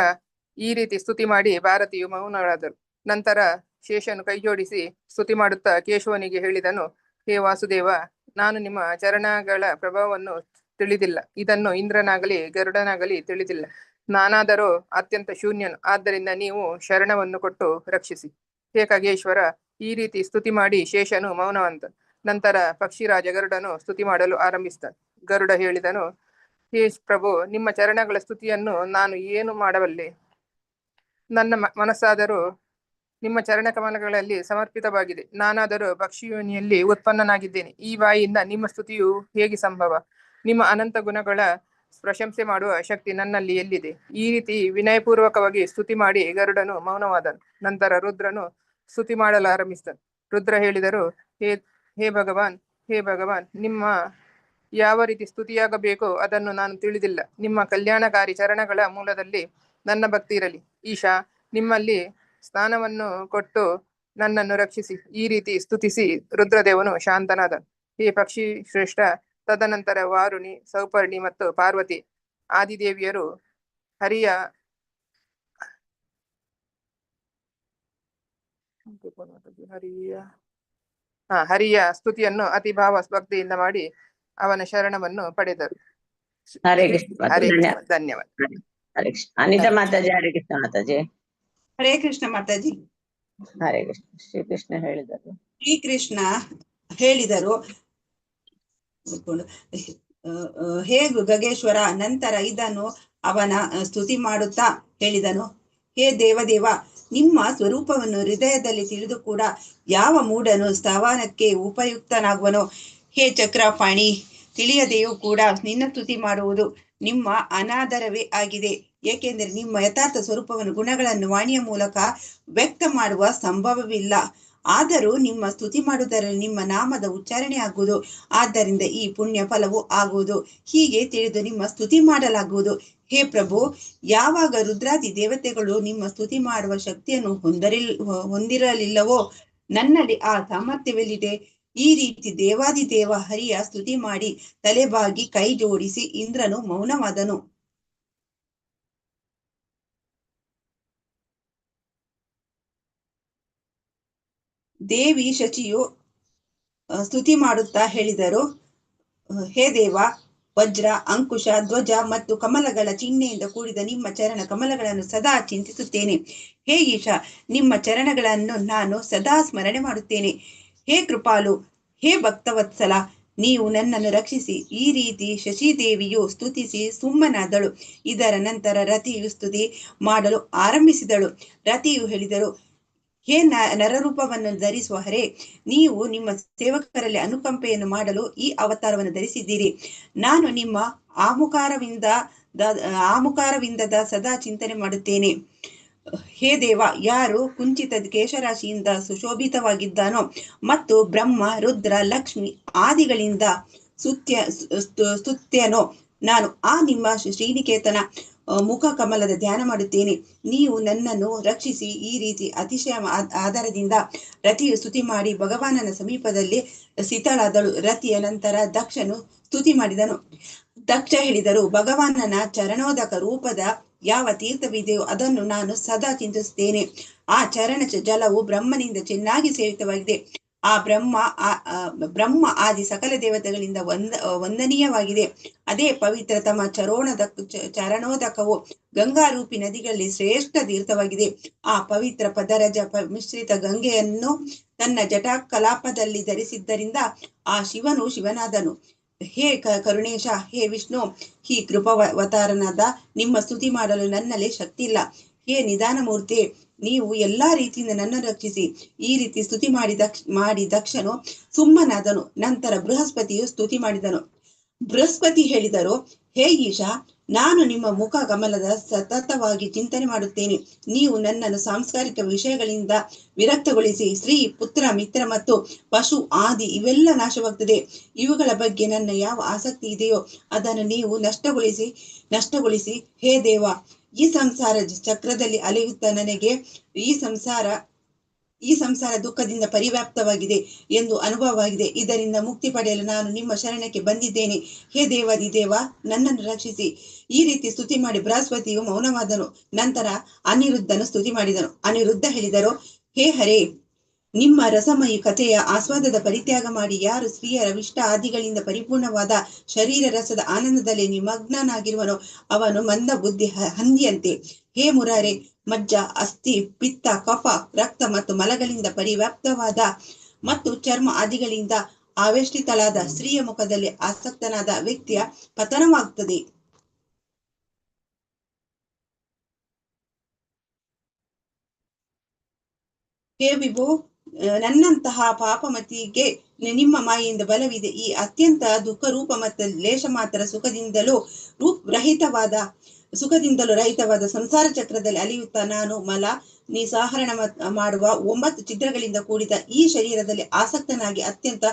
ಈ ರೀತಿ ಸ್ತುತಿ ಮಾಡಿ ಭಾರತಿಯು ಮೌನರಾದರು. ನಂತರ ಶೇಷನು ಕೈಜೋಡಿಸಿ ಸ್ತುತಿ ಮಾಡುತ್ತಾ ಕೇಶವನಿಗೆ ಹೇಳಿದನು, ಹೇ ವಾಸುದೇವ, ನಾನು ನಿಮ್ಮ ಚರಣಗಳ ಪ್ರಭಾವವನ್ನು ತಿಳಿದಿಲ್ಲ. ಇದನ್ನು ಇಂದ್ರನಾಗಲಿ ಗರುಡನಾಗಲಿ ತಿಳಿದಿಲ್ಲ. ನಾನಾದರೂ ಅತ್ಯಂತ ಶೂನ್ಯನು. ಆದ್ದರಿಂದ ನೀವು ಶರಣವನ್ನು ಕೊಟ್ಟು ರಕ್ಷಿಸಿ. ಹೇ ಖಗೇಶ್ವರ, ಈ ರೀತಿ ಸ್ತುತಿ ಮಾಡಿ ಶೇಷನು ಮೌನವಂತ. ನಂತರ ಪಕ್ಷಿರಾಜ ಗರುಡನು ಸ್ತುತಿ ಮಾಡಲು ಆರಂಭಿಸಿದ. ಗರುಡ ಹೇಳಿದನು, ಹೇ ಪ್ರಭು, ನಿಮ್ಮ ಚರಣಗಳ ಸ್ತುತಿಯನ್ನು ನಾನು ಏನು ಮಾಡಬಲ್ಲೆ? ನನ್ನ ಮನಸ್ಸಾದರೂ ನಿಮ್ಮ ಚರಣ ಕಮಲಗಳಲ್ಲಿ ಸಮರ್ಪಿತವಾಗಿದೆ. ನಾನಾದರೂ ಪಕ್ಷಿಯೋನಿಯಲ್ಲಿ ಉತ್ಪನ್ನನಾಗಿದ್ದೇನೆ. ಈ ಬಾಯಿಯಿಂದ ನಿಮ್ಮ ಸ್ತುತಿಯು ಹೇಗೆ ಸಂಭವ? ನಿಮ್ಮ ಅನಂತ ಗುಣಗಳ ಪ್ರಶಂಸೆ ಮಾಡುವ ಶಕ್ತಿ ನನ್ನಲ್ಲಿ ಎಲ್ಲಿದೆ? ಈ ರೀತಿ ವಿನಯಪೂರ್ವಕವಾಗಿ ಸ್ತುತಿ ಮಾಡಿ ಗರುಡನು ಮೌನವಾದನು. ನಂತರ ರುದ್ರನು ಸ್ತುತಿ ಮಾಡಲಾರಂಭಿಸಿದನು. ರುದ್ರ ಹೇಳಿದರು, ಹೇ ಹೇ ಭಗವಾನ್, ಹೇ ಭಗವಾನ್, ನಿಮ್ಮ ಯಾವ ರೀತಿ ಸ್ತುತಿಯಾಗಬೇಕೋ ಅದನ್ನು ನಾನು ತಿಳಿದಿಲ್ಲ. ನಿಮ್ಮ ಕಲ್ಯಾಣಕಾರಿ ಚರಣಗಳ ಮೂಲದಲ್ಲಿ ನನ್ನ ಭಕ್ತಿ ಇರಲಿ. ಈಶಾ, ನಿಮ್ಮಲ್ಲಿ ಸ್ನಾನವನ್ನು ಕೊಟ್ಟು ನನ್ನನ್ನು ರಕ್ಷಿಸಿ. ಈ ರೀತಿ ಸ್ತುತಿಸಿ ರುದ್ರದೇವನು ಶಾಂತನಾದನು. ಹೇ ಪಕ್ಷಿ ಶ್ರೇಷ್ಠ, ತದನಂತರ ವಾರುಣಿ, ಸೌಪರ್ಣಿ ಮತ್ತು ಪಾರ್ವತಿ ಆದಿದೇವಿಯರು ಹರಿಯ ಹರಿಯ ಹರಿಯ ಸ್ತುತಿಯನ್ನು ಅತಿಭಾವ ಭಕ್ತಿಯಿಂದ ಮಾಡಿ ಅವನ ಶರಣವನ್ನು ಪಡೆದರು. ಹರೇ ಕೃಷ್ಣ. ಹರೇ ಕೃಷ್ಣ, ಧನ್ಯವಾದ. ಹರೇ ಕೃಷ್ಣ ಅನಿತಾ ಮಾತಾಜಿ. ಹರೇ ಕೃಷ್ಣ ಮಾತಾಜಿ. ಹರೇ ಕೃಷ್ಣ ಮಾತಾಜಿ. ಹರೇ ಕೃಷ್ಣ. ಶ್ರೀಕೃಷ್ಣ ಹೇಳಿದರು. ಶ್ರೀಕೃಷ್ಣ ಹೇಳಿದರು, ಹೇ ಗಗೇಶ್ವರ, ನಂತರ ಇದನ್ನು ಅವನ ಸ್ತುತಿ ಮಾಡುತ್ತಾ ಹೇಳಿದನು, ಹೇ ದೇವದೇವ, ನಿಮ್ಮ ಸ್ವರೂಪವನ್ನು ಹೃದಯದಲ್ಲಿ ತಿಳಿದು ಕೂಡ ಯಾವ ಮೂಢನು ಸ್ಥಾವನಕ್ಕೆ ಉಪಯುಕ್ತನಾಗುವನು? ಹೇ ಚಕ್ರಪಾಣಿ, ತಿಳಿಯದೆಯೂ ಕೂಡ ನಿನ್ನ ಸ್ತುತಿ ಮಾಡುವುದು ನಿಮ್ಮ ಅನಾದರವೇ ಆಗಿದೆ. ಏಕೆಂದರೆ ನಿಮ್ಮ ಯಥಾರ್ಥ ಸ್ವರೂಪವನ್ನು, ಗುಣಗಳನ್ನು ವಾಣಿಯ ಮೂಲಕ ವ್ಯಕ್ತ ಮಾಡುವ ಸಂಭವವಿಲ್ಲ. ಆದರೂ ನಿಮ್ಮ ಸ್ತುತಿ ಮಾಡುವುದರಲ್ಲಿ ನಿಮ್ಮ ನಾಮದ ಉಚ್ಚಾರಣೆ ಆಗುವುದು. ಆದ್ದರಿಂದ ಈ ಪುಣ್ಯ ಫಲವು ಆಗುವುದು. ಹೀಗೆ ತಿಳಿದು ನಿಮ್ಮ ಸ್ತುತಿ ಮಾಡಲಾಗುವುದು. ಹೇ ಪ್ರಭು, ಯಾವಾಗ ರುದ್ರಾದಿ ದೇವತೆಗಳು ನಿಮ್ಮ ಸ್ತುತಿ ಮಾಡುವ ಶಕ್ತಿಯನ್ನು ಹೊಂದಿರಲಿಲ್ಲವೋ ನನ್ನಲ್ಲಿ ಆ ಸಾಮರ್ಥ್ಯವೆಲ್ಲಿದೆ? ಈ ರೀತಿ ದೇವಾದಿದೇವ ಹರಿಯ ಸ್ತುತಿ ಮಾಡಿ ತಲೆಬಾಗಿ ಕೈ ಜೋಡಿಸಿ ಇಂದ್ರನು ಮೌನವಾದನು. ದೇವಿ ಶಚಿಯು ಸ್ತುತಿ ಮಾಡುತ್ತಾ ಹೇಳಿದರು, ಹೇ ದೇವ, ವಜ್ರ, ಅಂಕುಶ, ಧ್ವಜ ಮತ್ತು ಕಮಲಗಳ ಚಿಹ್ನೆಯಿಂದ ಕೂಡಿದ ನಿಮ್ಮ ಚರಣ ಕಮಲಗಳನ್ನು ಸದಾ ಚಿಂತಿಸುತ್ತೇನೆ. ಹೇ ಈಶ, ನಿಮ್ಮ ಚರಣಗಳನ್ನು ನಾನು ಸದಾ ಸ್ಮರಣೆ ಮಾಡುತ್ತೇನೆ. ಹೇ ಕೃಪಾಲು, ಹೇ ಭಕ್ತವತ್ಸಲ, ನೀವು ನನ್ನನ್ನು ರಕ್ಷಿಸಿ. ಈ ರೀತಿ ಶಶಿದೇವಿಯು ಸ್ತುತಿಸಿ ಸುಮ್ಮನಾದಳು. ಇದರ ನಂತರ ರತಿಯು ಸ್ತುತಿ ಮಾಡಲು ಆರಂಭಿಸಿದಳು. ರತಿಯು ಹೇಳಿದರು, ಹೇ ನರರೂಪವನ್ನು ಧರಿಸುವ ಹರೇ, ನೀವು ನಿಮ್ಮ ಸೇವಕರಲ್ಲಿ ಅನುಕಂಪೆಯನ್ನು ಮಾಡಲು ಈ ಅವತಾರವನ್ನು ಧರಿಸಿದ್ದೀರಿ. ನಾನು ನಿಮ್ಮ ಆಮುಖಾರವಿಂದದ ಸದಾ ಚಿಂತನೆ ಮಾಡುತ್ತೇನೆ. ಹೇ ದೇವ, ಯಾರು ಕುಂಚಿತ ಕೇಶರಾಶಿಯಿಂದ ಸುಶೋಭಿತವಾಗಿದ್ದಾನೋ ಮತ್ತು ಬ್ರಹ್ಮ, ರುದ್ರ, ಲಕ್ಷ್ಮಿ ಆದಿಗಳಿಂದ ಸ್ತುತ್ಯನೋ ನಾನು ಆ ನಿಮ್ಮ ಶ್ರೀನಿಕೇತನ ಮುಖ ಕಮಲದ ಧ್ಯಾನ ಮಾಡುತ್ತೇನೆ. ನೀವು ನನ್ನನ್ನು ರಕ್ಷಿಸಿ. ಈ ರೀತಿ ಅತಿಶಯ ಆಧಾರದಿಂದ ರತಿಯು ಸ್ತುತಿ ಮಾಡಿ ಭಗವಾನನ ಸಮೀಪದಲ್ಲಿ ಸ್ಥಿತಳಾದಳು. ರತಿಯ ನಂತರ ದಕ್ಷನು ಸ್ತುತಿ ಮಾಡಿದನು. ದಕ್ಷ ಹೇಳಿದರು, ಭಗವಾನನ ಚರಣೋದಕ ರೂಪದ ಯಾವ ತೀರ್ಥವಿದೆಯೋ ಅದನ್ನು ನಾನು ಸದಾ ಚಿಂತಿಸುತ್ತೇನೆ. ಆ ಚರಣ ಜಲವು ಬ್ರಹ್ಮನಿಂದ ಚೆನ್ನಾಗಿ ಸೇವಿತವಾಗಿದೆ. ಆ ಬ್ರಹ್ಮ ಆದಿ ಸಕಲ ದೇವತೆಗಳಿಂದ ವಂದನೀಯವಾಗಿದೆ. ಅದೇ ಪವಿತ್ರ ತಮ್ಮ ಚರಣೋದಕವು ಗಂಗಾರೂಪಿ ನದಿಗಳಲ್ಲಿ ಶ್ರೇಷ್ಠ ತೀರ್ಥವಾಗಿದೆ. ಆ ಪವಿತ್ರ ಪದರಜ ಮಿಶ್ರಿತ ಗಂಗೆಯನ್ನು ತನ್ನ ಜಟಾಕಲಾಪದಲ್ಲಿ ಧರಿಸಿದ್ದರಿಂದ ಆ ಶಿವನು ಶಿವನಾದನು. ಹೇ ಕರುಣೇಶ, ಹೇ ವಿಷ್ಣು, ಹೀ ಕೃಪಾವತಾರನಾದ ನಿಮ್ಮ ಸ್ತುತಿ ಮಾಡಲು ನನ್ನಲ್ಲಿ ಶಕ್ತಿ ಇಲ್ಲ. ಹೇ ನಿಧಾನ ಮೂರ್ತಿ, ನೀವು ಎಲ್ಲಾ ರೀತಿಯಿಂದ ನನ್ನನ್ನು ರಕ್ಷಿಸಿ. ಈ ರೀತಿ ಸ್ತುತಿ ಮಾಡಿ ದಕ್ಷನು ಸುಮ್ಮನಾದನು. ನಂತರ ಬೃಹಸ್ಪತಿಯು ಸ್ತುತಿ ಮಾಡಿದನು. ಬೃಹಸ್ಪತಿ ಹೇಳಿದರು, ಹೇ ಈಶಾ, ನಾನು ನಿಮ್ಮ ಮುಖ ಕಮಲದ ಸತತವಾಗಿ ಚಿಂತನೆ ಮಾಡುತ್ತೇನೆ. ನೀವು ನನ್ನನ್ನು ಸಾಂಸ್ಕಾರಿಕ ವಿಷಯಗಳಿಂದ ವಿರಕ್ತಗೊಳಿಸಿ. ಸ್ತ್ರೀ, ಪುತ್ರ, ಮಿತ್ರ ಮತ್ತು ಪಶು ಆದಿ ಇವೆಲ್ಲ ನಾಶವಾಗ್ತದೆ. ಇವುಗಳ ಬಗ್ಗೆ ನನ್ನ ಯಾವ ಆಸಕ್ತಿ ಇದೆಯೋ ಅದನ್ನು ನೀವು ನಷ್ಟಗೊಳಿಸಿ. ಹೇ ದೇವ, ಈ ಸಂಸಾರ ಚಕ್ರದಲ್ಲಿ ಅಲೆಯುತ್ತ ನನಗೆ ಈ ಸಂಸಾರ ದುಃಖದಿಂದ ಪರಿವ್ಯಾಪ್ತವಾಗಿದೆ ಎಂದು ಅನುಭವವಾಗಿದೆ. ಇದರಿಂದ ಮುಕ್ತಿ ಪಡೆಯಲು ನಾನು ನಿಮ್ಮ ಶರಣಕ್ಕೆ ಬಂದಿದ್ದೇನೆ. ಹೇ ದೇವಾದಿದೇವ, ನನ್ನನ್ನು ರಕ್ಷಿಸಿ. ಈ ರೀತಿ ಸ್ತುತಿ ಮಾಡಿ ಬೃಹಸ್ಪತಿಯು ಮೌನವಾದನು. ನಂತರ ಅನಿರುದ್ಧನು ಸ್ತುತಿ ಮಾಡಿದನು. ಅನಿರುದ್ಧ ಹೇಳಿದರು, ಹೇ ಹರೇ, ನಿಮ್ಮ ರಸಮಯಿ ಕಥೆಯ ಆಸ್ವಾದದ ಪರಿತ್ಯಾಗ ಮಾಡಿ ಯಾರು ಸ್ತ್ರೀಯರ ವಿಷ್ಟ ಆದಿಗಳಿಂದ ಪರಿಪೂರ್ಣವಾದ ಶರೀರ ರಸದ ಆನಂದದಲ್ಲಿ ನಿಮಗ್ನಾಗಿರುವನೋ ಅವನು ಮಂದ ಬುದ್ಧಿ ಹಂದಿಯಂತೆ. ಹೇ ಮುರಾರೆ, ಮಜ್ಜ, ಅಸ್ಥಿ, ಪಿತ್ತ, ಕಫ, ರಕ್ತ ಮತ್ತು ಮಲಗಳಿಂದ ಪರಿವ್ಯಾಪ್ತವಾದ ಮತ್ತು ಚರ್ಮ ಆದಿಗಳಿಂದ ಆವೇಷ್ಟಿತಳಾದ ಸ್ತ್ರೀಯ ಮುಖದಲ್ಲಿ ಆಸಕ್ತನಾದ ವ್ಯಕ್ತಿಯ ಪತನವಾಗುತ್ತದೆ. ಹೇ ವಿಭು, ನನ್ನಂತಹ ಪಾಪಮತಿಗೆ ನಿಮ್ಮ ಮಾಯೆಯಿಂದ ಬಲವಿದೆ. ಈ ಅತ್ಯಂತ ದುಃಖ ರೂಪ ಮತ್ತು ಲೇಷ ಮಾತ್ರ ಸುಖದಿಂದಲೂ ರೂಪರಹಿತವಾದ ಸುಖದಿಂದಲೂ ರಹಿತವಾದ ಸಂಸಾರ ಚಕ್ರದಲ್ಲಿ ಅಲಿಯುತ್ತಾ ನಾನು ಮಲ ನಿಸಾಹರಣ ಮಾಡುವ 9 ಛಿದ್ರಗಳಿಂದ ಕೂಡಿದ ಈ ಶರೀರದಲ್ಲಿ ಆಸಕ್ತನಾಗಿ ಅತ್ಯಂತ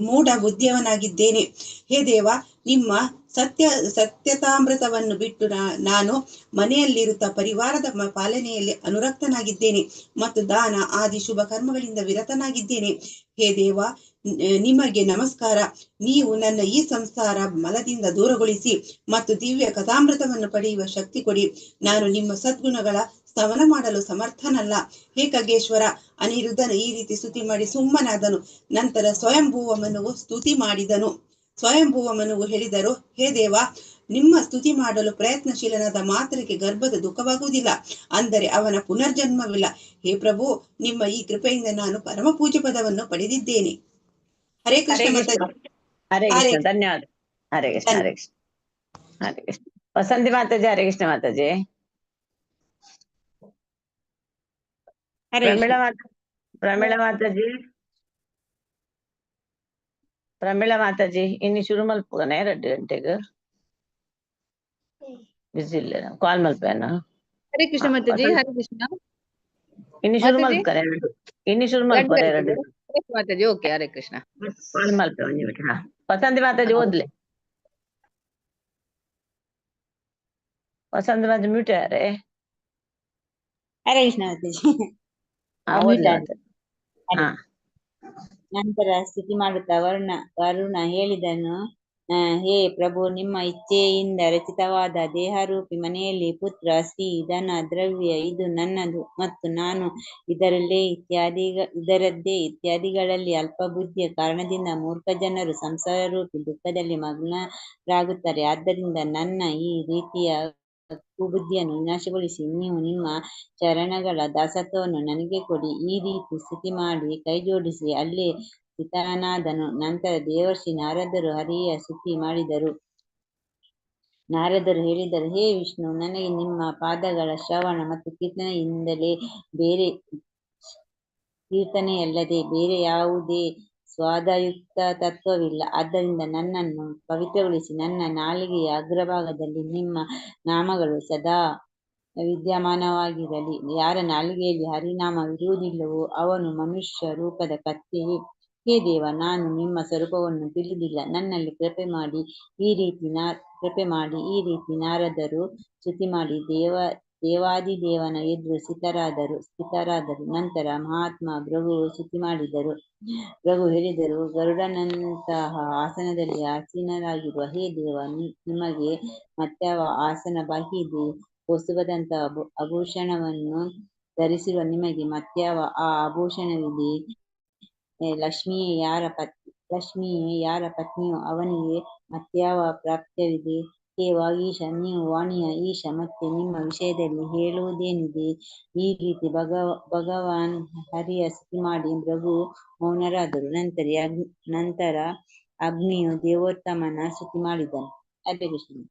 ಮೂಢ ಬುದ್ಧಿಯವನಾಗಿದ್ದೇನೆ. ಹೇ ದೇವ, ನಿಮ್ಮ ಸತ್ಯತಾಮೃತವನ್ನು ಬಿಟ್ಟು ನಾನು ಮನೆಯಲ್ಲಿರುತ್ತಾ ಪರಿವಾರದ ಪಾಲನೆಯಲ್ಲಿ ಅನುರಕ್ತನಾಗಿದ್ದೇನೆ ಮತ್ತು ದಾನ ಆದಿ ಶುಭ ಕರ್ಮಗಳಿಂದ ವಿರತನಾಗಿದ್ದೇನೆ. ಹೇ ದೇವ, ನಿಮಗೆ ನಮಸ್ಕಾರ. ನೀವು ನನ್ನ ಈ ಸಂಸಾರ ಮಲದಿಂದ ದೂರಗೊಳಿಸಿ ಮತ್ತು ದಿವ್ಯ ಕಥಾಮೃತವನ್ನು ಪಡೆಯುವ ಶಕ್ತಿ ಕೊಡಿ. ನಾನು ನಿಮ್ಮ ಸದ್ಗುಣಗಳ ಸ್ತವನ ಮಾಡಲು ಸಮರ್ಥನಲ್ಲ. ಹೇ ಖಗೇಶ್ವರ, ಅನಿರುದ್ಧನು ಈ ರೀತಿ ಸ್ತುತಿ ಮಾಡಿ ಸುಮ್ಮನಾದನು. ನಂತರ ಸ್ವಯಂಭೂವ ಮನುವು ಸ್ತುತಿ ಮಾಡಿದನು. ಸ್ವಯಂಭೂವ ಮನುವು ಹೇಳಿದರು, ಹೇ ದೇವ, ನಿಮ್ಮ ಸ್ತುತಿ ಮಾಡಲು ಪ್ರಯತ್ನಶೀಲನಾದ ಮಾತ್ರಕ್ಕೆ ಗರ್ಭದ ದುಃಖವಾಗುವುದಿಲ್ಲ, ಅಂದರೆ ಅವನ ಪುನರ್ಜನ್ಮವಿಲ್ಲ. ಹೇ ಪ್ರಭು, ನಿಮ್ಮ ಈ ಕೃಪೆಯಿಂದ ನಾನು ಪರಮ ಪೂಜ್ಯ ಪದವನ್ನು ಪಡೆದಿದ್ದೇನೆ. ಹರೇ ಕೃಷ್ಣ ಹರೇ ಮಾತಾಜಿ. ಕೃಷ್ಣ, ಹರೇ ಹರೇ ಕೃಷ್ಣ, ಧನ್ಯವಾದ. ಹರೇ ಕೃಷ್ಣ, ಹರೇ ಕೃಷ್ಣ, ಹರೇ ಕೃಷ್ಣ. ವಸಂತಿ ಮಾತಾಜಿ, ಹರೇ ಕೃಷ್ಣ ಮಾತಾಜಿ. ಹರೇ ಕೃಷ್ಣ. ಪ್ರಮೀಳಾ ಮಾತಾ, ಪ್ರಮೀಳಾ ಮಾತಾಜಿ, ಪ್ರಮೀಳಾ ಮಾತಾಜಿ, ಇನ್ನು ಶುರು ಮಲ್ಪುಗನೆ 2 ಗಂಟೆಗೆ ಬಿಸಿ ಇಲ್ಲ, ಕಾಲ್ ಮಲ್ಪೇನ. ಹರೇ ಕೃಷ್ಣ ಮಾತಾಜಿ, ಹರೇ ಕೃಷ್ಣ ಇನ್ನು ಶುರು ಮಾತಾಜಿ. ಮಲ್ಪರೆ, ಇನ್ನು ಶುರು 2 ಮಲ್ಪರೆ ಗಂಟೆಗೆ 2. ಮಾತಾಜಿ. ಓಕೆ, ಹರೇ ಕೃಷ್ಣ. ಕಾಲ್ ಮಲ್ಪೆ ಒಂಜಿ ಮಿನಿಟ್. ಹಾ, ವಸಂತಿ ಮಾತಾಜಿ ಓದ್ಲೆ. ವಸಂತಿ ಮಾತಾಜಿ ಮ್ಯೂಟ್ ಯಾರೇ? ಹರೇ ಕೃಷ್ಣ ಮಾತಾಜಿ. ಹಾ, ಮ್ಯೂಟ್ ಓದ್ಲೆ ಆದೆ. ಮಾತಾಜಿ. ಹಾ. ನಂತರ ಸ್ತುತಿ ಮಾಡುತ್ತಾ ವರುಣ ಹೇಳಿದನು, ಹೇ ಪ್ರಭು, ನಿಮ್ಮ ಇಚ್ಛೆಯಿಂದ ರಚಿತವಾದ ದೇಹಾರೂಪಿ ಮನೆಯಲ್ಲಿ ಪುತ್ರ, ಸ್ತ್ರೀ, ಧನ, ದ್ರವ್ಯ ಇದು ನನ್ನದು ಮತ್ತು ನಾನು ಇದರಲ್ಲೇ ಇದರದ್ದೇ ಇತ್ಯಾದಿಗಳಲ್ಲಿ ಅಲ್ಪಬುದ್ಧಿಯ ಕಾರಣದಿಂದ ಮೂರ್ಖ ಜನರು ಸಂಸಾರ ರೂಪಿ ದುಃಖದಲ್ಲಿ ಮಗ್ನರಾಗುತ್ತಾರೆ. ಆದ್ದರಿಂದ ನನ್ನ ಈ ರೀತಿಯ ಕುಬುದ್ಧಿಯನ್ನು ವಿನಾಶಗೊಳಿಸಿ ನೀವು ನಿಮ್ಮ ಚರಣಗಳ ದಾಸತ್ವವನ್ನು ನನಗೆ ಕೊಡಿ. ಈ ರೀತಿ ಸ್ತುತಿ ಮಾಡಿ ಕೈಜೋಡಿಸಿ ಅಲ್ಲೇ ಸ್ಥಿತನಾದನು. ನಂತರ ದೇವರ್ಷಿ ನಾರದರು ಹರಿಯ ಸ್ತುತಿ ಮಾಡಿದರು. ನಾರದರು ಹೇಳಿದರು, ಹೇ ವಿಷ್ಣು, ನನಗೆ ನಿಮ್ಮ ಪಾದಗಳ ಶ್ರವಣ ಮತ್ತು ಕೀರ್ತನೆಯಿಂದಲೇ ಬೇರೆ ಕೀರ್ತನೆಯಲ್ಲದೆ ಬೇರೆ ಯಾವುದೇ ಸ್ವಾದಯುಕ್ತ ತತ್ವವಿಲ್ಲ. ಆದ್ದರಿಂದ ನನ್ನನ್ನು ಪವಿತ್ರಗೊಳಿಸಿ ನನ್ನ ನಾಲಿಗೆಯ ಅಗ್ರಭಾಗದಲ್ಲಿ ನಿಮ್ಮ ನಾಮಗಳು ಸದಾ ವಿದ್ಯಮಾನವಾಗಿರಲಿ. ಯಾರ ನಾಲಿಗೆಯಲ್ಲಿ ಹರಿನಾಮವಿರುವುದಿಲ್ಲವೋ ಅವನು ಮನುಷ್ಯ ರೂಪದ ಕತ್ತೆಯೇ. ಹೇ ದೇವ, ನಾನು ನಿಮ್ಮ ಸ್ವರೂಪವನ್ನು ತಿಳಿದಿಲ್ಲ, ನನ್ನಲ್ಲಿ ಕೃಪೆ ಮಾಡಿ. ಈ ರೀತಿ ಕೃಪೆ ಮಾಡಿ. ಈ ರೀತಿ ನಾರದರು ಸ್ತುತಿ ಮಾಡಿ ದೇವಾದಿದೇವನ ಎದುರು ಸ್ಥಿತರಾದರು. ನಂತರ ಮಹಾತ್ಮ ಭೃಗು ಸ್ತುತಿ ಮಾಡಿದರು. ಭೃಗು ಹೇಳಿದರು, ಗರುಡನಂತಹ ಆಸನದಲ್ಲಿ ಆಸೀನರಾಗಿರುವ ಹೇ ದೇವ, ನಿಮಗೆ ಮತ್ಯಾವ ಆಸನ ಬಾಕಿ ಇದೆ? ಕೌಸ್ತುಭದಂತಹ ಆಭೂಷಣವನ್ನು ಧರಿಸಿರುವ ನಿಮಗೆ ಮತ್ಯಾವ ಆ ಆಭೂಷಣವಿದೆ? ಲಕ್ಷ್ಮಿಯೇ ಯಾರ ಪತ್ನಿಯೋ ಅವನಿಗೆ ಮತ್ಯಾವ ಪ್ರಾಪ್ತ್ಯವಿದೆ? ಹೇ ವಾಗೀಶ, ನೀವು ವಾಣಿಯ ಈಶ, ಮತ್ತೆ ನಿಮ್ಮ ವಿಷಯದಲ್ಲಿ ಹೇಳುವುದೇನಿದೆ? ಈ ರೀತಿ ಭಗವಾನ್ ಹರಿಯ ಸ್ತುತಿ ಮಾಡಿ ಭೃಗು ಮೌನರಾದರು. ನಂತರ ಅಗ್ನಿಯು ದೇವೋತ್ತಮನ ಸ್ತುತಿ ಮಾಡಿದನು. ಹರೇ ಕೃಷ್ಣ.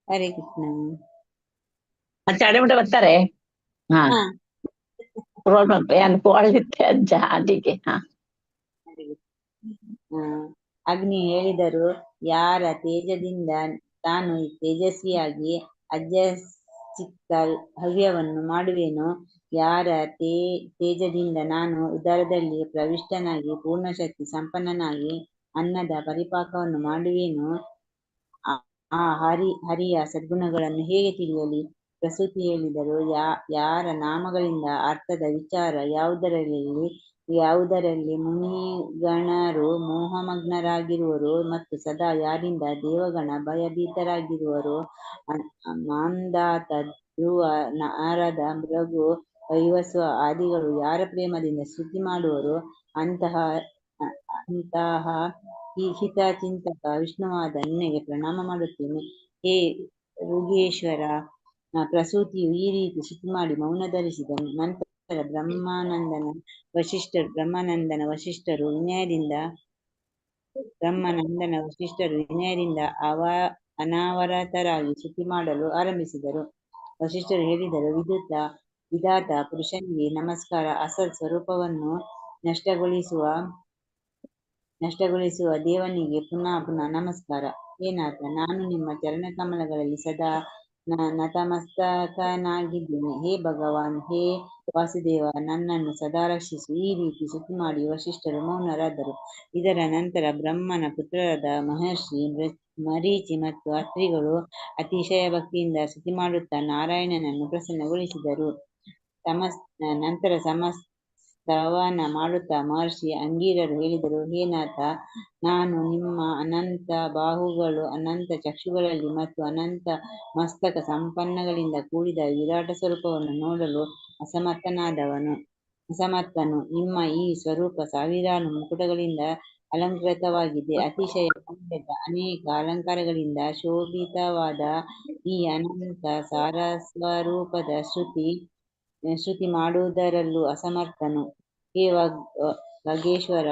ಹರೇ ಕೃಷ್ಣ. ಮತ್ತೆ ಅಡೆ ಬರ್ತಾರೆ. ಹಾ, ರೋಲ್ ಮಲ್ಪೆ ಅನ್ಕೊಳ್ಳಿತ್ತೆ ಅಜ್ಜ ಅಡಿಗೆ. ಹಾ. ಅಗ್ನಿ ಹೇಳಿದರು, ಯಾರ ತೇಜದಿಂದ ತಾನು ತೇಜಸ್ವಿಯಾಗಿ ಅಜ್ಜಚಿತ್ತ ಹವ್ಯವನ್ನು ಮಾಡುವೆನೋ, ಯಾರ ತೇಜದಿಂದ ನಾನು ಉದರದಲ್ಲಿ ಪ್ರವಿಷ್ಟನಾಗಿ ಪೂರ್ಣಶಕ್ತಿ ಸಂಪನ್ನನಾಗಿ ಅನ್ನದ ಪರಿಪಾಕವನ್ನು ಮಾಡುವೆನೋ, ಆ ಹರಿಯ ಸದ್ಗುಣಗಳನ್ನು ಹೇಗೆ ತಿಳಿಯಲಿ? ಪ್ರಸೂತಿ ಹೇಳಿದರು, ಯಾರ ನಾಮಗಳಿಂದ ಅರ್ಥದ ವಿಚಾರ ಯಾವುದರಲ್ಲಿ ಮುನಿಗಣರು ಮೋಹಮಗ್ನರಾಗಿರುವರು ಮತ್ತು ಸದಾ ಯಾರಿಂದ ದೇವಗಣ ಭಯಭೀತರಾಗಿರುವರು, ಮಾಂಧಾತ, ಧ್ರುವ, ನಾರದ, ಭೃಗು, ವೈವಸ್ವ ಆದಿಗಳು ಯಾರ ಪ್ರೇಮದಿಂದ ಸ್ತುತಿ ಮಾಡುವರು, ಅಂತಹ ಹಿತಚಿಂತಕ ವಿಷ್ಣುವಾದ ನಿನಗೆ ಪ್ರಣಾಮ ಮಾಡುತ್ತೇನೆ. ಹೇ ಋಗೇಶ್ವರ, ಪ್ರಸೂತಿಯು ಈ ರೀತಿ ಸ್ತುತಿ ಮಾಡಿ ಮೌನ ಧರಿಸಿದನು. ನಂತರ ಬ್ರಹ್ಮಾನಂದನ ವಶಿಷ್ಠರು ವಿನಯದಿಂದ ಅನಾವರತರಾಗಿ ಸ್ತುತಿ ಮಾಡಲು ಆರಂಭಿಸಿದರು. ವಶಿಷ್ಠರು ಹೇಳಿದರು, ವಿಧಾತ ಪುರುಷನಿಗೆ ನಮಸ್ಕಾರ. ಅಸತ್ ಸ್ವರೂಪವನ್ನು ನಷ್ಟಗೊಳಿಸುವ ದೇವನಿಗೆ ಪುನಃ ಪುನಃ ನಮಸ್ಕಾರ. ಹೇ ನಾಥ, ನಾನು ನಿಮ್ಮ ಚರಣ ಕಮಲಗಳಲ್ಲಿ ಸದಾ ನತಮಸ್ತಕನಾಗಿದ್ದೇನೆ. ಹೇ ಭಗವಾನ್, ಹೇ ವಾಸುದೇವ, ನನ್ನನ್ನು ಸದಾ ರಕ್ಷಿಸು. ಈ ರೀತಿ ಸ್ತುತಿ ಮಾಡಿ ವಶಿಷ್ಠರು ಮೌನರಾದರು. ಇದರ ನಂತರ ಬ್ರಹ್ಮನ ಪುತ್ರರಾದ ಮಹರ್ಷಿ ಮರೀಚಿ ಮತ್ತು ಅತ್ರಿಗಳು ಅತಿಶಯ ಭಕ್ತಿಯಿಂದ ಸ್ತುತಿ ಮಾಡುತ್ತಾ ನಾರಾಯಣನನ್ನು ಪ್ರಸನ್ನಗೊಳಿಸಿದರು. ನಂತರ ಸಮಸ್ತವನ ಮಾಡುತ್ತಾ ಮಹರ್ಷಿ ಅಂಗೀರರು ಹೇಳಿದರು, ಹೇ ನಾಥ, ನಾನು ನಿಮ್ಮ ಅನಂತ ಬಾಹುಗಳು, ಅನಂತ ಚಕ್ಷುಗಳಲ್ಲಿ ಮತ್ತು ಅನಂತ ಮಸ್ತಕ ಸಂಪನ್ನಗಳಿಂದ ಕೂಡಿದ ವಿರಾಟ ಸ್ವರೂಪವನ್ನು ನೋಡಲು ಅಸಮರ್ಥನು. ನಿಮ್ಮ ಈ ಸ್ವರೂಪ ಸಾವಿರಾರು ಮುಕುಟಗಳಿಂದ ಅಲಂಕೃತವಾಗಿದೆ. ಅತಿಶಯ ಸೌಂದರ್ಯದ ಅನೇಕ ಅಲಂಕಾರಗಳಿಂದ ಶೋಭಿತವಾದ ಈ ಅನಂತ ಸಾರಸ್ವರೂಪದ ಶ್ರುತಿ ಮಾಡುವುದರಲ್ಲೂ ಅಸಮರ್ಥನು. ಹೇ ವಾಗೇಶ್ವರ,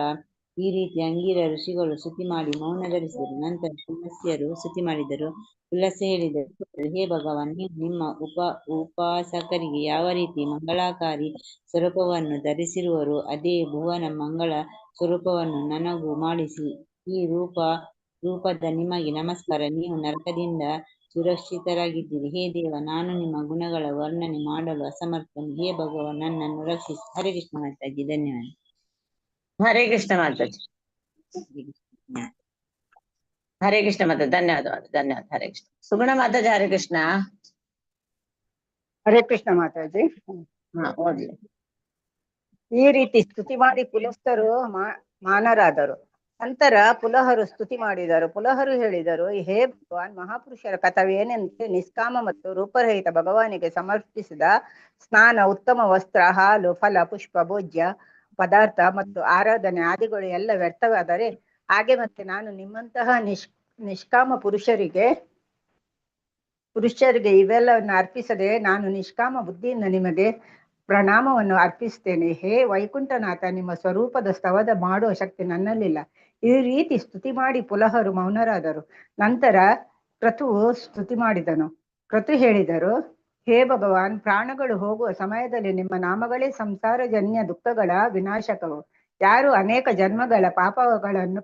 ಈ ರೀತಿ ಅಂಗೀರ ಋಷಿಗಳು ಸ್ತುತಿ ಮಾಡಿ ಮೌನ ಧರಿಸಿದರು. ನಂತರ ಪುಲಸ್ತ್ಯರು ಸ್ತುತಿ ಮಾಡಿದರು. ಪುಲಸ್ತ್ಯ ಹೇಳಿದರು, ಹೇ ಭಗವಾನ್, ನೀವು ನಿಮ್ಮ ಉಪಾಸಕರಿಗೆ ಯಾವ ರೀತಿ ಮಂಗಳಕಾರಿ ಸ್ವರೂಪವನ್ನು ಧರಿಸಿರುವರೋ ಅದೇ ಭುವನ ಮಂಗಳ ಸ್ವರೂಪವನ್ನು ನನಗೂ ಮಾಡಿಸಿ. ಈ ರೂಪದ ನಿಮಗೆ ನಮಸ್ಕಾರ. ನೀವು ನರಕದಿಂದ ಸುರಕ್ಷಿತರಾಗಿದ್ದೀರಿ. ಹೇ ದೇವ, ನಾನು ನಿಮ್ಮ ಗುಣಗಳ ವರ್ಣನೆ ಮಾಡಲು ಅಸಮರ್ಥನು. ಹೇ ಭಗವಾನ್, ನನ್ನನ್ನು ರಕ್ಷಿಸಿ. ಹರೇ ಕೃಷ್ಣ ಮಾತಾಜಿ, ಧನ್ಯವಾದ. ಹರೇ ಕೃಷ್ಣ ಮಾತಾಜಿ. ಹರೇ ಕೃಷ್ಣ ಮಾತಾ, ಧನ್ಯವಾದ ಧನ್ಯವಾದ. ಹರೇ ಕೃಷ್ಣ. ಸುಗುಣ ಮಾತಾಜಿ, ಹರೇ ಕೃಷ್ಣ. ಹರೇ ಕೃಷ್ಣ ಮಾತಾಜಿ. ಹಾ, ಓದ್ಲಿ. ಈ ರೀತಿ ಸ್ತುತಿ ಮಾಡಿ ಪುಲಸ್ತರು ಮಾನರಾದರು. ನಂತರ ಪುಲಹರು ಸ್ತುತಿ ಮಾಡಿದರು. ಪುಲಹರು ಹೇಳಿದರು, ಹೇ ಭಗವಾನ್, ಮಹಾಪುರುಷರ ಕಥವೇನೆಂದರೆ ನಿಷ್ಕಾಮ ಮತ್ತು ರೂಪರಹಿತ ಭಗವಾನಿಗೆ ಸಮರ್ಪಿಸಿದ ಸ್ನಾನ, ಉತ್ತಮ ವಸ್ತ್ರ, ಹಾಲು, ಫಲ, ಪುಷ್ಪ, ಭೋಜ್ಯ ಪದಾರ್ಥ ಮತ್ತು ಆರಾಧನೆ ಆದಿಗಳು ಎಲ್ಲ ವ್ಯರ್ಥವಾದರೆ ಹಾಗೆ ಮತ್ತೆ ನಾನು ನಿಮ್ಮಂತಹ ನಿಷ್ಕಾಮ ಪುರುಷರಿಗೆ ಇವೆಲ್ಲವನ್ನು ಅರ್ಪಿಸದೆ ನಾನು ನಿಷ್ಕಾಮ ಬುದ್ಧಿಯಿಂದ ನಿಮಗೆ ಪ್ರಣಾಮವನ್ನು ಅರ್ಪಿಸ್ತೇನೆ. ಹೇ ವೈಕುಂಠನಾಥ, ನಿಮ್ಮ ಸ್ವರೂಪದ ಸ್ತವದ ಮಾಡುವ ಶಕ್ತಿ ನನ್ನಲ್ಲಿಲ್ಲ. ಈ ರೀತಿ ಸ್ತುತಿ ಮಾಡಿ ಪುಲಹರು ಮೌನರಾದರು. ನಂತರ ಕ್ರತುವು ಸ್ತುತಿ ಮಾಡಿದನು. ಕ್ರತು ಹೇಳಿದರು, ಹೇ ಭಗವಾನ್, ಪ್ರಾಣಗಳು ಹೋಗುವ ಸಮಯದಲ್ಲಿ ನಿಮ್ಮ ನಾಮಗಳೇ ಸಂಸಾರಜನ್ಯ ದುಃಖಗಳ ವಿನಾಶಕವು. ಯಾರು ಅನೇಕ ಜನ್ಮಗಳ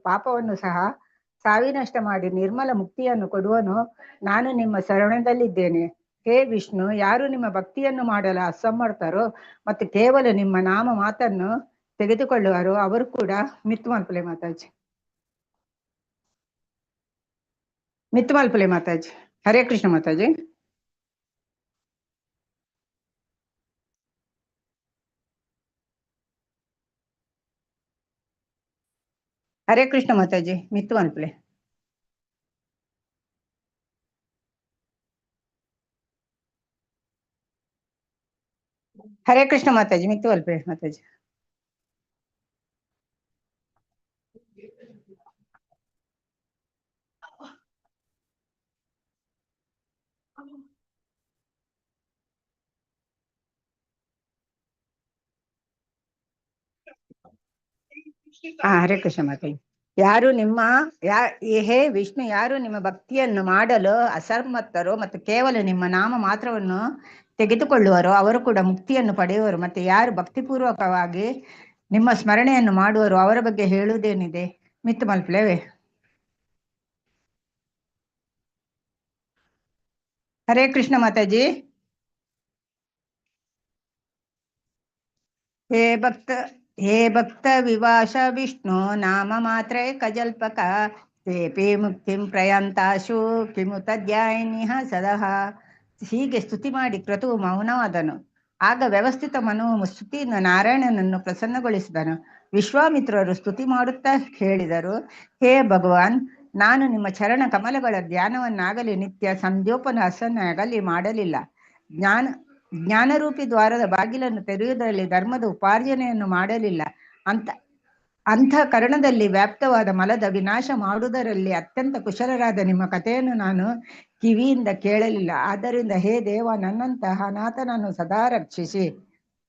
ಪಾಪವನ್ನು ಸಹ ಸಾವಿನಷ್ಟ ಮಾಡಿ ನಿರ್ಮಲ ಮುಕ್ತಿಯನ್ನು ಕೊಡುವನೋ ನಾನು ನಿಮ್ಮ ಶರಣದಲ್ಲಿದ್ದೇನೆ. ಹೇ ವಿಷ್ಣು, ಯಾರು ನಿಮ್ಮ ಭಕ್ತಿಯನ್ನು ಮಾಡಲು ಅಸಮರ್ಥರೋ ಮತ್ತು ಕೇವಲ ನಿಮ್ಮ ನಾಮ ಮಾತನ್ನು ತೆಗೆದುಕೊಳ್ಳುವರೋ ಅವರು ಕೂಡ ಮಿತ್ಮಲ್ಪಲೆ ಮಾತಾಜಿ, ಮಿತ್ಮಲ್ಪಲೆ ಮಾತಾಜಿ. ಹರೇ ಕೃಷ್ಣ ಮಾತಾಜಿ. ಹರೇ ಕೃಷ್ಣ ಮಾತಾಜಿ, ಮಿತ್ಮಲ್ಪಲೆ. ಹರೇ ಕೃಷ್ಣ ಮಾತಾಜಿ, ಮಿತ್ಮಲ್ಪಲೆ ಮಾತಾಜಿ. ಹರೇ ಕೃಷ್ಣ ಮಾತಾಜಿ. ಯಾರು ನಿಮ್ಮ ಹೇ ವಿಷ್ಣು, ಯಾರು ನಿಮ್ಮ ಭಕ್ತಿಯನ್ನು ಮಾಡಲು ಅಸಮರ್ಥರೋ ಮತ್ತು ಕೇವಲ ನಿಮ್ಮ ನಾಮ ಮಾತ್ರವನ್ನು ತೆಗೆದುಕೊಳ್ಳುವರೋ ಅವರು ಕೂಡ ಮುಕ್ತಿಯನ್ನು ಪಡೆಯುವರು. ಮತ್ತೆ ಯಾರು ಭಕ್ತಿಪೂರ್ವಕವಾಗಿ ನಿಮ್ಮ ಸ್ಮರಣೆಯನ್ನು ಮಾಡುವರು ಅವರ ಬಗ್ಗೆ ಹೇಳುವುದೇನಿದೆ? ಮಿತ್ತು ಮಲ್ಪಲೇವೆ. ಹರೇ ಕೃಷ್ಣ ಮಾತಾಜಿ. ಹೇ ಭಕ್ತ ವಿವಾಶ ವಿಷ್ಣು ನಾಮ ಮಾತ್ರೇ ಕಜಲ್ಪಕ ತೇಪಿ ಮುಕ್ತಿಂ ಪ್ರಯಾಂತಾಶು ಕಿಮುತ ಧ್ಯಾಯಿನಿಹ ಸದಹ. ಹೀಗೆ ಸ್ತುತಿ ಮಾಡಿ ಕ್ರತುವು ಮೌನವಾದನು. ಆಗ ವ್ಯವಸ್ಥಿತ ಮನುವು ಸ್ತುತಿಯಿಂದ ನಾರಾಯಣನನ್ನು ಪ್ರಸನ್ನಗೊಳಿಸಿದನು. ವಿಶ್ವಾಮಿತ್ರರು ಸ್ತುತಿ ಮಾಡುತ್ತಾ ಹೇಳಿದರು, ಹೇ ಭಗವಾನ್, ನಾನು ನಿಮ್ಮ ಚರಣ ಕಮಲಗಳ ಧ್ಯಾನವನ್ನಾಗಲಿ ನಿತ್ಯ ಸಂಧ್ಯೋಪನ್ಯಾಸನ್ನಾಗಲಿ ಮಾಡಲಿಲ್ಲ. ಜ್ಞಾನರೂಪಿ ದ್ವಾರದ ಬಾಗಿಲನ್ನು ತೆರೆಯುವುದರಲ್ಲಿ ಧರ್ಮದ ಉಪಾರ್ಜನೆಯನ್ನು ಮಾಡಲಿಲ್ಲ. ಅಂತಃಕರಣದಲ್ಲಿ ವ್ಯಾಪ್ತವಾದ ಮಲದ ವಿನಾಶ ಮಾಡುವುದರಲ್ಲಿ ಅತ್ಯಂತ ಕುಶಲರಾದ ನಿಮ್ಮ ಕಥೆಯನ್ನು ನಾನು ಕಿವಿಯಿಂದ ಕೇಳಲಿಲ್ಲ. ಆದ್ದರಿಂದ ಹೇ ದೇವ, ನನ್ನಂತಹ ಅನಾಥನನ್ನು ಸದಾ ರಕ್ಷಿಸಿ.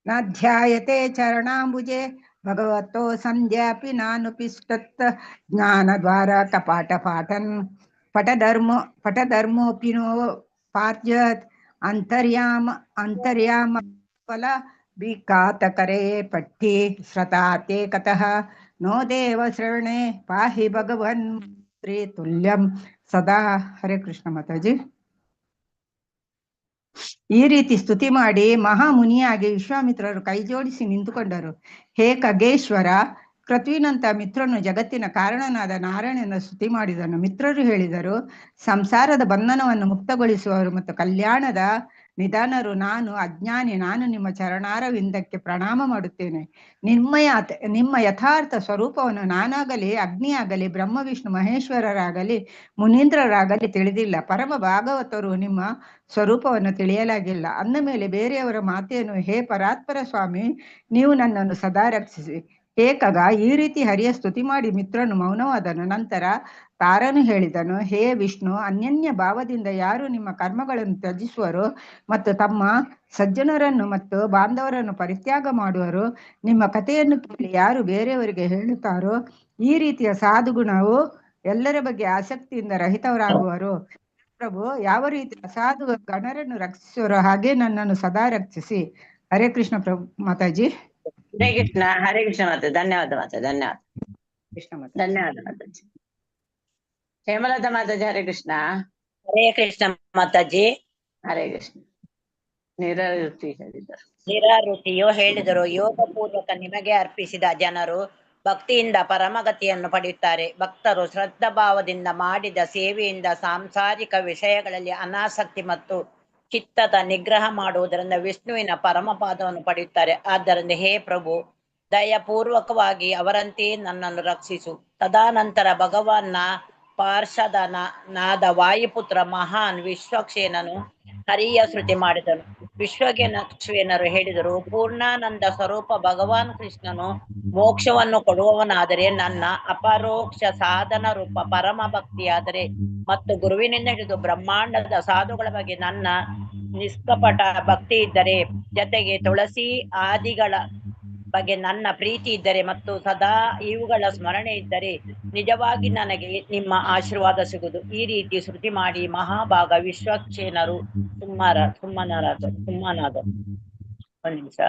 ನ ಧ್ಯಾಯತೆ ಚರಣಾಂಬುಜೆ ಭಗವತೋ ಸಂಧ್ಯಾಪಿ ನಾನುಪಿಷ್ಟತ್ತ ಜ್ಞಾನದ್ವಾರ ಕಪಾಟ ಪಾಠನ್ ಪಟಧರ್ಮ ಪಟಧರ್ಮೋಪಿ ನೋ ಪಾರ್ಯತ್ ಅಂತರ್ಯಾಮ ಅಂತರ್ಯಾಮ ಫಲ ವಿಕಾತಕರೆ ಪಟ್ಟಿ ಶ್ರತಾತೆ ಕತಃ ನೋ ದೇವ ಶ್ರವಣೆ ಪಾಹಿ ಭಗವನ್ ತುಲ್ಯಂ ಸದಾ. ಹರೇ ಕೃಷ್ಣ ಮಾತಾಜಿ. ಈ ರೀತಿ ಸ್ತುತಿ ಮಾಡಿ ಮಹಾಮುನಿಯಾಗಿ ವಿಶ್ವಾಮಿತ್ರರು ಕೈಜೋಡಿಸಿ ನಿಂತುಕೊಂಡರು. ಹೇ ಖಗೇಶ್ವರ, ಕ್ರತುವಿನಂತ ಮಿತ್ರನು ಜಗತ್ತಿನ ಕಾರಣನಾದ ನಾರಾಯಣನ ಸ್ತುತಿ ಮಾಡಿದನು. ಮಿತ್ರರು ಹೇಳಿದರು, ಸಂಸಾರದ ಬಂಧನವನ್ನು ಮುಕ್ತಗೊಳಿಸುವವರು ಮತ್ತು ಕಲ್ಯಾಣದ ನಿಧಾನರು ನಾನು ಅಜ್ಞಾನಿ, ನಾನು ನಿಮ್ಮ ಚರಣಾರವಿಂದಕ್ಕೆ ಪ್ರಣಾಮ ಮಾಡುತ್ತೇನೆ. ನಿಮ್ಮ ಯಥಾರ್ಥ ಸ್ವರೂಪವನ್ನು ನಾನಾಗಲಿ, ಅಗ್ನಿಯಾಗಲಿ, ಬ್ರಹ್ಮ ವಿಷ್ಣು ಮಹೇಶ್ವರರಾಗಲಿ, ಮುನೀಂದ್ರರಾಗಲಿ ತಿಳಿದಿಲ್ಲ. ಪರಮ ಭಾಗವತರು ನಿಮ್ಮ ಸ್ವರೂಪವನ್ನು ತಿಳಿಯಲಾಗಿಲ್ಲ. ಅಂದ ಮೇಲೆ ಬೇರೆಯವರ ಮಾತೇನು? ಹೇ ಪರಾತ್ಪರ ಸ್ವಾಮಿ, ನೀವು ನನ್ನನ್ನು ಸದಾ ರಕ್ಷಿಸಿ. ಹೇ ಕಗ, ಈ ರೀತಿ ಹರಿಯ ಸ್ತುತಿ ಮಾಡಿ ಮಿತ್ರನು ಮೌನವಾದನು. ನಂತರ ತಾರನು ಹೇಳಿದನು, ಹೇ ವಿಷ್ಣು, ಅನ್ಯನ್ಯ ಭಾವದಿಂದ ಯಾರು ನಿಮ್ಮ ಕರ್ಮಗಳನ್ನು ತ್ಯಜಿಸುವರು ಮತ್ತು ತಮ್ಮ ಸಜ್ಜನರನ್ನು ಮತ್ತು ಬಾಂಧವರನ್ನು ಪರಿತ್ಯಾಗ ಮಾಡುವರು, ನಿಮ್ಮ ಕಥೆಯನ್ನು ಕೇಳಿ ಯಾರು ಬೇರೆಯವರಿಗೆ ಹೇಳುತ್ತಾರೋ ಈ ರೀತಿಯ ಸಾಧುಗುಣವು ಎಲ್ಲರ ಬಗ್ಗೆ ಆಸಕ್ತಿಯಿಂದ ರಹಿತವರಾಗುವರು. ಪ್ರಭು, ಯಾವ ರೀತಿ ಅಸಾಧು ಗಣರನ್ನು ರಕ್ಷಿಸುವರೋ ಹಾಗೆ ನನ್ನನ್ನು ಸದಾ ರಕ್ಷಿಸಿ. ಹರೇ ಕೃಷ್ಣ ಪ್ರಭು ಮಾತಾಜಿ. ಹರೇ ಕೃಷ್ಣ, ಹರೇ ಕೃಷ್ಣ ಮಾತಾ. ಧನ್ಯವಾದ ಮಾತಾ, ಧನ್ಯವಾದ. ಕೃಷ್ಣ ಮಾತಾ, ಧನ್ಯವಾದ ಮಾತಾಜಿ. ಹೇಮಲತಾ ಮಾತಾಜಿ, ಹರೇ ಕೃಷ್ಣ. ಹರೇ ಕೃಷ್ಣ ಮಾತಾಜಿ. ಹರೇ ಕೃಷ್ಣ. ನಿರಋತಿ ಹೇಳಿದರು. ನಿರಋತಿಯು ಹೇಳಿದರು, ಯೋಗ ಪೂರ್ವಕ ನಿಮಗೆ ಅರ್ಪಿಸಿದ ಜನರು ಭಕ್ತಿಯಿಂದ ಪರಮಗತಿಯನ್ನು ಪಡೆಯುತ್ತಾರೆ. ಭಕ್ತರು ಶ್ರದ್ಧಾಭಾವದಿಂದ ಮಾಡಿದ ಸೇವೆಯಿಂದ ಸಾಂಸಾರಿಕ ವಿಷಯಗಳಲ್ಲಿ ಅನಾಸಕ್ತಿ ಮತ್ತು ಚಿತ್ತದ ನಿಗ್ರಹ ಮಾಡುವುದರಿಂದ ವಿಷ್ಣುವಿನ ಪರಮಪಾದವನ್ನು ಪಡೆಯುತ್ತಾರೆ. ಆದ್ದರಿಂದ ಹೇ ಪ್ರಭು, ದಯಪೂರ್ವಕವಾಗಿ ಅವರಂತೆಯೇ ನನ್ನನ್ನು ರಕ್ಷಿಸು. ತದಾನಂತರ ಭಗವಾನ್ನ ಪಾರ್ಷದನಾದ ವಾಯುಪುತ್ರ ಮಹಾನ್ ವಿಶ್ವಕ್ಷೇನನು ಹರಿಯ ಸ್ತುತಿ ಮಾಡಿದನು. ವಿಶ್ವಕ್ಷೇನರು ಹೇಳಿದರು, ಪೂರ್ಣಾನಂದ ಸ್ವರೂಪ ಭಗವಾನ್ ಕೃಷ್ಣನು ಮೋಕ್ಷವನ್ನು ಕೊಡುವವನಾದರೆ, ನನ್ನ ಅಪರೋಕ್ಷ ಸಾಧನ ರೂಪ ಪರಮ ಭಕ್ತಿಯಾದರೆ ಮತ್ತು ಗುರುವಿನಿಂದ ಹಿಡಿದು ಬ್ರಹ್ಮಾಂಡದ ಸಾಧುಗಳ ಬಗ್ಗೆ ನನ್ನ ನಿಷ್ಕಪಟ ಭಕ್ತಿ ಇದ್ದರೆ, ಜೊತೆಗೆ ತುಳಸಿ ಆದಿಗಳ ಬಗ್ಗೆ ನನ್ನ ಪ್ರೀತಿ ಇದ್ದರೆ ಮತ್ತು ಸದಾ ಇವುಗಳ ಸ್ಮರಣೆ ಇದ್ದರೆ ನಿಜವಾಗಿ ನನಗೆ ನಿಮ್ಮ ಆಶೀರ್ವಾದ ಸಿಗುವುದು. ಈ ರೀತಿ ಶ್ರುತಿ ಮಾಡಿ ಮಹಾಭಾಗ ವಿಶ್ವಕ್ಷೇನರು ಸುಮ್ಮನಾದರು. ಒಂದ್ ನಿಮಿಷ.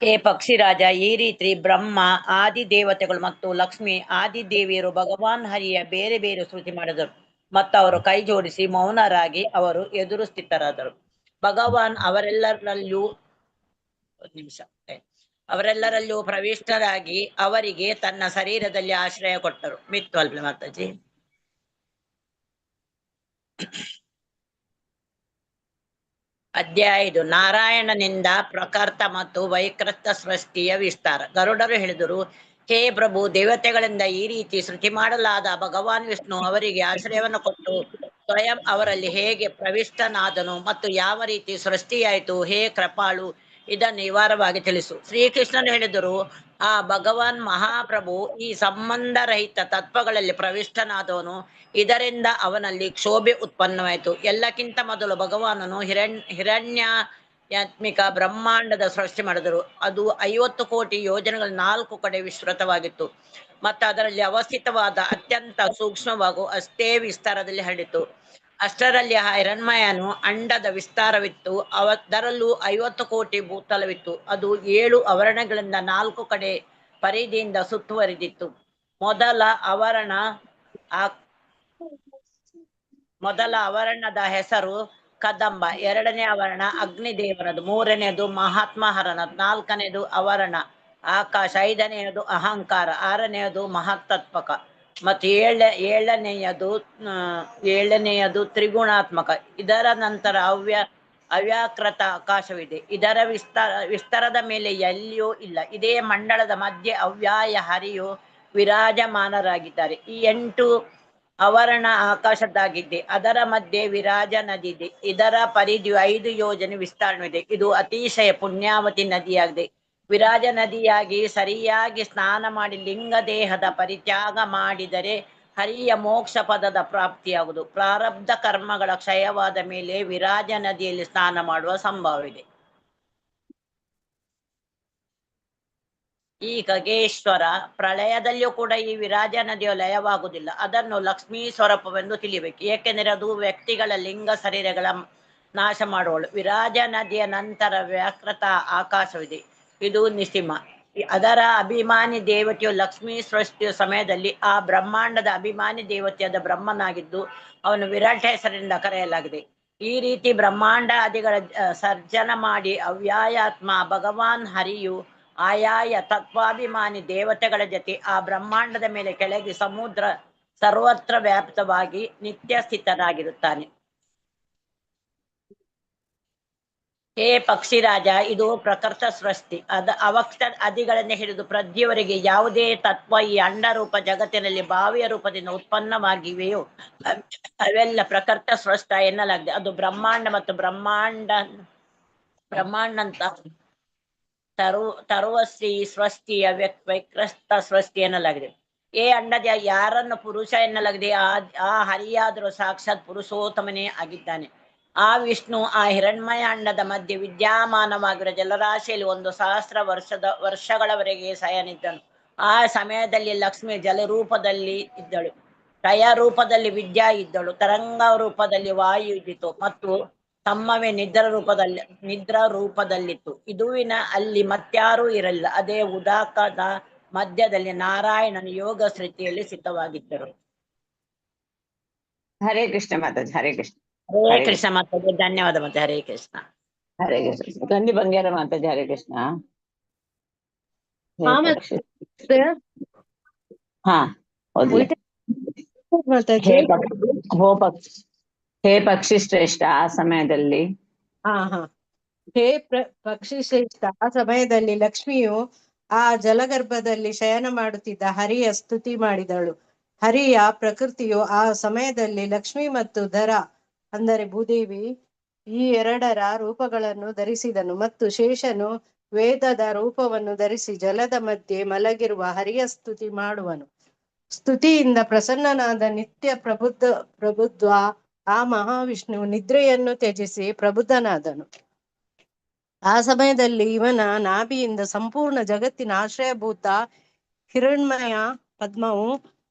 ಹೇ ಪಕ್ಷಿರಾಜ, ಈ ರೀತಿ ಬ್ರಹ್ಮ ಆದಿ ದೇವತೆಗಳು ಮತ್ತು ಲಕ್ಷ್ಮಿ ಆದಿ ದೇವಿಯರು ಭಗವಾನ್ ಹರಿಯ ಬೇರೆ ಬೇರೆ ಸ್ತುತಿ ಮಾಡಿದರು ಮತ್ತು ಅವರು ಕೈ ಜೋಡಿಸಿ ಮೌನರಾಗಿ ಅವರು ಎದುರು ಸ್ಥಿತರಾದರು. ಭಗವಾನ್ ಅವರೆಲ್ಲರಲ್ಲೂ ಅವರೆಲ್ಲರಲ್ಲೂ ಪ್ರವಿಷ್ಟರಾಗಿ ಅವರಿಗೆ ತನ್ನ ಶರೀರದಲ್ಲಿ ಆಶ್ರಯ ಕೊಟ್ಟರು. ಮಿತ್ವಲ್ಪೆ ಮಾತಾಜಿ. ಅಧ್ಯಾಯ 5. ನಾರಾಯಣನಿಂದ ಪ್ರಕೃತ ಮತ್ತು ವೈಕೃತ ಸೃಷ್ಟಿಯ ವಿಸ್ತಾರ. ಗರುಡರು ಹೇಳಿದರು, ಹೇ ಪ್ರಭು, ದೇವತೆಗಳಿಂದ ಈ ರೀತಿ ಸೃಷ್ಟಿ ಮಾಡಲಾದ ಭಗವಾನ್ ವಿಷ್ಣು ಅವರಿಗೆ ಆಶ್ರಯವನ್ನು ಕೊಟ್ಟು ಸ್ವಯಂ ಅವರಲ್ಲಿ ಹೇಗೆ ಪ್ರವಿಷ್ಟನಾದನು ಮತ್ತು ಯಾವ ರೀತಿ ಸೃಷ್ಟಿಯಾಯಿತು? ಹೇ ಕೃಪಾಳು, ಇದನ್ನು ವಿವರವಾಗಿ ತಿಳಿಸು. ಶ್ರೀಕೃಷ್ಣನು ಹೇಳಿದರು, ಆ ಭಗವಾನ್ ಮಹಾಪ್ರಭು ಈ ಸಂಬಂಧರಹಿತ ತತ್ವಗಳಲ್ಲಿ ಪ್ರವಿಷ್ಟನಾದವನು. ಇದರಿಂದ ಅವನಲ್ಲಿ ಕ್ಷೋಭೆ ಉತ್ಪನ್ನವಾಯಿತು. ಎಲ್ಲಕ್ಕಿಂತ ಮೊದಲು ಭಗವಾನನು ಹಿರಣ್ಯಾತ್ಮಿಕ ಬ್ರಹ್ಮಾಂಡದ ಸೃಷ್ಟಿ ಮಾಡಿದರು. ಅದು 50 ಕೋಟಿ ಯೋಜನೆಗಳ 4 ಕಡೆ ವಿಸ್ತೃತವಾಗಿತ್ತು ಮತ್ತು ಅದರಲ್ಲಿ ಅವಸ್ಥಿತವಾದ ಅತ್ಯಂತ ಸೂಕ್ಷ್ಮವಾಗೂ ಅಷ್ಟೇ ವಿಸ್ತಾರದಲ್ಲಿ ಹರಡಿತು. ಅಷ್ಟರಲ್ಲಿ ಆ ಹಿರಣ್ಮಯನು ಅಂಡದ ವಿಸ್ತಾರವಿತ್ತು. ಅದರಲ್ಲೂ 50 ಕೋಟಿ ಭೂತಲವಿತ್ತು. ಅದು 7 ಆವರಣಗಳಿಂದ 4 ಕಡೆ ಪರಿಧಿಯಿಂದ ಸುತ್ತುವರಿದಿತ್ತು. ಮೊದಲ ಆವರಣದ ಹೆಸರು ಕದಂಬ, ಎರಡನೇ ಆವರಣ ಅಗ್ನಿದೇವನದು, ಮೂರನೆಯದು ಮಹಾತ್ಮಹರನದು, ನಾಲ್ಕನೆಯದು ಆವರಣ ಆಕಾಶ, ಐದನೆಯದು ಅಹಂಕಾರ, ಆರನೆಯದು ಮಹತ್ತತ್ವಕ ಮತ್ತು ಏಳನೆಯದು ತ್ರಿಗುಣಾತ್ಮಕ. ಇದರ ನಂತರ ಅವ್ಯಾಕೃತ ಆಕಾಶವಿದೆ. ಇದರ ವಿಸ್ತಾರದ ಮೇಲೆ ಎಲ್ಲಿಯೂ ಇಲ್ಲ. ಇದೇ ಮಂಡಲದ ಮಧ್ಯೆ ಅವ್ಯಾಯ ಹರಿಯು ವಿರಾಜಮಾನರಾಗಿದ್ದಾರೆ. ಈ 8 ಆವರಣ ಆಕಾಶದ್ದಾಗಿದೆ. ಅದರ ಮಧ್ಯೆ ವಿರಾಜ ನದಿ ಇದೆ. ಇದರ ಪರಿಧಿಯು 5 ಯೋಜನೆ ವಿಸ್ತರಣವಿದೆ. ಇದು ಅತಿಶಯ ಪುಣ್ಯಾವತಿ ನದಿಯಾಗಿದೆ. ವಿರಾಜ ನದಿಯಾಗಿ ಸರಿಯಾಗಿ ಸ್ನಾನ ಮಾಡಿ ಲಿಂಗ ದೇಹದ ಪರಿತ್ಯಾಗ ಮಾಡಿದರೆ ಹರಿಯ ಮೋಕ್ಷ ಪದದ ಪ್ರಾಪ್ತಿಯಾಗುವುದು. ಪ್ರಾರಬ್ಧ ಕರ್ಮಗಳ ಕ್ಷಯವಾದ ಮೇಲೆ ವಿರಾಜ ನದಿಯಲ್ಲಿ ಸ್ನಾನ ಮಾಡುವ ಸಂಭವವಿದೆ. ಈ ಖಗೇಶ್ವರ ಪ್ರಳಯದಲ್ಲಿಯೂ ಕೂಡ ಈ ವಿರಾಜ ನದಿಯು ಲಯವಾಗುವುದಿಲ್ಲ. ಅದನ್ನು ಲಕ್ಷ್ಮೀ ಸ್ವರೂಪವೆಂದು ತಿಳಿಯಬೇಕು. ಏಕೆಂದರೆ ಅದು ವ್ಯಕ್ತಿಗಳ ಲಿಂಗ ಶರೀರಗಳ ನಾಶ ಮಾಡುವಳು. ವಿರಾಜ ನದಿಯ ನಂತರ ವ್ಯಾಕೃತ ಆಕಾಶವಿದೆ. ಇದು ನಿಸಿಮ. ಅದರ ಅಭಿಮಾನಿ ದೇವತೆಯು ಲಕ್ಷ್ಮೀ ಸೃಷ್ಟಿಯ ಸಮಯದಲ್ಲಿ ಆ ಬ್ರಹ್ಮಾಂಡದ ಅಭಿಮಾನಿ ದೇವತೆಯಾದ ಬ್ರಹ್ಮನಾಗಿದ್ದು ಅವನು ವಿರಾಟ್ ಹೆಸರಿನಿಂದ ಕರೆಯಲಾಗಿದೆ. ಈ ರೀತಿ ಬ್ರಹ್ಮಾಂಡ ಆದಿಗಳ ಸರ್ಜನ ಮಾಡಿ ಅವ್ಯಾಯಾತ್ಮ ಭಗವಾನ್ ಹರಿಯು ಆಯಾಯ ತತ್ವಾಭಿಮಾನಿ ದೇವತೆಗಳ ಜೊತೆ ಆ ಬ್ರಹ್ಮಾಂಡದ ಮೇಲೆ ಕೆಳಗೆ ಸಮುದ್ರ ಸರ್ವತ್ರ ವ್ಯಾಪ್ತವಾಗಿ ನಿತ್ಯ ಸ್ಥಿತನಾಗಿರುತ್ತಾನೆ. ಹೇ ಪಕ್ಷಿರಾಜ, ಇದು ಪ್ರಕೃತ ಸೃಷ್ಟಿ. ಅದ ಅವಕ್ತ ಅದಿಗಳನ್ನು ಹಿಡಿದು ಪ್ರತಿಯವರೆಗೆ ಯಾವುದೇ ತತ್ವ ಈ ಅಂಡರೂಪ ಜಗತ್ತಿನಲ್ಲಿ ಭಾವಿಯ ರೂಪದಿಂದ ಉತ್ಪನ್ನವಾಗಿವೆಯೋ ಅವೆಲ್ಲ ಪ್ರಕೃತ ಸೃಷ್ಟ ಎನ್ನಲಾಗಿದೆ. ಅದು ಬ್ರಹ್ಮಾಂಡ ಮತ್ತು ಬ್ರಹ್ಮಾಂಡಂತ ತರುವಶ್ರೀ ಸೃಷ್ಟಿಯ ವೈಕ್ರಸ್ತ ಸೃಷ್ಟಿ ಎನ್ನಲಾಗಿದೆ. ಏ ಅಂಡದ ಯಾರನ್ನು ಪುರುಷ ಎನ್ನಲಾಗಿದೆ ಆ ಹರಿಯಾದರೂ ಸಾಕ್ಷಾತ್ ಪುರುಷೋತ್ತಮನೇ ಆಗಿದ್ದಾನೆ. ಆ ವಿಷ್ಣು ಆ ಹಿರಣ್ಮಯ ಅಂಡದ ಮಧ್ಯೆ ವಿದ್ಯಮಾನವಾಗಿರುವ ಜಲರಾಶಿಯಲ್ಲಿ 1,000 ವರ್ಷಗಳವರೆಗೆ ಶಯನಿದ್ದನು. ಆ ಸಮಯದಲ್ಲಿ ಲಕ್ಷ್ಮಿ ಜಲರೂಪದಲ್ಲಿ ಇದ್ದಳು, ಲಯ ರೂಪದಲ್ಲಿ ವಿದ್ಯಾ ಇದ್ದಳು, ತರಂಗ ರೂಪದಲ್ಲಿ ವಾಯು ಇದ್ದಿತು ಮತ್ತು ತಮ್ಮವೇ ನಿದ್ರಾ ರೂಪದಲ್ಲಿತ್ತು. ಇದುವಿನ ಅಲ್ಲಿ ಮತ್ಯಾರೂ ಇರಲಿಲ್ಲ. ಅದೇ ಉದಾಕದ ಮಧ್ಯದಲ್ಲಿ ನಾರಾಯಣನು ಯೋಗ ಸ್ಥಿತಿಯಲ್ಲಿ ಸ್ಥಿತವಾಗಿದ್ದರು. ಹರೇ ಕೃಷ್ಣ ಮಾತಾಜಿ, ಹರೇ ಕೃಷ್ಣ. ಹರೇ ಹರೇ ಕೃಷ್ಣ ಮಾತಾಜಿ, ಧನ್ಯವಾದ ಮಾತೆ. ಹರೇ ಕೃಷ್ಣ. ಹರೇ ಕೃಷ್ಣ. ಗಂಧಿ ಬಂಗಾರ ಮಾತಾಜಿ, ಹರೇ ಕೃಷ್ಣ. ಹೇ ಹಾ ಪಕ್ಷಿ ಮತ್ತೆ ಹಾ ಓದ್ಲೆ. ಮಾತಾಜಿ. ಹೇ ಹೋ ಪಕ್ಷಿ, ಹೇ ಪಕ್ಷಿ ಶ್ರೇಷ್ಠ, ಆ ಸಮಯದಲ್ಲಿ ಹಾ ಹಾ ಹೇ ಪಕ್ಷಿ ಶ್ರೇಷ್ಠ, ಆ ಸಮಯದಲ್ಲಿ ಲಕ್ಷ್ಮಿಯು ಆ ಜಲಗರ್ಭದಲ್ಲಿ ಶಯನ ಮಾಡುತ್ತಿದ್ದ ಹರಿಯ ಸ್ತುತಿ ಮಾಡಿದಳು. ಹರಿಯ ಪ್ರಕೃತಿಯು ಆ ಸಮಯದಲ್ಲಿ ಲಕ್ಷ್ಮಿ ಮತ್ತು ಧರ ಅಂದರೆ ಭೂದೇವಿ ಈ ಎರಡರ ರೂಪಗಳನ್ನು ಧರಿಸಿದನು ಮತ್ತು ಶೇಷನು ವೇದದ ರೂಪವನ್ನು ಧರಿಸಿ ಜಲದ ಮಧ್ಯೆ ಮಲಗಿರುವ ಹರಿಯ ಸ್ತುತಿ ಮಾಡುವನು. ಸ್ತುತಿಯಿಂದ ಪ್ರಸನ್ನನಾದ ನಿತ್ಯ ಪ್ರಬುದ್ಧ ಆ ಮಹಾವಿಷ್ಣುವು ನಿದ್ರೆಯನ್ನು ತ್ಯಜಿಸಿ ಪ್ರಬುದ್ಧನಾದನು. ಆ ಸಮಯದಲ್ಲಿ ಇವನ ನಾಭಿಯಿಂದ ಸಂಪೂರ್ಣ ಜಗತ್ತಿನ ಆಶ್ರಯಭೂತ ಹಿರಣ್ಮಯ ಪದ್ಮವು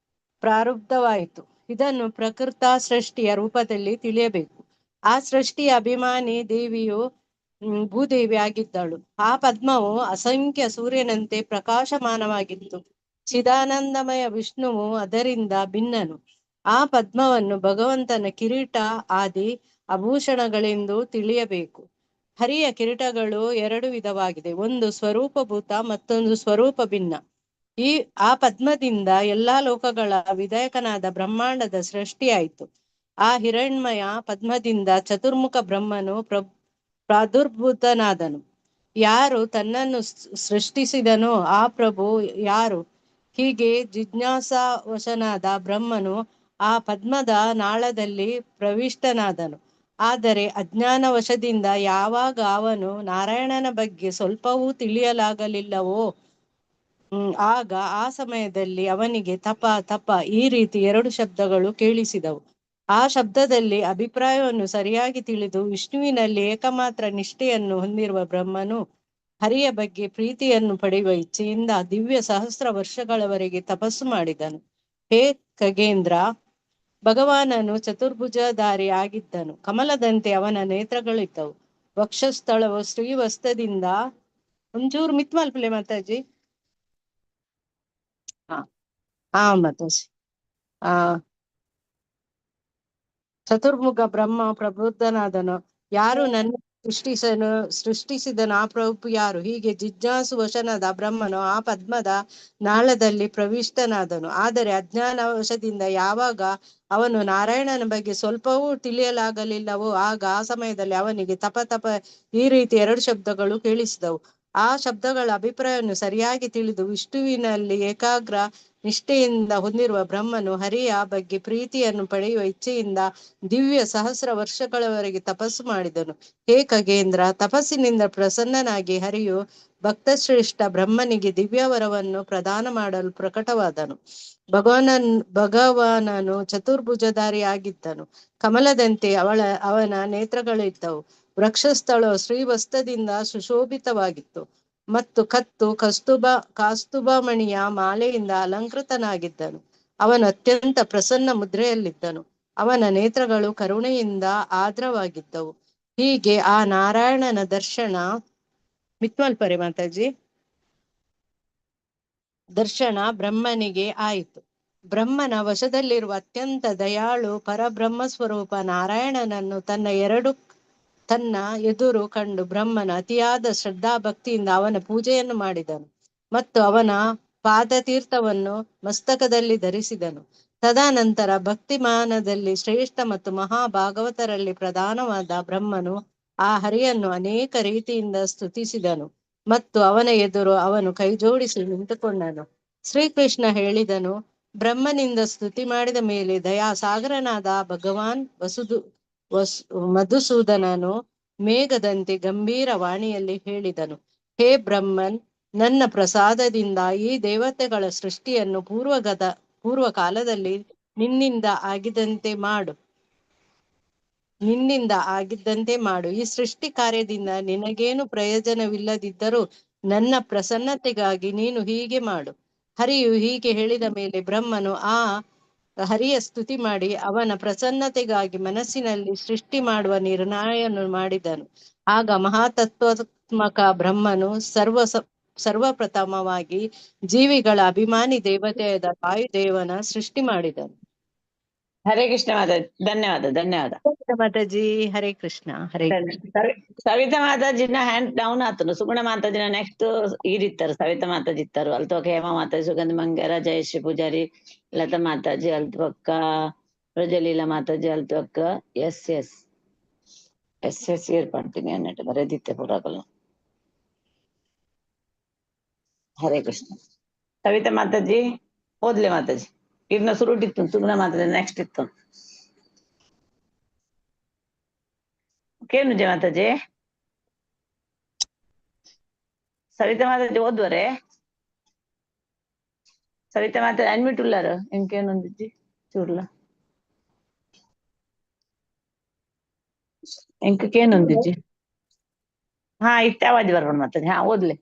ಪ್ರಾರಬ್ಧವಾಯಿತು. ಇದನ್ನು ಪ್ರಕೃತ ಸೃಷ್ಟಿಯ ರೂಪದಲ್ಲಿ ತಿಳಿಯಬೇಕು. ಆ ಸೃಷ್ಟಿಯ ಅಭಿಮಾನಿ ದೇವಿಯು ಭೂದೇವಿ ಆಗಿದ್ದಳು. ಆ ಪದ್ಮವು ಅಸಂಖ್ಯ ಸೂರ್ಯನಂತೆ ಪ್ರಕಾಶಮಾನವಾಗಿತ್ತು. ಚಿದಾನಂದಮಯ ವಿಷ್ಣುವು ಅದರಿಂದ ಭಿನ್ನನು. ಆ ಪದ್ಮವನ್ನು ಭಗವಂತನ ಕಿರೀಟ ಆದಿ ಆಭೂಷಣಗಳೆಂದು ತಿಳಿಯಬೇಕು. ಹರಿಯ ಕಿರೀಟಗಳು ಎರಡು ವಿಧವಾಗಿದೆ, ಒಂದು ಸ್ವರೂಪಭೂತ, ಮತ್ತೊಂದು ಸ್ವರೂಪ ಭಿನ್ನ. ಆ ಪದ್ಮದಿಂದ ಎಲ್ಲಾ ಲೋಕಗಳ ವಿಧಾಯಕನಾದ ಬ್ರಹ್ಮಾಂಡದ ಸೃಷ್ಟಿಯಾಯಿತು. ಆ ಹಿರಣ್ಮಯ ಪದ್ಮದಿಂದ ಚತುರ್ಮುಖ ಬ್ರಹ್ಮನು ಪ್ರಾದುರ್ಭೂತನಾದನು. ಯಾರು ತನ್ನನ್ನು ಸೃಷ್ಟಿಸಿದನೋ ಆ ಪ್ರಭು ಯಾರು? ಹೀಗೆ ಜಿಜ್ಞಾಸಾವಶನಾದ ಬ್ರಹ್ಮನು ಆ ಪದ್ಮದ ನಾಳದಲ್ಲಿ ಪ್ರವಿಷ್ಟನಾದನು. ಆದರೆ ಅಜ್ಞಾನವಶದಿಂದ ಯಾವಾಗ ಅವನು ನಾರಾಯಣನ ಬಗ್ಗೆ ಸ್ವಲ್ಪವೂ ತಿಳಿಯಲಾಗಲಿಲ್ಲವೋ ಆಗ ಆ ಸಮಯದಲ್ಲಿ ಅವನಿಗೆ ತಪ ತಪ ಈ ರೀತಿ ಎರಡು ಶಬ್ದಗಳು ಕೇಳಿಸಿದವು. ಆ ಶಬ್ದದಲ್ಲಿ ಅಭಿಪ್ರಾಯವನ್ನು ಸರಿಯಾಗಿ ತಿಳಿದು ವಿಷ್ಣುವಿನಲ್ಲಿ ಏಕಮಾತ್ರ ನಿಷ್ಠೆಯನ್ನು ಹೊಂದಿರುವ ಬ್ರಹ್ಮನು ಹರಿಯ ಬಗ್ಗೆ ಪ್ರೀತಿಯನ್ನು ಪಡೆಯುವ ಇಚ್ಛೆಯಿಂದ ದಿವ್ಯ ಸಹಸ್ರ ವರ್ಷಗಳವರೆಗೆ ತಪಸ್ಸು ಮಾಡಿದನು. ಹೇ ಖಗೇಂದ್ರ, ಭಗವಾನನು ಚತುರ್ಭುಜಧಾರಿ ಆಗಿದ್ದನು. ಕಮಲದಂತೆ ಅವನ ನೇತ್ರಗಳಿದ್ದವು. ವಕ್ಷಸ್ಥಳವು ಶ್ರೀವಸ್ತ್ರದಿಂದ ಒಂಚೂರು ಮಿತ್ ಮಲ್ಪಲೆ ಮಾತಾಜಿ. ಹಾ ಹಾ ಮಾತಾಜಿ. ಆ ಚತುರ್ಮುಖ ಬ್ರಹ್ಮ ಪ್ರಬುದ್ಧನಾದನು. ಯಾರು ನನ್ನ ಸೃಷ್ಟಿಸಿದನು ಆ ಪ್ರಭು ಯಾರು? ಹೀಗೆ ಜಿಜ್ಞಾಸು ವಶನಾದ ಬ್ರಹ್ಮನು ಆ ಪದ್ಮದ ನಾಳದಲ್ಲಿ ಪ್ರವಿಷ್ಟನಾದನು. ಆದರೆ ಅಜ್ಞಾನ ವಶದಿಂದ ಯಾವಾಗ ಅವನು ನಾರಾಯಣನ ಬಗ್ಗೆ ಸ್ವಲ್ಪವೂ ತಿಳಿಯಲಾಗಲಿಲ್ಲವೋ ಆಗ ಆ ಸಮಯದಲ್ಲಿ ಅವನಿಗೆ ತಪ ತಪ ಈ ರೀತಿ ಎರಡು ಶಬ್ದಗಳು ಕೇಳಿಸಿದವು. ಆ ಶಬ್ದಗಳ ಅಭಿಪ್ರಾಯವನ್ನು ಸರಿಯಾಗಿ ತಿಳಿದು ವಿಷ್ಣುವಿನಲ್ಲಿ ಏಕಾಗ್ರ ನಿಷ್ಠೆಯಿಂದ ಹೊಂದಿರುವ ಬ್ರಹ್ಮನು ಹರಿಯ ಬಗ್ಗೆ ಪ್ರೀತಿಯನ್ನು ಪಡೆಯುವ ಇಚ್ಛೆಯಿಂದ ದಿವ್ಯ ಸಹಸ್ರ ವರ್ಷಗಳವರೆಗೆ ತಪಸ್ಸು ಮಾಡಿದನು. ಹೇ ಖಗೇಂದ್ರ, ತಪಸ್ಸಿನಿಂದ ಪ್ರಸನ್ನನಾಗಿ ಹರಿಯು ಭಕ್ತಶ್ರೇಷ್ಠ ಬ್ರಹ್ಮನಿಗೆ ದಿವ್ಯವರವನ್ನು ಪ್ರದಾನ ಮಾಡಲು ಪ್ರಕಟವಾದನು. ಭಗವಾನನು ಚತುರ್ಭುಜಧಾರಿಯಾಗಿದ್ದನು. ಕಮಲದಂತೆ ಅವನ ನೇತ್ರಗಳಿದ್ದವು. ವೃಕ್ಷಸ್ಥಳವು ಶ್ರೀವಸ್ತ್ರದಿಂದ ಸುಶೋಭಿತವಾಗಿತ್ತು ಮತ್ತು ಕತ್ತು ಕಾಸ್ತುಭಮಣಿಯ ಮಾಲೆಯಿಂದ ಅಲಂಕೃತನಾಗಿದ್ದನು. ಅವನು ಅತ್ಯಂತ ಪ್ರಸನ್ನ ಮುದ್ರೆಯಲ್ಲಿದ್ದನು. ಅವನ ನೇತ್ರಗಳು ಕರುಣೆಯಿಂದ ಆರ್ದ್ರವಾಗಿದ್ದವು. ಹೀಗೆ ಆ ನಾರಾಯಣನ ದರ್ಶನ ಮಿತ್ವಲ್ಪರೆ ಮಾತಾಜಿ ದರ್ಶನ ಬ್ರಹ್ಮನಿಗೆ ಆಯಿತು. ಬ್ರಹ್ಮನ ವಶದಲ್ಲಿರುವ ಅತ್ಯಂತ ದಯಾಳು ಪರಬ್ರಹ್ಮ ಸ್ವರೂಪ ನಾರಾಯಣನನ್ನು ತನ್ನ ಎದುರು ಕಂಡು ಬ್ರಹ್ಮನ ಅತಿಯಾದ ಶ್ರದ್ಧಾ ಭಕ್ತಿಯಿಂದ ಅವನ ಪೂಜೆಯನ್ನು ಮಾಡಿದನು ಮತ್ತು ಅವನ ಪಾದತೀರ್ಥವನ್ನು ಮಸ್ತಕದಲ್ಲಿ ಧರಿಸಿದನು. ತದನಂತರ ಭಕ್ತಿಮಾನದಲ್ಲಿ ಶ್ರೇಷ್ಠ ಮತ್ತು ಮಹಾಭಾಗವತರಲ್ಲಿ ಪ್ರಧಾನವಾದ ಬ್ರಹ್ಮನು ಆ ಹರಿಯನ್ನು ಅನೇಕ ರೀತಿಯಿಂದ ಸ್ತುತಿಸಿದನು ಮತ್ತು ಅವನ ಎದುರು ಅವನು ಕೈಜೋಡಿಸಿ ನಿಂತುಕೊಂಡನು. ಶ್ರೀಕೃಷ್ಣ ಹೇಳಿದನು, ಬ್ರಹ್ಮನಿಂದ ಸ್ತುತಿ ಮಾಡಿದ ಮೇಲೆ ದಯಾಸಾಗರನಾದ ಭಗವಾನ್ ಮಧುಸೂದನನು ಮೇಘದಂತೆ ಗಂಭೀರ ವಾಣಿಯಲ್ಲಿ ಹೇಳಿದನು, ಹೇ ಬ್ರಹ್ಮನ್, ನನ್ನ ಪ್ರಸಾದದಿಂದ ಈ ದೇವತೆಗಳ ಸೃಷ್ಟಿಯನ್ನು ಪೂರ್ವಕಾಲದಲ್ಲಿ ನಿನ್ನಿಂದ ಆಗಿದ್ದಂತೆ ಮಾಡು. ಈ ಸೃಷ್ಟಿ ಕಾರ್ಯದಿಂದ ನಿನಗೇನು ಪ್ರಯೋಜನವಿಲ್ಲದಿದ್ದರೂ ನನ್ನ ಪ್ರಸನ್ನತೆಗಾಗಿ ನೀನು ಹೀಗೆ ಮಾಡು. ಹರಿಯು ಹೀಗೆ ಹೇಳಿದ ಮೇಲೆ ಬ್ರಹ್ಮನು ಆ ಹರಿಯ ಸ್ತುತಿ ಮಾಡಿ ಅವನ ಪ್ರಸನ್ನತೆಗಾಗಿ ಮನಸ್ಸಿನಲ್ಲಿ ಸೃಷ್ಟಿ ಮಾಡುವ ನಿರ್ಣಯವನ್ನು ಮಾಡಿದನು. ಆಗ ಮಹಾತತ್ವಾತ್ಮಕ ಬ್ರಹ್ಮನು ಸರ್ವಪ್ರಥಮವಾಗಿ ಜೀವಿಗಳ ಅಭಿಮಾನಿ ದೇವತೆಯಾದ ವಾಯುದೇವನ ಸೃಷ್ಟಿ ಮಾಡಿದನು. ಹರೇ ಕೃಷ್ಣ ಮಾತಾ, ಧನ್ಯವಾದ ಧನ್ಯವಾದ ಮಾತಾಜಿ. ಹರೇ ಕೃಷ್ಣ ಹರೇ ಕೃಷ್ಣ. ಸವಿತಾ ಮಾತಾಜಿನ ಹ್ಯಾಂಡ್ ಡೌನ್ ಆತನು. ಸುಗುಣ ಮಾತಾಜಿನ ನೆಕ್ಸ್ಟ್ ಈರಿತ್ತಾರೆ, ಸವಿತಾ ಮಾತಾಜಿ ಇತ್ತಾರೆ, ಅಲ್ತೊಕ್ಕ ಹೇಮಾ ಮಾತಾಜಿ, ಸುಗಂಧ ಮಂಗರ, ಜಯಶ್ರೀ ಪೂಜಾರಿ, ಲತಾ ಮಾತಾಜಿ, ಅಲ್ತೊಕ್ಕ ಪ್ರಜಲೀಲಾ ಮಾತಾಜಿ, ಅಲ್ತೊಕ್ಕ ಎಸ್ ಎಸ್ ಎಸ್ ಎಸ್ ಏರ್ಪಡ್ತೀನಿ ಅನ್ನಟ್ಟು ಬರೆದಿತ್ತೆ ಪೂರಾಗಲ್ಲ. ಹರೇ ಕೃಷ್ಣ. ಸವಿತಾ ಮಾತಾಜಿ ಓದ್ಲೆ ಮಾತಾಜಿ. ಇರ್ನ ಸುರುಟಿತ್ತು ಸುಗುಣ ಮಾತಾಜಿ ನೆಕ್ಸ್ಟ್ ಇತ್ತು. ಕೇನುಜೆ ಮಾತಾಜಿ, ಸವಿತಾ ಮಾತಾಜಿ ಓದ್ವರೆ? ಸವಿತಾ ಮಾತಾಜಿ ಅನ್ಮಿಟ್ ಉಲ್ಲಾರ ಎಂಕೇನೊಂದಿಜ್ಜಿ ಚೂರ್ಲ ಎಂಕೇನೊಂದಿಜ್ಜಿ. ಹಾ ಇತ್ತೆ ಅವಾಜ್ ಬರ್ಬೋಣ ಮಾತಾಜಿ. ಹಾ ಓದ್ಲೆ.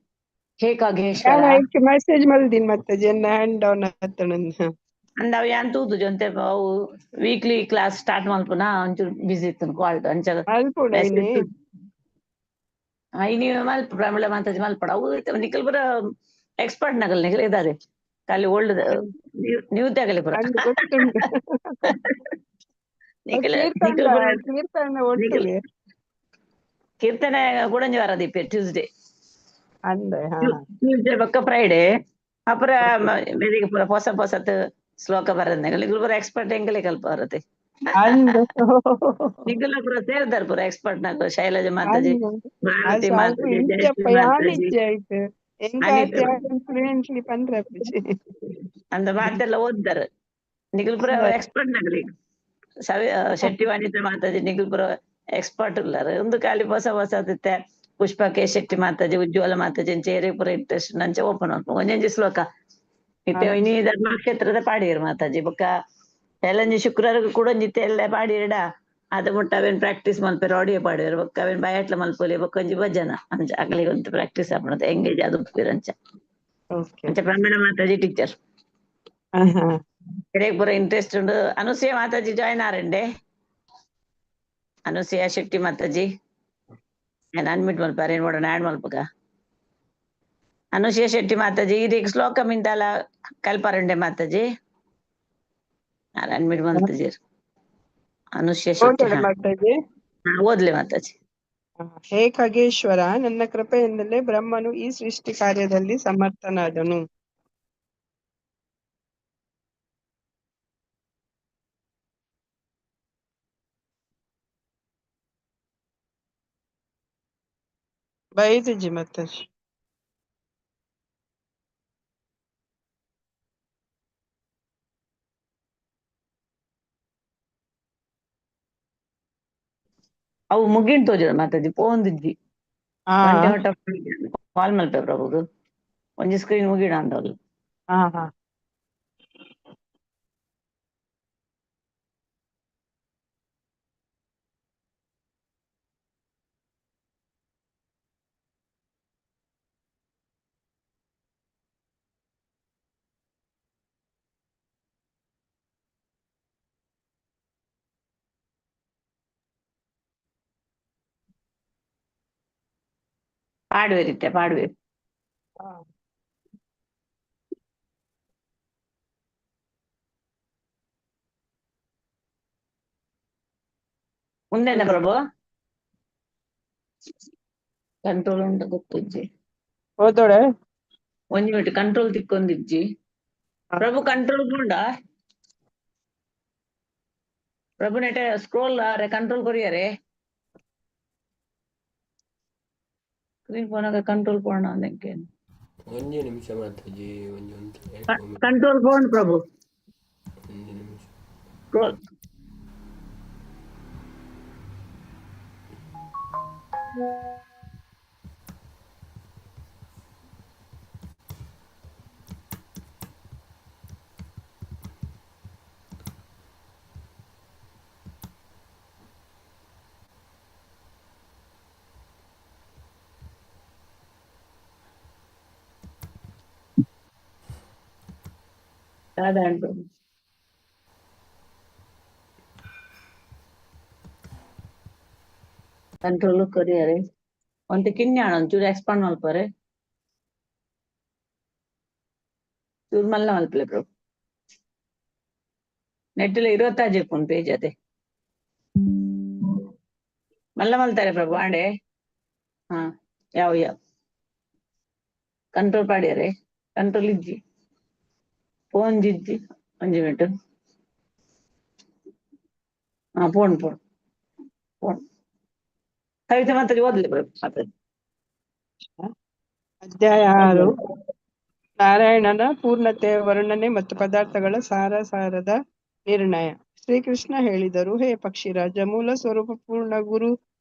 ಹೇ ಖಗೇಶ್ವರ. ಮೆಸೇಜ್ ಮಲ್ದಿನ್ ಮಾತಾಜಿ ಎನ್ನ ಹ್ಯಾಂಡ್ ಡೌನ್ ಆತಣ. ಅಂದ್ ಅವು ಯಾನ್ ತೂತು ಜೊಂತೆ ಅವು ವೀಕ್ಲಿ ಕ್ಲಾಸ್ ಸ್ಟಾರ್ಟ್ ಮಲ್ಪುನ ಒಂಚೂರು ಬಿಸಿ ಇತ್ತು ಕ್ವಾಲ್ಟ್ ಅಂಚ ಇನಿ ಮಲ್ಪ ಪ್ರಮಿಳ ಮಾತಾಜಿ ಮಲ್ಪಡ. ಅವು ನಿಖಲ್ ಪುರ ಎಕ್ಸ್ಪರ್ಟ್ ನಗಲ್ ನಿಖಲ್ ಇದ್ದಾರೆ ಖಾಲಿ ಓಲ್ಡ್ ನ್ಯೂ ತಗಲಿ ಪುರ ನಿಖಲ್ ಕೀರ್ತನೆ ಕೂಡಂಜಿ ವಾರ ದೀಪ ಟ್ಯೂಸ್ಡೇ ಟ್ಯೂಸ್ಡೇ ಬೊಕ್ಕ ಫ್ರೈಡೆ ಅಪುರ ಮೇರಿಗೆ ಪೂರ ಹೊಸ ಹೊಸತ್ ಶ್ಲೋಕ ಬರದ್ ನಿಖಲ್ ಪೂರ ಎಕ್ಸ್ಪರ್ಟ್ ಎಂಕಲೆ ಕಲ್ಪ ಬರತ್ತೆ. ನಿಖಲ್ ಪೂರ ಸೇರ್ದಾರ್ ಪೂರ ಎಕ್ಸ್ಪರ್ಟ್ ನಾಗ ಶೈಲಜಾ ಮಾತಾಜಿ, ಭಾರತಿ ಮಾತಾಜಿ, ಜಯಶ್ರೀ ಮಾತಾಜಿ, ಅಂದ ಮಾತೆಲ್ಲ ಓದ್ದಾರ. ನಿಖಲ್ ಪೂರ ಎಕ್ಸ್ಪರ್ಟ್ ನಗಲಿ. ಶೆಟ್ಟಿ ವನಿತಾ ಮಾತಾಜಿ ನಿಖಲ್ ಪೂರ ಎಕ್ಸ್ಪರ್ಟ್ ಉಲ್ಲಾರ. ಒಂದು ಖಾಲಿ ಹೊಸ ಹೊಸದಿತ್ತೆ ಪುಷ್ಪ ಕೆ ಶೆಟ್ಟಿ ಮಾತಾಜಿ, ಉಜ್ವಲ ಮಾತಾಜಿ ಚೇರಿ ಪೂರ ಇಂಟ್ರೆಸ್ಟ್ ನಂಚೆ ಓಪನ್ ಒಂಜೊಂಜಿ ಶ್ಲೋಕ ಇತ್ತೆ ಇನಿ ಧರ್ಮಕ್ಷೇತ್ರದ ಪಾಡಿಯರು ಮಾತಾಜಿ. ಬೊಕ್ಕ ಎಲ್ಲಂಜಿ ಶುಕ್ರವಾರ ಕೂಡ ಒಂಜಿತ್ತೆ ಎಲ್ಲ ಪಾಡಿಯರ್ಡ ಅದ ಮುಟ್ಟ ಅವೇನ್ ಪ್ರಾಕ್ಟೀಸ್ ಮಲ್ಪೆರ್ ಆಡಿಯೋ ಪಾಡಿಯರು. ಬೊಕ್ಕ ಅವೇನ್ ಬಯಟ್ಲ ಮಲ್ಪೊಲಿ ಬೊಕ್ಕ ಒಂಜಿ ಭಜನ ಅಂಚ ಅಗಲಿಗೆ ಒಂದು ಪ್ರಾಕ್ಟೀಸ್ ಆಪುಂಡು ಎಂಗೇಜ್ ಅದು ಉಪ್ಪುವೆರ್ ಅಂಚ ಅಂಚ. ಪ್ರಮೀಳ ಮಾತಾಜಿ ಟೀಚರ್ ಪೂರ ಇಂಟ್ರೆಸ್ಟ್ ಉಂಡು. ಅನುಸೂಯ ಮಾತಾಜಿ ಜಾಯಿನ್ ಆರಂಡೆ. ಅನುಸೂಯ ಶೆಟ್ಟಿ ಮಾತಾಜಿ ನಾನು ಅನ್ಮಿಟ್ ಮಲ್ಪಾರ ಏನ್ ಮಾಡೋಣ ಆಡ್ ಮಲ್ಪಗ. ಅನುಸೂಯ ಶೆಟ್ಟಿ ಮಾತಾಜಿ ಈ ಶ್ಲೋಕ ಮಿಂದಾಲ ಕಲ್ಪಾರಂಡೆ ಮಾತಾಜಿ. ಅನ್ಮಿಟ್ ಮಾತಾಜಿ ಅನುಸೂಯ ಶೆಟ್ಟಿ. ಓದ್ಲೆ ಮಾತಾಜಿ. ಹೇ ಖಗೇಶ್ವರ, ನನ್ನ ಕೃಪೆಯಿಂದಲೇ ಬ್ರಹ್ಮನು ಈ ಸೃಷ್ಟಿ ಕಾರ್ಯದಲ್ಲಿ ಸಮರ್ಥನಾದನು. ಬೈದುಜಿ ಮಾತಾಜಿ. ಅವು ಮುಗಿಂಡ್ ತೋಜುಂಡು ಮಾತಾಜಿ ಪೋಂದಿಜ್ಜಿ. ಹಾ. ಗಂಟೆ ಮಟ್ಟ ಕಾಲ್ ಮಲ್ಪೆ ಪ್ರಭುಗು. ಒಂಜಿ ಸ್ಕ್ರೀನ್ ಮುಗಿಡ ಅಂದವಲ್ಲ. ಹಾ ಹಾ. ಪಾಡುವೆರಿತ್ತೆ ಪಾಡುವೆ. ಮುಂದೆನ ಪ್ರಭು ಕಂಟ್ರೋಲ್ ಉಂಟು ಗೊತ್ತಿಜ್ಜಿ. ಓದೋಡೆ. ಒಂಜಿ ಮಿನಿಟ್ ಕಂಟ್ರೋಲ್ ತಿಕ್ಕೊಂದಿಜ್ಜಿ ಪ್ರಭು. ಕಂಟ್ರೋಲ್ ಪುಂಡ ಪ್ರಭು ನೆಟ ಸ್ಕ್ರೋಲ್ ಆರೆ ಕಂಟ್ರೋಲ್ ಕೊರಿಯರೆ ಸ್ಕ್ರೀನ್ ಪೋನಾಗ ಕಂಟ್ರೋಲ್ ಪೋಣ ಅಂದಕ್ಕೆ. ಒಂಜಿ ನಿಮಿಷ ಮಾತಾಜಿ, ಒಂಜಿ ಒಂತೆ. ಕಂಟ್ರೋಲ್ ಫೋನ್ ಪ್ರಭು. ಒಂಜಿ ನಿಮಿಷ. ಸ್ಕ್ರೋಲ್ ದಾದ ಪ್ರಭು. ಕಂಟ್ರೋಲ್ ಕೊರಿಯರೆ ಒಂತೆ ಕಿನ್ಯಾಣ ಒಂಚೂರು ಎಕ್ಸ್ಪಾಂಡ್ ಮಲ್ಪರೆ ಚೂರು ಮಲ್ಲ ಮಲ್ಪಲೆ ಪ್ರಭು. ನೆಟ್ಟಲೆ ಇರುವತ್ತಾಜೆ ಪುನ್ ಪೇಜ್ ಅತೆ ಮಲ್ಲ ಮಲ್ತಾರೆ ಪ್ರಭು ಆಂಡೆ. ಹಾ ಯಾವ ಯಾವ ಕಂಟ್ರೋಲ್ ಪಾಡ್ಯಾರೆ ಕಂಟ್ರೋಲ್ ಇಜ್ಜಿ ಫೋನ್ ಜಿಜ್ಜಿ ಒಂಜಿ ಮಿನಿಟ್. ಹಾ phone phone phone Kavita ಮಾತಾಡಿ ಓದ್ಲಿ ಪ್ರಭು ಮಾತಾಡಿ. ಅಧ್ಯಾಯ 6. ನಾರಾಯಣನ ಪೂರ್ಣತೆಯ ವರ್ಣನೆ ಮತ್ತು ಪದಾರ್ಥಗಳ ಸಾರಸಾರದ ನಿರ್ಣಯ. ಶ್ರೀಕೃಷ್ಣ ಹೇಳಿದರು, ಹೇ ಪಕ್ಷಿರಾಜ, ಮೂಲ ಸ್ವರೂಪ ಪೂರ್ಣ ಗುರು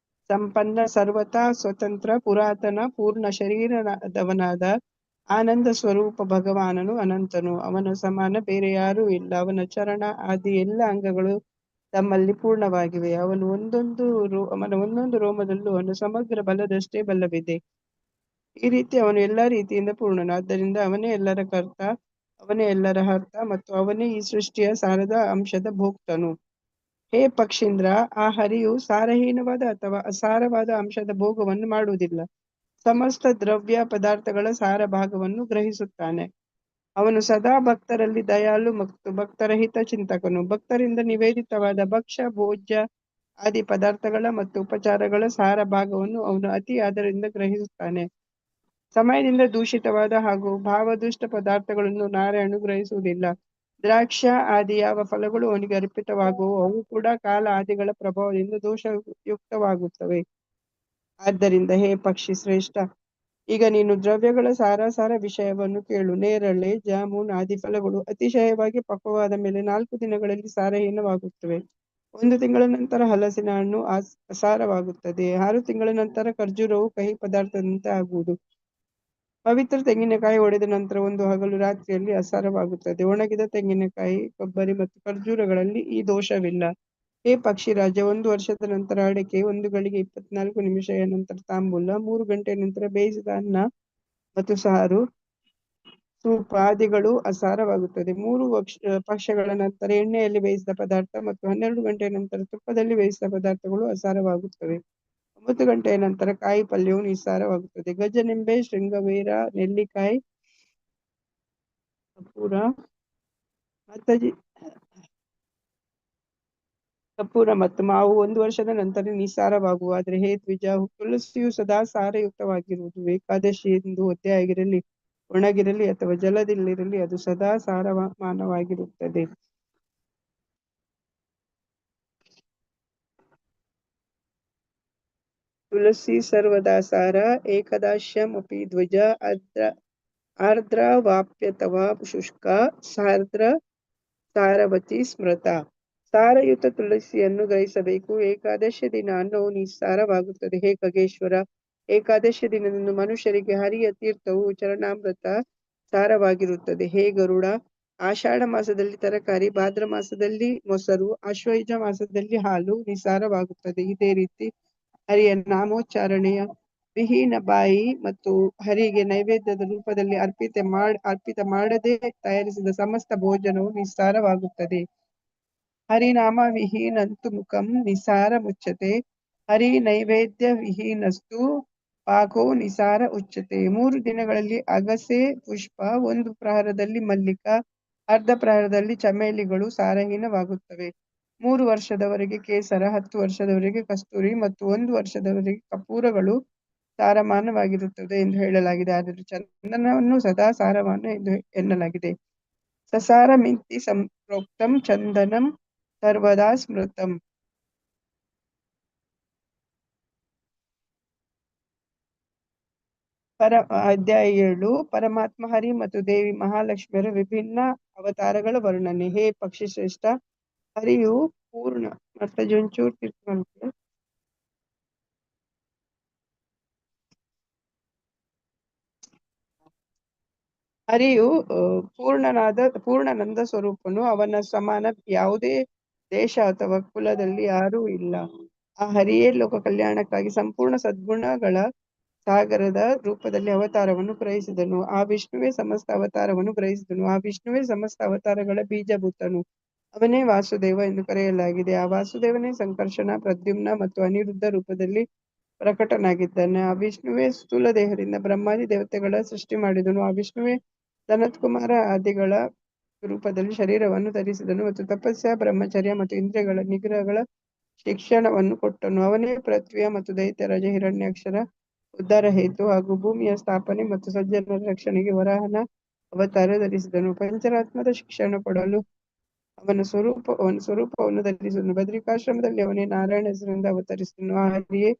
ಸಂಪನ್ನ ಸರ್ವತಾ ಸ್ವತಂತ್ರ ಪುರಾತನ ಪೂರ್ಣ ಶರೀರದವನಾದ ಆನಂದ ಸ್ವರೂಪ ಭಗವಾನನು ಅನಂತನು. ಅವನ ಸಮಾನ ಬೇರೆ ಯಾರೂ ಇಲ್ಲ. ಅವನ ಚರಣ ಆದಿ ಎಲ್ಲ ಅಂಗಗಳು ತಮ್ಮಲ್ಲಿ ಪೂರ್ಣವಾಗಿವೆ. ಅವನು ಒಂದೊಂದು ಅವನ ಒಂದೊಂದು ರೋಮದಲ್ಲೂ ಅವನ ಸಮಗ್ರ ಬಲದಷ್ಟೇ ಬಲವಿದೆ. ಈ ರೀತಿ ಅವನು ಎಲ್ಲಾ ರೀತಿಯಿಂದ ಪೂರ್ಣನು. ಆದ್ದರಿಂದ ಅವನೇ ಎಲ್ಲರ ಕರ್ತ, ಅವನೇ ಎಲ್ಲರ ಹರ್ತ ಮತ್ತು ಅವನೇ ಈ ಸೃಷ್ಟಿಯ ಸಾರದ ಅಂಶದ ಭೋಕ್ತನು. ಹೇ ಪಕ್ಷೀಂದ್ರ, ಆ ಹರಿಯು ಸಾರಹೀನವಾದ ಅಥವಾ ಅಸಾರವಾದ ಅಂಶದ ಭೋಗವನ್ನು ಮಾಡುವುದಿಲ್ಲ. ಸಮಸ್ತ ದ್ರವ್ಯ ಪದಾರ್ಥಗಳ ಸಾರ ಭಾಗವನ್ನು ಗ್ರಹಿಸುತ್ತಾನೆ. ಅವನು ಸದಾ ಭಕ್ತರಲ್ಲಿ ದಯಾಳು ಮತ್ತು ಭಕ್ತರಹಿತ ಚಿಂತಕನು. ಭಕ್ತರಿಂದ ನಿವೇದಿತವಾದ ಭಕ್ಷ್ಯ ಭೋಜ್ಯ ಆದಿ ಪದಾರ್ಥಗಳ ಮತ್ತು ಉಪಚಾರಗಳ ಸಾರ ಭಾಗವನ್ನು ಅವನು ಅತಿ ಆದರದಿಂದ ಗ್ರಹಿಸುತ್ತಾನೆ. ಸಮಯದಿಂದ ದೂಷಿತವಾದ ಹಾಗೂ ಭಾವದುಷ್ಟ ಪದಾರ್ಥಗಳನ್ನು ನಾರಾಯಣನು ಗ್ರಹಿಸುವುದಿಲ್ಲ. ದ್ರಾಕ್ಷ ಆದಿ ಯಾವ ಫಲಗಳು ಅವನಿಗೆ ಅರ್ಪಿತವಾಗುವವು ಅವು ಕೂಡ ಕಾಲ ಆದಿಗಳ ಪ್ರಭಾವದಿಂದ ದೋಷಯುಕ್ತವಾಗುತ್ತವೆ. ಆದ್ದರಿಂದ ಹೇ ಪಕ್ಷಿ ಶ್ರೇಷ್ಠ, ಈಗ ನೀನು ದ್ರವ್ಯಗಳ ಸಾರಾಸಾರ ವಿಷಯವನ್ನು ಕೇಳು. ನೇರಳೆ, ಜಾಮೂನ್ ಆದಿ ಫಲಗಳು ಅತಿಶಯವಾಗಿ ಪಕ್ವವಾದ ಮೇಲೆ 4 ದಿನಗಳಲ್ಲಿ ಸಾರಹೀನವಾಗುತ್ತವೆ. 1 ತಿಂಗಳ ನಂತರ ಹಲಸಿನ ಹಣ್ಣು ಅಸಾರವಾಗುತ್ತದೆ. 6 ತಿಂಗಳ ನಂತರ ಖರ್ಜೂರವು ಕಹಿ ಪದಾರ್ಥದಂತೆ ಆಗುವುದು. ಪವಿತ್ರ ತೆಂಗಿನಕಾಯಿ ಒಡೆದ ನಂತರ 1 ಹಗಲು ರಾತ್ರಿಯಲ್ಲಿ ಅಸಾರವಾಗುತ್ತದೆ. ಒಣಗಿದ ತೆಂಗಿನಕಾಯಿ, ಕೊಬ್ಬರಿ ಮತ್ತು ಖರ್ಜೂರಗಳಲ್ಲಿ ಈ ದೋಷವಿಲ್ಲ. ಹೇ ಪಕ್ಷಿರಾಜ, 1 ವರ್ಷದ ನಂತರ ಅಡಿಕೆ, 1 ಗಳಿಗೆ 24 ನಿಮಿಷದ ನಂತರ ತಾಂಬೂಲ, 3 ಗಂಟೆಯ ನಂತರ ಬೇಯಿಸಿದ ಅನ್ನ ಮತ್ತು ಸಾರು, ಸೂಪ್ ಆದಿಗಳು ಅಸಾರವಾಗುತ್ತದೆ. 3 ಪಕ್ಷಗಳ ನಂತರ ಎಣ್ಣೆಯಲ್ಲಿ ಬೇಯಿಸಿದ ಪದಾರ್ಥ ಮತ್ತು 12 ಗಂಟೆಯ ನಂತರ ತುಪ್ಪದಲ್ಲಿ ಬೇಯಿಸಿದ ಪದಾರ್ಥಗಳು ಅಸಾರವಾಗುತ್ತವೆ. 9 ಗಂಟೆಯ ನಂತರ ಕಾಯಿ ಪಲ್ಯವು ನಿಸ್ಸಾರವಾಗುತ್ತದೆ. ಗಜನಿಂಬೆ, ಶೃಂಗವೇರ, ನೆಲ್ಲಿಕಾಯಿ, ಕಪೂರ ಮಾತಾಜಿ, ಕಪೂರ ಮತ್ತು ಮಾವು 1 ವರ್ಷದ ನಂತರ ನಿಸ್ಸಾರವಾಗುವ. ಆದರೆ ಹೇ ದ್ವಿಜ, ತುಳಸಿಯು ಸದಾ ಸಾರಯುಕ್ತವಾಗಿರುವುದು. ಏಕಾದಶಿ ಎಂದು ಒದ್ದೆಯಾಗಿರಲಿ, ಒಣಗಿರಲಿ ಅಥವಾ ಜಲದಲ್ಲಿರಲಿ, ಅದು ಸದಾ ಸಾರಮಾನವಾಗಿರುತ್ತದೆ. ತುಳಸಿ ಸರ್ವದಾ ಸಾರ ಏಕದಾಶ್ಯಮಪಿ ದ್ವಿಜ ಆರ್ದ್ರವಾಪ್ಯಥವಾ ಶುಷ್ಕ ಸಾರ್ದ್ರ ಸಾರವತಿ ಸ್ಮೃತ. ಸಾರಯುತ ತುಳಸಿಯನ್ನು ಗ್ರಹಿಸಬೇಕು. ಏಕಾದಶಿ ದಿನ ಅನ್ನವು ನಿಸ್ಸಾರವಾಗುತ್ತದೆ. ಹೇ ಖಗೇಶ್ವರ, ಏಕಾದಶಿ ದಿನದಂದು ಮನುಷ್ಯರಿಗೆ ಹರಿಯ ತೀರ್ಥವು ಚರಣಾಮೃತ ಸಾರವಾಗಿರುತ್ತದೆ. ಹೇ ಗರುಡ, ಆಷಾಢ ಮಾಸದಲ್ಲಿ ತರಕಾರಿ, ಭಾದ್ರ ಮಾಸದಲ್ಲಿ ಮೊಸರು, ಆಶ್ವಯುಜ ಮಾಸದಲ್ಲಿ ಹಾಲು ನಿಸ್ಸಾರವಾಗುತ್ತದೆ. ಇದೇ ರೀತಿ ಹರಿಯ ನಾಮೋಚ್ಚಾರಣೆಯ ವಿಹೀನ ಬಾಯಿ ಮತ್ತು ಹರಿಗೆ ನೈವೇದ್ಯದ ರೂಪದಲ್ಲಿ ಅರ್ಪಿತ ಮಾಡದೆ ತಯಾರಿಸಿದ ಸಮಸ್ತ ಭೋಜನವು ನಿಸ್ಸಾರವಾಗುತ್ತದೆ. ಹರಿನಾಮ ವಿಹೀನಂತು ಮುಖಂ ನಿಸಾರ ಮುಚ್ಚತೆ, ಹರಿ ನೈವೇದ್ಯ ವಿಹೀನಸ್ತು ಪಾಕೋ ನಿಸಾರ ಉಚ್ಚತೆ. 3 ದಿನಗಳಲ್ಲಿ ಅಗಸೆ ಪುಷ್ಪ, 1 ಪ್ರಹರದಲ್ಲಿ ಮಲ್ಲಿಕ, ಅರ್ಧ ಪ್ರಹರದಲ್ಲಿ ಚಮೇಲಿಗಳು ಸಾರಹೀನವಾಗುತ್ತವೆ. 3 ವರ್ಷದವರೆಗೆ ಕೇಸರ, 10 ವರ್ಷದವರೆಗೆ ಕಸ್ತೂರಿ ಮತ್ತು 1 ವರ್ಷದವರೆಗೆ ಕಪೂರಗಳು ಸಾರಮಾನವಾಗಿರುತ್ತದೆ ಎಂದು ಹೇಳಲಾಗಿದೆ. ಆದರೆ ಚಂದನವನ್ನು ಸದಾ ಸಾರಮಾನ ಎಂದು ಎನ್ನಲಾಗಿದೆ. ಸಸಾರ ಮಿಂತಿ ಸಂಪ್ರೋಕ್ತಂ ಚಂದನಂ ಸರ್ವದಾ ಸ್ಮೃತಂ. ಅಧ್ಯಾಯ 7. ಪರಮಾತ್ಮ ಹರಿ ಮತ್ತು ದೇವಿ ಮಹಾಲಕ್ಷ್ಮಿಯರ ವಿಭಿನ್ನ ಅವತಾರಗಳ ವರ್ಣನೆ. ಹೇ ಪಕ್ಷಿಶ್ರೇಷ್ಠ, ಹರಿಯು ಪೂರ್ಣ ಮತ್ತೆ ಒಂಚೂರು ತೀರ್ಥ. ಹರಿಯು ಪೂರ್ಣನಂದ ಸ್ವರೂಪನು. ಅವನ ಸಮಾನ ಯಾವುದೇ ದೇಶ ಅಥವಾ ಕುಲದಲ್ಲಿ ಯಾರೂ ಇಲ್ಲ. ಆ ಹರಿಯೇ ಲೋಕ ಕಲ್ಯಾಣಕ್ಕಾಗಿ ಸಂಪೂರ್ಣ ಸದ್ಗುಣಗಳ ಸಾಗರದ ರೂಪದಲ್ಲಿ ಅವತಾರವನ್ನು ಗ್ರಹಿಸಿದನು. ಆ ವಿಷ್ಣುವೇ ಸಮಸ್ತ ಅವತಾರವನ್ನು ಗ್ರಹಿಸಿದನು. ಆ ವಿಷ್ಣುವೇ ಸಮಸ್ತ ಅವತಾರಗಳ ಬೀಜಭೂತನು. ಅವನೇ ವಾಸುದೇವ ಎಂದು ಕರೆಯಲಾಗಿದೆ. ಆ ವಾಸುದೇವನೇ ಸಂಕರ್ಷಣ, ಪ್ರದ್ಯುಮ್ನ ಮತ್ತು ಅನಿರುದ್ಧ ರೂಪದಲ್ಲಿ ಪ್ರಕಟನಾಗಿದ್ದಾನೆ. ಆ ವಿಷ್ಣುವೇ ಸ್ಥೂಲ ದೇಹದಿಂದ ಬ್ರಹ್ಮಾದಿ ದೇವತೆಗಳ ಸೃಷ್ಟಿ ಮಾಡಿದನು. ಆ ವಿಷ್ಣುವೇ ಸನತ್ಕುಮಾರ ಆದಿಗಳ ರೂಪದಲ್ಲಿ ಶರೀರವನ್ನು ಧರಿಸಿದನು ಮತ್ತು ತಪಸ್ಯ, ಬ್ರಹ್ಮಚರ್ಯ ಮತ್ತು ಇಂದ್ರಿಯಗಳ ನಿಗ್ರಹಗಳ ಶಿಕ್ಷಣವನ್ನು ಕೊಟ್ಟನು. ಅವನೇ ಪೃಥ್ವಿಯ ಮತ್ತು ದೈತ್ಯರಾಜ ಹಿರಣ್ಯಾಕ್ಷರ ಉದ್ಧಾರ ಹೇತು ಹಾಗೂ ಭೂಮಿಯ ಸ್ಥಾಪನೆ ಮತ್ತು ಸಜ್ಜನರ ರಕ್ಷಣೆಗೆ ವರಾಹನ ಅವತಾರ ಧರಿಸಿದನು. ಪಂಚರಾತ್ಮದ ಶಿಕ್ಷಣ ಕೊಡಲು ಅವನ ಸ್ವರೂಪವನ್ನು ಧರಿಸಿದನು. ಬದ್ರಿಕಾಶ್ರಮದಲ್ಲಿ ಅವನೇ ನಾರಾಯಣ ಹೆಸರಿಂದ ಅವತರಿಸಿದನು. ಆ ಹರಿಯೇ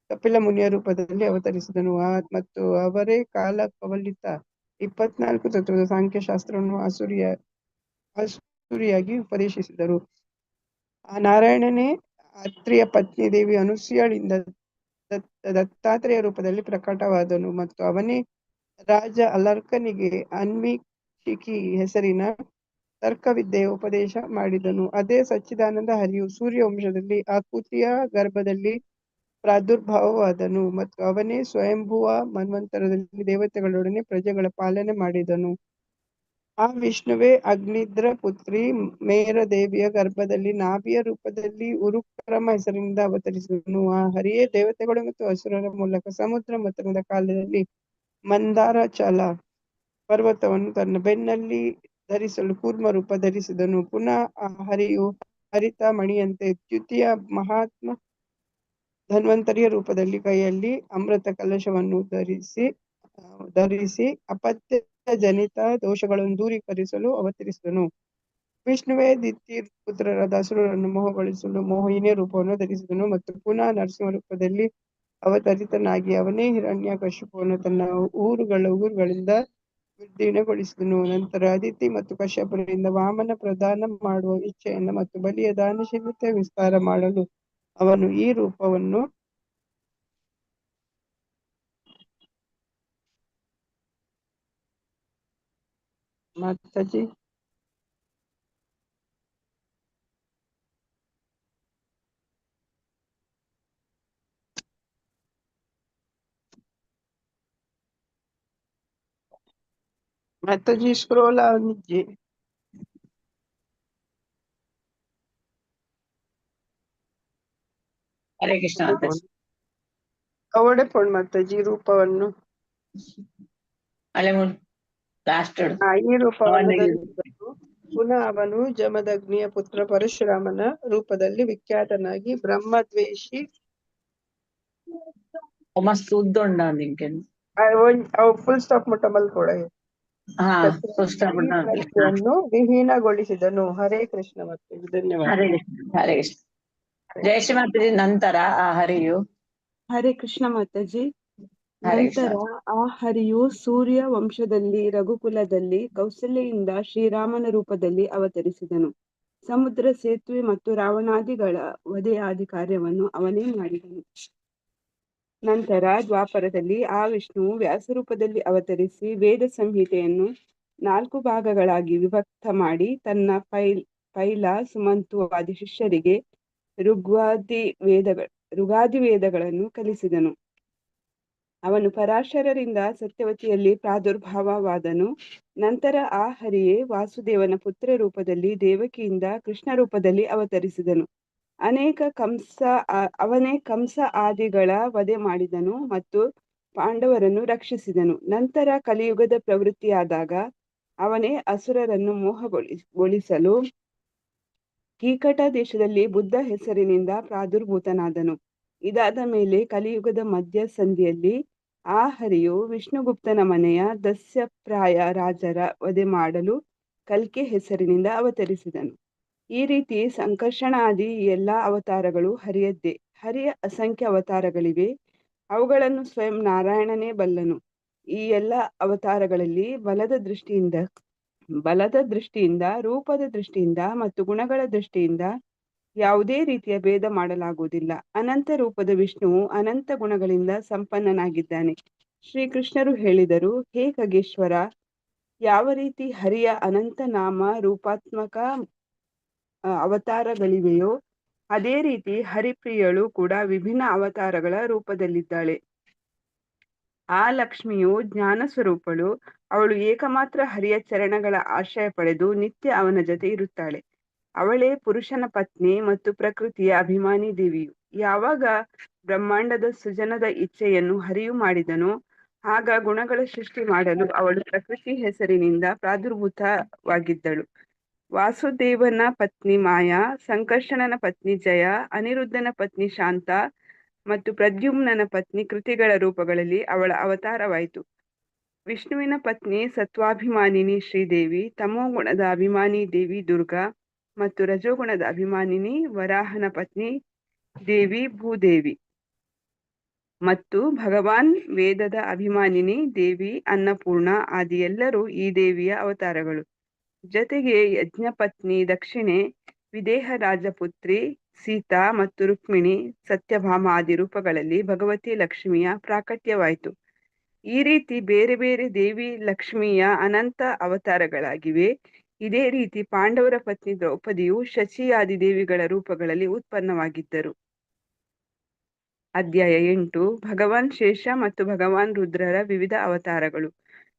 ಕಪಿಲ ಮುನಿಯ ರೂಪದಲ್ಲಿ ಅವತರಿಸಿದನು. ಮತ್ತು ಅವರೇ ಕಾಲ ಕವಲಿತ 24 ತತ್ವದ ಸಾಂಖ್ಯಶಾಸ್ತ್ರವನ್ನು ಆಸುರಿಯಾಗಿ ಉಪದೇಶಿಸಿದರು. ಆ ನಾರಾಯಣನೇ ಅತ್ರಿಯ ಪತ್ನಿ ದೇವಿ ಅನುಸೂಯಳಿಂದ ದತ್ತಾತ್ರೇಯ ರೂಪದಲ್ಲಿ ಪ್ರಕಟವಾದನು ಮತ್ತು ಅವನೇ ರಾಜ ಅಲರ್ಕನಿಗೆ ಅನ್ವೀಕ್ಷಿಕಿ ಹೆಸರಿನ ತರ್ಕವಿದ್ಯೆಯ ಉಪದೇಶ ಮಾಡಿದನು. ಅದೇ ಸಚ್ಚಿದಾನಂದ ಹರಿಯು ಸೂರ್ಯವಂಶದಲ್ಲಿ ಆಕೂತಿಯ ಗರ್ಭದಲ್ಲಿ ಪ್ರಾದುರ್ಭಾವವಾದನು ಮತ್ತು ಅವನೇ ಸ್ವಯಂಭುವ ಮನ್ವಂತರದಲ್ಲಿ ದೇವತೆಗಳೊಡನೆ ಪ್ರಜೆಗಳ ಪಾಲನೆ ಮಾಡಿದನು. ಆ ವಿಷ್ಣುವೇ ಅಗ್ನಿದ್ರ ಪುತ್ರಿ ಮೇರದೇವಿಯ ಗರ್ಭದಲ್ಲಿ ನಾಭಿಯ ರೂಪದಲ್ಲಿ ಉರುಕ್ರಮ ಹೆಸರಿನಿಂದ ಅವತರಿಸಿದನು. ಆ ಹರಿಯೇ ದೇವತೆಗಳು ಮತ್ತು ಅಸುರರ ಮೂಲಕ ಸಮುದ್ರ ಮಥನದ ಕಾಲದಲ್ಲಿ ಮಂದಾರಚಲ ಪರ್ವತವನ್ನು ತನ್ನ ಬೆನ್ನಲ್ಲಿ ಧರಿಸಲು ಕೂರ್ಮ ರೂಪ ಧರಿಸಿದನು. ಪುನಃ ಆ ಹರಿಯು ಹರಿತ ಮಣಿಯಂತೆ ದ್ವಿತೀಯ ಮಹಾತ್ಮ ಧನ್ವಂತರಿಯ ರೂಪದಲ್ಲಿ ಕೈಯಲ್ಲಿ ಅಮೃತ ಕಲಶವನ್ನು ಧರಿಸಿ ಅಪತ್ಯ ಜನಿತ ದೋಷಗಳನ್ನು ದೂರೀಕರಿಸಲು ಅವತರಿಸಿದನು. ವಿಷ್ಣುವೇ ದಿತಿ ಪುತ್ರರಾದ ಅಸುರರನ್ನು ಮೋಹಗೊಳಿಸಲು ಮೋಹಿನಿಯ ರೂಪವನ್ನು ಧರಿಸಿದನು ಮತ್ತು ಪುನಃ ನರಸಿಂಹ ರೂಪದಲ್ಲಿ ಅವತರಿತನಾಗಿ ಅವನೇ ಹಿರಣ್ಯಕಶಿಪುವನ್ನು ತನ್ನ ಉಗುರುಗಳಿಂದ ವಿದೀರ್ಣಗೊಳಿಸಿದನು. ನಂತರ ಅದಿತಿ ಮತ್ತು ಕಶ್ಯಪರಿಂದ ವಾಮನ ಪ್ರದಾನ ಮಾಡುವ ಇಚ್ಛೆಯನ್ನು ಮತ್ತು ಬಲಿಯ ದಾನಶೀಲತೆ ವಿಸ್ತಾರ ಮಾಡಲು ಅವನು ಈ ರೂಪವನ್ನು ಮಾತಾಜಿ ಮಾತಾಜಿ ಸ್ಕ್ರೋಲ್ ಅವನಿಜ್ಜಿ. ಹರೇ ಕೃಷ್ಣ ಮಾತಾಜಿ. ಅವಡೆ ಪೋಣ್ ಮಾತಾಜಿ ರೂಪವನ್ನು ಅಲೆ ಲಾಸ್ಟ್ ಈ ರೂಪವನ್ನು ಧರಿಸಿದನು. ಪುನಃ ಅವನು ಜಮದಗ್ನಿಯ ಪುತ್ರ ಪರಶುರಾಮನ ರೂಪದಲ್ಲಿ ವಿಖ್ಯಾತನಾಗಿ ಬ್ರಹ್ಮದ್ವೇಷಿ ಮಸ್ತ್ ಉದ್ದ ನಿಂಗೆ ಫುಲ್ ಸ್ಟಾಪ್ ಮುಟ್ಟ ಮಲ್ಕೊಡ ವಿಹೀನಗೊಳಿಸಿದನು. ಹರೇ ಕೃಷ್ಣ ಮತ್ತು ಧನ್ಯವಾದ. ಹರೇ ಕೃಷ್ಣ, ಹರೇ ಕೃಷ್ಣ. ಜಯ ಶ್ರೀ ಮಾತಾಜಿ. ನಂತರ ಆ ಹರಿಯು ಹರೇ ಕೃಷ್ಣ ಮಾತಾಜಿ. ಹರೇ ಕೃಷ್ಣ. ನಂತರ ಆ ಹರಿಯು ಸೂರ್ಯ ವಂಶದಲ್ಲಿ ರಘುಕುಲದಲ್ಲಿ ಕೌಸಲ್ಯೆಯಿಂದ ಶ್ರೀರಾಮನ ರೂಪದಲ್ಲಿ ಅವತರಿಸಿದನು. ಸಮುದ್ರ ಸೇತುವೆ ಮತ್ತು ರಾವಣಾದಿಗಳ ವಧೆಯಾದಿ ಕಾರ್ಯವನ್ನು ಅವನೇ ಮಾಡಿದನು. ನಂತರ ದ್ವಾಪರದಲ್ಲಿ ಆ ವಿಷ್ಣುವು ವ್ಯಾಸರೂಪದಲ್ಲಿ ಅವತರಿಸಿ ವೇದ ಸಂಹಿತೆಯನ್ನು 4 ಭಾಗಗಳಾಗಿ ವಿಭಕ್ತ ಮಾಡಿ ತನ್ನ ಪೈಲ, ಸುಮಂತು ಆದಿ ಶಿಷ್ಯರಿಗೆ ಋಗಾದಿ ವೇದಗಳನ್ನು ಕಲಿಸಿದನು. ಅವನು ಪರಾಶರರಿಂದ ಸತ್ಯವತಿಯಲ್ಲಿ ಪ್ರಾದುರ್ಭಾವವಾದನು. ನಂತರ ಆ ಹರಿಯೇ ವಾಸುದೇವನ ಪುತ್ರ ರೂಪದಲ್ಲಿ ದೇವಕಿಯಿಂದ ಕೃಷ್ಣ ರೂಪದಲ್ಲಿ ಅವತರಿಸಿದನು. ಅವನೇ ಕಂಸ ಆದಿಗಳ ವಧೆ ಮಾಡಿದನು ಮತ್ತು ಪಾಂಡವರನ್ನು ರಕ್ಷಿಸಿದನು. ನಂತರ ಕಲಿಯುಗದ ಪ್ರವೃತ್ತಿಯಾದಾಗ ಅವನೇ ಅಸುರರನ್ನು ಮೋಹಗೊಳಿಸಲು ಕೀಕಟ ದೇಶದಲ್ಲಿ ಬುದ್ಧ ಹೆಸರಿನಿಂದ ಪ್ರಾದುರ್ಭೂತನಾದನು. ಇದಾದ ಮೇಲೆ ಕಲಿಯುಗದ ಮಧ್ಯ ಸಂಧಿಯಲ್ಲಿ ಆ ಹರಿಯು ವಿಷ್ಣುಗುಪ್ತನ ಮನೆಯ ದಸ್ಯಪ್ರಾಯ ರಾಜರ ವಧೆ ಮಾಡಲು ಕಲ್ಕಿ ಹೆಸರಿನಿಂದ ಅವತರಿಸಿದನು. ಈ ರೀತಿ ಸಂಕರ್ಷಣಾದಿ ಎಲ್ಲ ಅವತಾರಗಳು ಹರಿಯದ್ದೇ. ಹರಿಯ ಅಸಂಖ್ಯ ಅವತಾರಗಳಿವೆ, ಅವುಗಳನ್ನು ಸ್ವಯಂ ನಾರಾಯಣನೇ ಬಲ್ಲನು. ಈ ಎಲ್ಲ ಅವತಾರಗಳಲ್ಲಿ ಬಲದ ದೃಷ್ಟಿಯಿಂದ, ರೂಪದ ದೃಷ್ಟಿಯಿಂದ ಮತ್ತು ಗುಣಗಳ ದೃಷ್ಟಿಯಿಂದ ಯಾವುದೇ ರೀತಿಯ ಭೇದ ಮಾಡಲಾಗುವುದಿಲ್ಲ. ಅನಂತ ರೂಪದ ವಿಷ್ಣುವು ಅನಂತ ಗುಣಗಳಿಂದ ಸಂಪನ್ನನಾಗಿದ್ದಾನೆ. ಶ್ರೀಕೃಷ್ಣರು ಹೇಳಿದರು, ಹೇ ಖಗೇಶ್ವರ, ಯಾವ ರೀತಿ ಹರಿಯ ಅನಂತ ನಾಮ ರೂಪಾತ್ಮಕ ಅವತಾರಗಳಿವೆಯೋ ಅದೇ ರೀತಿ ಹರಿಪ್ರಿಯಳು ಕೂಡ ವಿಭಿನ್ನ ಅವತಾರಗಳ ರೂಪದಲ್ಲಿದ್ದಾಳೆ. ಆ ಲಕ್ಷ್ಮಿಯು ಜ್ಞಾನ ಸ್ವರೂಪಳು. ಅವಳು ಏಕಮಾತ್ರ ಹರಿಯ ಚರಣಗಳ ಆಶ್ರಯ ಪಡೆದು ನಿತ್ಯ ಅವನ ಜೊತೆ ಇರುತ್ತಾಳೆ. ಅವಳೇ ಪುರುಷನ ಪತ್ನಿ ಮತ್ತು ಪ್ರಕೃತಿಯ ಅಭಿಮಾನಿ ದೇವಿಯು. ಯಾವಾಗ ಬ್ರಹ್ಮಾಂಡದ ಸುಜನದ ಇಚ್ಛೆಯನ್ನು ಹರಿಯು ಮಾಡಿದನೋ ಆಗ ಗುಣಗಳ ಸೃಷ್ಟಿ ಮಾಡಲು ಅವಳು ಪ್ರಕೃತಿ ಹೆಸರಿನಿಂದ ಪ್ರಾದುರ್ಭೂತವಾಗಿದ್ದಳು. ವಾಸುದೇವನ ಪತ್ನಿ ಮಾಯಾ, ಸಂಕರ್ಷಣನ ಪತ್ನಿ ಜಯ, ಅನಿರುದ್ಧನ ಪತ್ನಿ ಶಾಂತ ಮತ್ತು ಪ್ರದ್ಯುಮ್ನನ ಪತ್ನಿ ಕೃತಿಗಳ ರೂಪಗಳಲ್ಲಿ ಅವಳ ಅವತಾರವಾಯಿತು. ವಿಷ್ಣುವಿನ ಪತ್ನಿ ಸತ್ವಾಭಿಮಾನಿನಿ ಶ್ರೀದೇವಿ, ತಮೋಗುಣದ ಅಭಿಮಾನಿ ದೇವಿ ದುರ್ಗಾ ಮತ್ತು ರಜೋಗುಣದ ಅಭಿಮಾನಿನಿ ವರಾಹನ ಪತ್ನಿ ದೇವಿ ಭೂದೇವಿ ಮತ್ತು ಭಗವಾನ್ ವೇದದ ಅಭಿಮಾನಿನಿ ದೇವಿ ಅನ್ನಪೂರ್ಣ ಆದಿ ಎಲ್ಲರೂ ಈ ದೇವಿಯ ಅವತಾರಗಳು. ಜೊತೆಗೆ ಯಜ್ಞಪತ್ನಿ ದಕ್ಷಿಣೆ, ವಿದೇಹ ರಾಜಪುತ್ರಿ ಸೀತಾ ಮತ್ತು ರುಕ್ಮಿಣಿ, ಸತ್ಯಭಾಮ ಆದಿ ರೂಪಗಳಲ್ಲಿ ಭಗವತಿ ಲಕ್ಷ್ಮಿಯ ಪ್ರಾಕಟ್ಯವಾಯಿತು. ಈ ರೀತಿ ಬೇರೆ ಬೇರೆ ದೇವಿ ಲಕ್ಷ್ಮಿಯ ಅನಂತ ಅವತಾರಗಳಾಗಿವೆ. ಇದೇ ರೀತಿ ಪಾಂಡವರ ಪತ್ನಿ ದ್ರೌಪದಿಯು ಶಚಿಯಾದಿ ದೇವಿಗಳ ರೂಪಗಳಲ್ಲಿ ಉತ್ಪನ್ನವಾಗಿದ್ದರು. ಅಧ್ಯಾಯ 8. ಭಗವಾನ್ ಶೇಷ ಮತ್ತು ಭಗವಾನ್ ರುದ್ರರ ವಿವಿಧ ಅವತಾರಗಳು.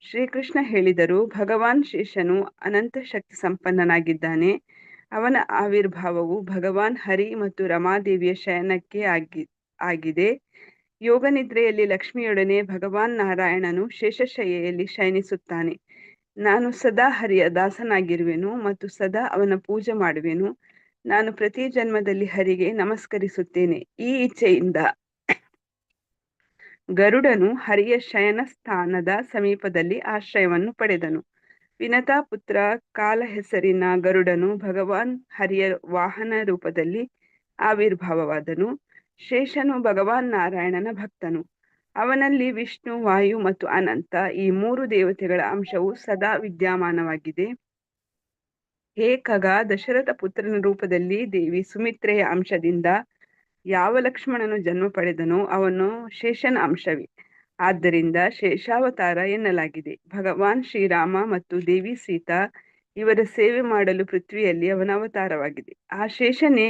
ಶ್ರೀಕೃಷ್ಣ ಹೇಳಿದರು, ಭಗವಾನ್ ಶೇಷನು ಅನಂತ ಶಕ್ತಿ ಸಂಪನ್ನನಾಗಿದ್ದಾನೆ. ಅವನ ಆವಿರ್ಭಾವವು ಭಗವಾನ್ ಹರಿ ಮತ್ತು ರಮಾದೇವಿಯ ಶಯನಕ್ಕೆ ಆಗಿದೆ. ಯೋಗ ನಿದ್ರೆಯಲ್ಲಿ ಲಕ್ಷ್ಮಿಯೊಡನೆ ಭಗವಾನ್ ನಾರಾಯಣನು ಶೇಷಶಯ್ಯೆಯಲ್ಲಿ ಶಯನಿಸುತ್ತಾನೆ. ನಾನು ಸದಾ ಹರಿಯ ದಾಸನಾಗಿರುವೆನು ಮತ್ತು ಸದಾ ಅವನ ಪೂಜೆ ಮಾಡುವೆನು. ನಾನು ಪ್ರತಿ ಜನ್ಮದಲ್ಲಿ ಹರಿಗೆ ನಮಸ್ಕರಿಸುತ್ತೇನೆ. ಈ ಇಚ್ಛೆಯಿಂದ ಗರುಡನು ಹರಿಯ ಶಯನ ಸ್ಥಾನದ ಸಮೀಪದಲ್ಲಿ ಆಶ್ರಯವನ್ನು ಪಡೆದನು. ವಿನತಾ ಪುತ್ರ ಕಾಲ ಹೆಸರಿನ ಗರುಡನು ಭಗವಾನ್ ಹರಿಯ ವಾಹನ ರೂಪದಲ್ಲಿ ಆವಿರ್ಭಾವವಾದನು. ಶೇಷನು ಭಗವಾನ್ ನಾರಾಯಣನ ಭಕ್ತನು. ಅವನಲ್ಲಿ ವಿಷ್ಣು, ವಾಯು ಮತ್ತು ಅನಂತ ಈ 3 ದೇವತೆಗಳ ಅಂಶವು ಸದಾ ವಿದ್ಯಮಾನವಾಗಿದೆ. ಹೇ ಖಗ, ದಶರಥ ಪುತ್ರನ ರೂಪದಲ್ಲಿ ದೇವಿ ಸುಮಿತ್ರೆಯ ಅಂಶದಿಂದ ಯಾವ ಲಕ್ಷ್ಮಣನು ಜನ್ಮ ಪಡೆದನೋ ಅವನು ಶೇಷನ ಅಂಶವೇ. ಆದ್ದರಿಂದ ಶೇಷಾವತಾರ ಎನ್ನಲಾಗಿದೆ. ಭಗವಾನ್ ಶ್ರೀರಾಮ ಮತ್ತು ದೇವಿ ಸೀತಾ ಇವರ ಸೇವೆ ಮಾಡಲು ಪೃಥ್ವಿಯಲ್ಲಿ ಅವನ ಅವತಾರವಾಗಿದೆ. ಆ ಶೇಷನೇ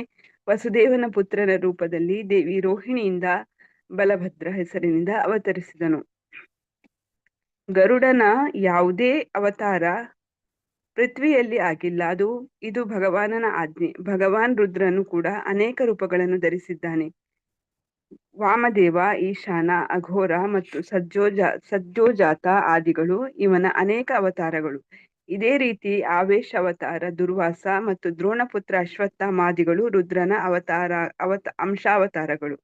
ವಸುದೇವನ ಪುತ್ರನ ರೂಪದಲ್ಲಿ ದೇವಿ ರೋಹಿಣಿಯಿಂದ ಬಲಭದ್ರ ಹೆಸರಿನಿಂದ ಅವತರಿಸಿದನು. ಗರುಡನ ಯಾವುದೇ ಅವತಾರ ಪೃಥ್ವಿಯಲ್ಲಿ ಆಗಿಲ್ಲ, ಇದು ಭಗವಾನನ ಆಜ್ಞೆ. ಭಗವಾನ್ ರುದ್ರನು ಕೂಡ ಅನೇಕ ರೂಪಗಳನ್ನು ಧರಿಸಿದ್ದಾನೆ. ವಾಮದೇವ, ಈಶಾನ, ಅಘೋರ ಮತ್ತು ಸಜ್ಜೋಜಾತ ಆದಿಗಳು ಇವನ ಅನೇಕ ಅವತಾರಗಳು. ಇದೇ ರೀತಿ ಆವೇಶ ಅವತಾರ, ದುರ್ವಾಸ ಮತ್ತು ದ್ರೋಣಪುತ್ರ ಅಶ್ವತ್ಥಾಮಾದಿಗಳು ರುದ್ರನ ಅಂಶಾವತಾರಗಳು.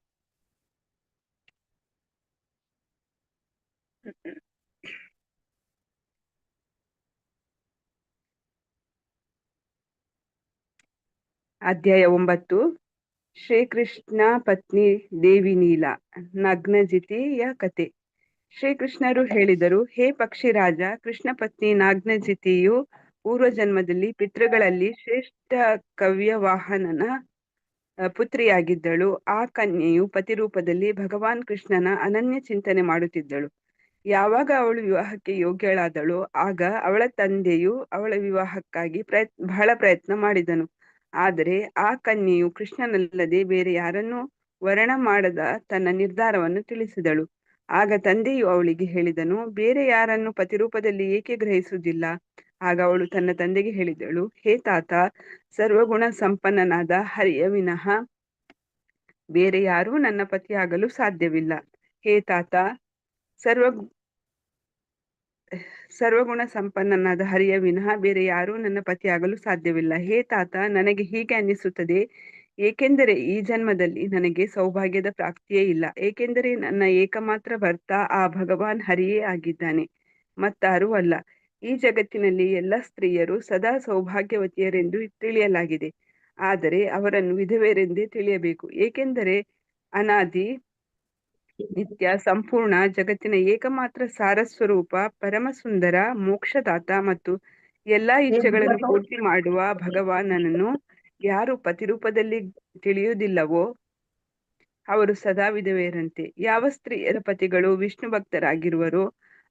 ಅಧ್ಯಾಯ 9. ಶ್ರೀಕೃಷ್ಣ ಪತ್ನಿ ದೇವಿ ನೀಲಾ ನಗ್ನಜಿತಿಯ ಕತೆ. ಶ್ರೀಕೃಷ್ಣರು ಹೇಳಿದರು, ಹೇ ಪಕ್ಷಿರಾಜ, ಕೃಷ್ಣ ಪತ್ನಿ ನಾಗ್ನಜಿತಿಯು ಪೂರ್ವ ಜನ್ಮದಲ್ಲಿ ಪಿತೃಗಳಲ್ಲಿ ಶ್ರೇಷ್ಠ ಕವ್ಯ ವಾಹನನ ಪುತ್ರಿಯಾಗಿದ್ದಳು. ಆ ಕನ್ಯೆಯು ಪತಿರೂಪದಲ್ಲಿ ಭಗವಾನ್ ಕೃಷ್ಣನ ಅನನ್ಯ ಚಿಂತನೆ ಮಾಡುತ್ತಿದ್ದಳು. ಯಾವಾಗ ಅವಳು ವಿವಾಹಕ್ಕೆ ಯೋಗ್ಯಳಾದಳೋ ಆಗ ಅವಳ ತಂದೆಯು ಅವಳ ವಿವಾಹಕ್ಕಾಗಿ ಬಹಳ ಪ್ರಯತ್ನ ಮಾಡಿದನು. ಆದರೆ ಆ ಕನ್ಯೆಯು ಕೃಷ್ಣನಲ್ಲದೆ ಬೇರೆ ಯಾರನ್ನೂ ವರಣ ಮಾಡದ ತನ್ನ ನಿರ್ಧಾರವನ್ನು ತಿಳಿಸಿದಳು. ಆಗ ತಂದೆಯು ಅವಳಿಗೆ ಹೇಳಿದನು, ಬೇರೆ ಯಾರನ್ನು ಪತಿರೂಪದಲ್ಲಿ ಏಕೆ ಗ್ರಹಿಸುವುದಿಲ್ಲ? ಆಗ ಅವಳು ತನ್ನ ತಂದೆಗೆ ಹೇಳಿದಳು, ಹೇ ತಾತ, ಸರ್ವಗುಣ ಸಂಪನ್ನನಾದ ಹರಿಯ ವಿನಃ ಬೇರೆ ಯಾರೂ ನನ್ನ ಪತಿಯಾಗಲು ಸಾಧ್ಯವಿಲ್ಲ. ಹೇ ತಾತ, ಸರ್ವಗುಣ ಸಂಪನ್ನನಾದ ಹರಿಯ ವಿನಃ ಬೇರೆ ಯಾರೂ ನನ್ನ ಪತಿಯಾಗಲು ಸಾಧ್ಯವಿಲ್ಲ. ಹೇ ತಾತ, ನನಗೆ ಹೀಗೆ ಅನ್ನಿಸುತ್ತದೆ, ಏಕೆಂದರೆ ಈ ಜನ್ಮದಲ್ಲಿ ನನಗೆ ಸೌಭಾಗ್ಯದ ಪ್ರಾಪ್ತಿಯೇ ಇಲ್ಲ. ಏಕೆಂದರೆ ನನ್ನ ಏಕಮಾತ್ರ ಭರ್ತ ಆ ಭಗವಾನ್ ಹರಿಯೇ ಆಗಿದ್ದಾನೆ, ಮತ್ತಾರೂ ಅಲ್ಲ. ಈ ಜಗತ್ತಿನಲ್ಲಿ ಎಲ್ಲ ಸ್ತ್ರೀಯರು ಸದಾ ಸೌಭಾಗ್ಯವತಿಯರೆಂದು ತಿಳಿಯಲಾಗಿದೆ, ಆದರೆ ಅವರನ್ನು ವಿಧವೆಯರೆಂದೇ ತಿಳಿಯಬೇಕು. ಏಕೆಂದರೆ ಅನಾದಿ, ನಿತ್ಯ, ಸಂಪೂರ್ಣ ಜಗತ್ತಿನ ಏಕಮಾತ್ರ ಸಾರಸ್ವರೂಪ, ಪರಮಸುಂದರ, ಮೋಕ್ಷದಾತ ಮತ್ತು ಎಲ್ಲಾ ಇಚ್ಛೆಗಳನ್ನು ಪೂರ್ತಿ ಮಾಡುವ ಭಗವಾನನನ್ನು ಯಾರು ಪತಿರೂಪದಲ್ಲಿ ತಿಳಿಯುವುದಿಲ್ಲವೋ ಅವರು ಸದಾ ವಿಧವೆಯರಂತೆ. ಯಾವ ಸ್ತ್ರೀಯರ ಪತಿಗಳು ವಿಷ್ಣು ಭಕ್ತರಾಗಿರುವರೋ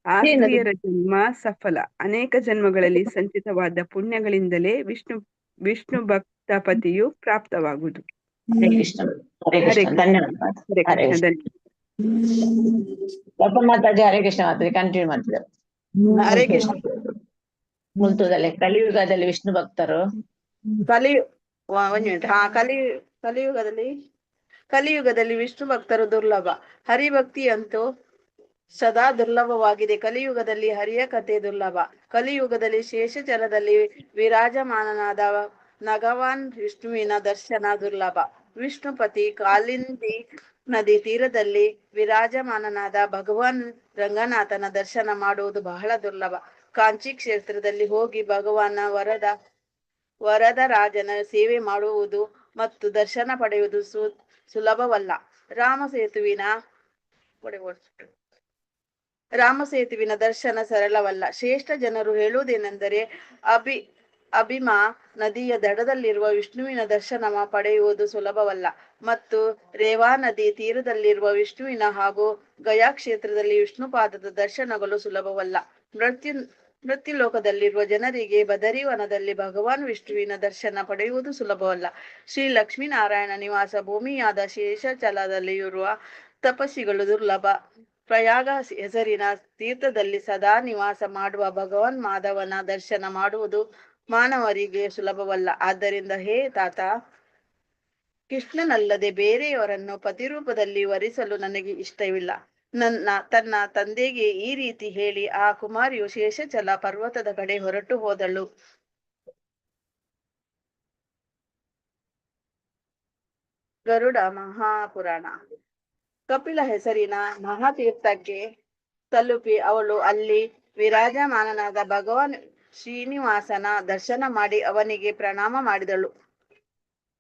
ಆ ಸ್ತ್ರೀಯರ ಜನ್ಮ ಸಫಲ. ಅನೇಕ ಜನ್ಮಗಳಲ್ಲಿ ಸಂಚಿತವಾದ ಪುಣ್ಯಗಳಿಂದಲೇ ವಿಷ್ಣು ಭಕ್ತ ಪತಿಯು ಪ್ರಾಪ್ತವಾಗುವುದು. ಹರೇ ಕೃಷ್ಣ, ಹರೇ ಹರೇ ಕೃಷ್ಣ, ಧನ್ಯವಾದ. ಹರೇ ಹರೇ ಕೃಷ್ಣ, ಕೃಷ್ಣ. ಧನ್ಯವಾದ. ಲತಾ ಮಾತಾಜಿ, ಹರೇ ಕೃಷ್ಣ ಮಾತಾಜಿ, ಕಂಟಿನ್ಯೂ ಮಾಡ್ತಿದ್ದಾರೆ. ಹರೇ ಕೃಷ್ಣ. ಮುಲ್ತದಲ್ಲಿ ಕಲಿಯುಗದಲ್ಲಿ ವಿಷ್ಣು ಭಕ್ತರು ಒಂದ್ ಮಿನಿಟ್. ಹಾ, ಕಲಿಯುಗದಲ್ಲಿ ವಿಷ್ಣು ಭಕ್ತರು ದುರ್ಲಭ. ಹರಿಭಕ್ತಿಯಂತೂ ಸದಾ ದುರ್ಲಭವಾಗಿದೆ. ಕಲಿಯುಗದಲ್ಲಿ ಹರಿಯ ಕಥೆ ದುರ್ಲಭ. ಕಲಿಯುಗದಲ್ಲಿ ಶೇಷಚಲದಲ್ಲಿ ವಿರಾಜಮಾನನಾದ ನಗವಾನ್ ವಿಷ್ಣುವಿನ ದರ್ಶನ ದುರ್ಲಭ. ವಿಷ್ಣುಪತಿ ಕಾಲಿಂದಿ ನದಿ ತೀರದಲ್ಲಿ ವಿರಾಜಮಾನನಾದ ಭಗವಾನ್ ರಂಗನಾಥನ ದರ್ಶನ ಮಾಡುವುದು ಬಹಳ ದುರ್ಲಭ. ಕಾಂಚಿ ಕ್ಷೇತ್ರದಲ್ಲಿ ಹೋಗಿ ಭಗವಾನ ವರದರಾಜನ ಸೇವೆ ಮಾಡುವುದು ಮತ್ತು ದರ್ಶನ ಪಡೆಯುವುದು ಸುಲಭವಲ್ಲ. ರಾಮಸೇತುವಿನ ದರ್ಶನ ಸರಳವಲ್ಲ. ಶ್ರೇಷ್ಠ ಜನರು ಹೇಳುವುದೇನೆಂದರೆ ಅಭಿಮಾ ನದಿಯ ದಡದಲ್ಲಿರುವ ವಿಷ್ಣುವಿನ ದರ್ಶನ ಪಡೆಯುವುದು ಸುಲಭವಲ್ಲ ಮತ್ತು ರೇವಾ ನದಿ ತೀರದಲ್ಲಿರುವ ವಿಷ್ಣುವಿನ ಹಾಗೂ ಗಯಾ ಕ್ಷೇತ್ರದಲ್ಲಿ ವಿಷ್ಣುಪಾದದ ದರ್ಶನಗಳು ಸುಲಭವಲ್ಲ. ಮೃತ್ಯುಲೋಕದಲ್ಲಿರುವ ಜನರಿಗೆ ಬದರಿವನದಲ್ಲಿ ಭಗವಾನ್ ವಿಷ್ಣುವಿನ ದರ್ಶನ ಪಡೆಯುವುದು ಸುಲಭವಲ್ಲ. ಶ್ರೀ ಲಕ್ಷ್ಮೀನಾರಾಯಣ ನಿವಾಸ ಭೂಮಿಯಾದ ಶೇಷಾಚಲದಲ್ಲಿರುವ ತಪಸ್ಸಿಗಳು ದುರ್ಲಭ. ಪ್ರಯಾಗ ಹೆಸರಿನ ತೀರ್ಥದಲ್ಲಿ ಸದಾ ನಿವಾಸ ಮಾಡುವ ಭಗವಾನ್ ಮಾಧವನ ದರ್ಶನ ಮಾಡುವುದು ಮಾನವರಿಗೆ ಸುಲಭವಲ್ಲ. ಆದ್ದರಿಂದ ಹೇ ತಾತ, ಕೃಷ್ಣನಲ್ಲದೆ ಬೇರೆಯವರನ್ನು ಪತಿರೂಪದಲ್ಲಿ ವರಿಸಲು ನನಗೆ ಇಷ್ಟವಿಲ್ಲ. ತನ್ನ ತಂದೆಗೆ ಈ ರೀತಿ ಹೇಳಿ ಆ ಕುಮಾರಿಯು ಶೇಷಾಚಲ ಪರ್ವತದ ಕಡೆ ಹೊರಟು ಹೋದಳು. ಗರುಡ ಮಹಾಪುರಾಣ. ಕಪಿಲ ಹೆಸರಿನ ಮಹಾತೀರ್ಥಕ್ಕೆ ತಲುಪಿ ಅವಳು ಅಲ್ಲಿ ವಿರಾಜಮಾನನಾದ ಭಗವಾನ್ ಶ್ರೀನಿವಾಸನ ದರ್ಶನ ಮಾಡಿ ಅವನಿಗೆ ಪ್ರಣಾಮ ಮಾಡಿದಳು.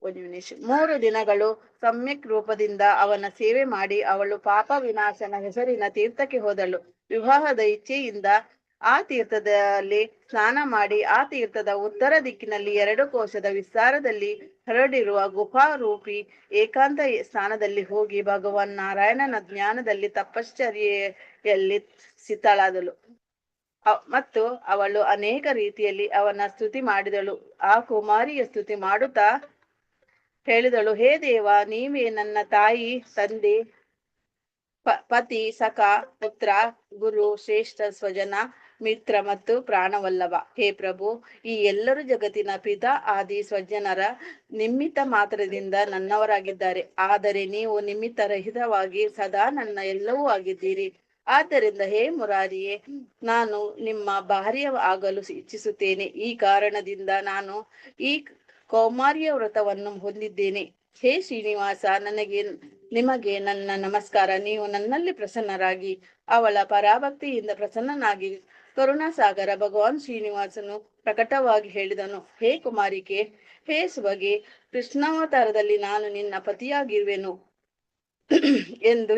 ಒಂದು ನಿಮಿಷ. 3 ದಿನಗಳು ಸಮ್ಯಕ್ ರೂಪದಿಂದ ಅವನ ಸೇವೆ ಮಾಡಿ ಅವಳು ಪಾಪ ವಿನಾಶನ ಹೆಸರಿನ ತೀರ್ಥಕ್ಕೆ ಹೋದಳು. ವಿವಾಹದ ಇಚ್ಛೆಯಿಂದ ಆ ತೀರ್ಥದಲ್ಲಿ ಸ್ನಾನ ಮಾಡಿ ಆ ತೀರ್ಥದ ಉತ್ತರ ದಿಕ್ಕಿನಲ್ಲಿ 2 ಕೋಶದ ವಿಸ್ತಾರದಲ್ಲಿ ಹರಡಿರುವ ಗುಹಾರೂಪಿ ಏಕಾಂತ ಸ್ಥಾನದಲ್ಲಿ ಹೋಗಿ ಭಗವಾನ್ ನಾರಾಯಣನ ಜ್ಞಾನದಲ್ಲಿ ತಪಶ್ಚರ್ಯೆಯಲ್ಲಿ ಸ್ಥಿತಳಾದಳು. ಮತ್ತು ಅವಳು ಅನೇಕ ರೀತಿಯಲ್ಲಿ ಅವನ ಸ್ತುತಿ ಮಾಡಿದಳು. ಆ ಕುಮಾರಿಯ ಸ್ತುತಿ ಮಾಡುತ್ತಾ ಹೇಳಿದಳು, ಹೇ ದೇವ, ನೀವೇ ನನ್ನ ತಾಯಿ, ತಂದೆ, ಪತಿ, ಸಖ, ಪುತ್ರ, ಗುರು, ಶ್ರೇಷ್ಠ ಸ್ವಜನ, ಮಿತ್ರ ಮತ್ತು ಪ್ರಾಣವಲ್ಲಭ. ಹೇ ಪ್ರಭು, ಈ ಎಲ್ಲರೂ ಜಗತ್ತಿನ ಪಿತಾ ಆದಿ ಸ್ವಜನರ ನಿಮಿತ್ತ ಮಾತ್ರದಿಂದ ನನ್ನವರಾಗಿದ್ದಾರೆ. ಆದರೆ ನೀವು ನಿಮಿತ್ತರಹಿತವಾಗಿ ಸದಾ ನನ್ನ ಎಲ್ಲವೂ ಆಗಿದ್ದೀರಿ. ಆದ್ದರಿಂದ ಹೇ ಮುರಾರಿಯೇ, ನಾನು ನಿಮ್ಮ ಭಾರ್ಯ ಆಗಲು ಇಚ್ಛಿಸುತ್ತೇನೆ. ಈ ಕಾರಣದಿಂದ ನಾನು ಈ ಕೌಮಾರ್ಯ ವ್ರತವನ್ನು ಹೊಂದಿದ್ದೇನೆ. ಹೇ ಶ್ರೀನಿವಾಸ, ನಿಮಗೆ ನನ್ನ ನಮಸ್ಕಾರ. ನೀವು ನನ್ನಲ್ಲಿ ಪ್ರಸನ್ನರಾಗಿ ಅವಳ ಪರಾಭಕ್ತಿಯಿಂದ ಪ್ರಸನ್ನನಾಗಿ ಕರುಣಾಸಾಗರ ಭಗವಾನ್ ಶ್ರೀನಿವಾಸನು ಪ್ರಕಟವಾಗಿ ಹೇಳಿದನು, ಹೇ ಕುಮಾರಿಕೆ, ಹೇ ಸುಭಗೆ, ಕೃಷ್ಣಾವತಾರದಲ್ಲಿ ನಾನು ನಿನ್ನ ಪತಿಯಾಗಿರುವೆನು ಎಂದು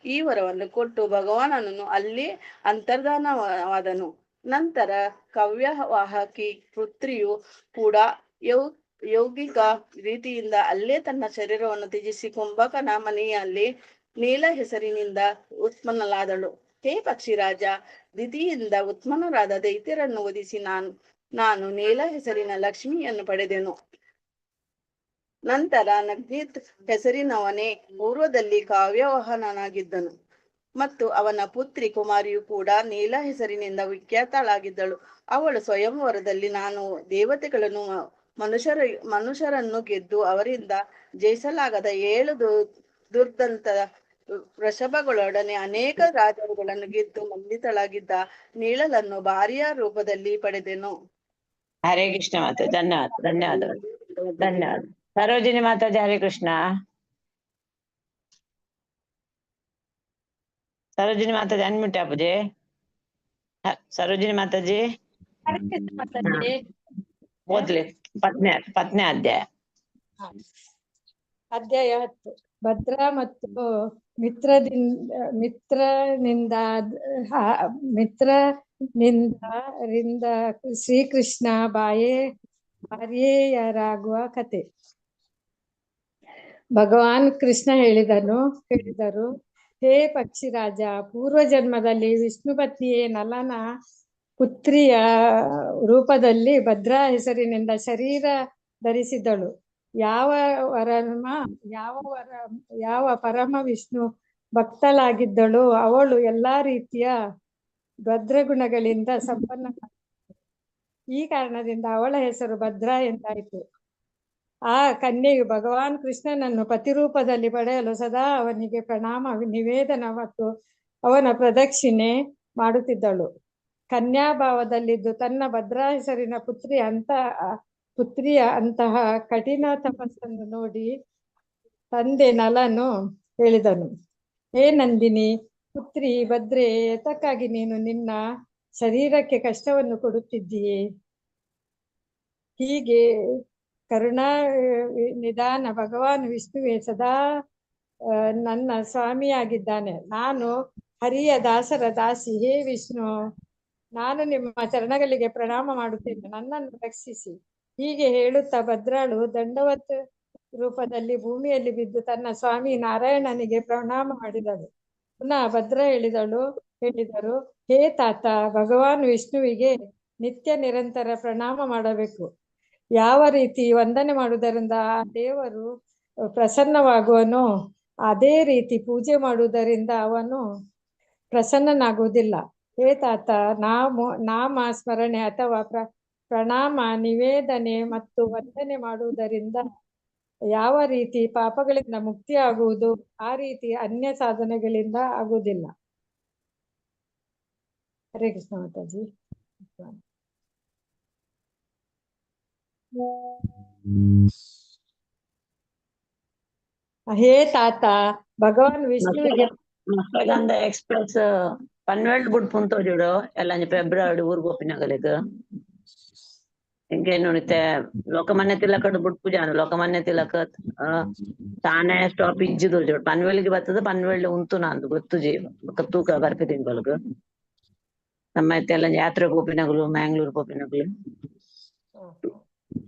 ಈ ವರವನ್ನು ಕೊಟ್ಟು ಭಗವಾನನನ್ನು ಅಲ್ಲೇ ಅಂತರ್ಧಾನವಾದನು. ನಂತರ ಕವ್ಯವಾಹಕಿ ಪುತ್ರಿಯು ಕೂಡ ಯೌಗಿಕ ರೀತಿಯಿಂದ ಅಲ್ಲೇ ತನ್ನ ಶರೀರವನ್ನು ತ್ಯಜಿಸಿ ಕುಂಭಕನ ಮನೆಯಲ್ಲಿ ನೀಲ ಹೆಸರಿನಿಂದ ಉತ್ಪನ್ನಲಾದಳು. ಹೇ ಪಕ್ಷಿರಾಜ, ದಿತಿಯಿಂದ ಉತ್ಪನ್ನರಾದ ದೈತ್ಯರನ್ನು ವಧಿಸಿ ನಾನು ನಾನು ನೀಲ ಹೆಸರಿನ ಲಕ್ಷ್ಮಿಯನ್ನು ಪಡೆದೆನು. ನಂತರ ನಗ್ನಿತ್ ಹೆಸರಿನವನೇ ಪೂರ್ವದಲ್ಲಿ ಕಾವ್ಯವಾಹನನಾಗಿದ್ದನು ಮತ್ತು ಅವನ ಪುತ್ರಿ ಕುಮಾರಿಯು ಕೂಡ ನೀಲ ಹೆಸರಿನಿಂದ ವಿಖ್ಯಾತಳಾಗಿದ್ದಳು. ಅವಳು ಸ್ವಯಂವರದಲ್ಲಿ ನಾನು ದೇವತೆಗಳನ್ನು ಮನುಷ್ಯರನ್ನು ಗೆದ್ದು ಅವರಿಂದ ಜಯಿಸಲಾಗದ 7 ದುರ್ದಂತ ವೃಷಭಗಳೊಡನೆ ಅನೇಕ ರಾಜರುಗಳನ್ನು ಗೆದ್ದು ಮಂಡಿತಳಾಗಿದ್ದ ನೀಳಲನ್ನು ಭಾರ್ಯ ರೂಪದಲ್ಲಿ ಪಡೆದೆನು. ಹರೇ ಕೃಷ್ಣ ಮಾತಾ, ಧನ್ಯವಾದ ಧನ್ಯವಾದಗಳು, ಧನ್ಯವಾದ. ಸರೋಜಿನಿ ಮಾತಾಜಿ, ಹರೇ ಕೃಷ್ಣ. ಸರೋಜಿನಿ ಮಾತಾಜಿ ಅನ್ಮ್ಯೂಟ್ ಆಪುಜೆ. ಸರೋಜಿನಿ ಮಾತಾಜಿ ಓದ್ಲಿ. ಪತ್ನಿ ಅಧ್ಯಾಯ. ಅಧ್ಯಾಯ 10. ಭದ್ರಾ ಮತ್ತು ಮಿತ್ರನಿಂದ ಶ್ರೀಕೃಷ್ಣ ಭಾರ್ಯೆಯರಾಗುವ ಕತೆ. ಭಗವಾನ್ ಕೃಷ್ಣ ಹೇಳಿದರು, ಹೇ ಪಕ್ಷಿರಾಜ, ಪೂರ್ವ ಜನ್ಮದಲ್ಲಿ ವಿಷ್ಣು ಪತ್ನಿಯೇ ನಲನ ಪುತ್ರಿಯ ರೂಪದಲ್ಲಿ ಭದ್ರಾ ಹೆಸರಿನಿಂದ ಶರೀರ ಧರಿಸಿದಳು. ಯಾವ ಪರಮ ವಿಷ್ಣು ಭಕ್ತಳಾಗಿದ್ದಳು ಅವಳು ಎಲ್ಲಾ ರೀತಿಯ ಭದ್ರಗುಣಗಳಿಂದ ಸಂಪನ್ನ. ಈ ಕಾರಣದಿಂದ ಅವಳ ಹೆಸರು ಭದ್ರಾ ಎಂದಾಯಿತು. ಆ ಕನ್ಯೆಯು ಭಗವಾನ್ ಕೃಷ್ಣನನ್ನು ಪತಿರೂಪದಲ್ಲಿ ಪಡೆಯಲು ಸದಾ ಅವನಿಗೆ ಪ್ರಣಾಮ ನಿವೇದನ ಮತ್ತು ಅವನ ಪ್ರದಕ್ಷಿಣೆ ಮಾಡುತ್ತಿದ್ದಳು. ಕನ್ಯಾಭಾವದಲ್ಲಿದ್ದು ತನ್ನ ಭದ್ರಾ ಹೆಸರಿನ ಪುತ್ರಿಯ ಅಂತಹ ಕಠಿಣ ತಪಸ್ಸನ್ನು ನೋಡಿ ತಂದೆ ನಲನು ಹೇಳಿದನು, ಹೇ ನಂದಿನಿ ಪುತ್ರಿ ಭದ್ರೆ, ಏತಕ್ಕಾಗಿ ನೀನು ನಿನ್ನ ಶರೀರಕ್ಕೆ ಕಷ್ಟವನ್ನು ಕೊಡುತ್ತಿದ್ದೀಯೆ? ಹೀಗೆ ಕರುಣಾ ನಿಧಾನ ಭಗವಾನ್ ವಿಷ್ಣುವೇ ಸದಾ ನನ್ನ ಸ್ವಾಮಿಯಾಗಿದ್ದಾನೆ. ನಾನು ಹರಿಯ ದಾಸರ ದಾಸಿ. ಹೇ ವಿಷ್ಣು, ನಾನು ನಿಮ್ಮ ಚರಣಗಳಿಗೆ ಪ್ರಣಾಮ ಮಾಡುತ್ತೇನೆ, ನನ್ನನ್ನು ರಕ್ಷಿಸಿ. ಹೀಗೆ ಹೇಳುತ್ತಾ ಭದ್ರಾಳು ದಂಡವತ್ ರೂಪದಲ್ಲಿ ಭೂಮಿಯಲ್ಲಿ ಬಿದ್ದು ತನ್ನ ಸ್ವಾಮಿ ನಾರಾಯಣನಿಗೆ ಪ್ರಣಾಮ ಮಾಡಿದಳು. ಪುನಃ ಭದ್ರ ಹೇಳಿದರು, ಹೇ ತಾತ, ಭಗವಾನ್ ವಿಷ್ಣುವಿಗೆ ನಿತ್ಯ ನಿರಂತರ ಪ್ರಣಾಮ ಮಾಡಬೇಕು. ಯಾವ ರೀತಿ ವಂದನೆ ಮಾಡುವುದರಿಂದ ಆ ದೇವರು ಪ್ರಸನ್ನವಾಗುವನೋ ಅದೇ ರೀತಿ ಪೂಜೆ ಮಾಡುವುದರಿಂದ ಅವನು ಪ್ರಸನ್ನನಾಗುವುದಿಲ್ಲ. ಹೇ ತಾತ, ನಾಮ ಸ್ಮರಣೆ ಅಥವಾ ಪ್ರಣಾಮ ನಿವೇದನೆ ಮತ್ತು ವಂದನೆ ಮಾಡುವುದರಿಂದ ಯಾವ ರೀತಿ ಪಾಪಗಳಿಂದ ಮುಕ್ತಿಯಾಗುವುದು ಆ ರೀತಿ ಅನ್ಯ ಸಾಧನೆಗಳಿಂದ ಆಗುವುದಿಲ್ಲ. ಹರೇ ಕೃಷ್ಣ ಮಾತಾಜಿ. ಹೇ ತಾತ, ಭಗವಾನ್ ವಿಷ್ಣುವಿಗೆ ಮಸ್ಕಗಂಧ ಎಕ್ಸ್ಪ್ರೆಸ್ ಪನ್ವೆಲ್ಡ್ ಬುಡ್ ಪುಂತೋಜುಡು ಎಲ್ಲ ಫೆಬ್ರವರಿ ಊರ್ಗ್ ಗೋಪಿನಗಲಿಗ್ ಇಂಕೇನು ಲೋಕಮಾನ್ಯ ತಿಲಕ ಬುಡ್ ಪೂಜೆ ಲೋಕಮಾನ್ಯ ತಿಲಕ ತಾನೇ ಸ್ಟಾಪ್ ಇಜ್ಜಿದು ಪನ್ವೆಲ್ಗೆ ಬರ್ತದ, ಪನ್ವೆಲ್ ಉಂತು ನಂದು ಗೊತ್ತುಜಿ ಬೊಕ್ಕ ತೂಕ ಬರ್ಪಿ ತಿಂಗಳಿಗೆ ನಮ್ಮ ಎಲ್ಲ ಯಾತ್ರೆ ಗೋಪಿನಗಲು ಮ್ಯಾಂಗ್ಳೂರ್ ಗೋಪಿನಗಲು.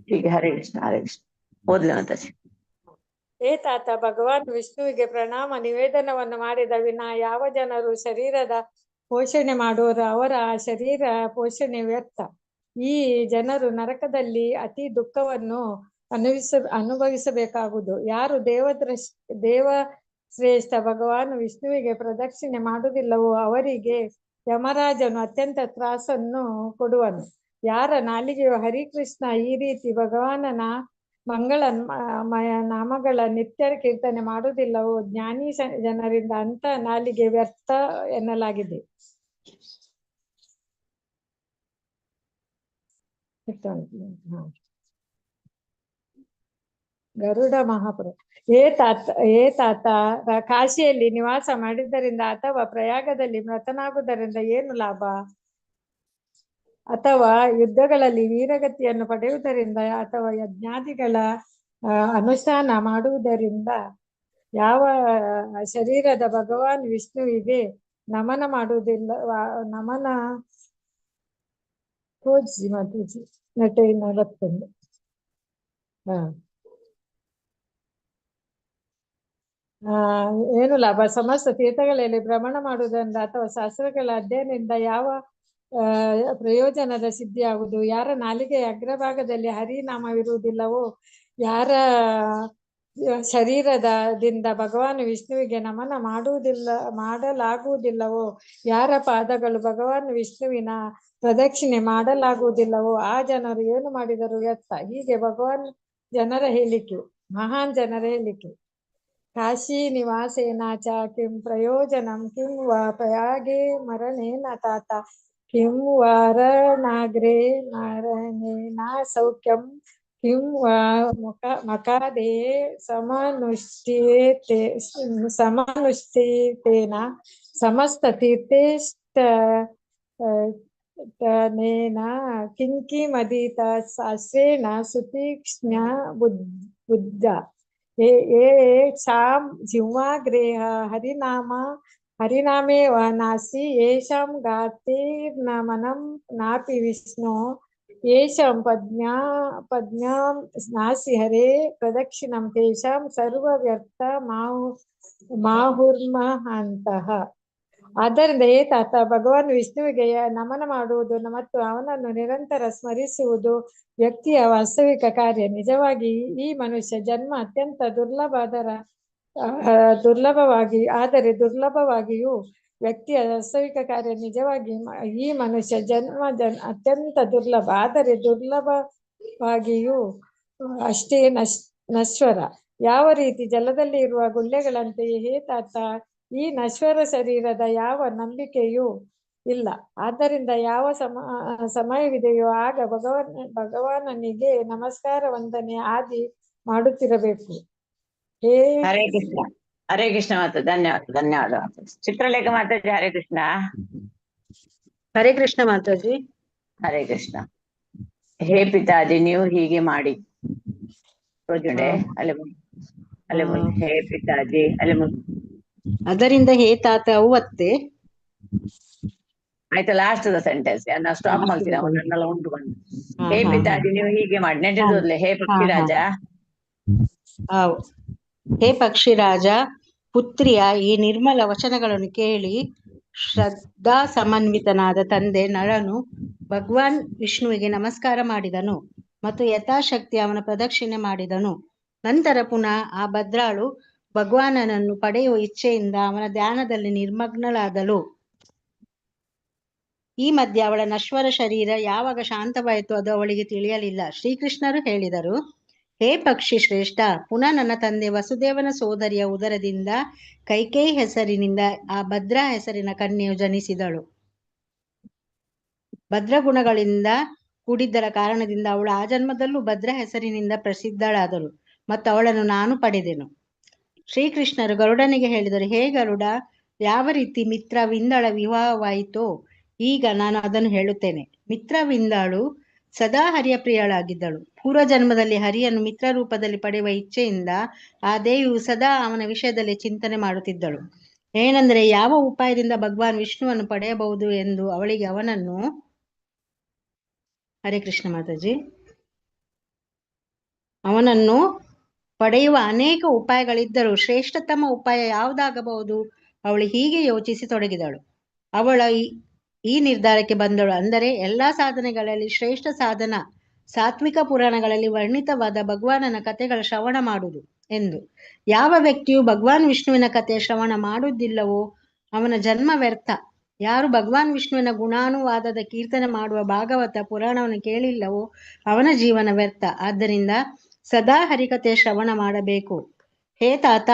ಹೀಗೆ ಹರೇ ಕೃಷ್ಣ ಹರೇ ಕೃಷ್ಣ. ಓದ್ಲೆ ಮಾತಾಜಿ. ಹೇ ತಾತ, ಭಗವಾನ್ ವಿಷ್ಣುವಿಗೆ ಪ್ರಣಾಮ ನಿವೇದನವನ್ನು ಮಾಡಿದ ವಿನ ಯಾವ ಜನರು ಶರೀರದ ಪೋಷಣೆ ಮಾಡುವರು ಅವರ ಶರೀರ ಪೋಷಣೆ ವ್ಯರ್ಥ. ಈ ಜನರು ನರಕದಲ್ಲಿ ಅತಿ ದುಃಖವನ್ನು ಅನುಭವಿಸಬೇಕಾಗುವುದು. ಯಾರು ದೇವ ಶ್ರೇಷ್ಠ ಭಗವಾನ್ ವಿಷ್ಣುವಿಗೆ ಪ್ರದಕ್ಷಿಣೆ ಮಾಡುವುದಿಲ್ಲವೋ ಅವರಿಗೆ ಯಮರಾಜನು ಅತ್ಯಂತ ತ್ರಾಸನ್ನು ಕೊಡುವನು. ಯಾರ ನಾಲಿಗೆಯು ಹರಿಕೃಷ್ಣ ಈ ರೀತಿ ಭಗವಾನನ ಮಂಗಳಮಯ ನಾಮಗಳ ನಿತ್ಯ ಕೀರ್ತನೆ ಮಾಡುವುದಿಲ್ಲವೋ ಜ್ಞಾನಿ ಜನರಿಂದ ಅಂತ ನಾಲಿಗೆ ವ್ಯರ್ಥ ಎನ್ನಲಾಗಿದೆ. ಗರುಡ ಮಹಾಪುರ. ಹೇ ತಾತ, ಕಾಶಿಯಲ್ಲಿ ನಿವಾಸ ಮಾಡಿದ್ದರಿಂದ ಅಥವಾ ಪ್ರಯಾಗದಲ್ಲಿ ಮೃತನಾಗುವುದರಿಂದ ಏನು ಲಾಭ? ಅಥವಾ ಯುದ್ಧಗಳಲ್ಲಿ ವೀರಗತಿಯನ್ನು ಪಡೆಯುವುದರಿಂದ ಅಥವಾ ಯಜ್ಞಾದಿಗಳ ಅನುಷ್ಠಾನ ಮಾಡುವುದರಿಂದ ಯಾವ ಶರೀರದ ಭಗವಾನ್ ವಿಷ್ಣುವಿಗೆ ನಮನ ಮಾಡುವುದಿಲ್ಲ, ನಮನ ತೋಜಿ ಮಾತಾಜಿ ನಟೈನ ಬತ್ತುಂಡು. ಹಾ ಆ ಏನು ಲಾಭ? ಸಮಸ್ತ ತೀರ್ಥಗಳಲ್ಲಿ ಭ್ರಮಣ ಮಾಡುವುದರಿಂದ ಅಥವಾ ಶಾಸ್ತ್ರಗಳ ಅಧ್ಯಯನದಿಂದ ಯಾವ ಪ್ರಯೋಜನದ ಸಿದ್ಧಿಯಾಗುವುದು? ಯಾರ ನಾಲಿಗೆಯ ಅಗ್ರಭಾಗದಲ್ಲಿ ಹರಿನಾಮವಿರುವುದಿಲ್ಲವೋ, ಯಾರ ಶರೀರದಿಂದ ಭಗವಾನ್ ವಿಷ್ಣುವಿಗೆ ನಮನ ಮಾಡಲಾಗುವುದಿಲ್ಲವೋ, ಯಾರ ಪಾದಗಳು ಭಗವಾನ್ ವಿಷ್ಣುವಿನ ಪ್ರದಕ್ಷಿಣೆ ಮಾಡಲಾಗುವುದಿಲ್ಲವೋ, ಆ ಜನರು ಏನು ಮಾಡಿದರು ವ್ಯರ್ಥ. ಹೀಗೆ ಭಗವಾನ್ ಜನರ ಹೇಳಿಕೆ, ಮಹಾನ್ ಜನರ ಹೇಳಿಕೆ. ಕಾಶಿ ನಿವಾಸೇನ ಚ ಕಿಂ ಪ್ರಯೋಜನಂ ಕಿಂ ವಾ ಪ್ರಯಾಗೆ ಮರಣೇನ ತಾತ ಕಿಂ ವಾರಣಾಗ್ರೇ ನಾರಣೇನ ಸೌಖ್ಯಂ ಕಿಂ ವಾ ಮಕಾದೇ ಸಮನುಷ್ಠಿತೇನ ಸಮಸ್ತ ತೀರ್ಥೇಷ್ಟ ತನೇನ ಕಿಂಕಿಮದೀತ ಶಾಸ್ತ್ರೇಣ ಸುತೀಕ್ಷ್ಣ ಬುದ್ಧ ಯೇಷಾಂ ಜಿಹ್ವಾಗ್ರೇ ಹರಿನಾಮೇವ ನಾಸ್ತಿ ಯೇಷಾಂ ಗಾತಿರ್ನಮನಂ ನಾಪಿ ವಿಷ್ಣು ಯೇಷಾಂ ಪದ್ಮ್ಯಾಂ ನಾಸ್ತಿ ಹರೇ ಪ್ರದಕ್ಷಿಣಂ ತೇಷಾಂ ಸರ್ವವ್ಯರ್ಥ ಮಾಹುರ್ಮಹಾಂತಃ. ಆದ್ದರಿಂದ ಹೇ ತಾತ, ಭಗವಾನ್ ವಿಷ್ಣುವಿಗೆ ನಮನ ಮಾಡುವುದು ಮತ್ತು ಅವನನ್ನು ನಿರಂತರ ಸ್ಮರಿಸುವುದು ವ್ಯಕ್ತಿಯ ವಾಸ್ತವಿಕ ಕಾರ್ಯ. ನಿಜವಾಗಿ ಈ ಮನುಷ್ಯ ಜನ್ಮ ಅತ್ಯಂತ ದುರ್ಲಭವಾಗಿ, ಆದರೆ ದುರ್ಲಭವಾಗಿಯೂ ವ್ಯಕ್ತಿಯ ವಾಸ್ತವಿಕ ಕಾರ್ಯ ನಿಜವಾಗಿ ಈ ಮನುಷ್ಯ ಜನ್ಮ ಅತ್ಯಂತ ದುರ್ಲಭ, ಆದರೆ ದುರ್ಲಭವಾಗಿಯೂ ಅಷ್ಟೇ ನಶ್ವರ. ಯಾವ ರೀತಿ ಜಲದಲ್ಲಿ ಇರುವ ಗುಳ್ಳೆಗಳಂತೆಯೇ ಹೇ ತಾತ, ಈ ನಶ್ವರ ಶರೀರದ ಯಾವ ನಂಬಿಕೆಯೂ ಇಲ್ಲ. ಆದ್ದರಿಂದ ಯಾವ ಸಮಯವಿದೆಯೋ ಆಗ ಭಗವಾನನಿಗೆ ನಮಸ್ಕಾರ ವಂದನೆ ಆದಿ ಮಾಡುತ್ತಿರಬೇಕು. ಹೇ ಹರೇ ಕೃಷ್ಣ, ಹರೇ ಕೃಷ್ಣ ಮಾತಾ, ಧನ್ಯವಾದ ಧನ್ಯವಾದ ಮಾತಾಜಿ. ಚಿತ್ರಲೇಖ ಮಾತಾಜಿ, ಹರೇ ಕೃಷ್ಣ. ಹರೇ ಕೃಷ್ಣ ಮಾತಾಜಿ. ಹರೇ ಕೃಷ್ಣ. ಹೇ ಪಿತಾಜಿ, ನೀವು ಹೀಗೆ ಮಾಡಿ ತೋಜುಂಡೆ ಅಲ್ಲೇ ಅಲ್ಲೇ ಹೇ ಪಿತಾಜಿ ಅಲ್ಲೇ. ಅದರಿಂದ ಹೇ ತಾತ ಅವ್ವತ್ತೆ ಆಯ್ತಾ, ಲಾಸ್ಟ್ the sentence ನಾವು ಸ್ಟಾಪ್ ಮಾಡ್ತೀನಿ, ಅವನನ್ನೆಲ್ಲ ಉಂಟು ಬಂದು. ಹೇ ಪಿತಾಜಿ, ನೀವು ಹೀಗೆ ಮಾಡಿ ನೆಟ್ಟಿದ್ದೋದ್ಲೆ. ಹೇ ಪಕ್ಷಿರಾಜ. ಹೇ ಪಕ್ಷಿರಾಜ, ಪುತ್ರಿಯ ಈ ನಿರ್ಮಲ ವಚನಗಳನ್ನು ಕೇಳಿ ಶ್ರದ್ಧಾ ಸಮನ್ವಿತನಾದ ತಂದೆ ನಳನು ಭಗವಾನ್ ವಿಷ್ಣುವಿಗೆ ನಮಸ್ಕಾರ ಮಾಡಿದನು ಮತ್ತು ಯಥಾಶಕ್ತಿ ಅವನ ಪ್ರದಕ್ಷಿಣೆ ಮಾಡಿದನು. ನಂತರ ಪುನಃ ಆ ಭದ್ರಾಳು ಭಗವಾನನನ್ನು ಪಡೆಯುವ ಇಚ್ಛೆಯಿಂದ ಅವನ ಧ್ಯಾನದಲ್ಲಿ ನಿರ್ಮಗ್ನಳಾದಳು. ಈ ಮಧ್ಯೆ ಅವಳ ನಶ್ವರ ಶರೀರ ಯಾವಾಗ ಶಾಂತವಾಯಿತು ಅದು ಅವಳಿಗೆ ತಿಳಿಯಲಿಲ್ಲ. ಶ್ರೀಕೃಷ್ಣರು ಹೇಳಿದರು, ಹೇ ಪಕ್ಷಿ ಶ್ರೇಷ್ಠ, ಪುನಃ ನನ್ನ ತಂದೆ ವಸುದೇವನ ಸೋದರಿಯ ಉದರದಿಂದ ಕೈಕೇಯಿ ಹೆಸರಿನಿಂದ ಆ ಭದ್ರಾ ಹೆಸರಿನ ಕನ್ಯೆಯು ಜನಿಸಿದಳು. ಭದ್ರಗುಣಗಳಿಂದ ಕೂಡಿದ್ದರ ಕಾರಣದಿಂದ ಅವಳು ಆ ಜನ್ಮದಲ್ಲೂ ಭದ್ರ ಹೆಸರಿನಿಂದ ಪ್ರಸಿದ್ಧಳಾದಳು ಮತ್ತು ಅವಳನ್ನು ನಾನು ಪಡೆದೆನು. ಶ್ರೀಕೃಷ್ಣರು ಗರುಡನಿಗೆ ಹೇಳಿದರು, ಹೇ ಗರುಡ, ಯಾವ ರೀತಿ ಮಿತ್ರವಿಂದಳ ವಿವಾಹವಾಯಿತೋ ಈಗ ನಾನು ಅದನ್ನು ಹೇಳುತ್ತೇನೆ. ಮಿತ್ರವಿಂದಳು ಸದಾ ಹರಿಯ ಪ್ರಿಯಳಾಗಿದ್ದಳು. ಪೂರ್ವ ಜನ್ಮದಲ್ಲಿ ಹರಿಯನ್ನು ಮಿತ್ರ ರೂಪದಲ್ಲಿ ಪಡೆಯುವ ಇಚ್ಛೆಯಿಂದ ಆ ದೇವಿಯು ಸದಾ ಅವನ ವಿಷಯದಲ್ಲಿ ಚಿಂತನೆ ಮಾಡುತ್ತಿದ್ದಳು. ಏನೆಂದರೆ ಯಾವ ಉಪಾಯದಿಂದ ಭಗವಾನ್ ವಿಷ್ಣುವನ್ನು ಪಡೆಯಬಹುದು ಎಂದು ಅವಳಿಗೆ ಅವನನ್ನು. ಹರೇ ಕೃಷ್ಣ ಮಾತಾಜಿ. ಅವನನ್ನು ಪಡೆಯುವ ಅನೇಕ ಉಪಾಯಗಳಿದ್ದರೂ ಶ್ರೇಷ್ಠತಮ ಉಪಾಯ ಯಾವುದಾಗಬಹುದು? ಅವಳು ಹೀಗೆ ಯೋಚಿಸಿ ತೊಡಗಿದಳು. ಅವಳ ಈ ನಿರ್ಧಾರಕ್ಕೆ ಬಂದಳು. ಅಂದರೆ ಎಲ್ಲಾ ಸಾಧನೆಗಳಲ್ಲಿ ಶ್ರೇಷ್ಠ ಸಾಧನ ಸಾತ್ವಿಕ ಪುರಾಣಗಳಲ್ಲಿ ವರ್ಣಿತವಾದ ಭಗವಾನನ ಕಥೆಗಳ ಶ್ರವಣ ಮಾಡುವುದು ಎಂದು. ಯಾವ ವ್ಯಕ್ತಿಯು ಭಗವಾನ್ ವಿಷ್ಣುವಿನ ಕಥೆಯ ಶ್ರವಣ ಮಾಡುವುದಿಲ್ಲವೋ ಅವನ ಜನ್ಮ ವ್ಯರ್ಥ. ಯಾರು ಭಗವಾನ್ ವಿಷ್ಣುವಿನ ಗುಣಾನುವಾದದ ಕೀರ್ತನೆ ಮಾಡುವ ಭಾಗವತ ಪುರಾಣವನ್ನು ಕೇಳಿಲ್ಲವೋ ಅವನ ಜೀವನ ವ್ಯರ್ಥ. ಆದ್ದರಿಂದ ಸದಾ ಹರಿಕಥೆ ಶ್ರವಣ ಮಾಡಬೇಕು. ಹೇ ತಾತ,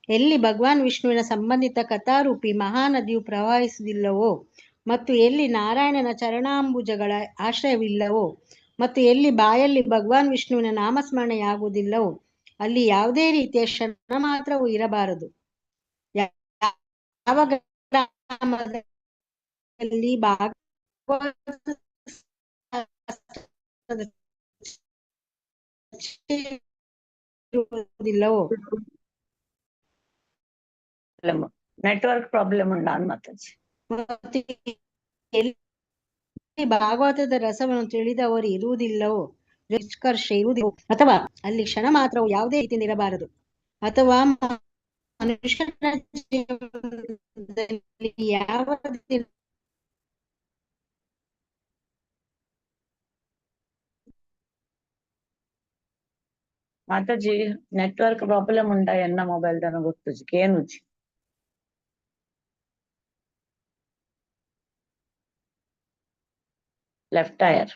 ಎಲ್ಲಿ ಭಗವಾನ್ ವಿಷ್ಣುವಿನ ಸಂಬಂಧಿತ ಕಥಾರೂಪಿ ಮಹಾನದಿಯು ಪ್ರವಹಿಸುವುದಿಲ್ಲವೋ ಮತ್ತು ಎಲ್ಲಿ ನಾರಾಯಣನ ಚರಣಾಂಬುಜಗಳ ಆಶ್ರಯವಿಲ್ಲವೋ ಮತ್ತು ಎಲ್ಲಿ ಬಾಯಲ್ಲಿ ಭಗವಾನ್ ವಿಷ್ಣುವಿನ ನಾಮಸ್ಮರಣೆಯಾಗುವುದಿಲ್ಲವೋ ಅಲ್ಲಿ ಯಾವುದೇ ರೀತಿಯ ಕ್ಷಣ ಮಾತ್ರವೂ ಇರಬಾರದು. ಯಾವ ಗ್ರಾಮದಲ್ಲಿ ಭಾಗವತ ಇರುವುದಿಲ್ಲವೋ. ನೆಟ್ವರ್ಕ್ ಪ್ರಾಬ್ಲಮ್ ಉಂಟು ಮಾತಾಜಿ. ಮತ್ತು ಎಲ್ಲಿ ಭಾಗವತದ ರಸವನ್ನು ತಿಳಿದವರು ಇರುವುದಿಲ್ಲವೋ, ನಿಷ್ಕರ್ಷ ಇರುವುದಿಲ್ಲ, ಅಥವಾ ಅಲ್ಲಿ ಕ್ಷಣ ಮಾತ್ರವು ಯಾವುದೇ ರೀತಿಯಿಂದ ಇರಬಾರದು, ಅಥವಾ ಮನುಷ್ಯನ ಜೀವನದಲ್ಲಿ ಯಾವ ದಿನ ಮಾತಾಜಿ ನೆಟ್ವರ್ಕ್ ಪ್ರಾಬ್ಲಮ್ ಉಂಟಾ ಎನ್ನ ಮೊಬೈಲ್ ದನ ಗೊತ್ತುಜಿ ಕೇನುಜಿ. Left tyre.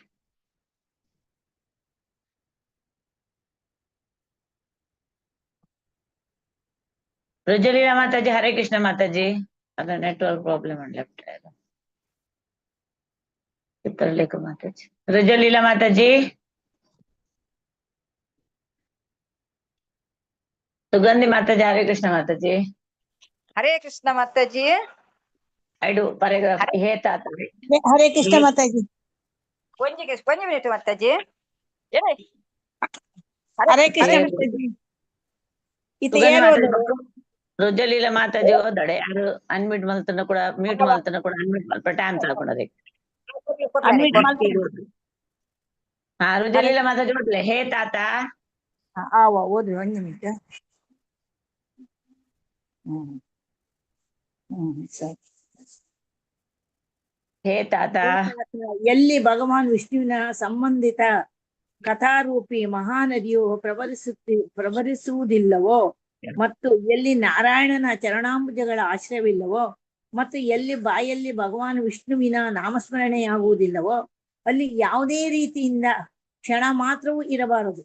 Brajaleela Mataji, Hare Krishna Mataji. ಅದ ನೆಟ್ವರ್ಕ್ ಪ್ರಾಬ್ಲಮ್ ಉಂಟು ಲೆಫ್ಟ್ ಟೈರ್. ಚಿತ್ರಲೇಖ ಮಾತಾಜಿ, ಬ್ರಜಲೀಲಾ ಮಾತಾಜಿ, ಸುಗಂಧಿ ಮಾತಾಜಿ, ಹರೇ ಕೃಷ್ಣ ಮಾತಾಜಿ. ಹರೇ ಕೃಷ್ಣ ಮಾತಾಜಿ. I do paragraph ಹೇ ತಾತ. ಹರೇ ಕೃಷ್ಣ ಮಾತಾಜಿ. ಒಂಜಿ ಒಂಜಿ ಮಿನಿಟ್ ಮಾತಾಜಿ. ಹರೇ ಕೃಷ್ಣ ಮಾತಾಜಿ. ಇತ್ತೆ ಸುಗಂಧಿ ಏನ್ ಮಾತಾಜಿ ಓದೋದು? ರುಜಲೀಲಾ ಮಾತಾಜಿ ಓದಡೆ ಯಾರು ಅನ್ಮ್ಯೂಟ್ ಮಲ್ತನ ಕೂಡ ಮ್ಯೂಟ್ ಮಲ್ತನ ಕೂಡ ಅನ್ಮ್ಯೂಟ್ ಮಲ್ಪ ಟೈಮ್ ತಗೊಂಡದೆ. ಅನ್ಮ್ಯೂಟ್ ಮಲ್ಪುನ. ಹಾ ರುಜಲೀಲಾ ಮಾತಾಜಿ ಓದ್ಲೆ ಹೇ ತಾತ. ಆವ ಓದ್ರಿ ಒಂಜಿ ಮಿನಿಟ್. ಹ್ಮ್ ಹ್ಮ್ ಸರಿ. ಹೇ ತಾತ. ಎಲ್ಲಿ ಭಗವಾನ್ ವಿಷ್ಣುವಿನ ಸಂಬಂಧಿತ ಕಥಾರೂಪಿ ಮಹಾನದಿಯು ಪ್ರವರಿಸುವುದಿಲ್ಲವೋ ಮತ್ತು ಎಲ್ಲಿ ನಾರಾಯಣನ ಚರಣಾಂಬುಜಗಳ ಆಶ್ರಯವಿಲ್ಲವೋ ಮತ್ತು ಎಲ್ಲಿ ಬಾಯಲ್ಲಿ ಭಗವಾನ್ ವಿಷ್ಣುವಿನ ನಾಮಸ್ಮರಣೆಯಾಗುವುದಿಲ್ಲವೋ ಅಲ್ಲಿ ಯಾವುದೇ ರೀತಿಯಿಂದ ಕ್ಷಣ ಮಾತ್ರವೂ ಇರಬಾರದು.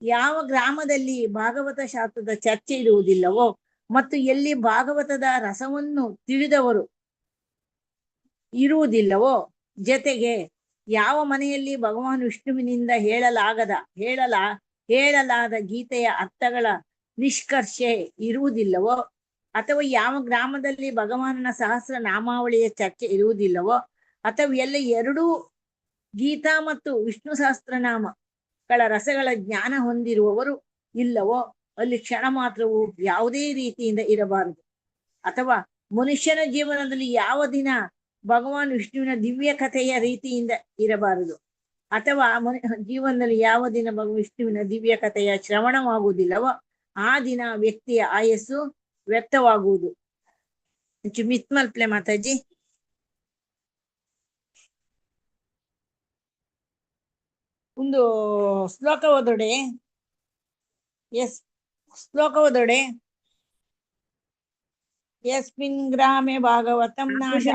ಯಾವ ಗ್ರಾಮದಲ್ಲಿ ಭಾಗವತ ಶಾಸ್ತ್ರದ ಚರ್ಚೆ ಇರುವುದಿಲ್ಲವೋ ಮತ್ತು ಎಲ್ಲಿ ಭಾಗವತದ ರಸವನ್ನು ತಿಳಿದವರು ಇರುವುದಿಲ್ಲವೋ, ಜೊತೆಗೆ ಯಾವ ಮನೆಯಲ್ಲಿ ಭಗವಾನ್ ವಿಷ್ಣುವಿನಿಂದ ಹೇಳಲಾದ ಗೀತೆಯ ಅರ್ಥಗಳ ನಿಷ್ಕರ್ಷೆ ಇರುವುದಿಲ್ಲವೋ ಅಥವಾ ಯಾವ ಗ್ರಾಮದಲ್ಲಿ ಭಗವಾನನ ಸಹಸ್ರ ನಾಮಾವಳಿಯ ಚರ್ಚೆ ಇರುವುದಿಲ್ಲವೋ ಅಥವಾ ಎಲ್ಲ ಎರಡೂ ಗೀತಾ ಮತ್ತು ವಿಷ್ಣು ಸಹಸ್ರನಾಮಗಳ ರಸಗಳ ಜ್ಞಾನ ಹೊಂದಿರುವವರು ಇಲ್ಲವೋ ಅಲ್ಲಿ ಕ್ಷಣ ಮಾತ್ರವೂ ಯಾವುದೇ ರೀತಿಯಿಂದ ಇರಬಾರದು. ಅಥವಾ ಮನುಷ್ಯನ ಜೀವನದಲ್ಲಿ ಯಾವ ದಿನ ಭಗವಾನ್ ವಿಷ್ಣುವಿನ ದಿವ್ಯ ಕಥೆಯ ರೀತಿಯಿಂದ ಇರಬಾರದು. ಅಥವಾ ಜೀವನದಲ್ಲಿ ಯಾವ ದಿನ ಭಗವಾನ್ ವಿಷ್ಣುವಿನ ದಿವ್ಯ ಕಥೆಯ ಶ್ರವಣವಾಗುವುದಿಲ್ಲವೋ ಆ ದಿನ ವ್ಯಕ್ತಿಯ ಆಯಸ್ಸು ವ್ಯಕ್ತವಾಗುವುದು. ಮಿತ್ ಮಲ್ಪ್ಲೆ ಮಾತಾಜಿ. ಒಂದು ಶ್ಲೋಕ ಓದೋಡೆ. ಎಸ್ ಶ್ಲೋಕ ಓದೋಡೆ. ಯಸ್ಮಿನ್ ಗ್ರಾಮೆ ಭಾಗವತಂ ನಾಶ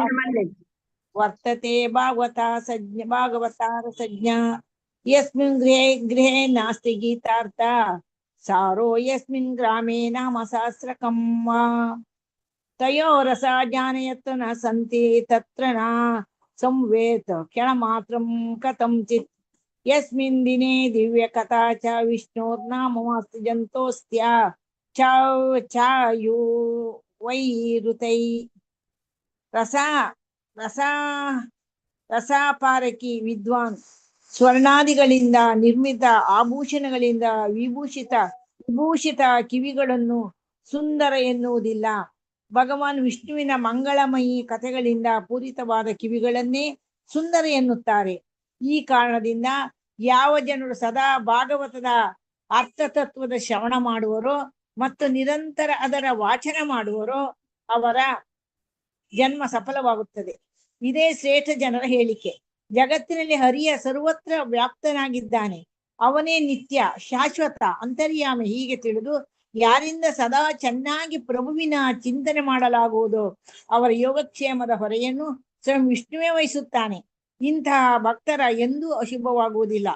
ವರ್ತತೆ ಭಾಗವತ ಸಜ್ಞ ಭಾಗವತಾರ ಸಜ್ಞ ಯಸ್ಮಿನ್ ಗೃಹೆ ಗೃಹೆ ನಾಸ್ತಿ ಗೀತಾರ್ಥ ಸಾರೋ ಯಸ್ಮಿನ್ ಗ್ರಾಮೇ ನಾಮ ಸಹಸ್ರಕಂ ವಾ ತಯೋರಸ ಜ್ಞಾನಯತ್ರ ನ ಸಂತಿ ತತ್ರ ನ ಸಂವೇತ ಕ್ಷಣಮಾತ್ರಂ ಕಥಂಚಿತ್ ಯಸ್ಮಿನ್ ದಿನೇ ದಿವ್ಯ ಕಥಾ ಚ ವಿಷ್ಣೋರ್ನಾಮಮಾಸ್ತಿ ಜಂತೋಸ್ತ್ಯ ಚಾಯು ವೈರುತೈ ರಸ ರಸ ರಸಾಪಾರಕಿ ವಿದ್ವಾನ್ ಸ್ವರ್ಣಾದಿಗಳಿಂದ ನಿರ್ಮಿತ ಆಭೂಷಣಗಳಿಂದ ವಿಭೂಷಿತ ಕಿವಿಗಳನ್ನು ಸುಂದರ ಎನ್ನುವುದಿಲ್ಲ. ಭಗವಾನ್ ವಿಷ್ಣುವಿನ ಮಂಗಳಮಯಿ ಕಥೆಗಳಿಂದ ಪೂರಿತವಾದ ಕಿವಿಗಳನ್ನೇ ಸುಂದರ ಎನ್ನುತ್ತಾರೆ. ಈ ಕಾರಣದಿಂದ ಯಾವ ಜನರು ಸದಾ ಭಾಗವತದ ಅರ್ಥತತ್ವದ ಶ್ರವಣ ಮಾಡುವರೋ ಮತ್ತು ನಿರಂತರ ಅದರ ವಾಚನ ಮಾಡುವರೋ ಅವರ ಜನ್ಮ ಸಫಲವಾಗುತ್ತದೆ. ಇದೇ ಶ್ರೇಷ್ಠ ಜನರ ಹೇಳಿಕೆ. ಜಗತ್ತಿನಲ್ಲಿ ಹರಿಯ ಸರ್ವತ್ರ ವ್ಯಾಪ್ತನಾಗಿದ್ದಾನೆ. ಅವನೇ ನಿತ್ಯ ಶಾಶ್ವತ ಅಂತರ್ಯಾಮಿ. ಹೀಗೆ ತಿಳಿದು ಯಾರಿಂದ ಸದಾ ಚೆನ್ನಾಗಿ ಪ್ರಭುವಿನ ಚಿಂತನೆ ಮಾಡಲಾಗುವುದೋ ಅವರ ಯೋಗಕ್ಷೇಮದ ಹೊರೆಯನ್ನು ಸ್ವಯಂ ವಿಷ್ಣುವೇ ವಹಿಸುತ್ತಾನೆ. ಇಂತಹ ಭಕ್ತರ ಎಂದೂ ಅಶುಭವಾಗುವುದಿಲ್ಲ.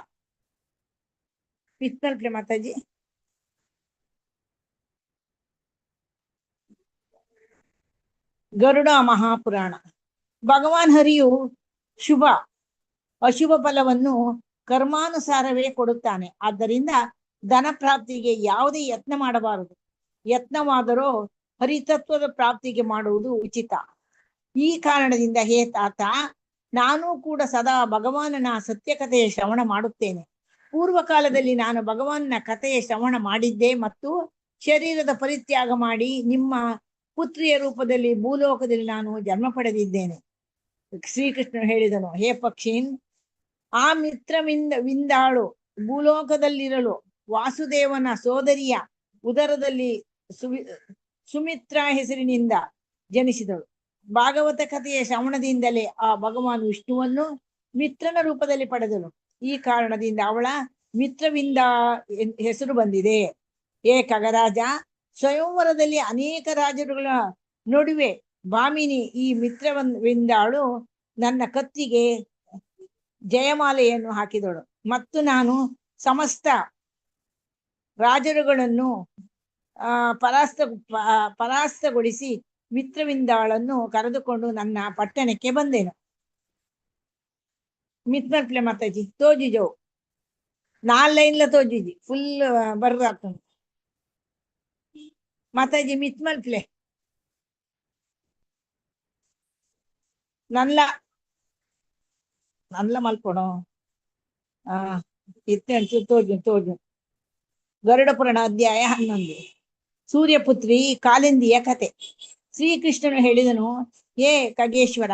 ಮಾತಾಜಿ. ಗರುಡ ಮಹಾಪುರಾಣ. ಭಗವಾನ್ ಹರಿಯು ಶುಭ ಅಶುಭ ಫಲವನ್ನು ಕರ್ಮಾನುಸಾರವೇ ಕೊಡುತ್ತಾನೆ. ಆದ್ದರಿಂದ ಧನ ಪ್ರಾಪ್ತಿಗೆ ಯಾವುದೇ ಯತ್ನ ಮಾಡಬಾರದು. ಯತ್ನವಾದರೂ ಹರಿತತ್ವದ ಪ್ರಾಪ್ತಿಗೆ ಮಾಡುವುದು ಉಚಿತ. ಈ ಕಾರಣದಿಂದ ಹೇ ತಾತ, ನಾನೂ ಕೂಡ ಸದಾ ಭಗವಾನನ ಸತ್ಯಕಥೆಯ ಶ್ರವಣ ಮಾಡುತ್ತೇನೆ. ಪೂರ್ವ ಕಾಲದಲ್ಲಿ ನಾನು ಭಗವಾನನ ಕಥೆಯ ಶ್ರವಣ ಮಾಡಿದ್ದೆ ಮತ್ತು ಶರೀರದ ಪರಿತ್ಯಾಗ ಮಾಡಿ ನಿಮ್ಮ ಪುತ್ರಿಯ ರೂಪದಲ್ಲಿ ಭೂಲೋಕದಲ್ಲಿ ನಾನು ಜನ್ಮ ಪಡೆದಿದ್ದೇನೆ. ಶ್ರೀಕೃಷ್ಣನು ಹೇಳಿದನು, ಹೇ ಪಕ್ಷಿನ್, ಆ ಮಿತ್ರವಿಂದ ವಿಂದಾಳು ಭೂಲೋಕದಲ್ಲಿರಲು ವಾಸುದೇವನ ಸೋದರಿಯ ಉದರದಲ್ಲಿ ಸುಮಿತ್ರ ಹೆಸರಿನಿಂದ ಜನಿಸಿದಳು. ಭಾಗವತ ಕಥೆಯ ಶ್ರವಣದಿಂದಲೇ ಆ ಭಗವಾನ್ ವಿಷ್ಣುವನ್ನು ಮಿತ್ರನ ರೂಪದಲ್ಲಿ ಪಡೆದಳು. ಈ ಕಾರಣದಿಂದ ಅವಳ ಮಿತ್ರವಿಂದ ಹೆಸರು ಬಂದಿದೆ. ಏ ಖಗರಾಜ, ಸ್ವಯಂವರದಲ್ಲಿ ಅನೇಕ ರಾಜರುಗಳ ನಡುವೆ ಭಾಮಿನಿ ಈ ಮಿತ್ರವಿಂದಾಳು ನನ್ನ ಕತ್ತಿಗೆ ಜಯಮಾಲೆಯನ್ನು ಹಾಕಿದಳು ಮತ್ತು ನಾನು ಸಮಸ್ತ ರಾಜರುಗಳನ್ನು ಪರಾಸ್ತಗೊಳಿಸಿ ಮಿತ್ರವಿಂದಾಳನ್ನು ಕರೆದುಕೊಂಡು ನನ್ನ ಪಟ್ಟಣಕ್ಕೆ ಬಂದೆನು. ಮಿತ್ರಪ್ಲೆ ಮಾತಾಜಿ ತೋಜಿಜೋ 4 ಲೈನ್ಲ ತೋಜಿಜಿ ಫುಲ್ ಬರ್ದಾಗ್ತದೆ ಮಾತಾಜಿ ಮಿತ್ಮಲ್ಪ್ಲೆ ನಲ್ಲ ನಲ್ಲ ಮಲ್ಪೊಣೋ ಇತ್ತೆ ತೋಜು ತೋಜು. ಗರುಡ ಪುರಾಣ ಅಧ್ಯಾಯ 11. ಸೂರ್ಯಪುತ್ರಿ ಕಾಲಿಂದಿಯ ಕತೆ. ಶ್ರೀಕೃಷ್ಣನು ಹೇಳಿದನು, ಹೇ ಖಗೇಶ್ವರ,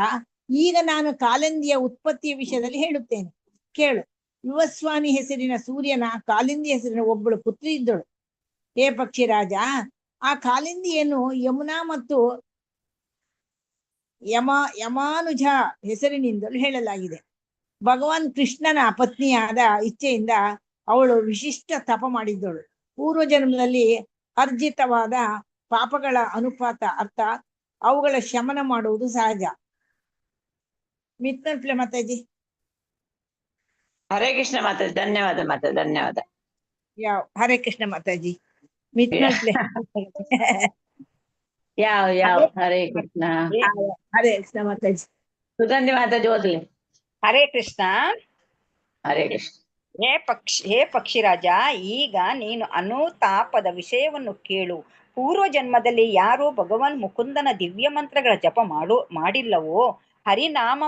ಈಗ ನಾನು ಕಾಲಿಂದಿಯ ಉತ್ಪತ್ತಿಯ ವಿಷಯದಲ್ಲಿ ಹೇಳುತ್ತೇನೆ, ಕೇಳು. ಯುವಸ್ವಾಮಿ ಹೆಸರಿನ ಸೂರ್ಯನ ಕಾಲಿಂದಿ ಹೆಸರಿನ ಒಬ್ಬಳು ಪುತ್ರಿ ಇದ್ದಳು. ಹೇ ಪಕ್ಷಿರಾಜ, ಆ ಕಾಲಿಂದಿಯನ್ನು ಯಮುನಾ ಮತ್ತು ಯಮಾನುಜ ಹೆಸರಿನಿಂದಲೂ ಹೇಳಲಾಗಿದೆ. ಭಗವಾನ್ ಕೃಷ್ಣನ ಪತ್ನಿಯಾದ ಇಚ್ಛೆಯಿಂದ ಅವಳು ವಿಶಿಷ್ಟ ತಪ ಮಾಡಿದ್ದಳು. ಪೂರ್ವ ಜನ್ಮದಲ್ಲಿ ಅರ್ಜಿತವಾದ ಪಾಪಗಳ ಅನುಪಾತ ಅರ್ಥಾತ್ ಅವುಗಳ ಶಮನ ಮಾಡುವುದು ಸಹಜ. ಮಿತ್ರಪ್ಲೆ ಮಾತಾಜಿ. ಹರೇ ಕೃಷ್ಣ ಮಾತಾಜಿ, ಧನ್ಯವಾದ ಮಾತಾಜಿ, ಧನ್ಯವಾದ. ಯಾವ ಹರೇ ಕೃಷ್ಣ ಮಾತಾಜಿ. ಮಿತ್ರಪ್ಲೆ ಯಾವ ಯಾವ ಹರೇ ಕೃಷ್ಣ. ಹರೇ ಕೃಷ್ಣ ಮಾತಾಜಿ. ಸುಗಂಧಿ ಮಾತಾಜಿ ಓದ್ಲಿ. ಹರೇ ಕೃಷ್ಣ. ಹರೇ ಕೃಷ್ಣ. ಹೇ ಪಕ್ಷಿರಾಜ, ಈಗ ನೀನು ಅನುತಾಪದ ವಿಷಯವನ್ನು ಕೇಳು. ಪೂರ್ವ ಜನ್ಮದಲ್ಲಿ ಯಾರು ಭಗವಾನ್ ಮುಕುಂದನ ದಿವ್ಯ ಮಂತ್ರಗಳ ಜಪ ಮಾಡಿಲ್ಲವೋ, ಹರಿನಾಮ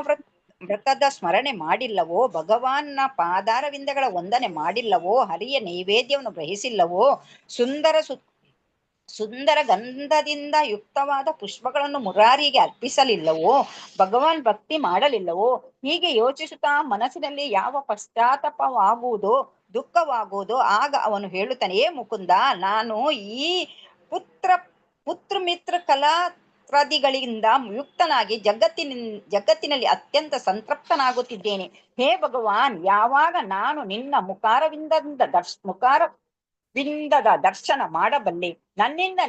ವ್ರತದ ಸ್ಮರಣೆ ಮಾಡಿಲ್ಲವೋ, ಭಗವಾನ್ನ ಪಾದಾರವಿಂದಗಳ ವಂದನೆ ಮಾಡಿಲ್ಲವೋ, ಹರಿಯ ನೈವೇದ್ಯವನ್ನು ಗ್ರಹಿಸಿಲ್ಲವೋ, ಸುಂದರ ಗಂಧದಿಂದ ಯುಕ್ತವಾದ ಪುಷ್ಪಗಳನ್ನು ಮುರಾರಿಗೆ ಅರ್ಪಿಸಲಿಲ್ಲವೋ, ಭಗವಾನ್ ಭಕ್ತಿ ಮಾಡಲಿಲ್ಲವೋ, ಹೀಗೆ ಯೋಚಿಸುತ್ತಾ ಮನಸ್ಸಿನಲ್ಲಿ ಯಾವ ಪಶ್ಚಾತ್ತಾಪವಾಗುವುದೋ ದುಃಖವಾಗುವುದೋ ಆಗ ಅವನು ಹೇಳುತ್ತಾನೆ, ಏ ಮುಕುಂದ, ನಾನು ಈ ಪುತ್ರ ಮಿತ್ರ ಕಲಾತ್ರಾದಿಗಳಿಂದ ಯುಕ್ತನಾಗಿ ಜಗತ್ತಿನಲ್ಲಿ ಅತ್ಯಂತ ಸಂತೃಪ್ತನಾಗುತ್ತಿದ್ದೇನೆ. ಹೇ ಭಗವಾನ್, ಯಾವಾಗ ನಾನು ನಿನ್ನ ಮುಖಾರವಿಂದದ ದರ್ಶನ ಮಾಡಬಲ್ಲೆ? ನನ್ನಿಂದ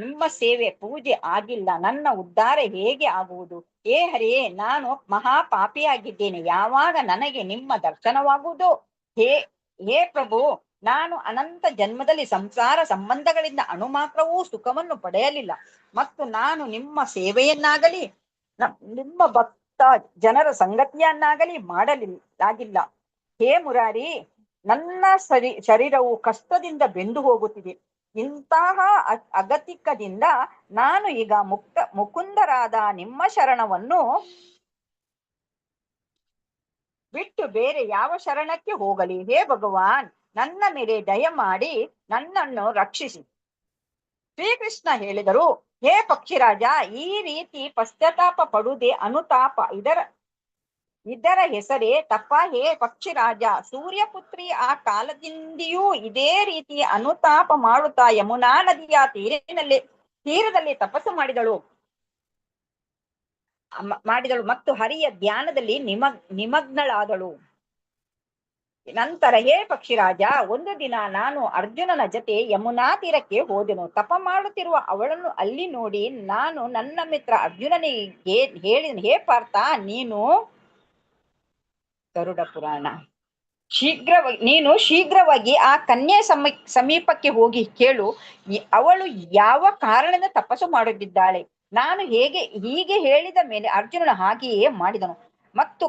ನಿಮ್ಮ ಸೇವೆ ಪೂಜೆ ಆಗಿಲ್ಲ, ನನ್ನ ಉದ್ಧಾರ ಹೇಗೆ ಆಗುವುದು? ಹೇ ಹರಿಯೇ, ನಾನು ಮಹಾಪಾಪಿಯಾಗಿದ್ದೇನೆ, ಯಾವಾಗ ನನಗೆ ನಿಮ್ಮ ದರ್ಶನವಾಗುವುದು? ಹೇ ಹೇ ಪ್ರಭು, ನಾನು ಅನಂತ ಜನ್ಮದಲ್ಲಿ ಸಂಸಾರ ಸಂಬಂಧಗಳಿಂದ ಅಣುಮಾತ್ರವೂ ಸುಖವನ್ನು ಪಡೆಯಲಿಲ್ಲ ಮತ್ತು ನಾನು ನಿಮ್ಮ ಸೇವೆಯನ್ನಾಗಲಿ ನಿಮ್ಮ ಭಕ್ತ ಜನರ ಸಂಗತಿಯನ್ನಾಗಲಿ ಮಾಡಲಿಲ್ಲ. ಹೇ ಮುರಾರಿ, ನನ್ನ ಶರೀರವು ಕಷ್ಟದಿಂದ ಬೆಂದು ಹೋಗುತ್ತಿದೆ. ಇಂತಹ ಅಗತಿಕದಿಂದ ನಾನು ಈಗ ಮುಕುಂದರಾದ ನಿಮ್ಮ ಶರಣವನ್ನು ಬಿಟ್ಟು ಬೇರೆ ಯಾವ ಶರಣಕ್ಕೆ ಹೋಗಲಿ? ಹೇ ಭಗವಾನ್, ನನ್ನ ಮೇಲೆ ದಯ ಮಾಡಿ ನನ್ನನ್ನು ರಕ್ಷಿಸಿ. ಶ್ರೀಕೃಷ್ಣ ಹೇಳಿದರು, ಹೇ ಪಕ್ಷಿರಾಜ, ಈ ರೀತಿ ಪಶ್ಚಾತ್ತಾಪ ಪಡುವುದೇ ಅನುತಾಪ, ಇದರ ಹೆಸರೇ ತಪ. ಹೇ ಪಕ್ಷಿರಾಜ, ಸೂರ್ಯಪುತ್ರಿ ಆ ಕಾಲದಿಂದಿಯೂ ಇದೇ ರೀತಿ ಅನುತಾಪ ಮಾಡುತ್ತಾ ಯಮುನಾ ನದಿಯ ತೀರದಲ್ಲಿ ತಪಸ್ಸು ಮಾಡಿದಳು ಮತ್ತು ಹರಿಯ ಧ್ಯಾನದಲ್ಲಿ ನಿಮಗ್ನಳಾದಳು. ನಂತರ ಹೇ ಪಕ್ಷಿರಾಜ, ಒಂದು ದಿನ ನಾನು ಅರ್ಜುನನ ಜೊತೆ ಯಮುನಾ ತೀರಕ್ಕೆ ಹೋದೆನು. ತಪ ಮಾಡುತ್ತಿರುವ ಅವಳನ್ನು ಅಲ್ಲಿ ನೋಡಿ ನಾನು ನನ್ನ ಮಿತ್ರ ಅರ್ಜುನನಿಗೆ ಹೇಳಿದನು, ಹೇ ಪಾರ್ಥ, ನೀನು ಗರುಡ ಪುರಾಣ ಶೀಘ್ರವಾಗಿ ಆ ಕನ್ಯೆ ಸಮೀಪಕ್ಕೆ ಹೋಗಿ ಕೇಳು, ಅವಳು ಯಾವ ಕಾರಣದಿಂದ ತಪಸ್ಸು ಮಾಡುತ್ತಿದ್ದಾಳೆ. ನಾನು ಹೀಗೆ ಹೇಳಿದ ಮೇಲೆ ಅರ್ಜುನನು ಹಾಗೆಯೇ ಮಾಡಿದನು ಮತ್ತು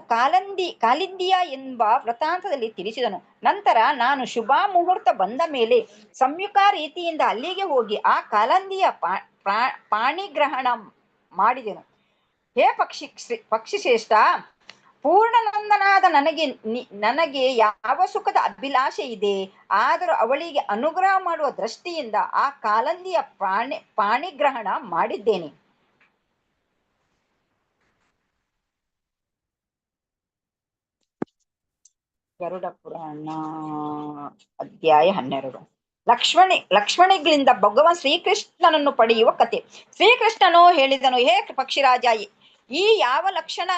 ಕಾಲಿಂದಿಯ ಎಂಬ ವೃತ್ತಾಂತದಲ್ಲಿ ತಿಳಿಸಿದನು. ನಂತರ ನಾನು ಶುಭ ಮುಹೂರ್ತ ಬಂದ ಮೇಲೆ ಸಂಯುಕ್ತ ರೀತಿಯಿಂದ ಅಲ್ಲಿಗೆ ಹೋಗಿ ಆ ಕಾಲಂದಿಯ ಪಾಣಿಗ್ರಹಣ ಮಾಡಿದೆನು. ಹೇ ಪಕ್ಷಿಶ್ರೇಷ್ಠ, ಪೂರ್ಣನಂದನಾದ ನನಗೆ ಯಾವ ಸುಖದ ಅಭಿಲಾಷೆ ಇದೆ? ಆದರೂ ಅವಳಿಗೆ ಅನುಗ್ರಹ ಮಾಡುವ ದೃಷ್ಟಿಯಿಂದ ಆ ಕಾಲಂದಿಯ ಪಾಣಿಗ್ರಹಣ ಮಾಡಿದ್ದೇನೆ. ಗರುಡ ಪುರಾಣ ಅಧ್ಯಾಯ 12. ಲಕ್ಷ್ಮಣಿಗಳಿಂದ ಭಗವಾನ್ ಶ್ರೀಕೃಷ್ಣನನ್ನು ಪಡೆಯುವ ಕತೆ. ಶ್ರೀಕೃಷ್ಣನು ಹೇಳಿದನು, ಹೇ ಪಕ್ಷಿರಾಜ, ಈ ಯಾವ ಲಕ್ಷಣ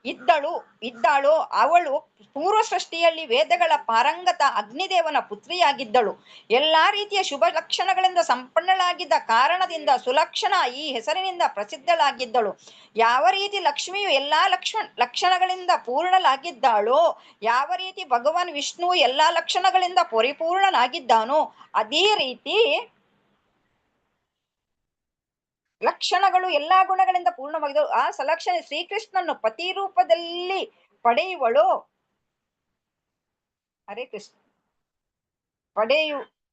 ಇದ್ದಾಳೋ ಅವಳು ಪೂರ್ವ ಸೃಷ್ಟಿಯಲ್ಲಿ ವೇದಗಳ ಪಾರಂಗತ ಅಗ್ನಿದೇವನ ಪುತ್ರಿಯಾಗಿದ್ದಳು. ಎಲ್ಲಾ ರೀತಿಯ ಶುಭ ಲಕ್ಷಣಗಳಿಂದ ಸಂಪನ್ನಳಾಗಿದ್ದ ಕಾರಣದಿಂದ ಸುಲಕ್ಷಣ ಈ ಹೆಸರಿನಿಂದ ಪ್ರಸಿದ್ಧಳಾಗಿದ್ದಳು. ಯಾವ ರೀತಿ ಲಕ್ಷ್ಮಿಯು ಎಲ್ಲಾ ಲಕ್ಷಣಗಳಿಂದ ಪೂರ್ಣಳಾಗಿದ್ದಾಳೋ, ಯಾವ ರೀತಿ ಭಗವಾನ್ ವಿಷ್ಣು ಎಲ್ಲಾ ಲಕ್ಷಣಗಳಿಂದ ಪರಿಪೂರ್ಣನಾಗಿದ್ದಾನೋ, ಅದೇ ರೀತಿ ಲಕ್ಷಣಗಳು ಎಲ್ಲಾ ಗುಣಗಳಿಂದ ಪೂರ್ಣವಾಗಿದ್ದವು. ಆ ಸಲಕ್ಷಣ ಶ್ರೀಕೃಷ್ಣನು ಪತಿ ರೂಪದಲ್ಲಿ ಪಡೆಯುವಳು. ಹರೇ ಕೃಷ್ಣ.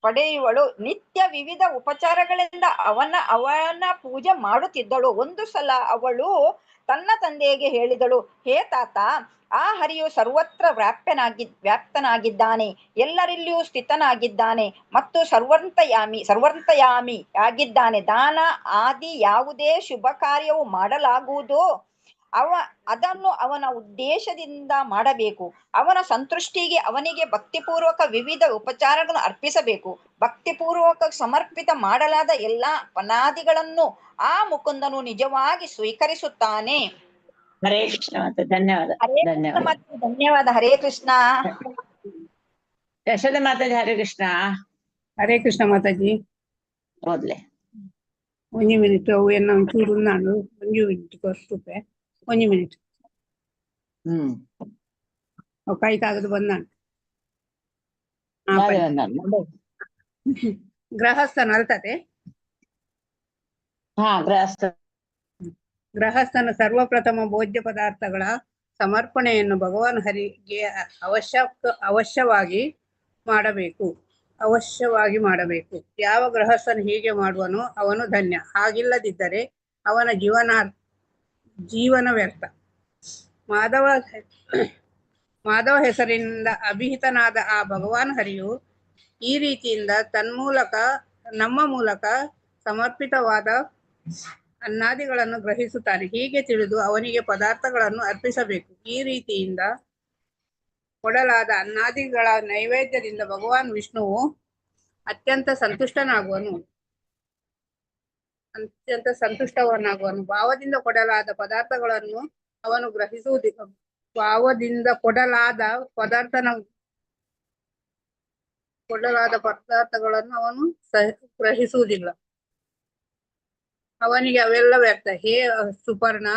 ಪಡೆಯುವಳು ನಿತ್ಯ ವಿವಿಧ ಉಪಚಾರಗಳಿಂದ ಅವನ ಅವನ ಪೂಜೆ ಮಾಡುತ್ತಿದ್ದಳು. ಒಂದು ಸಲ ಅವಳು ತನ್ನ ತಂದೆಗೆ ಹೇಳಿದಳು, ಹೇ ತಾತ, ಆ ಹರಿಯು ಸರ್ವತ್ರ ವ್ಯಾಪ್ತನಾಗಿದ್ದಾನೆ, ಎಲ್ಲರಲ್ಲಿಯೂ ಸ್ಥಿತನಾಗಿದ್ದಾನೆ ಮತ್ತು ಸರ್ವಂತಯಾಮಿ ಆಗಿದ್ದಾನೆ. ದಾನ ಆದಿ ಯಾವುದೇ ಶುಭ ಕಾರ್ಯವು ಮಾಡಲಾಗುವುದೋ ಅದನ್ನು ಅವನ ಉದ್ದೇಶದಿಂದ ಮಾಡಬೇಕು. ಅವನ ಸಂತುಷ್ಟಿಗೆ ಅವನಿಗೆ ಭಕ್ತಿಪೂರ್ವಕ ವಿವಿಧ ಉಪಚಾರಗಳನ್ನು ಅರ್ಪಿಸಬೇಕು. ಭಕ್ತಿಪೂರ್ವಕ ಸಮರ್ಪಿತ ಮಾಡಲಾದ ಎಲ್ಲಾ ಪನಾದಿಗಳನ್ನು ಆ ಮುಕುಂದನು ನಿಜವಾಗಿ ಸ್ವೀಕರಿಸುತ್ತಾನೆ. ಹರೇ ಕೃಷ್ಣ ಮಾತೆ, ಧನ್ಯವಾದ. ಹರೇ ಕೃಷ್ಣ ಧನ್ಯವಾದ ಮಾತೆ, ಧನ್ಯವಾದ. ಹರೇ ಕೃಷ್ಣ. ಯಶೋಧ ಮಾತಾಜಿ, ಹರೇ ಕೃಷ್ಣ. ಹರೇ ಕೃಷ್ಣ ಮಾತಾಜಿ. ಓದ್ಲೆ ಒಂಜಿ ಮಿನಿಟ್, ಅವು ಎನ್ನ ಒಂಚೂರು ನಾನು ಒಂಜಿ ಮಿನಿಟ್ ಕೊರ್ತುಪೆ, ಒಂಜಿ ಮಿನಿಟ್. ಅವು ಕೈ ಕಾಗದ ಬಂದಾನು. ಗೃಹಸ್ಥನ ಅಲ್ತತೆ. ಹಾ, ಗೃಹಸ್ಥ. ಗೃಹಸ್ಥನ ಸರ್ವಪ್ರಥಮ ಭೋಜ್ಯ ಪದಾರ್ಥಗಳ ಸಮರ್ಪಣೆಯನ್ನು ಭಗವಾನ್ ಹರಿಗೆ ಅವಶ್ಯವಾಗಿ ಮಾಡಬೇಕು. ಯಾವ ಗೃಹಸ್ಥನು ಹೀಗೆ ಮಾಡುವನೋ ಅವನು ಧನ್ಯ. ಹಾಗಿಲ್ಲದಿದ್ದರೆ ಅವನ ಜೀವನ ವ್ಯರ್ಥ. ಮಾಧವ ಹೆಸರಿನಿಂದ ಅಭಿಹಿತನಾದ ಆ ಭಗವಾನ್ ಹರಿಯು ಈ ರೀತಿಯಿಂದ ತನ್ಮೂಲಕ ನಮ್ಮ ಮೂಲಕ ಸಮರ್ಪಿತವಾದ ಅನ್ನಾದಿಗಳನ್ನು ಗ್ರಹಿಸುತ್ತಾನೆ. ಹೀಗೆ ತಿಳಿದು ಅವನಿಗೆ ಪದಾರ್ಥಗಳನ್ನು ಅರ್ಪಿಸಬೇಕು. ಈ ರೀತಿಯಿಂದ ಕೊಡಲಾದ ಅನ್ನಾದಿಗಳ ನೈವೇದ್ಯದಿಂದ ಭಗವಾನ್ ವಿಷ್ಣುವು ಅತ್ಯಂತ ಸಂತುಷ್ಟನಾಗುವನು. ಭಾವದಿಂದ ಕೊಡಲಾದ ಪದಾರ್ಥಗಳನ್ನು ಅವನು ಗ್ರಹಿಸುವುದಿಲ್ಲ. ಭಾವದಿಂದ ಕೊಡಲಾದ ಪದಾರ್ಥಗಳನ್ನು ಅವನು ಗ್ರಹಿಸುವುದಿಲ್ಲ. ಅವನಿಗೆ ಅವೆಲ್ಲ ವ್ಯರ್ಥ. ಹೇ ಸುಪರ್ಣ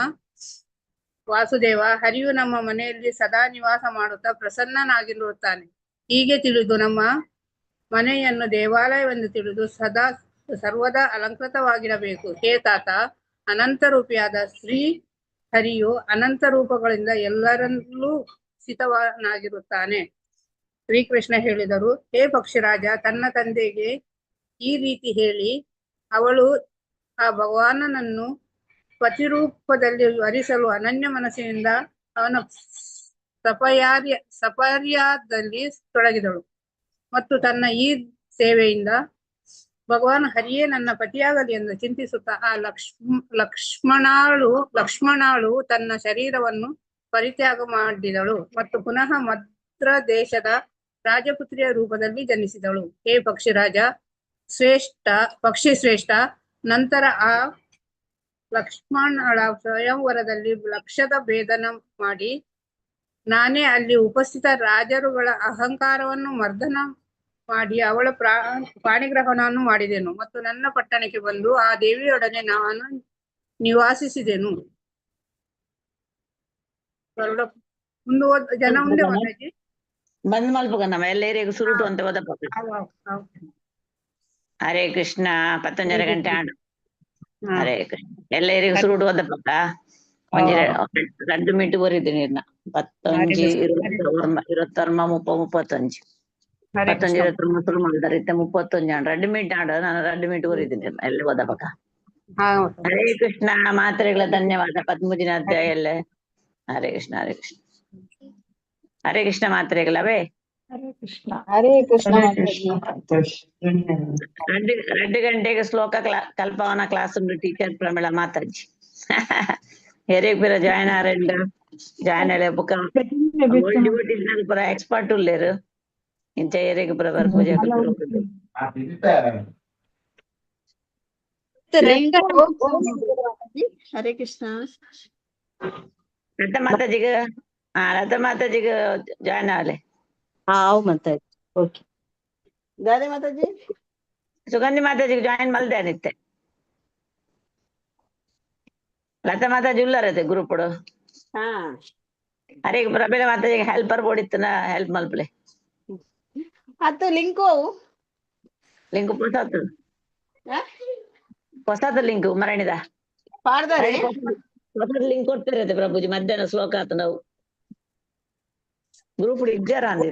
ವಾಸುದೇವ, ಹರಿಯು ನಮ್ಮ ಮನೆಯಲ್ಲಿ ಸದಾ ನಿವಾಸ ಮಾಡುತ್ತಾ ಪ್ರಸನ್ನನಾಗಿರುತ್ತಾನೆ. ಹೀಗೆ ತಿಳಿದು ನಮ್ಮ ಮನೆಯನ್ನು ದೇವಾಲಯವೆಂದು ತಿಳಿದು ಸದಾ ಸರ್ವದಾ ಅಲಂಕೃತವಾಗಿರಬೇಕು. ಹೇ ತಾತ, ಅನಂತ ರೂಪಿಯಾದ ಶ್ರೀ ಹರಿಯು ಅನಂತ ರೂಪಗಳಿಂದ ಎಲ್ಲರಲ್ಲೂ ಸ್ಥಿತವನಾಗಿರುತ್ತಾನೆ. ಶ್ರೀಕೃಷ್ಣ ಹೇಳಿದರು, ಹೇ ಪಕ್ಷಿರಾಜ, ತನ್ನ ತಂದೆಗೆ ಈ ರೀತಿ ಹೇಳಿ ಅವಳು ಆ ಭಗವಾನನನ್ನು ಪತಿರೂಪದಲ್ಲಿ ವರಿಸಲು ಅನನ್ಯ ಮನಸ್ಸಿನಿಂದ ಅವನ ಸಪರ್ಯಾದಲ್ಲಿ ತೊಡಗಿದಳು ಮತ್ತು ತನ್ನ ಈ ಸೇವೆಯಿಂದ ಭಗವಾನ್ ಹರಿಯೇ ನನ್ನ ಪತಿಯಾಗಲಿ ಎಂದು ಚಿಂತಿಸುತ್ತಾ ಆ ಲಕ್ಷ್ಮಣಾಳು ತನ್ನ ಶರೀರವನ್ನು ಪರಿತ್ಯಾಗ ಮಾಡಿದಳು ಮತ್ತು ಪುನಃ ಮದ್ರ ದೇಶದ ರಾಜಪುತ್ರಿಯ ರೂಪದಲ್ಲಿ ಜನಿಸಿದಳು. ಹೇ ಪಕ್ಷಿರಾಜ ಪಕ್ಷಿ ಶ್ರೇಷ್ಠ, ನಂತರ ಆ ಲಕ್ಷ್ಮಣಳ ಸ್ವಯಂವರದಲ್ಲಿ ಲಕ್ಷದ ಭೇದನ ಮಾಡಿ ನಾನೇ ಅಲ್ಲಿ ಉಪಸ್ಥಿತ ರಾಜರುಗಳ ಅಹಂಕಾರವನ್ನು ಮರ್ದನ ಮಾಡಿ ಅವಳ ಪಾಣಿಗ್ರಹಣವನ್ನು ಮಾಡಿದೆನು ಮತ್ತು ನನ್ನ ಪಟ್ಟಣಕ್ಕೆ ಬಂದು ಆ ದೇವಿಯೊಡನೆ ನಾನು ನಿವಾಸಿಸಿದೆನು. ಜನ ಮುಂದೆ ಮಾತಾಜಿ ಬಂದ್ ಮಲ್ಪುಗ ನಮ್ಮ ಎಲ್ಲ ಸುರುಟು ಅಂತ ಓದಪ್ಪ. ಹರೇ ಕೃಷ್ಣ. 11:30 ಗಂಟೆ ಆಂಡು. ಹರೇ ಕೃಷ್ಣ. ಎಲ್ಲ ಏರಿಯಾಗ ಸುರುಟು ಓದಪ್ಪ. ಒಂಜಿ 2 ಮಿನಿಟ್ ಬರಿದ್ದೀನಿ ಇರ್ನ. 11, 29, 30, 31, 11, 29 ಶುರು ಮಾಡಿದಾರೆ. ಇತ್ತೆ 31 ಆಂಡು. 2 ಮಿನಿಟ್ ಆಂಡು. ನಾನು 2 ಮಿನಿಟ್ ಬರಿದ್ದೀನಿ ಎಲ್ಲಿ ಓದಪಕ್ಕ. ಹರೇ ಕೃಷ್ಣ. ಮಾತ್ರೆಗಳ ಧನ್ಯವಾದ. 13ನೇ ಅಧ್ಯಾಯ ಎಲ್ಲ. ಹರೇ ಕೃಷ್ಣ. ಹರೇ ಕೃಷ್ಣ. ಹರೇ ಕೃಷ್ಣ ಮಾತ್ರೆಗಳವೇ. ಹರೇ ಕೃಷ್ಣ. ಹರೇ ಕೃಷ್ಣ. 2 ಗಂಟೆಗೆ ಶ್ಲೋಕ ಕಲ್ಪವನ ಕ್ಲಾಸ್ ಉಂಟು. ಟೀಚರ್ ಪ್ರಮಿಳಾ ಮಾತಾಜಿ. ಹೇರಿಗೆ ಬೇರೆ ಜಾಯ್ನ್ ಆರೆಂಡ್ ಜಾಯ್ನ್ ಬುಕ್. ಓಲ್ಡ್ ಡಿವೋಟೀಸ್ ಪೂರ ಎಕ್ಸ್ಪರ್ಟ್ ಉಲ್ಲೇರು. ಇಂಚ ಏರೆಗ್ ಪೂರ ಬರ್ಪುಜಿ ಹರೇ ಕೃಷ್ಣ. ಲತಾ ಮಾತಾಜಿಗೆ, ಹಾ ಲತಾ ಮಾತಾಜಿಗೆ ಜಾಯ್ನ್ ಆಗಲೆ. ಹಾ ಅವು ಮಾತಾಜಿ. ಓಕೆ. ದಾದೆ ಮಾತಾಜಿ. ಸುಗಂಧಿ ಮಾತಾಜಿಗೆ ಜಾಯಿನ್ ಮಲ್ದೆ ನಿತ್ತೆ. ಲತಾ ಮಾತಾಜಿ ಉಲ್ಲಾರತೆ ಗ್ರೂಪ್ ಹಾ. ಅರೆ ಪ್ರಬೀಣ ಮಾತಾಜಿಗೆ ಹೆಲ್ಪರ್ ಬೋಡಿತ್ತನ ಹೆಲ್ಪ್ ಮಲ್ಪಲೆ. ಅತ್ತು ಲಿಂಕು ಅವು ಲಿಂಕ್ ಪೊಸತ್ ಹೊಸದ ಲಿಂಕ್ ಮರಣಿದ ಪಾಡ್ದಾರೆ. ಹೊಸದ ಲಿಂಕ್ ಕೊಡ್ತಿರತ್ತೆ ಪ್ರಭುಜಿ ಮಧ್ಯಾಹ್ನ ಶ್ಲೋಕ ಆತ ನಾವು ಗ್ರೂಪ್ ಇಜ್ಜಾರ ಅಂದಿರು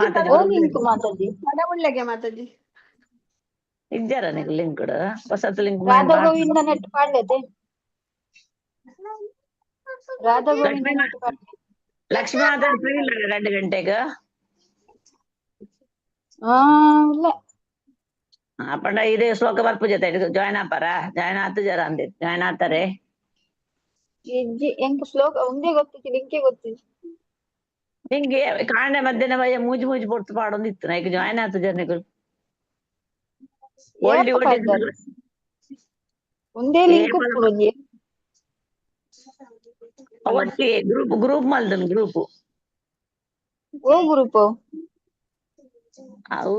ಮಾತಾಜಿ. ಓ ಲಿಂಕ್ ಮಾತಾಜಿ. ಪಡವುಳ್ಳೆಗೆ ಮಾತಾಜಿ. ಇಜ್ಜಾರ ನಿಕ್ ಲಿಂಕ್ ಹೊಸತ್ ಲಿಂಕ್. ರಾಧಾ ಗೋವಿಂದ ನೆಟ್ ಪಾಡ್ಲೆತೆ. ರಾಧಾ ಗೋವಿಂದ ನೆಟ್ ಪಾಡ್ಲೆ. ಲಕ್ಷ್ಮೀ ಮಾತಾ ಫ್ರೀ ಇಲ್ಲ 2 ಗಂಟೆಗೆ? ಹಾ ಇಲ್ಲ. ಅಪ್ಪಂಡ ಇದೇ ಶ್ಲೋಕ ಬರ್ಪುಜೆ ಜಾಯ್ನ್ ಆಪಾರ ಜಾಯ್ನ್ ಆತು ಜರ ಅಂದಿ ಜಾಯ್ನ್ ಆತಾರೆ. ಇಜ್ಜಿ ಎಂಕ್ ಶ್ಲೋಕ ಒಂದೇ ಗೊತ್ತಿತ್ತು, ಲಿಂಕೆ ಗೊತ್ತಿತ್ತು. ನಿಂಗೆ ಕಾಂಡೆ ಮಧ್ಯಾಹ್ನ ಬಯ್ಯ ಮೂಜಿ ಮೂಜಿ ಪೊರ್ತು ಪಾಡೊಂದಿತ್ತು ನೈಕ್ ಜಾಯ್ನ್ ಆತು ಜರ್ನಿಗಳು. ಓಲ್ಡ್ ಏಪ ಪಾಡ್ದಾರೆ? ಒಂದೇ ಲಿಂಕ್ ಉಪ್ಪುಂಡು ಒಂಜಿ. ಒಟ್ಟಿ ಗ್ರೂಪ್ ಗ್ರೂಪ್ ಮಲ್ದನ್ ಗ್ರೂಪ್. ಓ ಗ್ರೂಪ್? ಅವು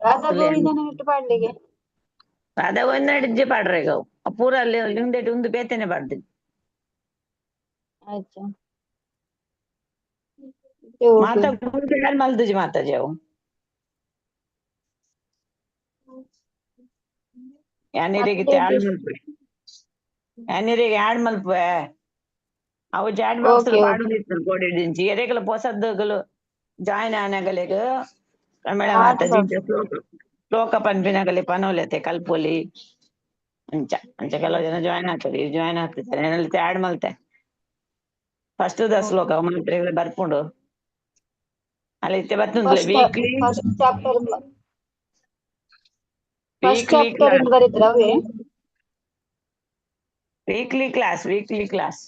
ರಾಧಾ ಗೋವಿಂದನ ನೆಟ್ ಪಾಡ್ಲೆಗೆ. ರಾಧಾ ಗೋವಿಂದ ಇಜ್ಜೆ ಪಾಡ್ರೆ ಈಗ ಅವು ಪೂರ ಅಲ್ಲಿ ಲಿಂಗ್ದೇಟ್ ಒಂದು ಬೇತೇನೆ ಪಾಡ್ದಿನಿ. ಆಯ್ತು. ಮಾತಾ ಗ್ರೂಪ್ ಮಲ್ದುಜಿ ಮಾತಾಜಿ ಅವು. ಯಾನಿರಿಗೆ ಆಡ್ ಮಲ್ಪೆ, ಯಾನಿರಿಗೆ ಆಡ್ ಮಲ್ಪೆ. ಅವು ಚಾಟ್ ಬಾಕ್ಸ್ ಓಕೆ ಓಕೆ. ಪಾಡೊಂದಿತ್ತು ಕೋಡಿದಿಂಚಿ ಎರೆಗಲ ಪೊಸದ್ದುಗಲು ಜಾಯ್ನ್ ಆನಗಲೆಗ್ ಪ್ರಮೇಳ ಆತ್ ಮಾತಾಜಿ ಬಾಬು. ಶ್ಲೋಕ ಪನ್ಪಿನಗಲೆ ಪನೋಲೆತೆ ಕಲ್ಪೊಲಿ ಅಂಚ ಅಂಚ ಕೆಲವು ಜನ ಜಾಯ್ನ್ ಆಗ್ತದೆ ಜಾಯ್ನ್ ಆಗ್ತಿದ್ದಾರೆ. ಏನಲ್ಲಿ ಆಡ್ ಮಲ್ತೆ ಫಸ್ಟ್ the ಶ್ಲೋಕ ಮಾತ್ರೆ ಬರ್ಪುಂಡು ಅಲ್ಲಿ ಇತ್ತೆ ಬರ್ತುಂಡು first weekly first chapter first weekly chapter class ಇಂದ ಬರೀತ್ರ ಅವೇ. ವೀಕ್ಲಿ ಕ್ಲಾಸ್ ವೀಕ್ಲಿ ಕ್ಲಾಸ್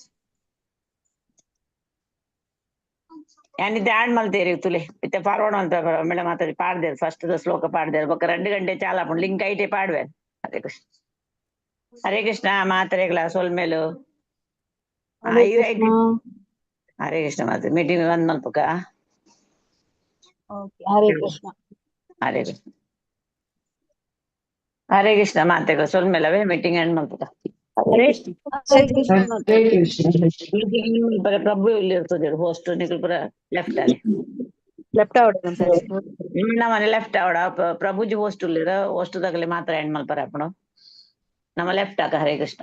ಯಾನಿತ್ತೆ ಆಡ್ ಮಲ್ತೇರಿ ತುಲೆ ಇತ್ತೆ ಫಾರ್ವರ್ಡ್ ಅಂತ ಮೇಡಮ್ ಮಾತಾಡಿ ಪಾಡ್ದೇರು ಫಸ್ಟ್ the ಶ್ಲೋಕ ಪಾಡ್ದೇರು ಬೊಕ್ಕ 2 ಗಂಟೆ ಚಾಲ ಲಿಂಕ್ ಐಟೆ ಪಾಡ್ವೆ. ಹರೇ ಕೃಷ್ಣ ಹರೇ ಕೃಷ್ಣ ಮಾತ್ರೆಗಳ ಸೊಲ್ಮೇಲು. ಹರೇ ಕೃಷ್ಣ. ಹರೇ ಕೃಷ್ಣ ಮಾತೆ ಮೀಟಿಂಗ್ ಬಂದ್ ಮಲ್ಪಕ. ಓಕೆ ಹರೇ ಕೃಷ್ಣ. ಹರೇ ಕೃಷ್ಣ ಹರೇ ಕೃಷ್ಣ ಮಾತೆಗಳ ಸೊಲ್ಮೇಲವೇ ಮೀಟಿಂಗ್ ಎಂಡ್ ಮಲ್ಪಕ. ಹರೇ ಹರೇ ಕೃಷ್ಣ. ಹರೇ ಕೃಷ್ಣ. ಮೀಟಿಂಗ್ ಮಲ್ಪರೆ ಪ್ರಭು ಇಲ್ಲಿ ಇರ್ತದೆ ಹೋಸ್ಟ್ ನಿಕಲ್ ಪುರ ಲೆಫ್ಟ್ ಅಲ್ಲಿ ಲೆಫ್ಟ್ ಅವಡ ಮಾತಾಜಿ. ನಮ್ಮನೆ ಲೆಫ್ಟ್ ಅವಡ ಪ್ರಭುಜಿ ಹೋಸ್ಟ್ ಉಲ್ಲಿರ ಹೋಸ್ಟ್ ತಗಲಿ ಮಾತ್ರ ಎಂಡ್ ಮಲ್ಪರೆ ಅಪ್ಪಣ ನಮ್ಮ ಲೆಫ್ಟ್ ಆಕ. ಹರೇ ಕೃಷ್ಣ.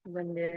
ಬಂದೆ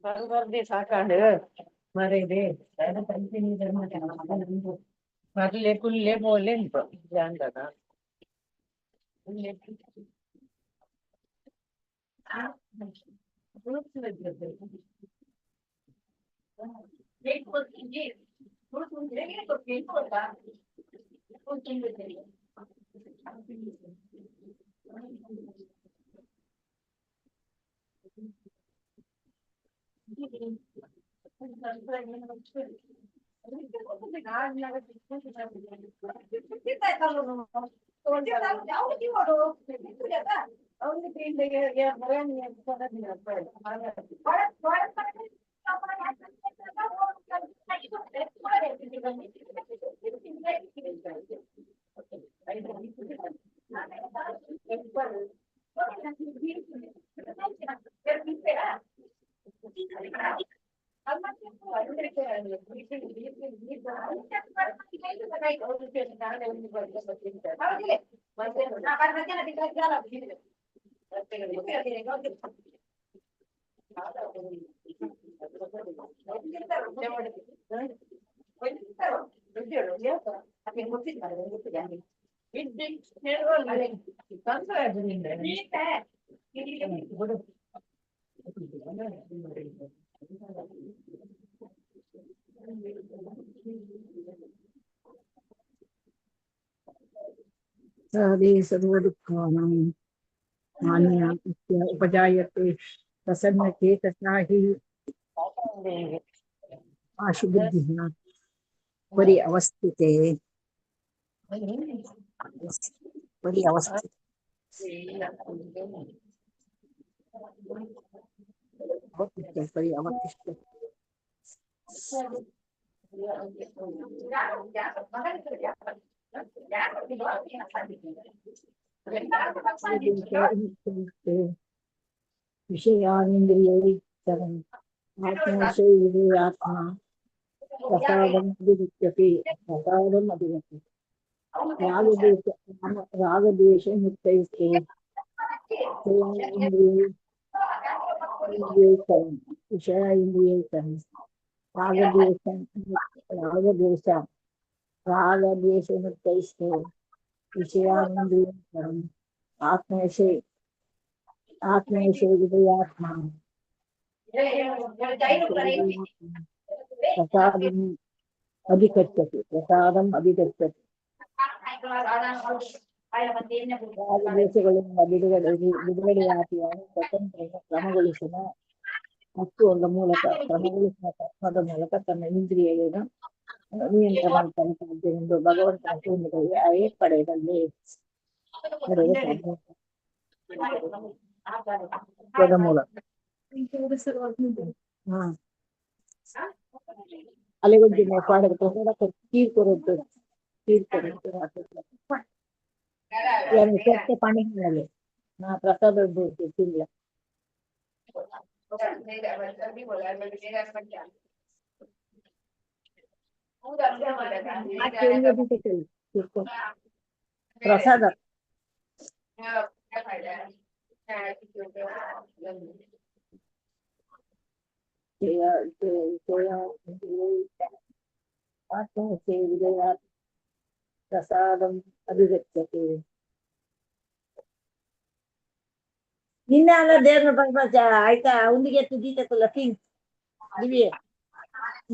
ಬರ್ಬರ್ದೆ ಸಾಕಾಂಡ್ ಮರೇದೆ ಬರ್ಲೆ ಕುಲ್ಲೆ ಬೋಲೆ ಅಂದದ सारे सर्वदुःखानां मान्या उपजायते प्रसन्नचेतसा हि आशुबुद्धिः परि अवस्थिते परि अवस्थिते परि अवस्थिते विषयानिन्द्रियैः आत्मविषये आत्मा प्रसादम् अभिरुच्यते प्रसादम् अभिरुच्यते रागद्वेष रागद्वेषमुक्तैस्ते विषय इन्द्रियैः विषय इन्द्रियैः ರಾಗದ್ವೇಷ ರಾಗದ್ವೇಷ ರಾಗದ್ವೇಷ ಮುಕ್ತೈಸ್ತು ವಿಷಯಾನಂದೀಕರಂ ಆತ್ಮೇಶೇ ಆತ್ಮೇಶೇ ವಿಜಯಾತ್ಮ ಪ್ರಸಾದಂ ಅಧಿಗಚ್ಚತಿ ಪ್ರಸಾದಂ ಅಧಿಗಚ್ಚತಿ. ರಾಗದ್ವೇಷಗಳಿಂದ ಬಿಡುಗಡೆಯಾಗಿ ಸ್ವತಂತ್ರ ಕ್ರಮಗೊಳಿಸುವ ತತ್ವದ ಮೂಲಕ ಕ್ರಮಗೊಳಿಸುವ ತತ್ವದ ಮೂಲಕ ತನ್ನ ಇಂದ್ರಿಯಗಳನ್ನು ನಿಯಂತ್ರಣ ಮಾಡಲು ಸಾಧ್ಯವೆಂದು ಭಗವಂತನ ಪೂರ್ಣಗಳಿಗೆ ಅಯೇ ಪಡೆಯದಲ್ಲಿ ಪಡೆಯಲು ಸಾಧ್ಯ ತತ್ವದ ಮೂಲಕ. ಹಾ ಅಲೆಗೊಂಜಿ ಪಾಡದ ಪ್ರಸಾದ ಕೀರ್ ಕೊರದ್ದು ಕೀರ್ ಕೊರದ್ದು ಯಾರು ಸತ್ಯ ಪಾಣಿ ಹೇಳಲೆ ನಾ ಪ್ರಸಾದ ತಿನ್ಲ ಪ್ರಸಾದ ಜಯ ಜಯ ಜಯ ಆತ್ಮಹತ್ಯೆ ವಿಜಯ ಪ್ರಸಾದಂ ಅಭಿಗಚ್ಚತಿ. ನಿನ್ನೆ ಅಲ್ಲ ದೇವ್ರನ್ನ ಬಂದ ಆಯ್ತಾ ಉಂದಿಗೆ ಎತ್ತು ದೀತೆ ತುಲ ತಿಂಗ್ ದಿವ್ಯ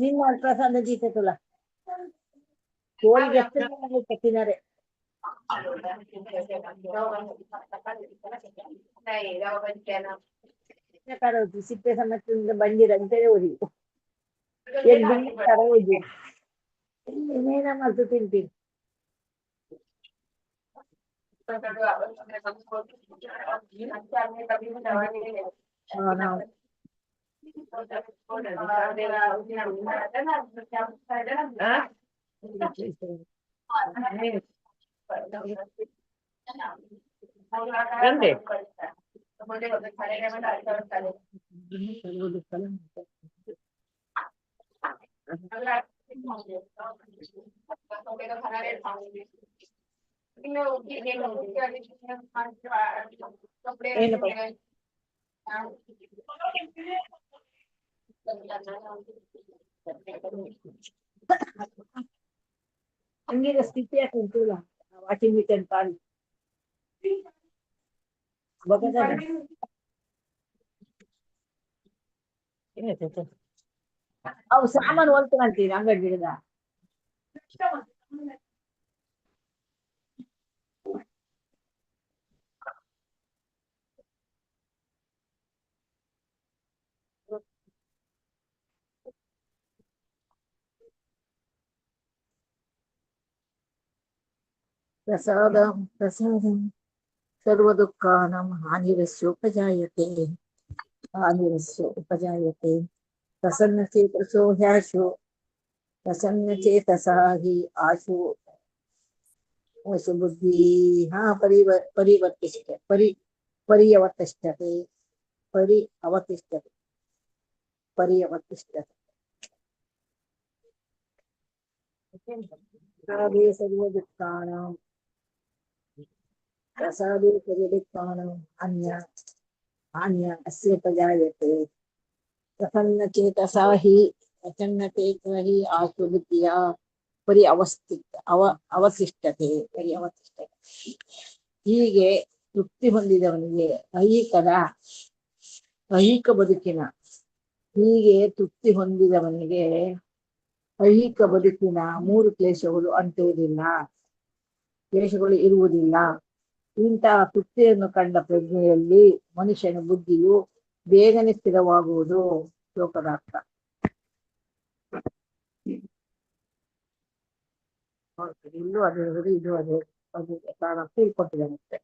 ನಿನ್ನ ಅಲ್ಲಿ ಪ್ರಸಾದ ದೀತೆ ತುಲ ಕೋಳಿಗೆ ಎತ್ತು ತಿನ್ನರೆ ಸಿಪ್ಪೆ ಸಮೇತ ಬಂದಿರಂತೇಳಿ ಓದಿ ಹೋಗಿ ನೇನ ಮಲ್ತು ತಿಂತೀನಿ. ನಾವು ಬಂದೆ. ಏನಪ್ಪ ಹಂಗೀಗ ಸ್ಥಿತಿ ಯಾಕೆ ಉಂಟುಲ್ಲ ವಾಷಿಂಗ್ ಮಿಷನ್ ಪಾಲ್ ಅವು ಸಾಮಾನು ಹೊಲ್ತು ಅಂತೀನಿ ಅಂಗಡಿ ಗಿಡದ. ಪ್ರಸಾದಂ ಪ್ರಸಾದಂ ಸರ್ವದುಃಖಾನಾಂ ಹಾನಿರಸ್ಯೋಪಜಾಯತೆ ಹಾನಿರಸ್ಯ ಉಪಜಾಯತೆ. ಪ್ರಸನ್ನಚೇತಸೋ ಹ್ಯಾಶು ಪ್ರಸನ್ನಚೇತಸಾ ಹಿ ಆಶು ವಸುಬುದ್ಧಿಃ ಪರಿವರ್ತಿಷ್ಠ ಪರಿ ಪರಿಯವತಿಷ್ಠತೆ ಪರಿ ಅವತಿಷ್ಠತೆ ಪರಿಯವತಿಷ್ಠತೆ. ಪ್ರಸಾದೇ ಸರ್ವದುಃಖಾನಾಂ ಪ್ರಸಾದೇ ಸರ್ವದುಃಖಾನಾಂ ಅನ್ಯ ಅನ್ಯ ಅಸ್ಯ ಉಪಜಾಯತೆ. ಪ್ರಸನ್ನಚೇತಸಾ ಹಿ ಪ್ರಸನ್ನಚೇತಸಾ ಹಿ ಆಶು ಬುದ್ಧಿಯ ಪರಿ ಅವಸ್ಥಿ ಅವ ಅವತಿಷ್ಠತೆ ಪರಿ ಅವತಿಷ್ಠತೆ. ಹೀಗೆ ತೃಪ್ತಿ ಹೊಂದಿದವನಿಗೆ ಐಹಿಕ ಬದುಕಿನ ಹೀಗೆ ತೃಪ್ತಿ ಹೊಂದಿದವನಿಗೆ ಐಹಿಕ ಬದುಕಿನ ಮೂರು ಕ್ಲೇಶಗಳು ಅಂಟುವುದಿಲ್ಲ, ಕ್ಲೇಶಗಳು ಇರುವುದಿಲ್ಲ. ಇಂತಹ ತೃಪ್ತಿಯನ್ನು ಕಂಡ ಪ್ರಜ್ಞೆಯಲ್ಲಿ ಮನುಷ್ಯನ ಬುದ್ಧಿಯು ಬೇಗನೆ ಸ್ಥಿರವಾಗುವುದು. ಶ್ಲೋಕದಾರ್ಥ. ಇಲ್ಲೂ ಅದೇ ಹೇಳುದು, ಇದು ಅದೇ ಅದು ಸಾರಾಂಶ ಇಲ್ಲಿ ಕೊಟ್ಟಿದ್ದಾನಂತೆ.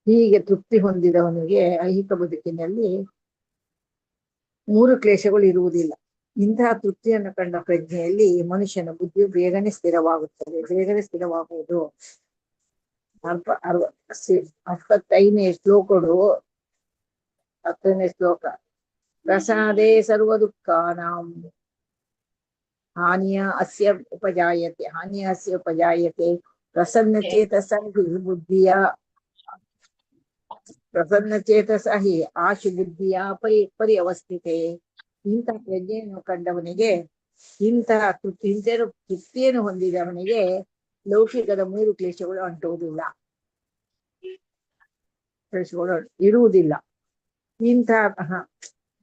ಹೀಗೆ ತೃಪ್ತಿ ಹೊಂದಿದವನಿಗೆ ಐಹಿಕ ಬದುಕಿನಲ್ಲಿ ಮೂರು ಕ್ಲೇಶಗಳು ಇರುವುದಿಲ್ಲ. ಇಂತಹ ತೃಪ್ತಿಯನ್ನು ಕಂಡ ಪ್ರಜ್ಞೆಯಲ್ಲಿ ಮನುಷ್ಯನ ಬುದ್ಧಿಯು ಬೇಗನೆ ಸ್ಥಿರವಾಗುತ್ತದೆ, ಬೇಗನೆ ಸ್ಥಿರವಾಗುವುದು. 65ನೇ ಶ್ಲೋಕಗಳು, 10ನೇ ಶ್ಲೋಕ. ಪ್ರಸಾದೇ ಸರ್ವ ದುಃಖಾನಾಂ ಹಾನಿಯ ಅಸ್ಯ ಉಪಜಾಯತೆ ಹಾನಿಯ ಅಸ್ಯ ಉಪಜಾಯತೆ. ಪ್ರಸನ್ನಚೇತಸ ಹಿ ಬುದ್ಧಿಯ ಪ್ರಸನ್ನಚೇತಸ ಹಿ ಆಶು ಬುದ್ಧಿಯ ಪರಿ ಪರಿ ಅವಸ್ಥಿತೆ. ಇಂತಹ ಪ್ರಜ್ಞೆಯನ್ನು ಕಂಡವನಿಗೆ, ಇಂತಹ ತೃಪ್ತಿ, ಇಂತೇನು ತೃಪ್ತಿಯನ್ನು ಹೊಂದಿದವನಿಗೆ ಲೌಕಿಕದ ಮೂರು ಕ್ಲೇಶಗಳು ಅಂಟುವುದಿಲ್ಲ, ಕ್ಲೇಶಗಳು ಇರುವುದಿಲ್ಲ. ಇಂತಹ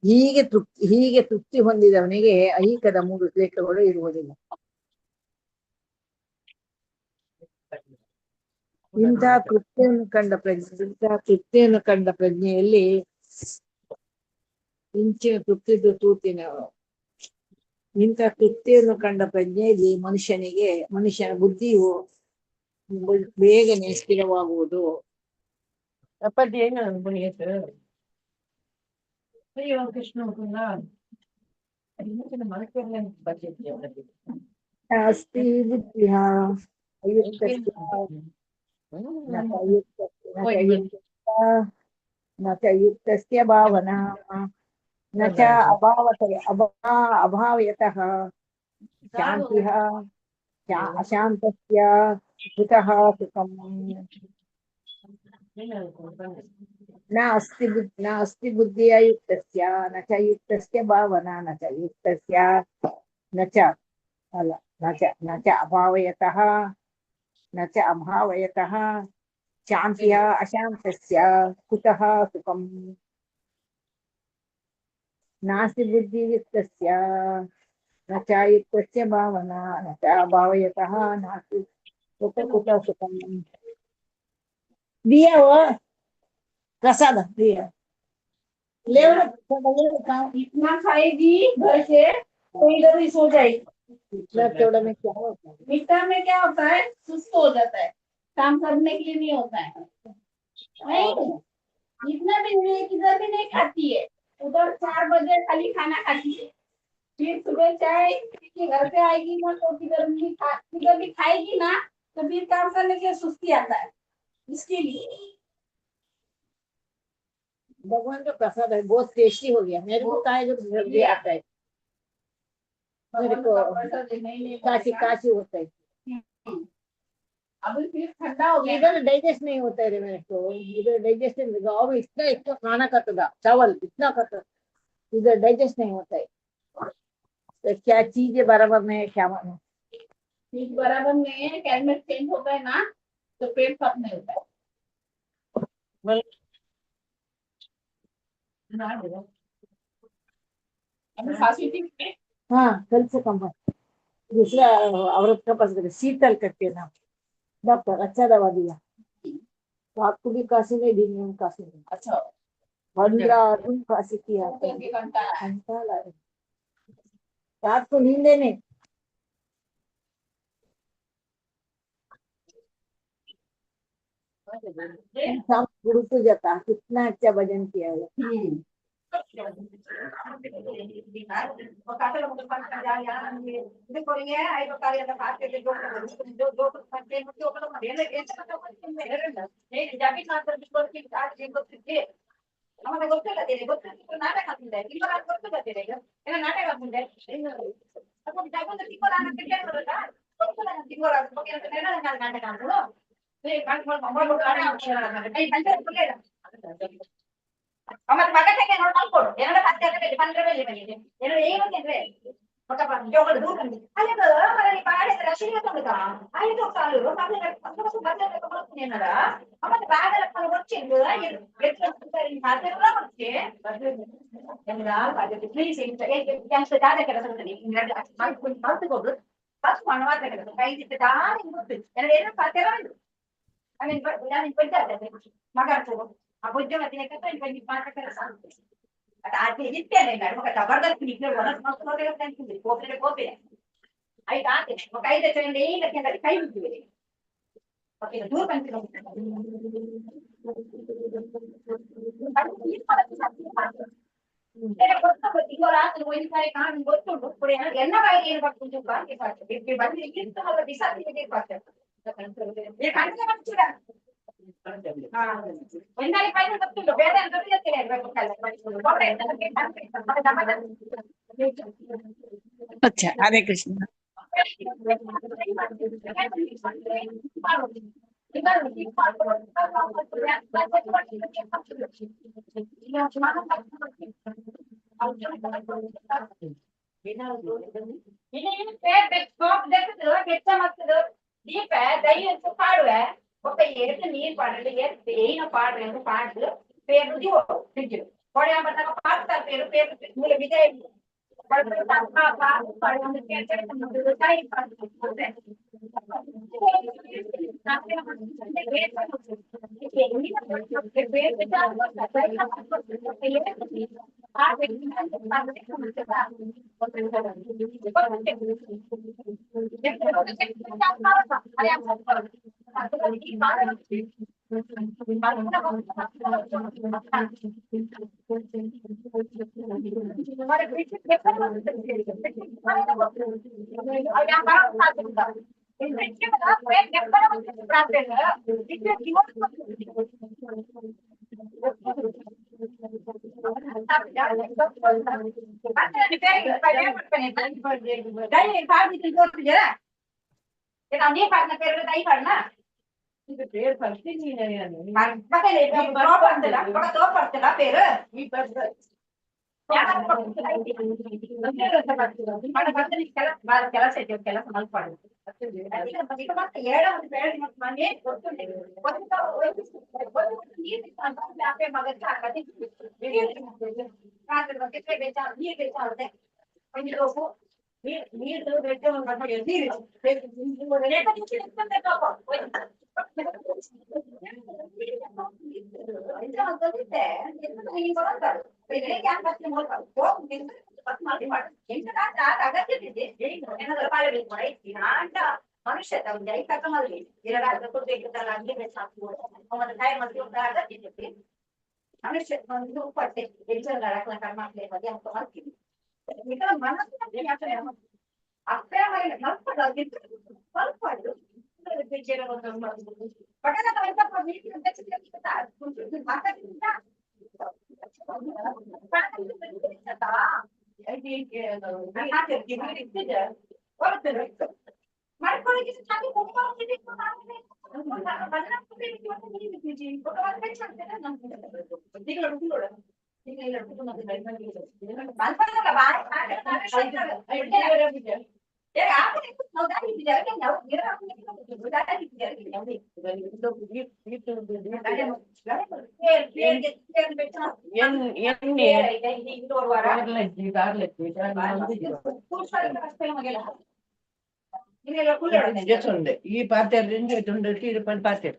ಹೀಗೆ ತೃಪ್ತಿ, ಹೀಗೆ ತೃಪ್ತಿ ಹೊಂದಿದವನಿಗೆ ಐಹಿಕದ ಮೂರು ಕ್ಲೇಶಗಳು ಇರುವುದಿಲ್ಲ. ಇಂತಹ ತೃಪ್ತಿಯನ್ನು ಕಂಡ ಪ್ರಜ್ಞೆ, ಇಂತಹ ತೃಪ್ತಿಯನ್ನು ಕಂಡ ಪ್ರಜ್ಞೆಯಲ್ಲಿ ಇಂಚಿನ ತೃಪ್ತಿದ್ದು ತೂತಿನ, ಇಂತಹ ತೃಪ್ತಿಯನ್ನು ಕಂಡ ಪ್ರಜ್ಞೆಯಲ್ಲಿ ಮನುಷ್ಯನಿಗೆ, ಮನುಷ್ಯನ ಬುದ್ಧಿಯು ಬೇಗನೆ ಸ್ಥಿರವಾಗುವುದು. ಅಸ್ತಿ ಬುದ್ಧಿಃ ಅಯುಕ್ತಸ್ಯ ನ ಚ ಯುಕ್ತಸ್ಯ ಭಾವನಾ ನ ಚ ಅಭಾವತಯ ಅಭಾವಯತಃ ಶಾಂತಿಃ ಅಶಾಂತಸ್ಯ ಕುತಃ ಸುಖಂ. ನ ಅಸ್ತಿ ನ ಅಸ್ತಿ ಬುದ್ಧಿಯ ಯುಕ್ತಸ್ಯ ನ ಚ ಯುಕ್ತಸ್ಯ ಭಾವನಾ ನ ಚ ಯುಕ್ತಸ್ಯ ನ ಚ ಅಲ್ಲ ನ ಚ ನ ಚ ಅಭಾವಯತಃ ನ ಚ ಅಭಾವಯತಃ ಶಾಂತಿಯ ಅಶಾಂತಸ್ಯ ಕುತಃ ಸುಖಂ. ನಾಸ್ತಿ ಬುದ್ಧಿಯುಕ್ತಸ್ಯ ನ ಚ ಯುಕ್ತಸ್ಯ ಭಾವನಾ ನ ಚ ಅಭಾವಯತಃ ನಾಸ್ತಿ ಕುತಃ ಸುಖಂ. दिया वो प्रसाद दिया ले इतना खाएगी घर से तो इधर ही सो जाएगी। इतना थोड़ा में क्या होता है? मीठा में क्या होता है, सुस्त हो जाता है, काम करने के लिए नहीं होता है। नहीं, इतना भी नहीं, किधर भी नहीं खाती है। उधर 4 बजे खाली खाना खाती है, फिर सुबह चाय पी के घर पे आएगी ना तो किधर भी किधर भी खाएगी ना तो फिर काम करने के लिए सुस्ती आता है। इसके लिए भगवान का प्रसाद है, बहुत टेस्टी हो गया। मेरे को काय जब जल्दी आता है, मेरे को काशी काशी होता है। अभी फिर ठंडा हो गया, इधर डाइजेस्ट नहीं होता है रे मेरे को, इधर डाइजेस्ट नहीं होता। अब इतना इतना खाना खाता था, चावल इतना खाता, इधर डाइजेस्ट नहीं होता है। तो क्या चीजें बराबर नहीं है, क्या मालूम। चीज बराबर नहीं है, क्लाइमेट चेंज होता है ना तो पेट साफ नहीं होता है। अभी खांसी ठीक है? हाँ, कल से कम है। दूसरा औरत का पास गए, शीतल करके ना डॉक्टर अच्छा दवा दिया, तो आपको भी खांसी नहीं, दिन में खांसी नहीं। अच्छा, 15 दिन खांसी किया, कंटाला है, रात को नींद नहीं। गुरु को जाता, कितना अच्छा भजन किया है। अच्छा, हरे कृष्ण। ದೀಪ ದೈ ಅಂತ ಪಾಡುವೆ ಒಕ್ಕ ಏತ್ ನೀರ್ ಪಾಡಂಡ ಏತ್ ಏನ ಪಾಡ್ರೆ ಅಂತ ಪಾಡ್ದು ಪೇರು ಫ್ರಿಡ್ಜ್ ಕೊಡೆ ಬರ್ತಾಗ ಪಾಡ್ತಾರೆ ಪೇರು ಪೇರು ಮೂಲ ಬಿಜಯ ಕೆಲಸ ಈ ಪಾತ್ರೆ ಪಾತ್ರೆ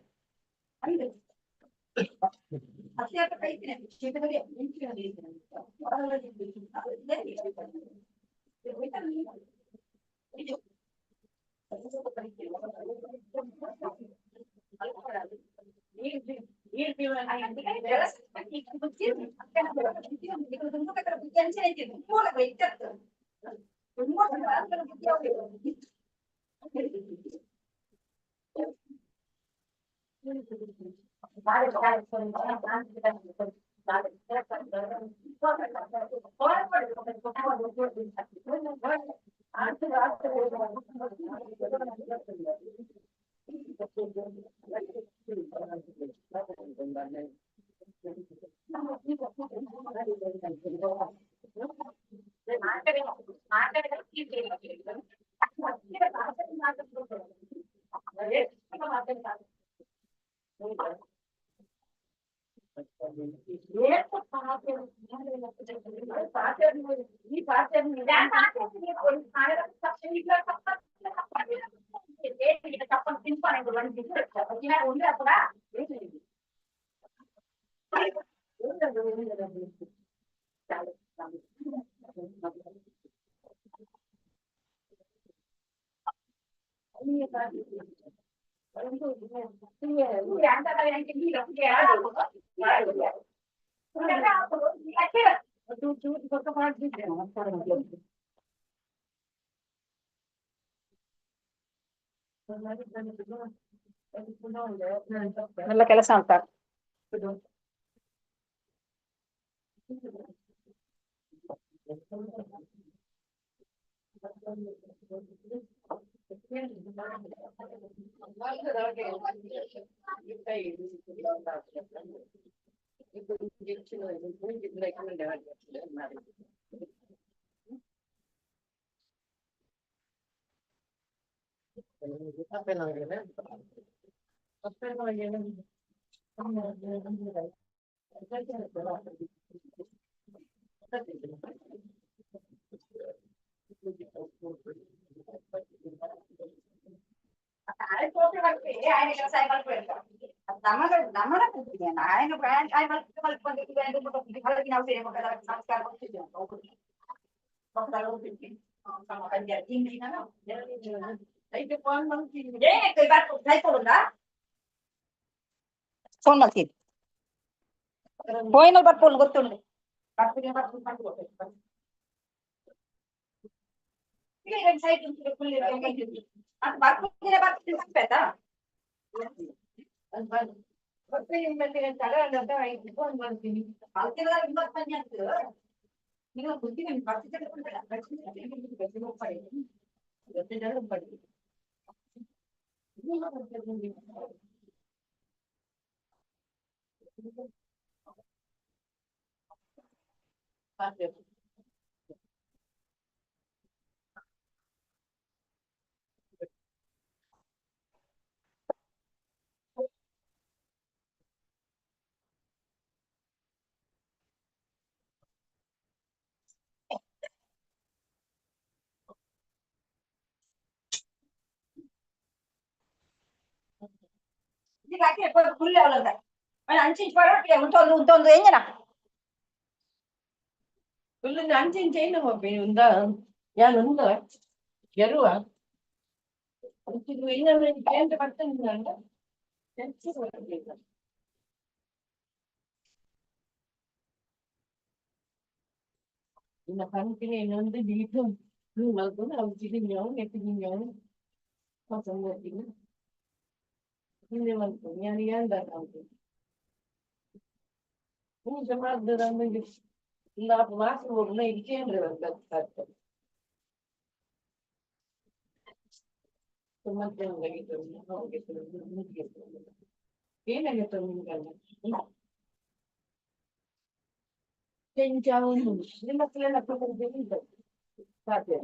നല്ല ಕೆಲಸ ಅಂತ. ಫೋನ್ ಮಾಡ್ತೀನಿ ಫೋನಲ್ಲಿ ಬರ್ಪೋನು ಗೊತ್ತುಂಟು ಉಂಟೊಂದು ಎಂಜನ ಅಂಚಿನ ಚೈನ ಹೋಗಿ ಉಂದ ಯಾನ್ ಉಂದ ಎರುವ ಕೇಂದ್ರ ಬರ್ತೇನೆ. ಇನ್ನ ಪಂಪಿನ ಇನ್ನೊಂದು ದೀಪ ಮಲ್ಕೊಂಡು ಅವು ಚಿಗಿഞ്ഞವು ನೆಟ್ಟಿಗಿഞ്ഞವು ಹೊಸಂಗತ್ತಿನ ಹಿಂದೆ ಮಲ್ಕೊಂಡು ಯಾನ್ ಯಾನ್ ದಾಕ ಪೂಜೆ ಮಾಡಿದ್ರೆ ಮಾಸ ಹೋಗ್ನ ಇದು ಕೇಂದ್ರ ಮತ್ತೆ ಏನಾಗಿತ್ತು ನಿಮ್ಗೆಲ್ಲ ನಿಮ್ಮ ಮಕ್ಕಳೆಲ್ಲ ಸಾಧ್ಯ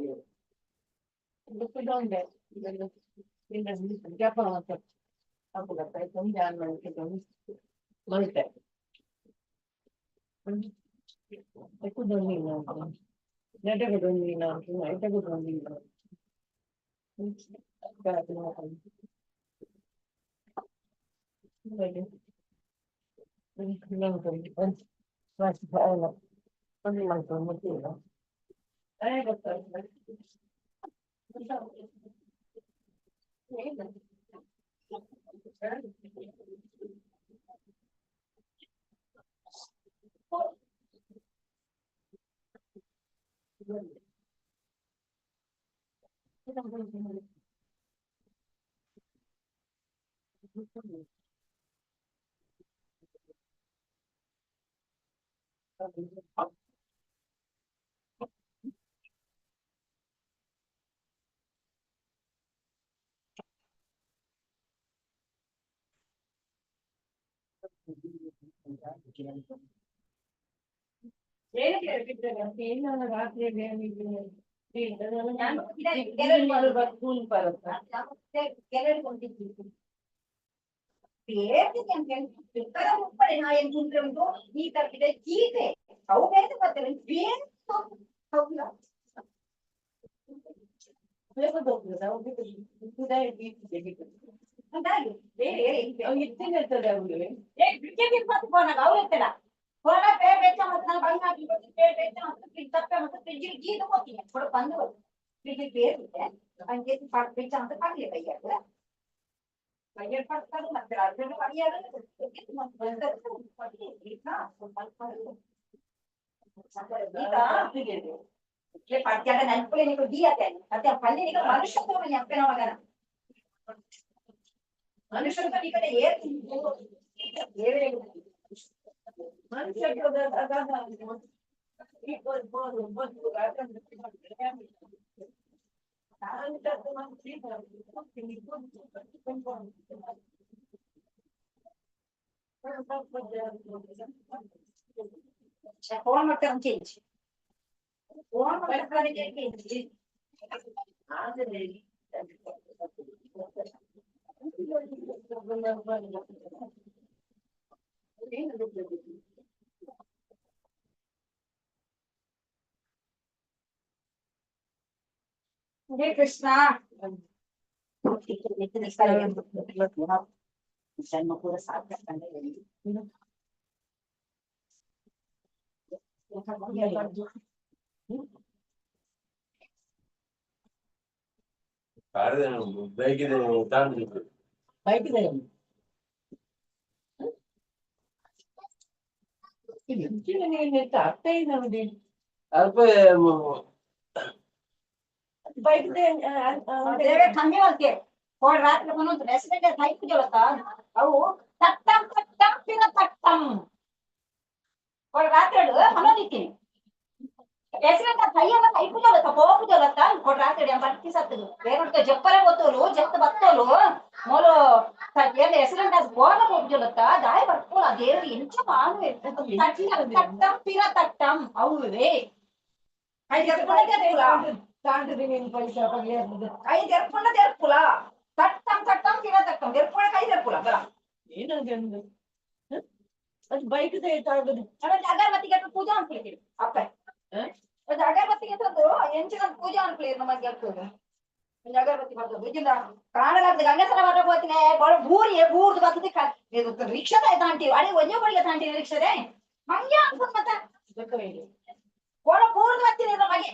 ಫೋನ್ ಮಾಡ್ತಾರೆ ಚೇಂಜ್ ಫೋನ್ ಮಾಡ್ತಾರೆ ಚೇಂಜ್. ಹರೇ ಕೃಷ್ಣ. ಬೈಕ್ ಇದೆ ತಾಂಡ್ದಿತ್ತು. ಬೈಕ್ ಇದೆ. ಅರ್ಥ ಏನು? ಅಲ್ಪ. ಬೈಕ್. ಕಮ್ಮಿ ಹೋಲ್ಕೆ ಹೋದ ರಾತ್ರಿ ಒಂದೊಂದು ರೆಸಿಡೆಂಟ್ ಹೈಕುಜಲತ್ತ ಅವು ತಟ್ಟಂ ತಟ್ಟಂ ಪಿರ ತಟ್ಟಂ. ಹೋದ ರಾತ್ರಿ ಹನ್ನೊಂದಿತ್ತೀನಿ ರೆಸಿಡೆಂಟ್ ಕೈಯಲ್ಲ ಕೈಪುಜಲತ್ತ ಪೋಪುಜಲತ್ತ. ಕೊಡ ರಾತ್ರಿ ಬರ್ತಿ ಸತ್ತು ಬೇರೆ ಜಪ್ಪರೆ ಗೊತ್ತೋಲು ಜತ್ತ ಬತ್ತೋಲು ಮೋಲು ಏನ್ ರೆಸಿಡೆಂಟ್ ಬೋನ ಪೋಪುಜಲತ್ತ ದಾಯ ಬರ್ಪೋಲ ದೇವರು ಎಂಚ ಮಾನು ತಟ್ಟಂ ತಟ್ಟಂ ಪಿರ ತಟ್ಟಂ ಅವುವೇ ಕೈ ಜರ್ಪುಂಡ ಜರ್ಪುಲ ಕೈ ಜರ್ಪುಂಡ ಜರ್ಪುಲ ತಟ್ಟಂ ತಟ್ಟಂ ಪಿರ ತಟ್ಟಂ ಜರ್ಪುಣ ಕೈ ಜರ್ಪುಲ ಬರ. ಏನದು ಅದು ಬೈಕ್ ಅಗರಬತ್ತಿಗೆ ಪೂಜಾ ಅನ್ಕೊಳ್ತೀವಿ ಅಪ್ಪ. ಒಂದು ಅಗರಬತ್ತಿಗೆ ತಂದು ಎಂಚಿನ ಪೂಜಾ ಅನ್ಕೊಳ್ಳಿ ನಮಗೆ ಆಗ್ತದೆ. ಒಂದು ಅಗರಬತ್ತಿ ಬರ್ತದೆ ಇದ್ರಿಂದ ಕಾಣಲಾಗ್ತದೆ. ಗಂಗಸರ ಬರ ಹೋಗ್ತೀನಿ ಬೂರಿ ಬೂರ್ದು ಬರ್ತದೆ. ರಿಕ್ಷಾದ ತಾಂಟಿ ಅಡೆ ಒಂಜೆ ಬಳಿಗೆ ತಾಂಟಿ ರಿಕ್ಷಾದೆ ಹಂಗೆ ಅನ್ಕೊಂಡ್ ಮತ್ತೆ ಕೊಡ ಬೂರ್ದು ಬರ್ತೀನಿ ಇದ್ರ ಮಗೆ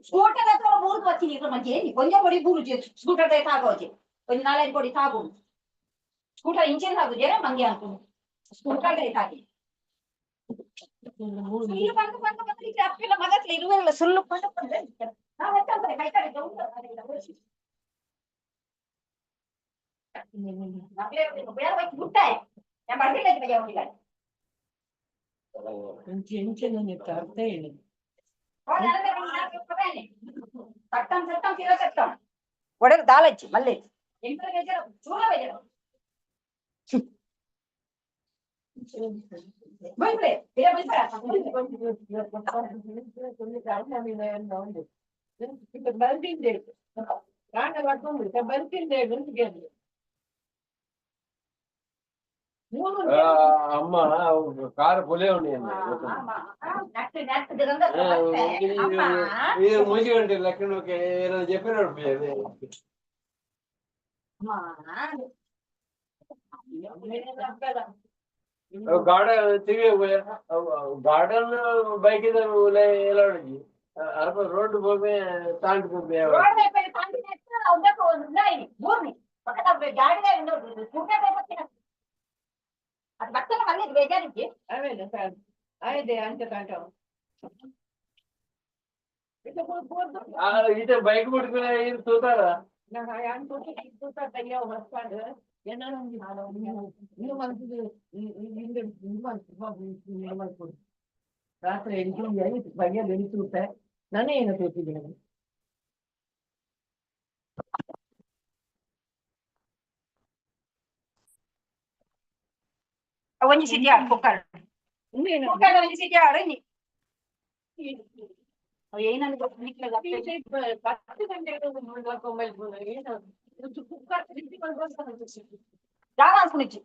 ಸ್ಕೂಟರ್ ಹತ್ರ ಬೂರ್ದು ಬರ್ತೀನಿ ಇದ್ರ ಮಗೆ ಒಂಜೆ ಬಡಿ ಬೂರು ಸ್ಕೂಟರ್ ತಾಗೋಜಿ ಒಂಜಿ ನಾಲೈದು ಕೊಡಿ ತಾಗು ಸ್ಕೂಟರ್ ಇಂಚಿನ ತಾಗುಜೆ ಮಂಗೆ ಅನ್ಕೊಂಡು ಸ್ಕೂಟರ್ ತಾಗಿ ಸುಳ್ಳು ಬಂದು ಬಂದು ಬಂದು ಈಗ ಅಪ್ಪಿಲ್ಲ ಮಗತ್ಲೆ ಇರುವೆಲ್ಲ ಸುಳ್ಳು ಬಂದು ಬಂದು ನಾವು ಎತ್ತಂತಾರೆ ಕೈ ಕಡೆ ನಾನು ಬರ್ತಿಲ್ಲ ಹೋಗಿಲ್ಲ. ಅರ್ಥ ಏನು? ತಟ್ಟಂ ತಟ್ಟಂ ತೀರ ತಟ್ಟಂ ಒಡೆದು ದಾಲಜ್ಜಿ ಮಲ್ಲೆ ಎಂಟರ ಬೇಜಾರು ಚೂರ ಬೇಜಾರು ಬೈಬ್ರೆ ಬೇರೆ ಬೈತಾರ. ಅಮ್ಮ ಕಾರ್ ಪುಲೆ ಉಂಡು. ఇది మూసిగంటే లెక్కన ఏదో చెప్పినాడు. ಗಾರ್ಡನ್ ತಿರುಗಿ ಗಾರ್ಡನ್ ಬೈಕ್ ಇದೆ ಅಲ್ಪ రోడ్డు పోయి తాంటి పోయి ఇటు బైక్ పట్టుకునే చూతారా? ರಾತ್ರಿ ಎಂಟು ಬಯ್ಯ ಬೆಳಿತೂತೆ ನಾನೇ ಏನು ತೋತಿದ್ದೇನೆ. ಒಂಜಿ ಸಿಟಿ ಆಡ್ ಕುಕ್ಕರ್ ಕುಕ್ಕರ್ ಒಂಜಿ ಸಿಟಿ ಆಡು ನೀ ಏನಂದ್ರೆ 10 ಗಂಟೆಗೆ ಮೊಬೈಲ್ ಫೋನ್ ಏನು ಕುಕ್ಕರ್ ಜಾಗ ಅನ್ಸ್ಕೊಂಡಿಚ್ಚಿ.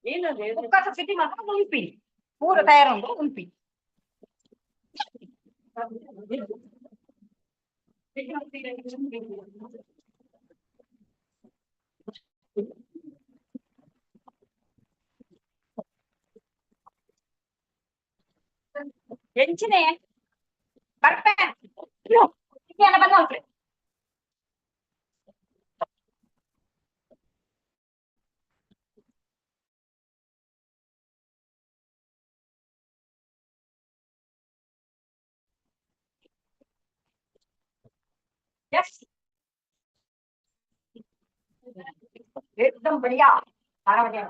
ಏನದು? ಕುಕ್ಕರ್ ಸಿಟಿ ಮಾತ್ರ ಉಂಪಿ ಪೂರ ತಯಾರುಂಡು ಉಂಪಿ. ಎಂಚಿನೆ ಬರ್ಪೆ ಬಂದ. यस एकदम बढ़िया 12 बजे।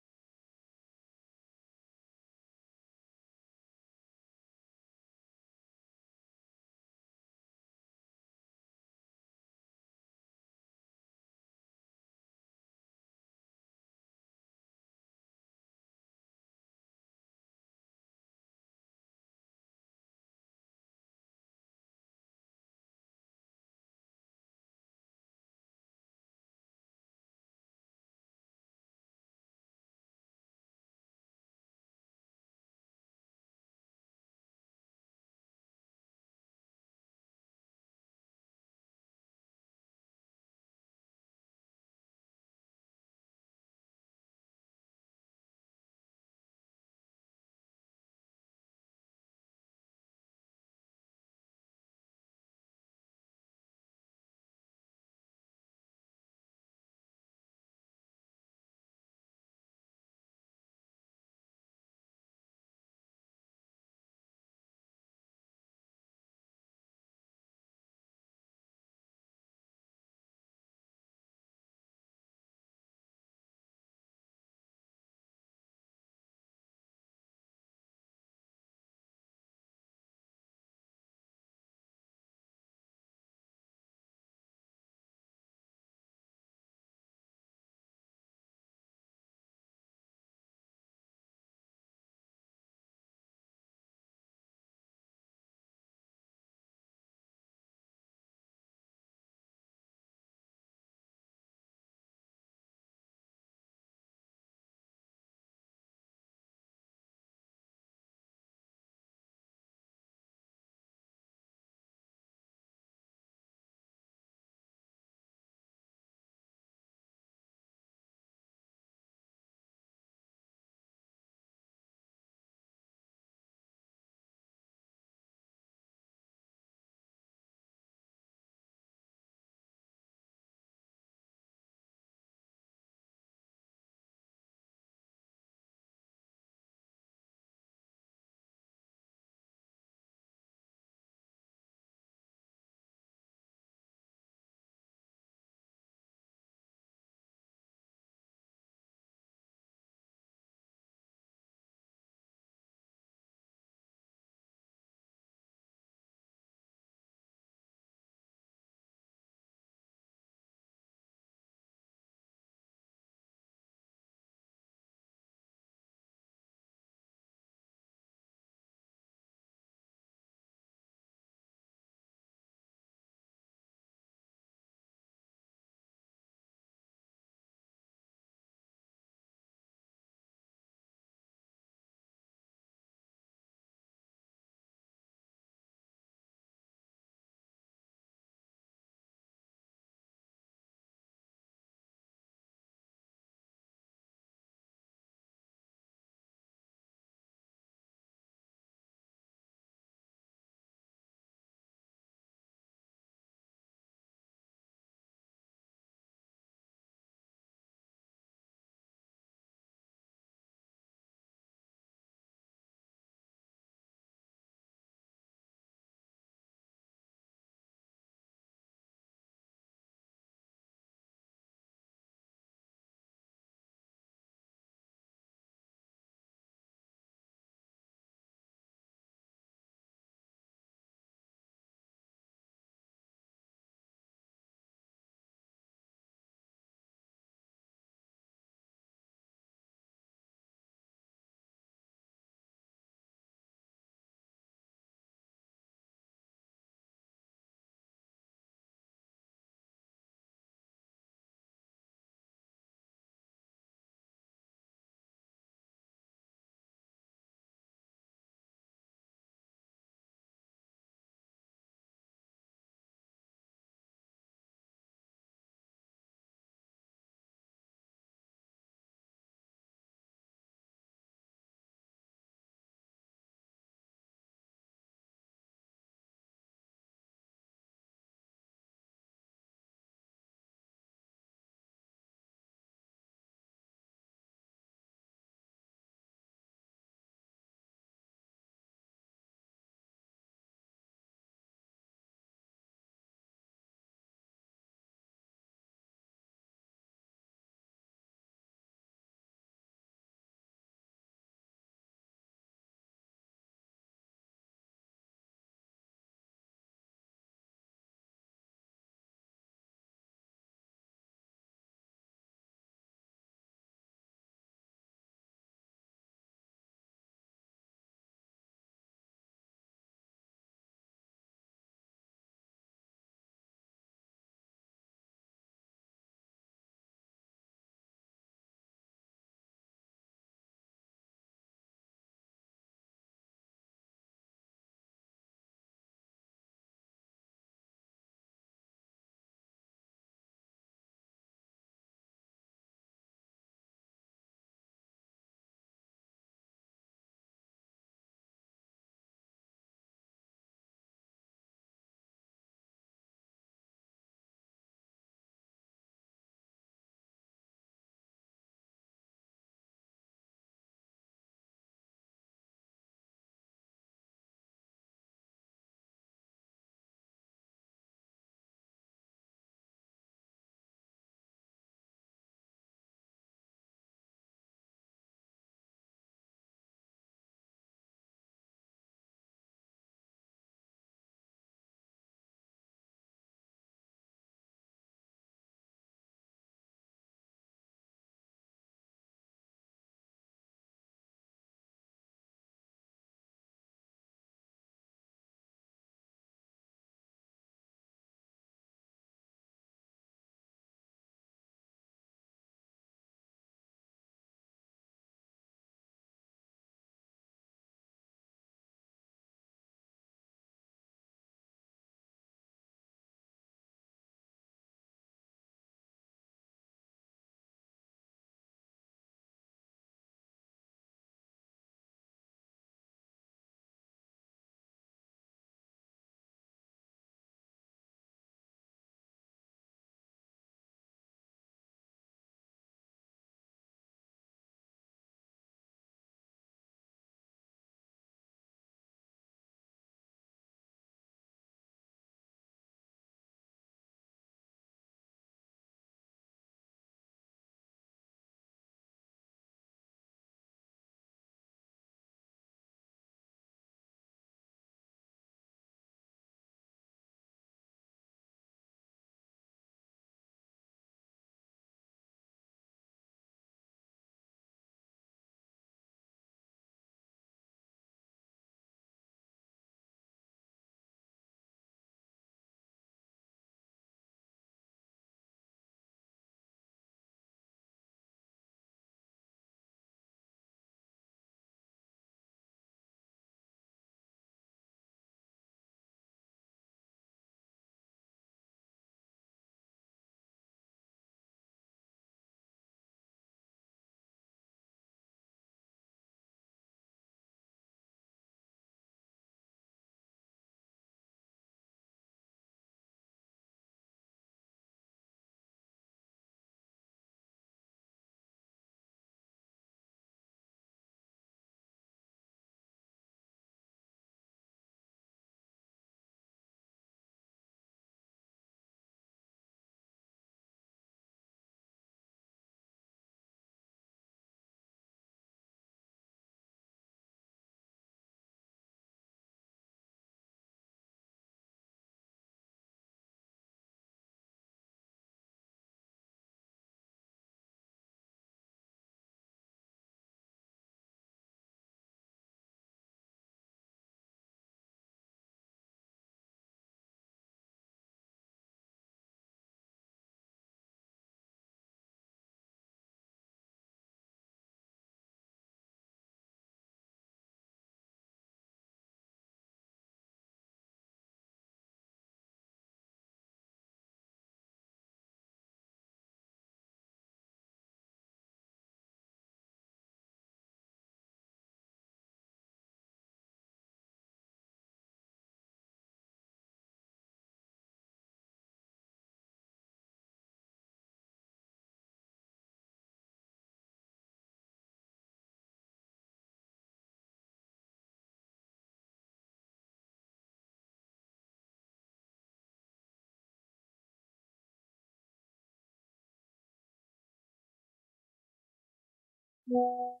you.